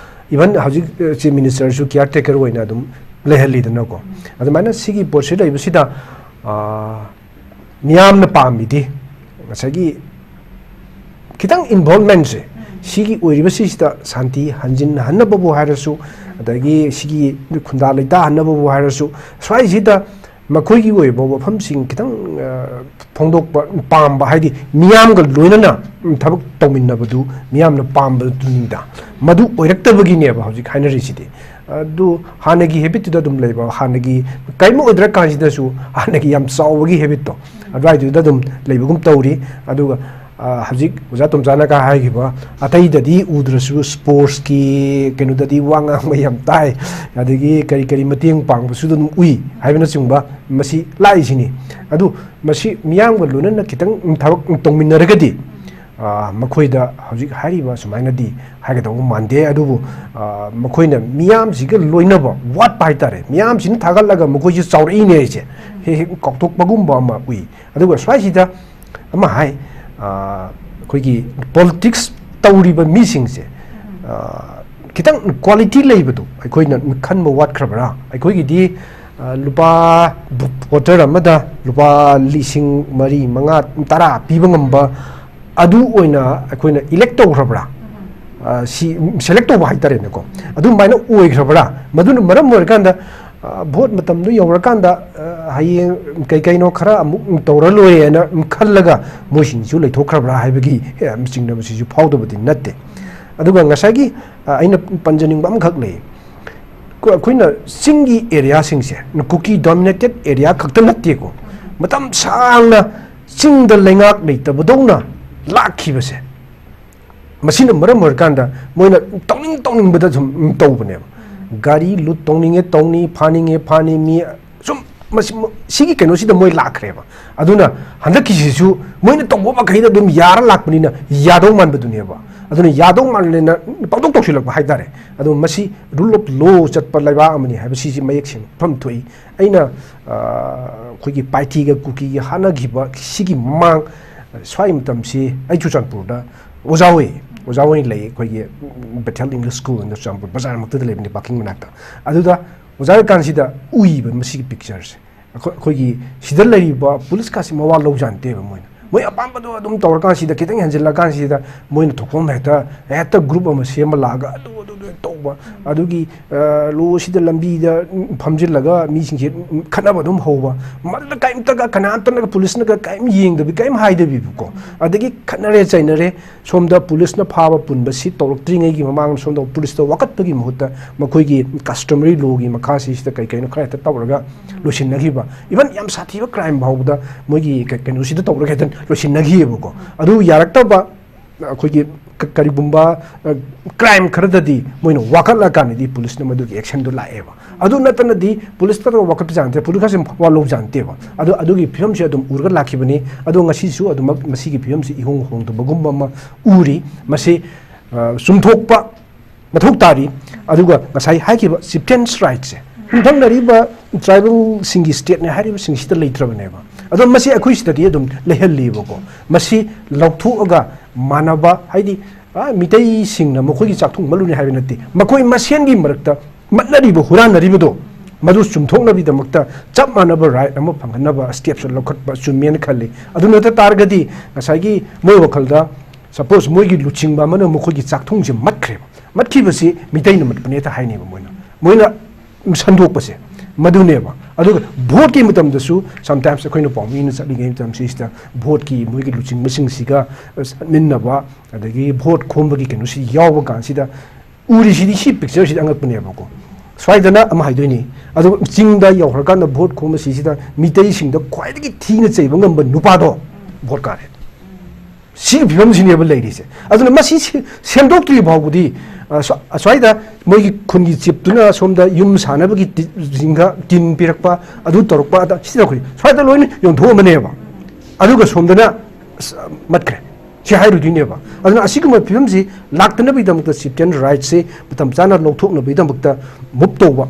ꯏꯚꯟ ꯍꯧꯖꯤꯛ, ꯑ, ꯆꯤꯐ ꯃꯤꯅꯤꯁꯇꯔꯁꯨ ꯀꯤꯌꯥꯔ ꯇꯦꯀꯔ ꯑꯣꯏꯅ ꯑꯗꯨꯝ ꯂꯩꯍꯜꯂꯤꯗꯅꯀꯣ꯫ ꯑꯗꯨꯃꯥꯏꯅ ꯁꯤꯒꯤ ꯄꯣꯠꯁꯤ ꯂꯩꯕꯁꯤꯗ, ꯑ, ꯃꯤꯌꯥꯝꯅ ꯄꯥꯝꯃꯤꯗꯤ ꯉꯁꯥꯏꯒꯤ ꯈꯤꯇꯪ ꯏꯟꯚꯣꯜꯞꯃꯦꯟꯁꯦ ꯁꯤꯒꯤ ꯑꯣꯏꯔꯤꯕꯁꯤꯁꯤꯗ ꯁꯥꯟꯇꯤ ꯍꯟꯖꯤꯟꯍꯟꯅꯕꯕꯨ ꯍꯥꯏꯔꯁꯨ, ꯑꯗꯒꯤ ꯁꯤꯒꯤ ꯈꯨꯟꯗꯥ ꯂꯩꯇꯥꯍꯟꯅꯕꯕꯨ ꯍꯥꯏꯔꯁꯨ, ꯁ꯭ꯋꯥꯏꯁꯤꯗ ꯃꯈꯣꯏꯒꯤ ꯑꯣꯏꯕ ꯋꯥꯐꯝꯁꯤꯡ ꯈꯤꯇꯪ, ꯑ, ꯐꯣꯡꯗꯣꯛꯄ ꯄꯥꯝꯕ, ꯍꯥꯏꯗꯤ ꯃꯤꯌꯥꯝꯒ ꯂꯣꯏꯅꯅ, ꯎꯝ, ꯊꯕꯛ ꯇꯧꯃꯤꯟꯅꯕꯗꯨ ꯃꯤꯌꯥꯝꯅ ꯄꯥꯝꯕꯗꯨꯅꯤꯗ꯫ ꯃꯗꯨ ꯑꯣꯏꯔꯛꯇꯕꯒꯤꯅꯦꯕ ꯍꯧꯖꯤꯛ ꯍꯥꯏꯅꯔꯤꯁꯤꯗꯤ꯫ ꯑꯗꯨ ꯍꯥꯟꯅꯒꯤ ꯍꯦꯕꯤꯠꯇꯨꯗ ꯑꯗꯨꯝ ꯂꯩꯕ, ꯍꯥꯟꯅꯒꯤ ꯀꯔꯤꯝ ꯑꯣꯏꯗ꯭ꯔꯀꯥꯟꯁꯤꯗꯁꯨ ꯍꯥꯟꯅꯒꯤ ꯌꯥꯝ ꯆꯥꯎꯕꯒꯤ ꯍꯦꯕꯤꯠꯇꯣ ꯑꯗꯨꯋꯥꯏꯗꯨꯗ ꯑꯗꯨꯝ ꯂꯩꯕꯒꯨꯝ ꯇꯧꯔꯤ꯫ ꯑꯗꯨꯒ ꯑ, ꯍꯧꯖꯤꯛ ꯑꯣꯖꯥ ꯇꯣꯝꯆꯥꯅꯒ ꯍꯥꯏꯈꯤꯕ, ꯑꯇꯩꯗꯗꯤ ꯎꯗ꯭ꯔꯁꯨ ꯁ꯭ꯄꯣꯔꯠꯁꯀꯤ ꯀꯩꯅꯣꯗꯗꯤ ꯋꯥ ꯉꯥꯡꯕ ꯌꯥꯝ ꯇꯥꯏ, ꯑꯗꯒꯤ ꯀꯔꯤ ꯀꯔꯤ ꯃꯇꯦꯡ ꯄꯥꯡꯕꯁꯨ ꯑꯗꯨꯝ ꯎꯏ ꯍꯥꯏꯕꯅꯆꯤꯡꯕ, ꯃꯁꯤ ꯂꯥꯛꯏꯁꯤꯅꯤ꯫ ꯑꯗꯨ ꯃꯁꯤ ꯃꯤꯌꯥꯝꯒ ꯂꯣꯏꯅꯅ ꯈꯤꯇꯪ ꯊꯕꯛ ꯇꯧꯃꯤꯟꯅꯔꯒꯗꯤ, ꯑ, ꯃꯈꯣꯏꯗ ꯍꯧꯖꯤꯛ ꯍꯥꯏꯔꯤꯕ ꯁꯨꯃꯥꯏꯅꯗꯤ ꯍꯥꯏꯒꯗꯧꯕ ꯃꯥꯟꯗꯦ꯫ ꯑꯗꯨꯕꯨ ꯑ, ꯃꯈꯣꯏꯅ ꯃꯤꯌꯥꯝꯁꯤꯒ ꯂꯣꯏꯅꯕ ꯋꯥꯠꯄ ꯍꯥꯏꯇꯥꯔꯦ꯫ ꯃꯤꯌꯥꯝꯁꯤꯅ ꯊꯥꯒꯠꯂꯒ ꯃꯈꯣꯏꯁꯦ ꯆꯥꯎꯔꯛꯏꯅꯦ ꯍꯥꯏꯁꯦ ꯍꯦꯛ ꯍꯦꯛ ꯀꯥꯎꯊꯣꯛꯄꯒꯨꯝꯕ ꯑꯃ ꯎꯏ꯫ ꯑꯗꯨꯒ ꯁ꯭ꯋꯥꯏꯁꯤꯗ ꯑꯃ ꯍꯥꯏ, ꯑ, ꯑꯩꯈꯣꯏꯒꯤ ꯄꯣꯂꯤꯇꯤꯛꯁ ꯇꯧꯔꯤꯕ ꯃꯤꯁꯤꯡꯁꯦ, ꯑ, ꯈꯤꯇꯪ ꯀ꯭ꯋꯥꯂꯤꯇꯤ ꯂꯩꯕꯗꯣ ꯑꯩꯈꯣꯏꯅ ꯈꯟꯕ ꯋꯥꯠꯈ꯭ꯔꯕ꯭ꯔꯥ? ꯑꯩꯈꯣꯏꯒꯤꯗꯤ, ꯑ, ꯂꯨꯄꯥ, ꯚꯣꯇꯔ ꯑꯃꯗ ꯂꯨꯄꯥ ꯂꯤꯁꯤꯡ ꯃꯔꯤ, ꯃꯉꯥ, ꯇꯔꯥ ꯄꯤꯕ ꯉꯝꯕ ꯑꯗꯨ ꯑꯣꯏꯅ ꯑꯩꯈꯣꯏꯅ ꯏꯂꯦꯛ ꯇꯧꯈ꯭ꯔꯕ꯭ꯔꯥ? ꯑ, ꯁꯤ ꯁꯦꯂꯦꯛ ꯇꯧꯕ ꯍꯥꯏꯇꯥꯔꯦꯅꯦꯀꯣ, ꯑꯗꯨꯃꯥꯏꯅ ꯑꯣꯏꯈ꯭ꯔꯕ꯭ꯔꯥ? ꯃꯗꯨꯅ ꯃꯔꯝ ꯑꯣꯏꯔꯀꯥꯟꯗ, ꯑ, ꯚꯣꯠ ꯃꯇꯝꯗꯨ ꯌꯧꯔꯀꯥꯟꯗ, ꯑ, ꯍꯌꯦꯡ ꯀꯩ ꯀꯩꯅꯣ ꯈꯔ ꯑꯃꯨꯛ ꯇꯧꯔ ꯂꯣꯏꯔꯦꯅ ꯈꯜꯂꯒ ꯃꯣꯏꯁꯤꯡꯁꯨ ꯂꯩꯊꯣꯛꯈ꯭ꯔꯕ꯭ꯔꯥ ꯍꯥꯏꯕꯒꯤ, ꯑ, ꯆꯤꯡꯅꯕꯁꯤꯁꯨ ꯐꯥꯎꯗꯕꯗꯤ ꯅꯠꯇꯦ꯫ ꯑꯗꯨꯒ ꯉꯁꯥꯏꯒꯤ, ꯑ, ꯑꯩꯅ ꯄꯟꯖꯅꯤꯡꯕ ꯑꯃꯈꯛ ꯂꯩ꯫ ꯑꯩꯈꯣꯏ-, ꯑꯩꯈꯣꯏꯅ ꯆꯤꯡꯒꯤ ꯑꯦꯔꯤꯌꯥꯁꯤꯡꯁꯦ, ꯀꯨꯀꯤ ꯗꯣꯃꯤꯅꯦꯇꯦꯠ ꯑꯦꯔꯤꯌꯥ ꯈꯛꯇ ꯅꯠꯇꯦꯀꯣ, ꯃꯇꯝ ꯁꯥꯡꯅ ꯆꯤꯡꯗ ꯂꯩꯉꯥꯛ ꯂꯩꯇꯕꯗꯧꯅ ꯂꯥꯛꯈꯤꯕꯁꯦ, ꯃꯁꯤꯅ ꯃꯔꯝ ꯑꯣꯏꯔꯀꯥꯟꯗ ꯃꯣꯏꯅ ꯇꯧꯅꯤꯡ ꯇꯧꯅꯤꯡꯕꯗ ꯁꯨꯝ ꯇꯧꯕꯅꯦꯕ꯫ ꯒꯥꯔꯤ ꯂꯨꯠ ꯇꯧꯅꯤꯡꯉꯦ ꯇꯧꯅꯤ, ꯐꯥꯅꯤꯡꯉꯦ ꯐꯥꯅꯤ, ꯃꯤ ꯁꯨꯝ ꯃꯁꯤ-, ꯃ-, ꯁꯤꯒꯤ ꯀꯩꯅꯣꯁꯤꯗ ꯃꯣꯏ ꯂꯥꯛꯈ꯭ꯔꯦꯕ꯫ ꯑꯗꯨꯅ ꯍꯟꯗꯛꯀꯤꯁꯤꯁꯨ ꯃꯣꯏꯅ ꯇꯧꯕ ꯃꯈꯩꯗ ꯑꯗꯨꯝ ꯌꯥꯔ ꯂꯥꯛꯄꯅꯤꯅ ꯌꯥꯗꯧ ꯃꯥꯟꯕꯗꯨꯅꯦꯕ꯫ ꯑꯗꯨꯅ ꯌꯥꯗꯧ ꯃꯥꯟꯂꯦꯅ ꯄꯪꯇꯧ ꯇꯧꯁꯤꯜꯂꯛꯄ ꯍꯥꯏꯇꯥꯔꯦ꯫ ꯑꯗꯣ ꯃꯁꯤ ꯔꯨꯜ ꯑꯣꯐ ꯂꯣ ꯆꯠꯄ ꯂꯩꯕꯥꯛ ꯑꯃꯅꯤ ꯍꯥꯏꯕꯁꯤꯁꯤ ꯃꯌꯦꯛ ꯁꯦꯡꯅ ꯃꯐꯝ ꯊꯣꯛꯏ꯫ ꯑꯩꯅ, ꯑ, ꯑꯩꯈꯣꯏꯒꯤ ꯄꯥꯏꯊꯤꯒ ꯀꯨꯀꯤꯒ ꯍꯥꯠꯅꯈꯤꯕ ꯁꯤꯒꯤ ꯃꯃꯥꯡ, ꯑ, ꯁ꯭ꯋꯥꯏ ꯃꯇꯝꯁꯤ ꯑꯩ ꯆꯨꯔꯆꯥꯟꯄꯨꯔꯗ ꯑꯣꯖꯥ ꯑꯣꯏ, ꯑꯣꯖꯥ ꯑꯣꯏꯅ ꯂꯩ꯫ ꯑꯩꯈꯣꯏꯒꯤ ꯕꯦꯊꯦꯜ ꯏꯪꯂꯤꯁ ꯁ꯭ꯀꯨꯜ ꯑꯅ ꯆꯨꯔꯆꯥꯟꯄꯨꯔ ꯕꯖꯥꯔꯃꯛꯇꯗ ꯂꯩꯕꯅꯤ, ꯄꯥꯔꯀꯤꯡ ꯃꯅꯥꯛꯇ꯫ ꯑꯗꯨꯗ ꯑꯣꯖꯥ ꯑꯣꯏꯔꯀꯥꯟꯁꯤꯗ ꯎꯏꯕ ꯃꯁꯤꯒꯤ ꯄꯤꯛꯆꯔꯁꯦ꯫ ꯑꯩꯈꯣꯏ-, ꯑꯩꯈꯣꯏꯒꯤ ꯁꯤꯗ ꯂꯩꯔꯤꯕ ꯄꯨꯂꯤꯁꯀꯥꯁꯤ ꯃꯋꯥ ꯂꯧꯖꯥꯟꯗꯦꯕ ꯃꯣꯏꯅ꯫ ꯃꯣꯏ ꯑꯄꯥꯝꯕꯗꯣ ꯑꯗꯨꯝ ꯇꯧꯔꯀꯥꯟꯁꯤꯗ, ꯈꯤꯇꯪ ꯍꯦꯟꯖꯤꯜꯂꯀꯥꯟꯁꯤꯗ ꯃꯣꯏꯅ ꯊꯣꯛꯄ ꯑꯃ ꯍꯦꯛꯇ, ꯍꯦꯛꯇ ꯒ꯭ꯔꯨꯞ ꯑꯃ ꯁꯦꯝꯃ ꯂꯥꯛꯑꯒ ꯑꯗꯨ, ꯑꯗꯨ, ꯑꯗꯨ ꯇꯧ, ꯑꯗꯨꯒꯤ ꯂꯣ ꯑꯁꯤꯗ ꯂꯝꯕꯤꯗ ꯐꯝꯖꯤꯜꯂꯒ ꯃꯤꯁꯤꯡꯁꯦ ꯈꯠꯅꯕ ꯑꯗꯨꯝ ꯍꯧꯕ, ꯃꯗꯨꯗ ꯀꯔꯤꯝꯇꯒ, ꯀꯅꯥꯝꯇꯅꯒ, ꯄꯨꯂꯤꯁꯅꯒ ꯀꯔꯤꯝ ꯌꯦꯡꯗꯕꯤ, ꯀꯔꯤꯝ ꯍꯥꯏꯗꯕꯤꯕꯀꯣ꯫ ꯑꯗꯒꯤ ꯈꯠꯅꯔꯦ ꯆꯩꯅꯔꯦ, ꯁꯣꯝꯗ ꯄꯨꯂꯤꯁꯅ ꯐꯥꯕ ꯄꯨꯟꯕꯁꯤ ꯇꯧꯔꯛꯇ꯭ꯔꯤꯉꯩꯒꯤ ꯃꯃꯥꯡꯗ ꯁꯣꯝꯗ ꯄꯨꯂꯤꯁꯇ ꯋꯥꯀꯠꯄꯒꯤ ꯃꯍꯨꯠꯇ ꯃꯈꯣꯏꯒꯤ customary lawꯒꯤ ꯃꯈꯥꯁꯤꯁꯤꯗ ꯀꯩ ꯀꯩꯅꯣ ꯈꯔ ꯍꯦꯛꯇ ꯇꯧꯔꯒ ꯂꯣꯏꯁꯤꯟꯅꯈꯤꯕ, even ꯌꯥꯝ ꯁꯥꯊꯤꯕ crime ꯐꯥꯎꯕꯗ ꯃꯣꯏꯒꯤ ꯀ-, ꯀꯩꯅꯣꯁꯤꯗ ꯇꯧꯔꯒ ꯍꯦꯛꯇ ꯂꯣꯏꯁꯤꯟꯅꯈꯤꯑꯕꯀꯣ꯫ ꯑꯗꯨ ꯌꯥꯔꯛꯇꯕ ꯑꯩꯈꯣꯏꯒꯤ ꯀ-, ꯀꯔꯤꯒꯨꯝꯕ, ꯑ, crime ꯈꯔꯗꯗꯤ ꯃꯣꯏꯅ ꯋꯥꯀꯠꯂꯀꯥꯟꯗꯗꯤ ꯄꯨꯂꯤꯁꯅ ꯃꯗꯨꯒꯤ actionꯗꯨ ꯂꯥꯛꯑꯦꯕ꯫ ꯑꯗꯨ ꯅꯠꯇꯅꯗꯤ ꯄꯨꯂꯤꯁꯇ ꯋꯥꯀꯠꯄ ꯖꯥꯠ ꯅꯠꯇꯦ, ꯄꯨꯂꯤꯁ ꯈꯔꯁꯦ ꯋꯥ ꯂꯧꯕ ꯖꯥꯠ ꯅꯠꯇꯦꯕ꯫ ꯑꯗꯨ, ꯑꯗꯨꯒꯤ ꯐꯤꯕꯝꯁꯦ ꯑꯗꯨꯝ ꯎꯔꯒ ꯂꯥꯛꯈꯤꯕꯅꯤ꯫ ꯑꯗꯣ ꯉꯁꯤꯁꯨ ꯑꯗꯨꯃꯛ ꯃꯁꯤꯒꯤ ꯐꯤꯕꯝꯁꯤ ꯏꯍꯣꯡ ꯍꯣꯡꯗꯕꯒꯨꯝꯕ ꯑꯃ ꯎꯔꯤ꯫ ꯃꯁꯤ, ꯑ, ꯆꯨꯝꯊꯣꯛꯄ ꯃꯊꯧ ꯇꯥꯔꯤ꯫ ꯑꯗꯨꯒ ꯉꯁꯥꯏ ꯍꯥꯏꯈꯤꯕ chieftain's rightꯁꯦ, ꯌꯨꯝꯊꯪꯅꯔꯤꯕ tribalꯁꯤꯡꯒꯤ stateꯅꯦ ꯍꯥꯏꯔꯤꯕꯁꯤꯡꯁꯤꯗ ꯂꯩꯇ꯭ꯔꯕꯅꯦꯕ꯫ ꯑꯗꯣ ꯃꯁꯤ ꯑꯩꯈꯣꯏ ꯁꯤꯗꯗꯤ ꯑꯗꯨꯝ ꯂꯩꯍꯜꯂꯤꯕꯀꯣ꯫ ꯃꯁꯤ ꯂꯧꯊꯣꯛꯑꯒ ꯃꯥꯟꯅꯕ, ꯍꯥꯏꯗꯤ, ꯑ, ꯃꯤꯇꯩꯁꯤꯡꯅ ꯃꯈꯣꯏꯒꯤ ꯆꯥꯛꯊꯨꯡ ꯃꯜꯂꯨꯅꯤ ꯍꯥꯏꯕ ꯅꯠꯇꯦ, ꯃꯈꯣꯏ ꯃꯁꯦꯟꯒꯤ ꯃꯔꯛꯇ ꯃꯠꯅꯔꯤꯕ, ꯍꯨꯔꯥꯟꯅꯔꯤꯕꯗꯣ, ꯃꯗꯨ ꯆꯨꯝꯊꯣꯛꯅꯕꯒꯤꯗꯃꯛꯇ ꯆꯞ ꯃꯥꯟꯅꯕ right ꯑꯃ ꯐꯪꯍꯟꯅꯕ stepꯁꯨ ꯂꯧꯈꯠꯄ ꯆꯨꯝꯃꯦꯅ ꯈꯜꯂꯤ꯫ ꯑꯗꯨ ꯅꯠꯇ ꯇꯥꯔꯒꯗꯤ ꯉꯁꯥꯏꯒꯤ ꯃꯣꯏ ꯋꯥꯈꯜꯗ, suppose ꯃꯣꯏꯒꯤ ꯂꯨꯆꯤꯡꯕ ꯑꯃꯅ ꯃꯈꯣꯏꯒꯤ ꯆꯥꯛꯊꯨꯡꯁꯦ ꯃꯠꯈ꯭ꯔꯦꯕ, ꯃꯠꯈꯤꯕꯁꯤ ꯃꯤꯇꯩꯅ ꯃꯠꯄꯅꯦ ꯍꯦꯛꯇ ꯍꯥꯏꯅꯦꯕ ꯃꯣꯏꯅ, ꯃꯣꯏꯅ ꯁꯟꯗꯣꯛꯄꯁꯦ ꯃꯗꯨꯅꯦꯕ꯫ ꯑꯗꯨꯒ voteꯀꯤ ꯃꯇꯝꯗꯁꯨ sometimes ꯑꯩꯈꯣꯏꯅ ꯄꯥꯎꯃꯤꯅ ꯆꯠꯂꯤꯉꯩ ꯃꯇꯝꯁꯤꯗ voteꯀꯤ ꯃꯣꯏꯒꯤ ꯂꯨꯆꯤꯡꯕꯁꯤꯡꯁꯤꯒ ꯆꯠꯃꯤꯟꯅꯕ, ꯑꯗꯒꯤ vote ꯈꯣꯝꯕꯒꯤ ꯀꯩꯅꯣꯁꯤ ꯌꯥꯎꯕ ꯀꯥꯟꯁꯤꯗ ꯎꯔꯤꯁꯤꯗꯤ ꯁꯤ pictureꯁꯤꯗꯤ ꯑꯉꯛꯄꯅꯦꯕꯀꯣ꯫ ꯁ꯭ꯋꯥꯏꯗꯅ ꯑꯃ ꯍꯥꯏꯗꯣꯏꯅꯤ, ꯑꯗꯨꯒ ꯆꯤꯡꯗ ꯌꯧꯈ꯭ꯔꯀꯥꯟꯗ vote ꯈꯣꯝꯕꯁꯤꯁꯤꯗ ꯃꯤꯇꯩꯁꯤꯡꯗ ꯈ꯭ꯋꯥꯏꯗꯒꯤ ꯊꯤꯅ ꯆꯩꯕ ꯉꯝꯕ ꯅꯨꯄꯥꯗꯣ vote ꯀꯥꯔꯦ꯫ ꯁꯤꯒꯤ ꯐꯤꯕꯝꯁꯤꯅꯦꯕ ꯂꯩꯔꯤꯁꯦ꯫ ꯑꯗꯨꯅ ꯃꯁꯤ ꯁꯦ-, ꯁꯦꯝꯗꯣꯛꯇ꯭ꯔꯤ ꯐꯥꯎꯕꯗꯤ, ꯑ, ꯁ꯭ꯋꯥ-, ꯑꯁ꯭ꯋꯥꯏꯗ ꯃꯣꯏꯒꯤ ꯈꯨꯟꯒꯤ chiefꯇꯨꯅ ꯁꯣꯝꯗ ꯌꯨꯝ ꯁꯥꯅꯕꯒꯤ ꯇꯤ-, ꯖꯤꯡꯒ ꯇꯤꯟ ꯄꯤꯔꯛꯄ, ꯑꯗꯨ ꯇꯧꯔꯛꯄ, ꯑꯗ ꯁꯤ ꯇꯧꯔꯛꯄ, ꯁ꯭ꯋꯥꯏꯗ ꯂꯣꯏꯅ ꯌꯣꯟꯊꯣꯛꯑꯝꯕꯅꯦꯕ꯫ ꯑꯗꯨꯒ ꯁꯣꯝꯗꯅ, ꯑꯁ, ꯃꯠꯈ꯭ꯔꯦ꯫ ꯁꯤ ꯍꯥꯏꯔꯨꯗꯣꯏꯅꯦꯕ꯫ ꯑꯗꯨꯅ ꯑꯁꯤꯒꯨꯝꯕ ꯐꯤꯕꯝꯁꯤ ꯂꯥꯛꯇꯅꯕꯒꯤꯗꯃꯛꯇ chieftain's rightꯁꯤ ꯃꯇꯝ ꯆꯥꯅ ꯂꯧꯊꯣꯛꯅꯕꯒꯤꯗꯃꯛꯇ move ꯇꯧꯕ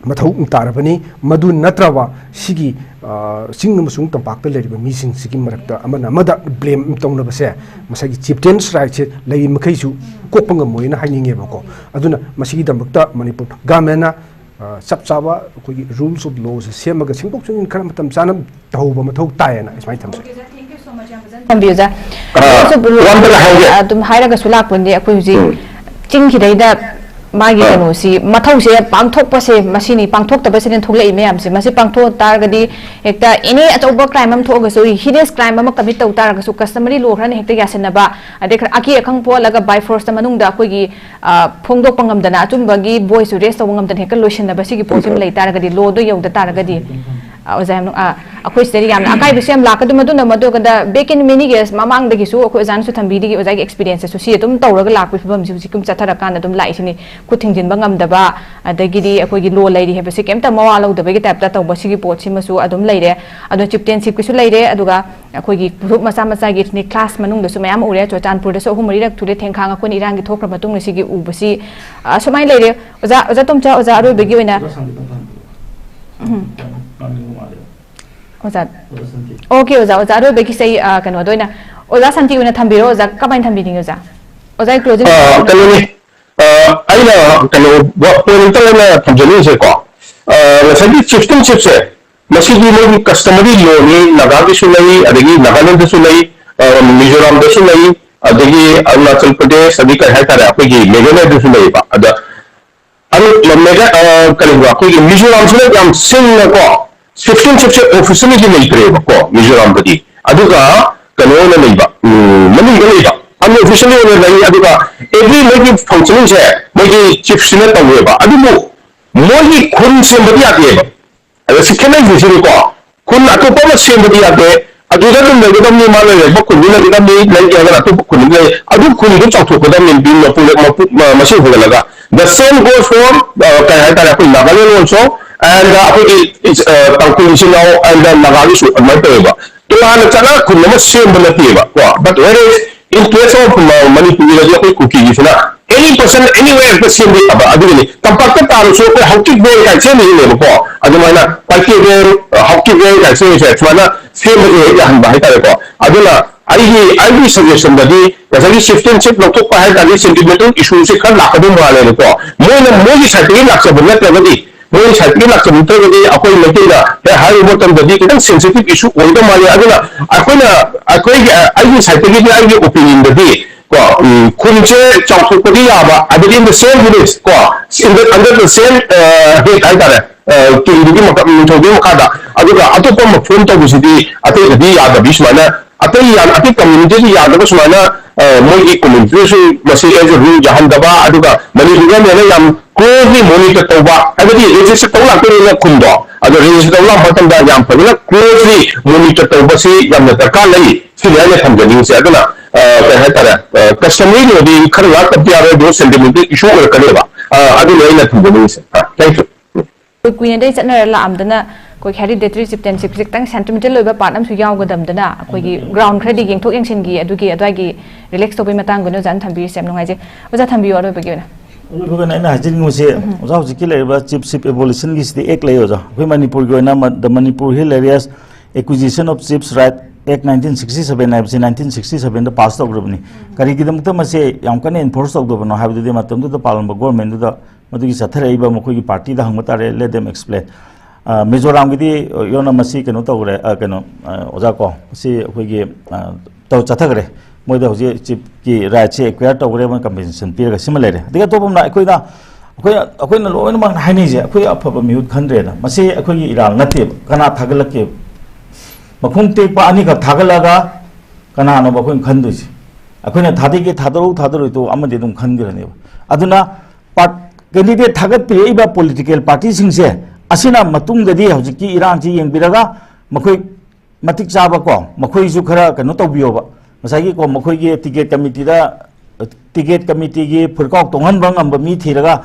ꯃꯊꯧ ꯇꯥꯔꯕꯅꯤ꯫ ꯃꯗꯨ ꯅꯠꯇ꯭ꯔꯕ ꯁꯤꯒꯤ, ꯑ, ꯆꯤꯡ ꯑꯃꯁꯨꯡ ꯇꯝꯄꯥꯛꯇ ꯂꯩꯔꯤꯕ ꯃꯤꯁꯤꯡꯁꯤꯒꯤ ꯃꯔꯛꯇ ꯑꯃꯅ ꯑꯃꯗ blame ꯇꯧꯅꯕꯁꯦ ꯉꯁꯥꯏꯒꯤ chieftain's rightꯁꯦ ꯂꯩꯔꯤ ꯃꯈꯩꯁꯨ ꯀꯣꯛꯄ ꯉꯝꯃꯣꯏꯅ ꯍꯥꯏꯅꯤꯡꯉꯦꯕꯀꯣ꯫ ꯑꯗꯨꯅ ꯃꯁꯤꯒꯤꯗꯃꯛꯇ ꯃꯅꯤꯄꯨꯔ governmentꯅ, ꯑ, ꯆꯞ ꯆꯥꯕ ꯑꯩꯈꯣꯏꯒꯤ rules of lawꯁꯦ ꯁꯦꯝꯃꯒ ꯁꯦꯡꯗꯣꯛ ꯁꯦꯡꯖꯤꯟ ꯈꯔ ꯃꯇꯝ ꯆꯥꯅ ꯇꯧꯍꯧꯕ ꯃꯊꯧ ꯇꯥꯏꯌꯦꯅ ꯁꯨꯃꯥꯏꯅ ꯊꯝꯖꯒꯦ꯫ ꯊꯝꯕꯤꯌꯨ, ꯑꯣꯖꯥ꯫ ꯑ, ꯑꯩꯁꯨ ꯋꯥ ꯑꯃꯇꯒ ꯍꯥꯏꯒꯦ꯫ ꯑꯗꯨꯝ ꯍꯥꯏꯔꯒꯁꯨ ꯂꯥꯛꯄꯅꯤ, ꯑꯩꯈꯣꯏ ꯍꯧꯖꯤꯛ ꯎꯝ꯫ ꯆꯤꯡꯁꯤꯗꯩꯗ ꯃꯥꯒꯤ ꯀꯩꯅꯣꯁꯤ, ꯃꯊꯧꯁꯦ ꯄꯥꯡꯊꯣꯛꯄꯁꯦ ꯃꯁꯤꯅꯤ, ꯄꯥꯡꯊꯣꯛꯇꯕꯁꯤꯅ ꯊꯣꯛꯂꯛꯏ ꯃꯌꯥꯝꯁꯦ꯫ ꯃꯁꯤ ꯄꯥꯡꯊꯣꯛ ꯇꯥꯔꯒꯗꯤ ꯍꯦꯛꯇ ꯑꯦꯅꯤ ꯑꯆꯧꯕ ꯀ꯭ꯔꯥꯏꯝ ꯑꯃ ꯊꯣꯛꯑꯒꯁꯨ, ꯍꯤꯅꯤꯌꯁ ꯀ꯭ꯔꯥꯏꯝ ꯑꯃ ꯀꯃꯤꯠ ꯇꯧ ꯇꯥꯔꯒꯁꯨ, ꯀꯁꯇꯃꯔꯤ ꯂꯣ ꯈꯔꯅ ꯍꯦꯛꯇ ꯌꯥꯁꯤꯟꯅꯕ, ꯑꯗꯩ ꯈꯔ ꯑꯀꯤ ꯑꯈꯪ ꯄꯣꯛꯍꯜꯂꯒ ꯕꯥꯏ ꯐꯣꯔꯁꯇ ꯃꯅꯨꯡꯗ ꯑꯩꯈꯣꯏꯒꯤ, ꯑ, ꯐꯣꯡꯗꯣꯛꯄ ꯉꯝꯗꯅ, ꯑꯆꯨꯝꯕꯒꯤ ꯚꯣꯏꯁꯁꯨ ꯔꯦꯁ ꯇꯧꯕ ꯉꯝꯗꯅ ꯍꯦꯛꯇ ꯂꯣꯏꯁꯤꯟꯅꯕ, ꯁꯤꯒꯤ ꯄꯣꯠꯁꯤꯃ ꯂꯩ ꯇꯥꯔꯒꯗꯤ, ꯂꯣꯗꯣ ꯌꯧꯗ ꯇꯥꯔꯒꯗꯤ, ꯑ, ꯑꯣꯖꯥ, ꯌꯥꯝ ꯅꯨꯡ-, ꯑ, ꯑꯩꯈꯣꯏ ꯁꯤꯗꯗꯤ ꯌꯥꯝꯅ ꯑꯀꯥꯏꯕꯁꯨ ꯌꯥꯝ ꯂꯥꯛꯀꯗꯕ꯫ ꯑꯗꯨꯅ ꯃꯗꯨꯒꯗ back in many years ꯃꯃꯥꯡꯗꯒꯤꯁꯨ ꯑꯩꯈꯣꯏ ꯑꯣꯖꯥꯅꯁꯨ ꯊꯝꯕꯤꯔꯤꯒꯤ, ꯑꯣꯖꯥꯒꯤ ꯑꯦꯛꯁꯄꯤꯔꯤꯌꯦꯟꯁꯇꯁꯨ ꯁꯤ ꯑꯗꯨꯝ ꯇꯧꯔꯒ ꯂꯥꯛꯄꯒꯤ ꯐꯤꯕꯝꯁꯤ ꯍꯧꯖꯤꯛ ꯑꯗꯨꯝ ꯆꯠꯊꯔꯀꯥꯟꯗ ꯑꯗꯨꯝ ꯂꯥꯛꯏꯁꯤꯅꯤ꯫ ꯈꯨꯠ ꯊꯤꯡꯖꯤꯟꯕ ꯉꯝꯗꯕ, ꯑꯗꯒꯤꯗꯤ ꯑꯩꯈꯣꯏꯒꯤ ꯂꯣ ꯂꯩꯔꯤ ꯍꯥꯏꯕꯁꯤ ꯀꯩꯝꯇ ꯃꯋꯥ ꯂꯧꯗꯕꯒꯤ ꯇꯥꯏꯞꯇ ꯇꯧꯕ, ꯁꯤꯒꯤ ꯄꯣꯠꯁꯤꯃꯁꯨ ꯑꯗꯨꯝ ꯂꯩꯔꯦ꯫ ꯑꯗꯣ ꯆꯤꯞꯇꯦꯟꯁꯤꯞꯀꯤꯁꯨ ꯂꯩꯔꯦ, ꯑꯗꯨꯒ ꯑꯩꯈꯣꯏꯒꯤ ꯒ꯭ꯔꯨꯞ ꯃꯆꯥ ꯃꯆꯥꯒꯤ ꯏꯊꯅꯤꯛ ꯀ꯭ꯂꯥꯁ ꯃꯅꯨꯡꯗꯁꯨ ꯃꯌꯥꯝ ꯎꯔꯦ꯫ ꯆꯨꯔꯆꯥꯟꯄꯨꯔꯗꯁꯨ ꯑꯍꯨꯝ ꯃꯔꯤꯔꯛ ꯊꯣꯛꯂꯦ, ꯊꯦꯡꯈꯥꯡ ꯑꯩꯈꯣꯏꯅ ꯏꯔꯥꯡꯒꯤ ꯊꯣꯛꯈ꯭ꯔ ꯃꯇꯨꯡꯗ ꯁꯤꯒꯤ ꯎꯕꯁꯤ, ꯑ, ꯁꯨꯃꯥꯏꯅ ꯂꯩꯔꯦ꯫ ꯑꯣꯖꯥ, ꯑꯣꯖꯥ ꯇꯣꯝꯆꯥ, ꯑꯣꯖꯥ ꯑꯔꯣꯏꯕꯒꯤ ꯑꯣꯏꯅ, ꯎꯝ꯫ ꯑꯣꯖꯥ꯫ ꯑꯣꯀꯦ, ꯑꯣꯖꯥ, ꯑꯣꯖꯥ ꯑꯔꯣꯏꯕꯒꯤꯁꯦ ꯑꯩ, ꯑ, ꯀꯩꯅꯣꯗ ꯑꯣꯏꯅ, ꯑꯣꯖꯥ ꯁꯥꯟꯇꯤ ꯑꯣꯏꯅ ꯊꯝꯕꯤꯔꯣ꯫ ꯑꯣꯖꯥ ꯀꯃꯥꯏꯅ ꯊꯝꯕꯤꯅꯤꯡꯉꯤ, ꯑꯣꯖꯥ? ꯑꯣꯖꯥ, closing ꯑ, statement꯫ ꯀꯩꯅꯣꯅꯤ, ꯑ, ꯑꯩꯅ ꯀꯩꯅꯣ, ꯋꯥ-, ꯄꯣꯏꯟ ꯑꯝꯇ ꯑꯩꯅ ꯊꯝꯖꯅꯤꯡꯉꯤꯁꯦꯀꯣ, ꯑ, ꯉꯁꯥꯏꯒꯤ ꯆꯤꯐꯇꯦꯟꯁꯤꯞꯁꯦ, ꯃꯁꯤꯗꯤ ꯃꯣꯏꯒꯤ ꯀꯁꯇꯃꯔꯤ ꯂꯣꯅꯤ, ꯅꯥꯒꯥꯒꯤꯁꯨ ꯂꯩ, ꯑꯗꯒꯤ ꯅꯥꯒꯥꯂꯦꯟꯗꯁꯨ ꯂꯩ, ꯑ, ꯃꯤꯖꯣꯔꯥꯝꯗꯁꯨ ꯂꯩ, ꯑꯗꯒꯤ ꯑꯔꯨꯅꯥꯆꯜ ꯄ꯭ꯔꯗꯦꯁ, ꯑꯗꯒꯤ ꯀꯩ ꯍꯥꯏꯇꯥꯔꯦ, ꯑꯩꯈꯣꯏꯒꯤ ꯃꯦꯘꯥꯂꯌꯥꯗꯁꯨ ꯂꯩꯌꯦꯕ꯫ ꯑꯗ ꯑꯗꯨ ꯃꯦꯒꯥ-, ꯑ, ꯀꯔꯤꯕ, ꯑꯩꯈꯣꯏꯒꯤ ꯃꯤꯖꯣꯔꯥꯝꯁꯤꯅ ꯌꯥꯝ ꯁꯤꯡꯅꯀꯣ, ꯆꯤꯐꯇꯦꯟꯁꯤꯞꯁꯦ ꯑꯣꯐꯤꯁꯤꯌꯦꯜꯂꯤ ꯂꯩꯇ꯭ꯔꯦꯕꯀꯣ ꯃꯤꯖꯣꯔꯥꯝꯗꯗꯤ꯫ ꯑꯗꯨꯒ ꯀꯩꯅꯣ ꯑꯣꯏꯅ ꯂꯩꯕ, ꯎꯝ, ꯃꯅꯨꯡꯗ ꯂꯩꯕ, ꯑꯟꯑꯣꯐꯤꯁꯤꯌꯦꯜꯂꯤ ꯑꯣꯏꯅ ꯂꯩ꯫ ꯑꯗꯨꯒ ꯑꯦꯚ꯭ꯔꯤ ꯃꯣꯏꯒꯤ ꯐꯪꯁꯅꯤꯡꯁꯦ ꯃꯣꯏꯒꯤ ꯆꯤꯐꯁꯤꯅ ꯇꯧꯋꯦꯕ꯫ ꯑꯗꯨꯕꯨ ꯃꯣꯏꯒꯤ ꯈꯨꯟ ꯁꯦꯝꯕꯗꯤ ꯌꯥꯗꯦꯕ꯫ ꯑꯗ ꯁꯤ ꯈꯦꯠꯅꯩꯁꯦ ꯁꯤꯅꯤꯀꯣ, ꯈꯨꯟ ꯑꯇꯣꯞꯄ ꯑꯃ ꯁꯦꯝꯕꯗꯤ ꯌꯥꯗꯦ, ꯑꯗꯨꯗ ꯑꯗꯨꯝ ꯂꯩꯒꯗꯕꯅꯤ, ꯃꯥ ꯂꯩꯔꯛꯄ ꯈꯨꯟꯗꯨ ꯂꯩꯒꯗꯕꯅꯤ, ꯂꯩꯒꯦ ꯍꯥꯏꯔꯒꯅ ꯑꯇꯣꯞꯄ ꯈꯨꯟꯗꯨ ꯂꯩ, ꯑꯗꯨ ꯈꯨꯟꯗꯨ ꯆꯥꯎꯊꯣꯛꯀꯗꯕꯅꯤ, ꯃꯤ ꯃꯄꯨ-, ꯃꯄꯨ-, ꯃ-, ꯃꯁꯤꯡ ꯍꯦꯟꯒꯠꯂꯒ꯫ The same goes for, ꯑ, ꯀꯩ ꯍꯥꯏꯇꯥꯔꯦ, ꯑꯩꯈꯣꯏ ꯅꯥꯒꯥꯂꯦꯟ also, and, ꯑ, ꯑꯩꯈꯣꯏꯒꯤ, ꯑ, ꯇꯥꯡꯈꯨꯜ ꯏꯆꯤꯜ ꯏꯅꯥꯎ and ꯅꯥꯒꯥꯒꯤꯁꯨ ꯑꯗꯨꯃꯥꯏꯅ ꯇꯧꯋꯦꯕ꯫ ꯇꯣꯉꯥꯟꯅ ꯆꯠꯂꯒ ꯈꯨꯟ ꯑꯃ ꯁꯦꯝꯕ ꯅꯠꯇꯦꯕ ꯀꯣ, but whereas in case of ꯃ-, ꯃꯅꯤꯄꯨꯔꯒꯤꯗꯗꯤ ꯑꯩꯈꯣꯏ ꯀꯨꯀꯤꯒꯤꯁꯤꯅ any person anywhere ꯍꯦꯛꯇ ꯁꯦꯝꯕ ꯌꯥꯕ꯫ ꯑꯗꯨꯒꯤꯅꯤ ꯇꯝꯄꯥꯛꯇ ꯇꯥꯔꯁꯨ ꯑꯩꯈꯣꯏ ꯍꯥꯎꯀꯤꯞ ꯕꯦꯜ ꯀꯥꯏꯅ ꯁꯦꯝꯃꯤꯁꯤꯅꯦꯕꯀꯣ꯫ ꯑꯗꯨꯃꯥꯏꯅ ꯄꯥꯏꯀꯦ ꯕꯦꯜ, ꯍꯥꯎꯀꯤꯞ ꯕꯦꯜ ꯀꯥꯏꯅ ꯁꯦꯝꯃꯤꯁꯦ ꯁꯨꯃꯥꯏꯅ ꯁꯦꯝꯕꯁꯦ ꯍꯦꯛ ꯌꯥꯍꯟꯕ ꯍꯥꯏꯇꯥꯔꯦꯀꯣ꯫ ꯑꯗꯨꯅ ꯑꯩꯒꯤ, ꯑꯩꯒꯤ ꯁꯖꯦꯁꯟꯗꯗꯤ ꯉꯁꯥꯏꯒꯤ ꯆꯤꯐꯇꯦꯟꯁꯤꯞ ꯂꯧꯊꯣꯛꯄ ꯍꯥꯏ ꯇꯥꯔꯗꯤ ꯁꯦꯟꯇꯤꯃꯦꯟꯇꯦꯜ ꯏꯁꯨꯁꯦ ꯈꯔ ꯂꯥꯛꯀꯗꯧ ꯃꯥꯜꯂꯦꯕꯀꯣ꯫ ꯃꯣꯏꯅ ꯃꯣꯏꯒꯤ ꯁꯥꯏꯠꯇꯒꯤ ꯂꯥꯛꯆꯕ ꯅꯠꯇ꯭ꯔꯒꯗꯤ, ꯃꯣꯏꯒꯤ ꯁꯥꯏꯠꯇꯒꯤ ꯂꯥꯛꯆꯕ ꯅꯠꯇ꯭ꯔꯒꯗꯤ ꯑꯩꯈꯣꯏ ꯃꯩꯇꯩꯅ ꯍꯦꯛ ꯍꯥꯏꯔꯨꯕ ꯃꯇꯝꯗꯗꯤ ꯈꯤꯇꯪ ꯁꯦꯟꯁꯤꯇꯤꯞ ꯏꯁꯨ ꯑꯣꯏꯒꯗꯧ ꯃꯥꯜꯂꯤ꯫ ꯑꯗꯨꯅ ꯑꯩꯈꯣꯏꯅ, ꯑꯩꯈꯣꯏꯒꯤ, ꯑꯩꯒꯤ ꯁꯥꯏꯠꯇꯒꯤꯗꯤ, ꯑꯩꯒꯤ ꯑꯣꯄꯤꯅꯤꯌꯟꯗꯗꯤ ꯀꯣ, ꯎꯝ, ꯈꯨꯟꯁꯦ ꯆꯥꯎꯊꯣꯛꯄꯗꯤ ꯌꯥꯕ, ꯍꯥꯏꯕꯗꯤ in the same village ꯀꯣ, in the, under the same, ꯑ, head ꯍꯥꯏꯇꯥꯔꯦ, ꯑ, ꯀꯤꯡꯗꯨꯒꯤ ꯃꯈꯥ, ꯅꯤꯡꯊꯧꯗꯨꯒꯤ ꯃꯈꯥꯗ, ꯑꯗꯨꯒ ꯑꯇꯣꯞꯄ ꯑꯃ form ꯇꯧꯕꯁꯤꯗꯤ ꯑꯇꯩꯗꯗꯤ ꯌꯥꯗꯕꯤ, ꯁꯨꯃꯥꯏꯅ ꯑꯇꯩ ꯌꯥ-, ꯑꯇꯩ communityꯗꯤ ꯌꯥꯗꯕ, ꯁꯨꯃꯥꯏꯅ, ꯑ, ꯃꯣꯏꯒꯤ communityꯁꯨ ꯃꯁꯤ as a rule ꯌꯥꯍꯟꯗꯕ, ꯑꯗꯨꯒ ꯃꯅꯤꯄꯨꯔ governmentꯅ ꯌꯥꯝ closely monitor ꯇꯧꯕ, ꯍꯥꯏꯕꯗꯤ register ꯇꯧ ꯂꯥꯛꯇꯣꯏꯅꯤꯅ ꯈꯨꯟꯗꯣ, ꯑꯗꯣ register ꯇꯧ ꯂꯥꯛꯄ ꯃꯇꯝꯗ ꯌꯥꯝ ꯐꯖꯅ closely monitor ꯇꯧꯕꯁꯤ ꯌꯥꯝꯅ ꯗꯔꯀꯥꯔ ꯂꯩ꯫ ꯁꯤꯅꯤ ꯑꯩꯅ ꯊꯝꯖꯅꯤꯡꯉꯤꯁꯦ꯫ ꯑꯗꯨꯅ, ꯑ, ꯀꯩ ꯍꯥꯏꯇꯥꯔꯦ, ꯑ, customary law ꯗꯤ ꯈꯔ ꯉꯥꯛꯇꯕꯗꯤ ꯌꯥꯔꯣꯏ, ꯑꯗꯨ sentimental issue ꯑꯣꯏꯔꯛꯀꯅꯦꯕ꯫ ꯑ, ꯑꯗꯨꯅꯤ ꯑꯩꯅ ꯊꯝꯖꯅꯤꯡꯉꯤꯁꯦ꯫ ꯑ, thank you꯫ ꯑꯩꯈꯣꯏ ꯀꯨꯏꯅꯗꯩ ꯆꯠꯅꯔ ꯂꯥꯛꯑꯝꯗꯅ ꯑꯩꯈꯣꯏ hereditary chieftainship ꯈꯤꯇꯪ sentimental ꯑꯣꯏꯕ part ꯑꯃꯁꯨ ꯌꯥꯎꯒꯗꯕꯗꯅ ꯑꯩꯈꯣꯏꯒꯤ ground ꯈꯔꯗꯤ ꯌꯦꯡꯊꯣꯛ ꯌꯦꯡꯁꯤꯟꯒꯤ ꯑꯗꯨꯒꯤ ꯑꯗꯨꯋꯥꯏꯒꯤ relax ꯇꯧꯕꯒꯤ ꯃꯇꯥꯡꯗꯨꯅ ꯑꯣꯖꯥꯅ ꯊꯝꯕꯤꯔꯤꯁꯦ ꯌꯥꯝ ꯅꯨꯡꯉꯥꯏꯖꯩ꯫ ꯑꯣꯖꯥ ꯊꯝꯕꯤꯌꯨ ꯑꯔꯣꯏꯕꯒꯤ ꯑꯣꯏꯅ꯫ ꯑꯔꯣꯏꯕꯒꯅ ꯑꯩꯅ ꯍꯥꯏꯖꯅꯤꯡꯕꯁꯦ, ꯑꯣꯖꯥ, ꯍꯧꯖꯤꯛꯀꯤ ꯂꯩꯔꯤꯕ chiefship abolition ꯒꯤꯁꯤꯗꯤ act ꯂꯩ ꯑꯣꯖꯥ꯫ ꯑꯩꯈꯣꯏ ꯃꯅꯤꯄꯨꯔꯒꯤ ꯑꯣꯏꯅ ꯃ-, The Manipur Hill Areas Acquisition of Chiefs Right Act nineteen sixty seven ꯍꯥꯏꯕꯁꯤ nineteen sixty seven ꯗ pass ꯇꯧꯈ꯭ꯔꯕꯅꯤ꯫ ꯀꯔꯤꯒꯤꯗꯃꯛꯇ ꯃꯁꯦ ꯌꯥꯝ ꯀꯟꯅ enforce ꯇꯧꯗꯕꯅꯣ ꯍꯥꯏꯕꯗꯨꯗꯤ ꯃꯇꯝꯗꯨꯗ ꯄꯥꯜꯂꯝꯕ government ꯗꯨꯗ ꯃꯗꯨꯒꯤ ꯆꯠꯊꯔꯛꯏꯕ ꯃꯈꯣꯏꯒꯤ party ꯗ ꯍꯪꯕ ꯇꯥꯔꯦ, let them explain꯫ ꯑ, ꯃꯤꯖꯣꯔꯥꯝꯒꯤꯗꯤ ꯌꯣꯟꯅ ꯃꯁꯤ ꯀꯩꯅꯣ ꯇꯧꯈ꯭ꯔꯦ, ꯑ, ꯀꯩꯅꯣ, ꯑ, ꯑꯣꯖꯥ ꯀꯣ, ꯃꯁꯤ ꯑꯩꯈꯣꯏꯒꯤ, ꯑ, ꯇꯧ-, ꯆꯠꯊꯈ꯭ꯔꯦ꯫ ꯃꯣꯏꯗ ꯍꯧꯖꯤꯛ chief ꯀꯤ right ꯁꯦ acquire ꯇꯧꯈ꯭ꯔꯦ, ꯃꯣꯏ compensation ꯄꯤꯔꯒ ꯁꯤꯃ ꯂꯩꯔꯦ꯫ ꯑꯗꯒꯤ ꯑꯇꯣꯞꯄ ꯑꯃꯅ ꯑꯩꯈꯣꯏꯅ, ꯑꯩꯈꯣꯏ, ꯑꯩꯈꯣꯏꯅ ꯂꯣꯏꯅꯃꯛ ꯍꯥꯏꯅꯩꯁꯦ, ꯑꯩꯈꯣꯏ ꯑꯐꯕ ꯃꯤꯍꯨꯠ ꯈꯟꯗ꯭ꯔꯦꯅ꯫ ꯃꯁꯤ ꯑꯩꯈꯣꯏꯒꯤ ꯏꯔꯥꯜ ꯅꯠꯇꯦꯕ꯫ ꯀꯅꯥ ꯊꯥꯒꯠꯂꯛꯀꯦꯕ? ꯃꯈꯣꯡ ꯇꯦꯛꯄ ꯑꯅꯤꯈꯛ ꯊꯥꯒꯠꯂꯒ ꯀꯅꯥꯅꯣꯕ ꯑꯩꯈꯣꯏꯅ ꯈꯟꯗꯣꯏꯁꯦ? ꯑꯩꯈꯣꯏꯅ ꯊꯥꯗꯩꯒꯦ ꯊꯥꯗꯔꯛꯎ ꯊꯥꯗꯔꯣꯏ ꯇꯣꯛꯎ ꯑꯃꯗꯤ ꯑꯗꯨꯝ ꯈꯟꯈ꯭ꯔꯅꯦꯕ꯫ ꯑꯗꯨꯅ ꯄꯥꯔꯠ-, candidate ꯊꯥꯒꯠꯄꯤꯔꯛꯏꯕ political party ꯁꯤꯡꯁꯦ ꯑꯁꯤꯅ ꯃꯇꯨꯡꯗꯗꯤ ꯍꯧꯖꯤꯛꯀꯤ ꯏꯔꯥꯡꯁꯤ ꯌꯦꯡꯕꯤꯔꯒ ꯃꯈꯣꯏ ꯃꯇꯤꯛ ꯆꯥꯕ ꯀꯣ, ꯃꯈꯣꯏꯁꯨ ꯈꯔ ꯀꯩꯅꯣ ꯇꯧꯕꯤꯌꯣꯕ꯫ ꯉꯁꯥꯏꯒꯤ ꯀꯣ, ꯃꯈꯣꯏꯒꯤ ticket committee ꯗ, ticket committee ꯒꯤ ꯐꯨꯔꯤꯠꯀꯥꯎ ꯇꯣꯡꯍꯟꯕ ꯉꯝꯕ ꯃꯤ ꯊꯤꯔꯒ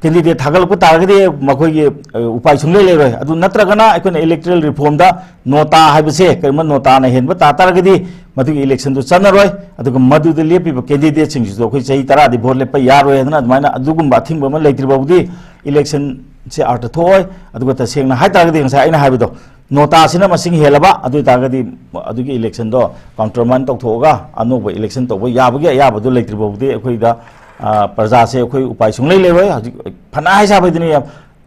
candidate ꯊꯥꯒꯠꯂꯛꯄ ꯇꯥꯔꯒꯗꯤ ꯃꯈꯣꯏꯒꯤ, ꯑ, ꯎꯄꯥꯏ ꯁꯨꯡꯂꯩ ꯂꯩꯔꯣꯏ꯫ ꯑꯗꯨ ꯅꯠꯇ꯭ꯔꯒꯅ ꯑꯩꯈꯣꯏꯅ electoral reform ꯗ ꯅꯣꯇꯥ ꯍꯥꯏꯕꯁꯦ ꯀꯔꯤꯒꯨꯝꯕ ꯅꯣꯇꯥꯅ ꯍꯦꯟꯕ ꯇꯥ ꯇꯥꯔꯒꯗꯤ ꯃꯗꯨꯒꯤ election ꯗꯨ ꯆꯠꯅꯔꯣꯏ꯫ ꯑꯗꯨꯒ ꯃꯗꯨꯗ ꯂꯦꯞꯄꯤꯕ candidate ꯁꯤꯡꯁꯤꯁꯨ ꯑꯩꯈꯣꯏ ꯆꯍꯤ ꯇꯔꯥꯗꯤ vote ꯂꯦꯞꯄ ꯌꯥꯔꯣꯏ ꯍꯥꯏꯗꯅ ꯑꯗꯨꯃꯥꯏꯅ ꯑꯗꯨꯒꯨꯝꯕ ꯑꯊꯤꯡꯕ ꯑꯃ ꯂꯩꯇ꯭ꯔꯤ ꯐꯥꯎꯕꯗꯤ election ꯁꯦ ꯑꯥꯔꯊ ꯊꯣꯛꯑꯣꯏ꯫ ꯑꯗꯨꯒ ꯇꯁꯦꯡꯅ ꯍꯥꯏ ꯇꯥꯔꯒꯗꯤ ꯉꯁꯥꯏ ꯑꯩꯅ ꯍꯥꯏꯕꯗꯣ, ꯅꯣꯇꯥꯁꯤꯅ ꯃꯁꯤꯡ ꯍꯦꯜꯂꯕ, ꯑꯗꯨ ꯑꯣꯏ ꯇꯥꯔꯒꯗꯤ ꯑꯗꯨꯒꯤ election ꯗꯣ countermine ꯇꯧꯊꯣꯛꯑꯒ ꯑꯅꯧꯕ election ꯇꯧꯕ ꯌꯥꯕꯒꯤ ꯑꯌꯥꯕꯗꯨ ꯂꯩꯇ꯭ꯔꯤ ꯐꯥꯎꯕꯗꯤ ꯑꯩꯈꯣꯏꯗ, ꯑ, ꯄ꯭ꯔꯖꯥꯁꯦ ꯑꯩꯈꯣꯏ ꯎꯄꯥꯏ ꯁꯨꯡꯂꯩ ꯂꯩꯔꯣꯏ꯫ ꯍꯧꯖꯤꯛ ꯐꯅ ꯍꯥꯏ ꯁꯥꯕꯩꯗꯨꯅꯤ,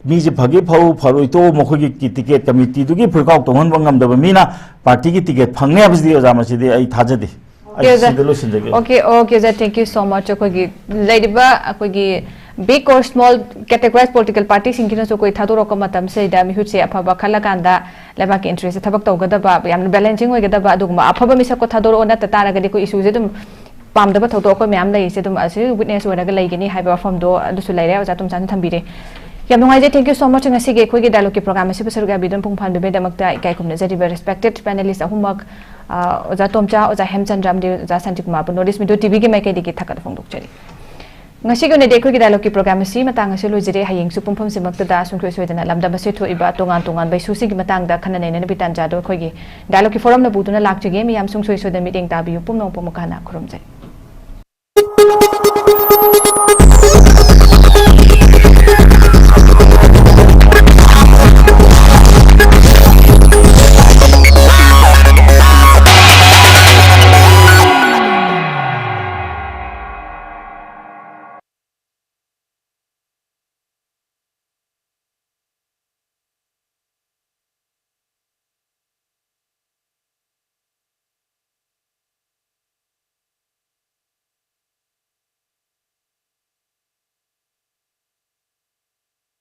ꯃꯤꯁꯦ ꯐꯒꯦ ꯐꯧ, ꯐꯔꯣꯏ ꯇꯣꯛꯎ, ꯃꯈꯣꯏꯒꯤ ticket committee ꯗꯨꯒꯤ ꯐꯨꯔꯤꯠꯀꯥꯎ ꯇꯣꯡꯍꯟꯕ ꯉꯝꯗꯕ ꯃꯤꯅ party ꯒꯤ ticket ꯐꯪꯅꯤ ꯍꯥꯏꯕꯁꯤꯗꯤ, ꯑꯣꯖꯥ, ꯃꯁꯤꯗꯤ ꯑꯩ ꯊꯥꯖꯗꯦ꯫ Okay, ꯑꯩ ꯑꯣꯖꯥ꯫ ꯁꯤꯗ ꯂꯣꯏꯁꯤꯟꯖꯒꯦ꯫ Okay, okay, ꯑꯣꯖꯥ, thank you so much. ꯑꯩꯈꯣꯏꯒꯤ ꯂꯩꯔꯤꯕ ꯑꯩꯈꯣꯏꯒꯤ big or small categorized political party ꯁꯤꯡꯒꯤꯅꯁꯨ ꯑꯩꯈꯣꯏ ꯊꯥꯗꯣꯔꯛꯄ ꯃꯇꯝꯁꯤꯗ ꯃꯤꯍꯨꯠꯁꯦ ꯑꯐꯕ ꯈꯜꯂꯀꯥꯟꯗ ꯂꯩꯕꯥꯛꯀꯤ interest ꯊꯕꯛ ꯇꯧꯒꯗꯕ, ꯌꯥꯝꯅ balancing ꯑꯣꯏꯒꯗꯕ ꯑꯗꯨꯒꯨꯝꯕ ꯑꯐꯕ ꯃꯤꯁꯛꯄꯨ ꯊꯥꯗꯣꯔꯛꯑꯣ, ꯅꯠꯇ ꯇꯥꯔꯒꯗꯤ ꯑꯩꯈꯣꯏ issue ꯁꯦ ꯑꯗꯨꯝ ꯄꯥꯝꯗꯕ ꯊꯧꯗꯣꯛ ꯑꯩꯈꯣꯏ ꯃꯌꯥꯝ ꯂꯩꯔꯤꯁꯦ ꯑꯗꯨꯝ ꯑꯁꯤ witness ꯑꯣꯏꯔꯒ ꯂꯩꯒꯅꯤ ꯍꯥꯏꯕ ꯋꯥꯐꯝꯗꯣ ꯑꯗꯨꯁꯨ ꯂꯩꯔꯦ, ꯑꯣꯖꯥ ꯇꯣꯝꯆꯥꯅ ꯊꯝꯕꯤꯔꯦ꯫ ꯌꯥꯝ ꯅꯨꯡꯉꯥꯏꯖꯩ, thank you so much꯫ ꯉꯁꯤꯒꯤ ꯑꯩꯈꯣꯏꯒꯤ dialogue ꯀꯤ program ꯑꯁꯤꯕꯨ ꯁꯔꯨꯛ ꯌꯥꯕꯤꯗꯨꯅ ꯄꯨꯡ ꯐꯥꯍꯟꯕꯤꯕꯒꯤꯗꯃꯛꯇ ꯏꯀꯥꯏ ꯈꯨꯝꯅꯖꯔꯤꯕ respected panelist ꯑꯍꯨꯝꯃꯛ, ꯑ, ꯑꯣꯖꯥ ꯇꯣꯝꯆꯥ, ꯑꯣꯖꯥ ꯍꯦꯝꯆꯟꯗ꯭ꯔ ꯑꯃꯗꯤ ꯑꯣꯖꯥ ꯁꯥꯟꯇꯤꯀꯨꯃꯥꯔꯕꯨ North East Media T V ꯒꯤ ꯃꯥꯏꯀꯩꯗꯒꯤ ꯊꯥꯒꯠꯄ ꯐꯣꯡꯗꯣꯛꯆꯔꯤ꯫ ꯉꯁꯤꯒꯤ ꯑꯣꯏꯅꯗꯤ ꯑꯩꯈꯣꯏꯒꯤ dialogue ꯀꯤ program ꯑꯁꯤ ꯃꯇꯥꯡ ꯑꯁꯤ ꯂꯣꯏꯖꯔꯦ꯫ ꯍꯌꯦꯡꯁꯨ ꯄꯨꯡꯐꯝꯁꯤꯃꯛꯇꯗ ꯁꯨꯡꯁꯣꯏ ꯁꯣꯏꯗꯅ ꯂꯝꯗꯝ ꯑꯁꯤꯗ ꯊꯣꯛꯏꯕ ꯇꯣꯉꯥꯟ ꯇꯣꯉꯥꯟꯕ issue ꯁꯤꯡꯒꯤ ꯃꯇꯥꯡꯗ ꯈꯟꯅ ꯅꯩꯅꯅꯕꯒꯤ ꯇꯥꯟꯖꯥꯗꯣ ꯑꯩꯈꯣꯏꯒꯤ dialogue ꯀꯤ forum ꯅ ꯄꯨꯗꯨꯅ ꯂꯥꯛꯆꯒꯦ꯫ ꯃꯤꯌꯥꯝ ꯁꯨꯡꯁꯣꯏ ꯁꯣꯏꯗꯅ ꯃꯤꯠꯌꯦꯡ ꯇꯥꯕꯤꯌꯨ꯫ ꯄꯨꯝꯅꯃꯛꯄꯨ ꯑꯃꯨꯛ ꯍꯟꯅ ꯈꯨꯔꯨꯝꯖꯔꯤ꯫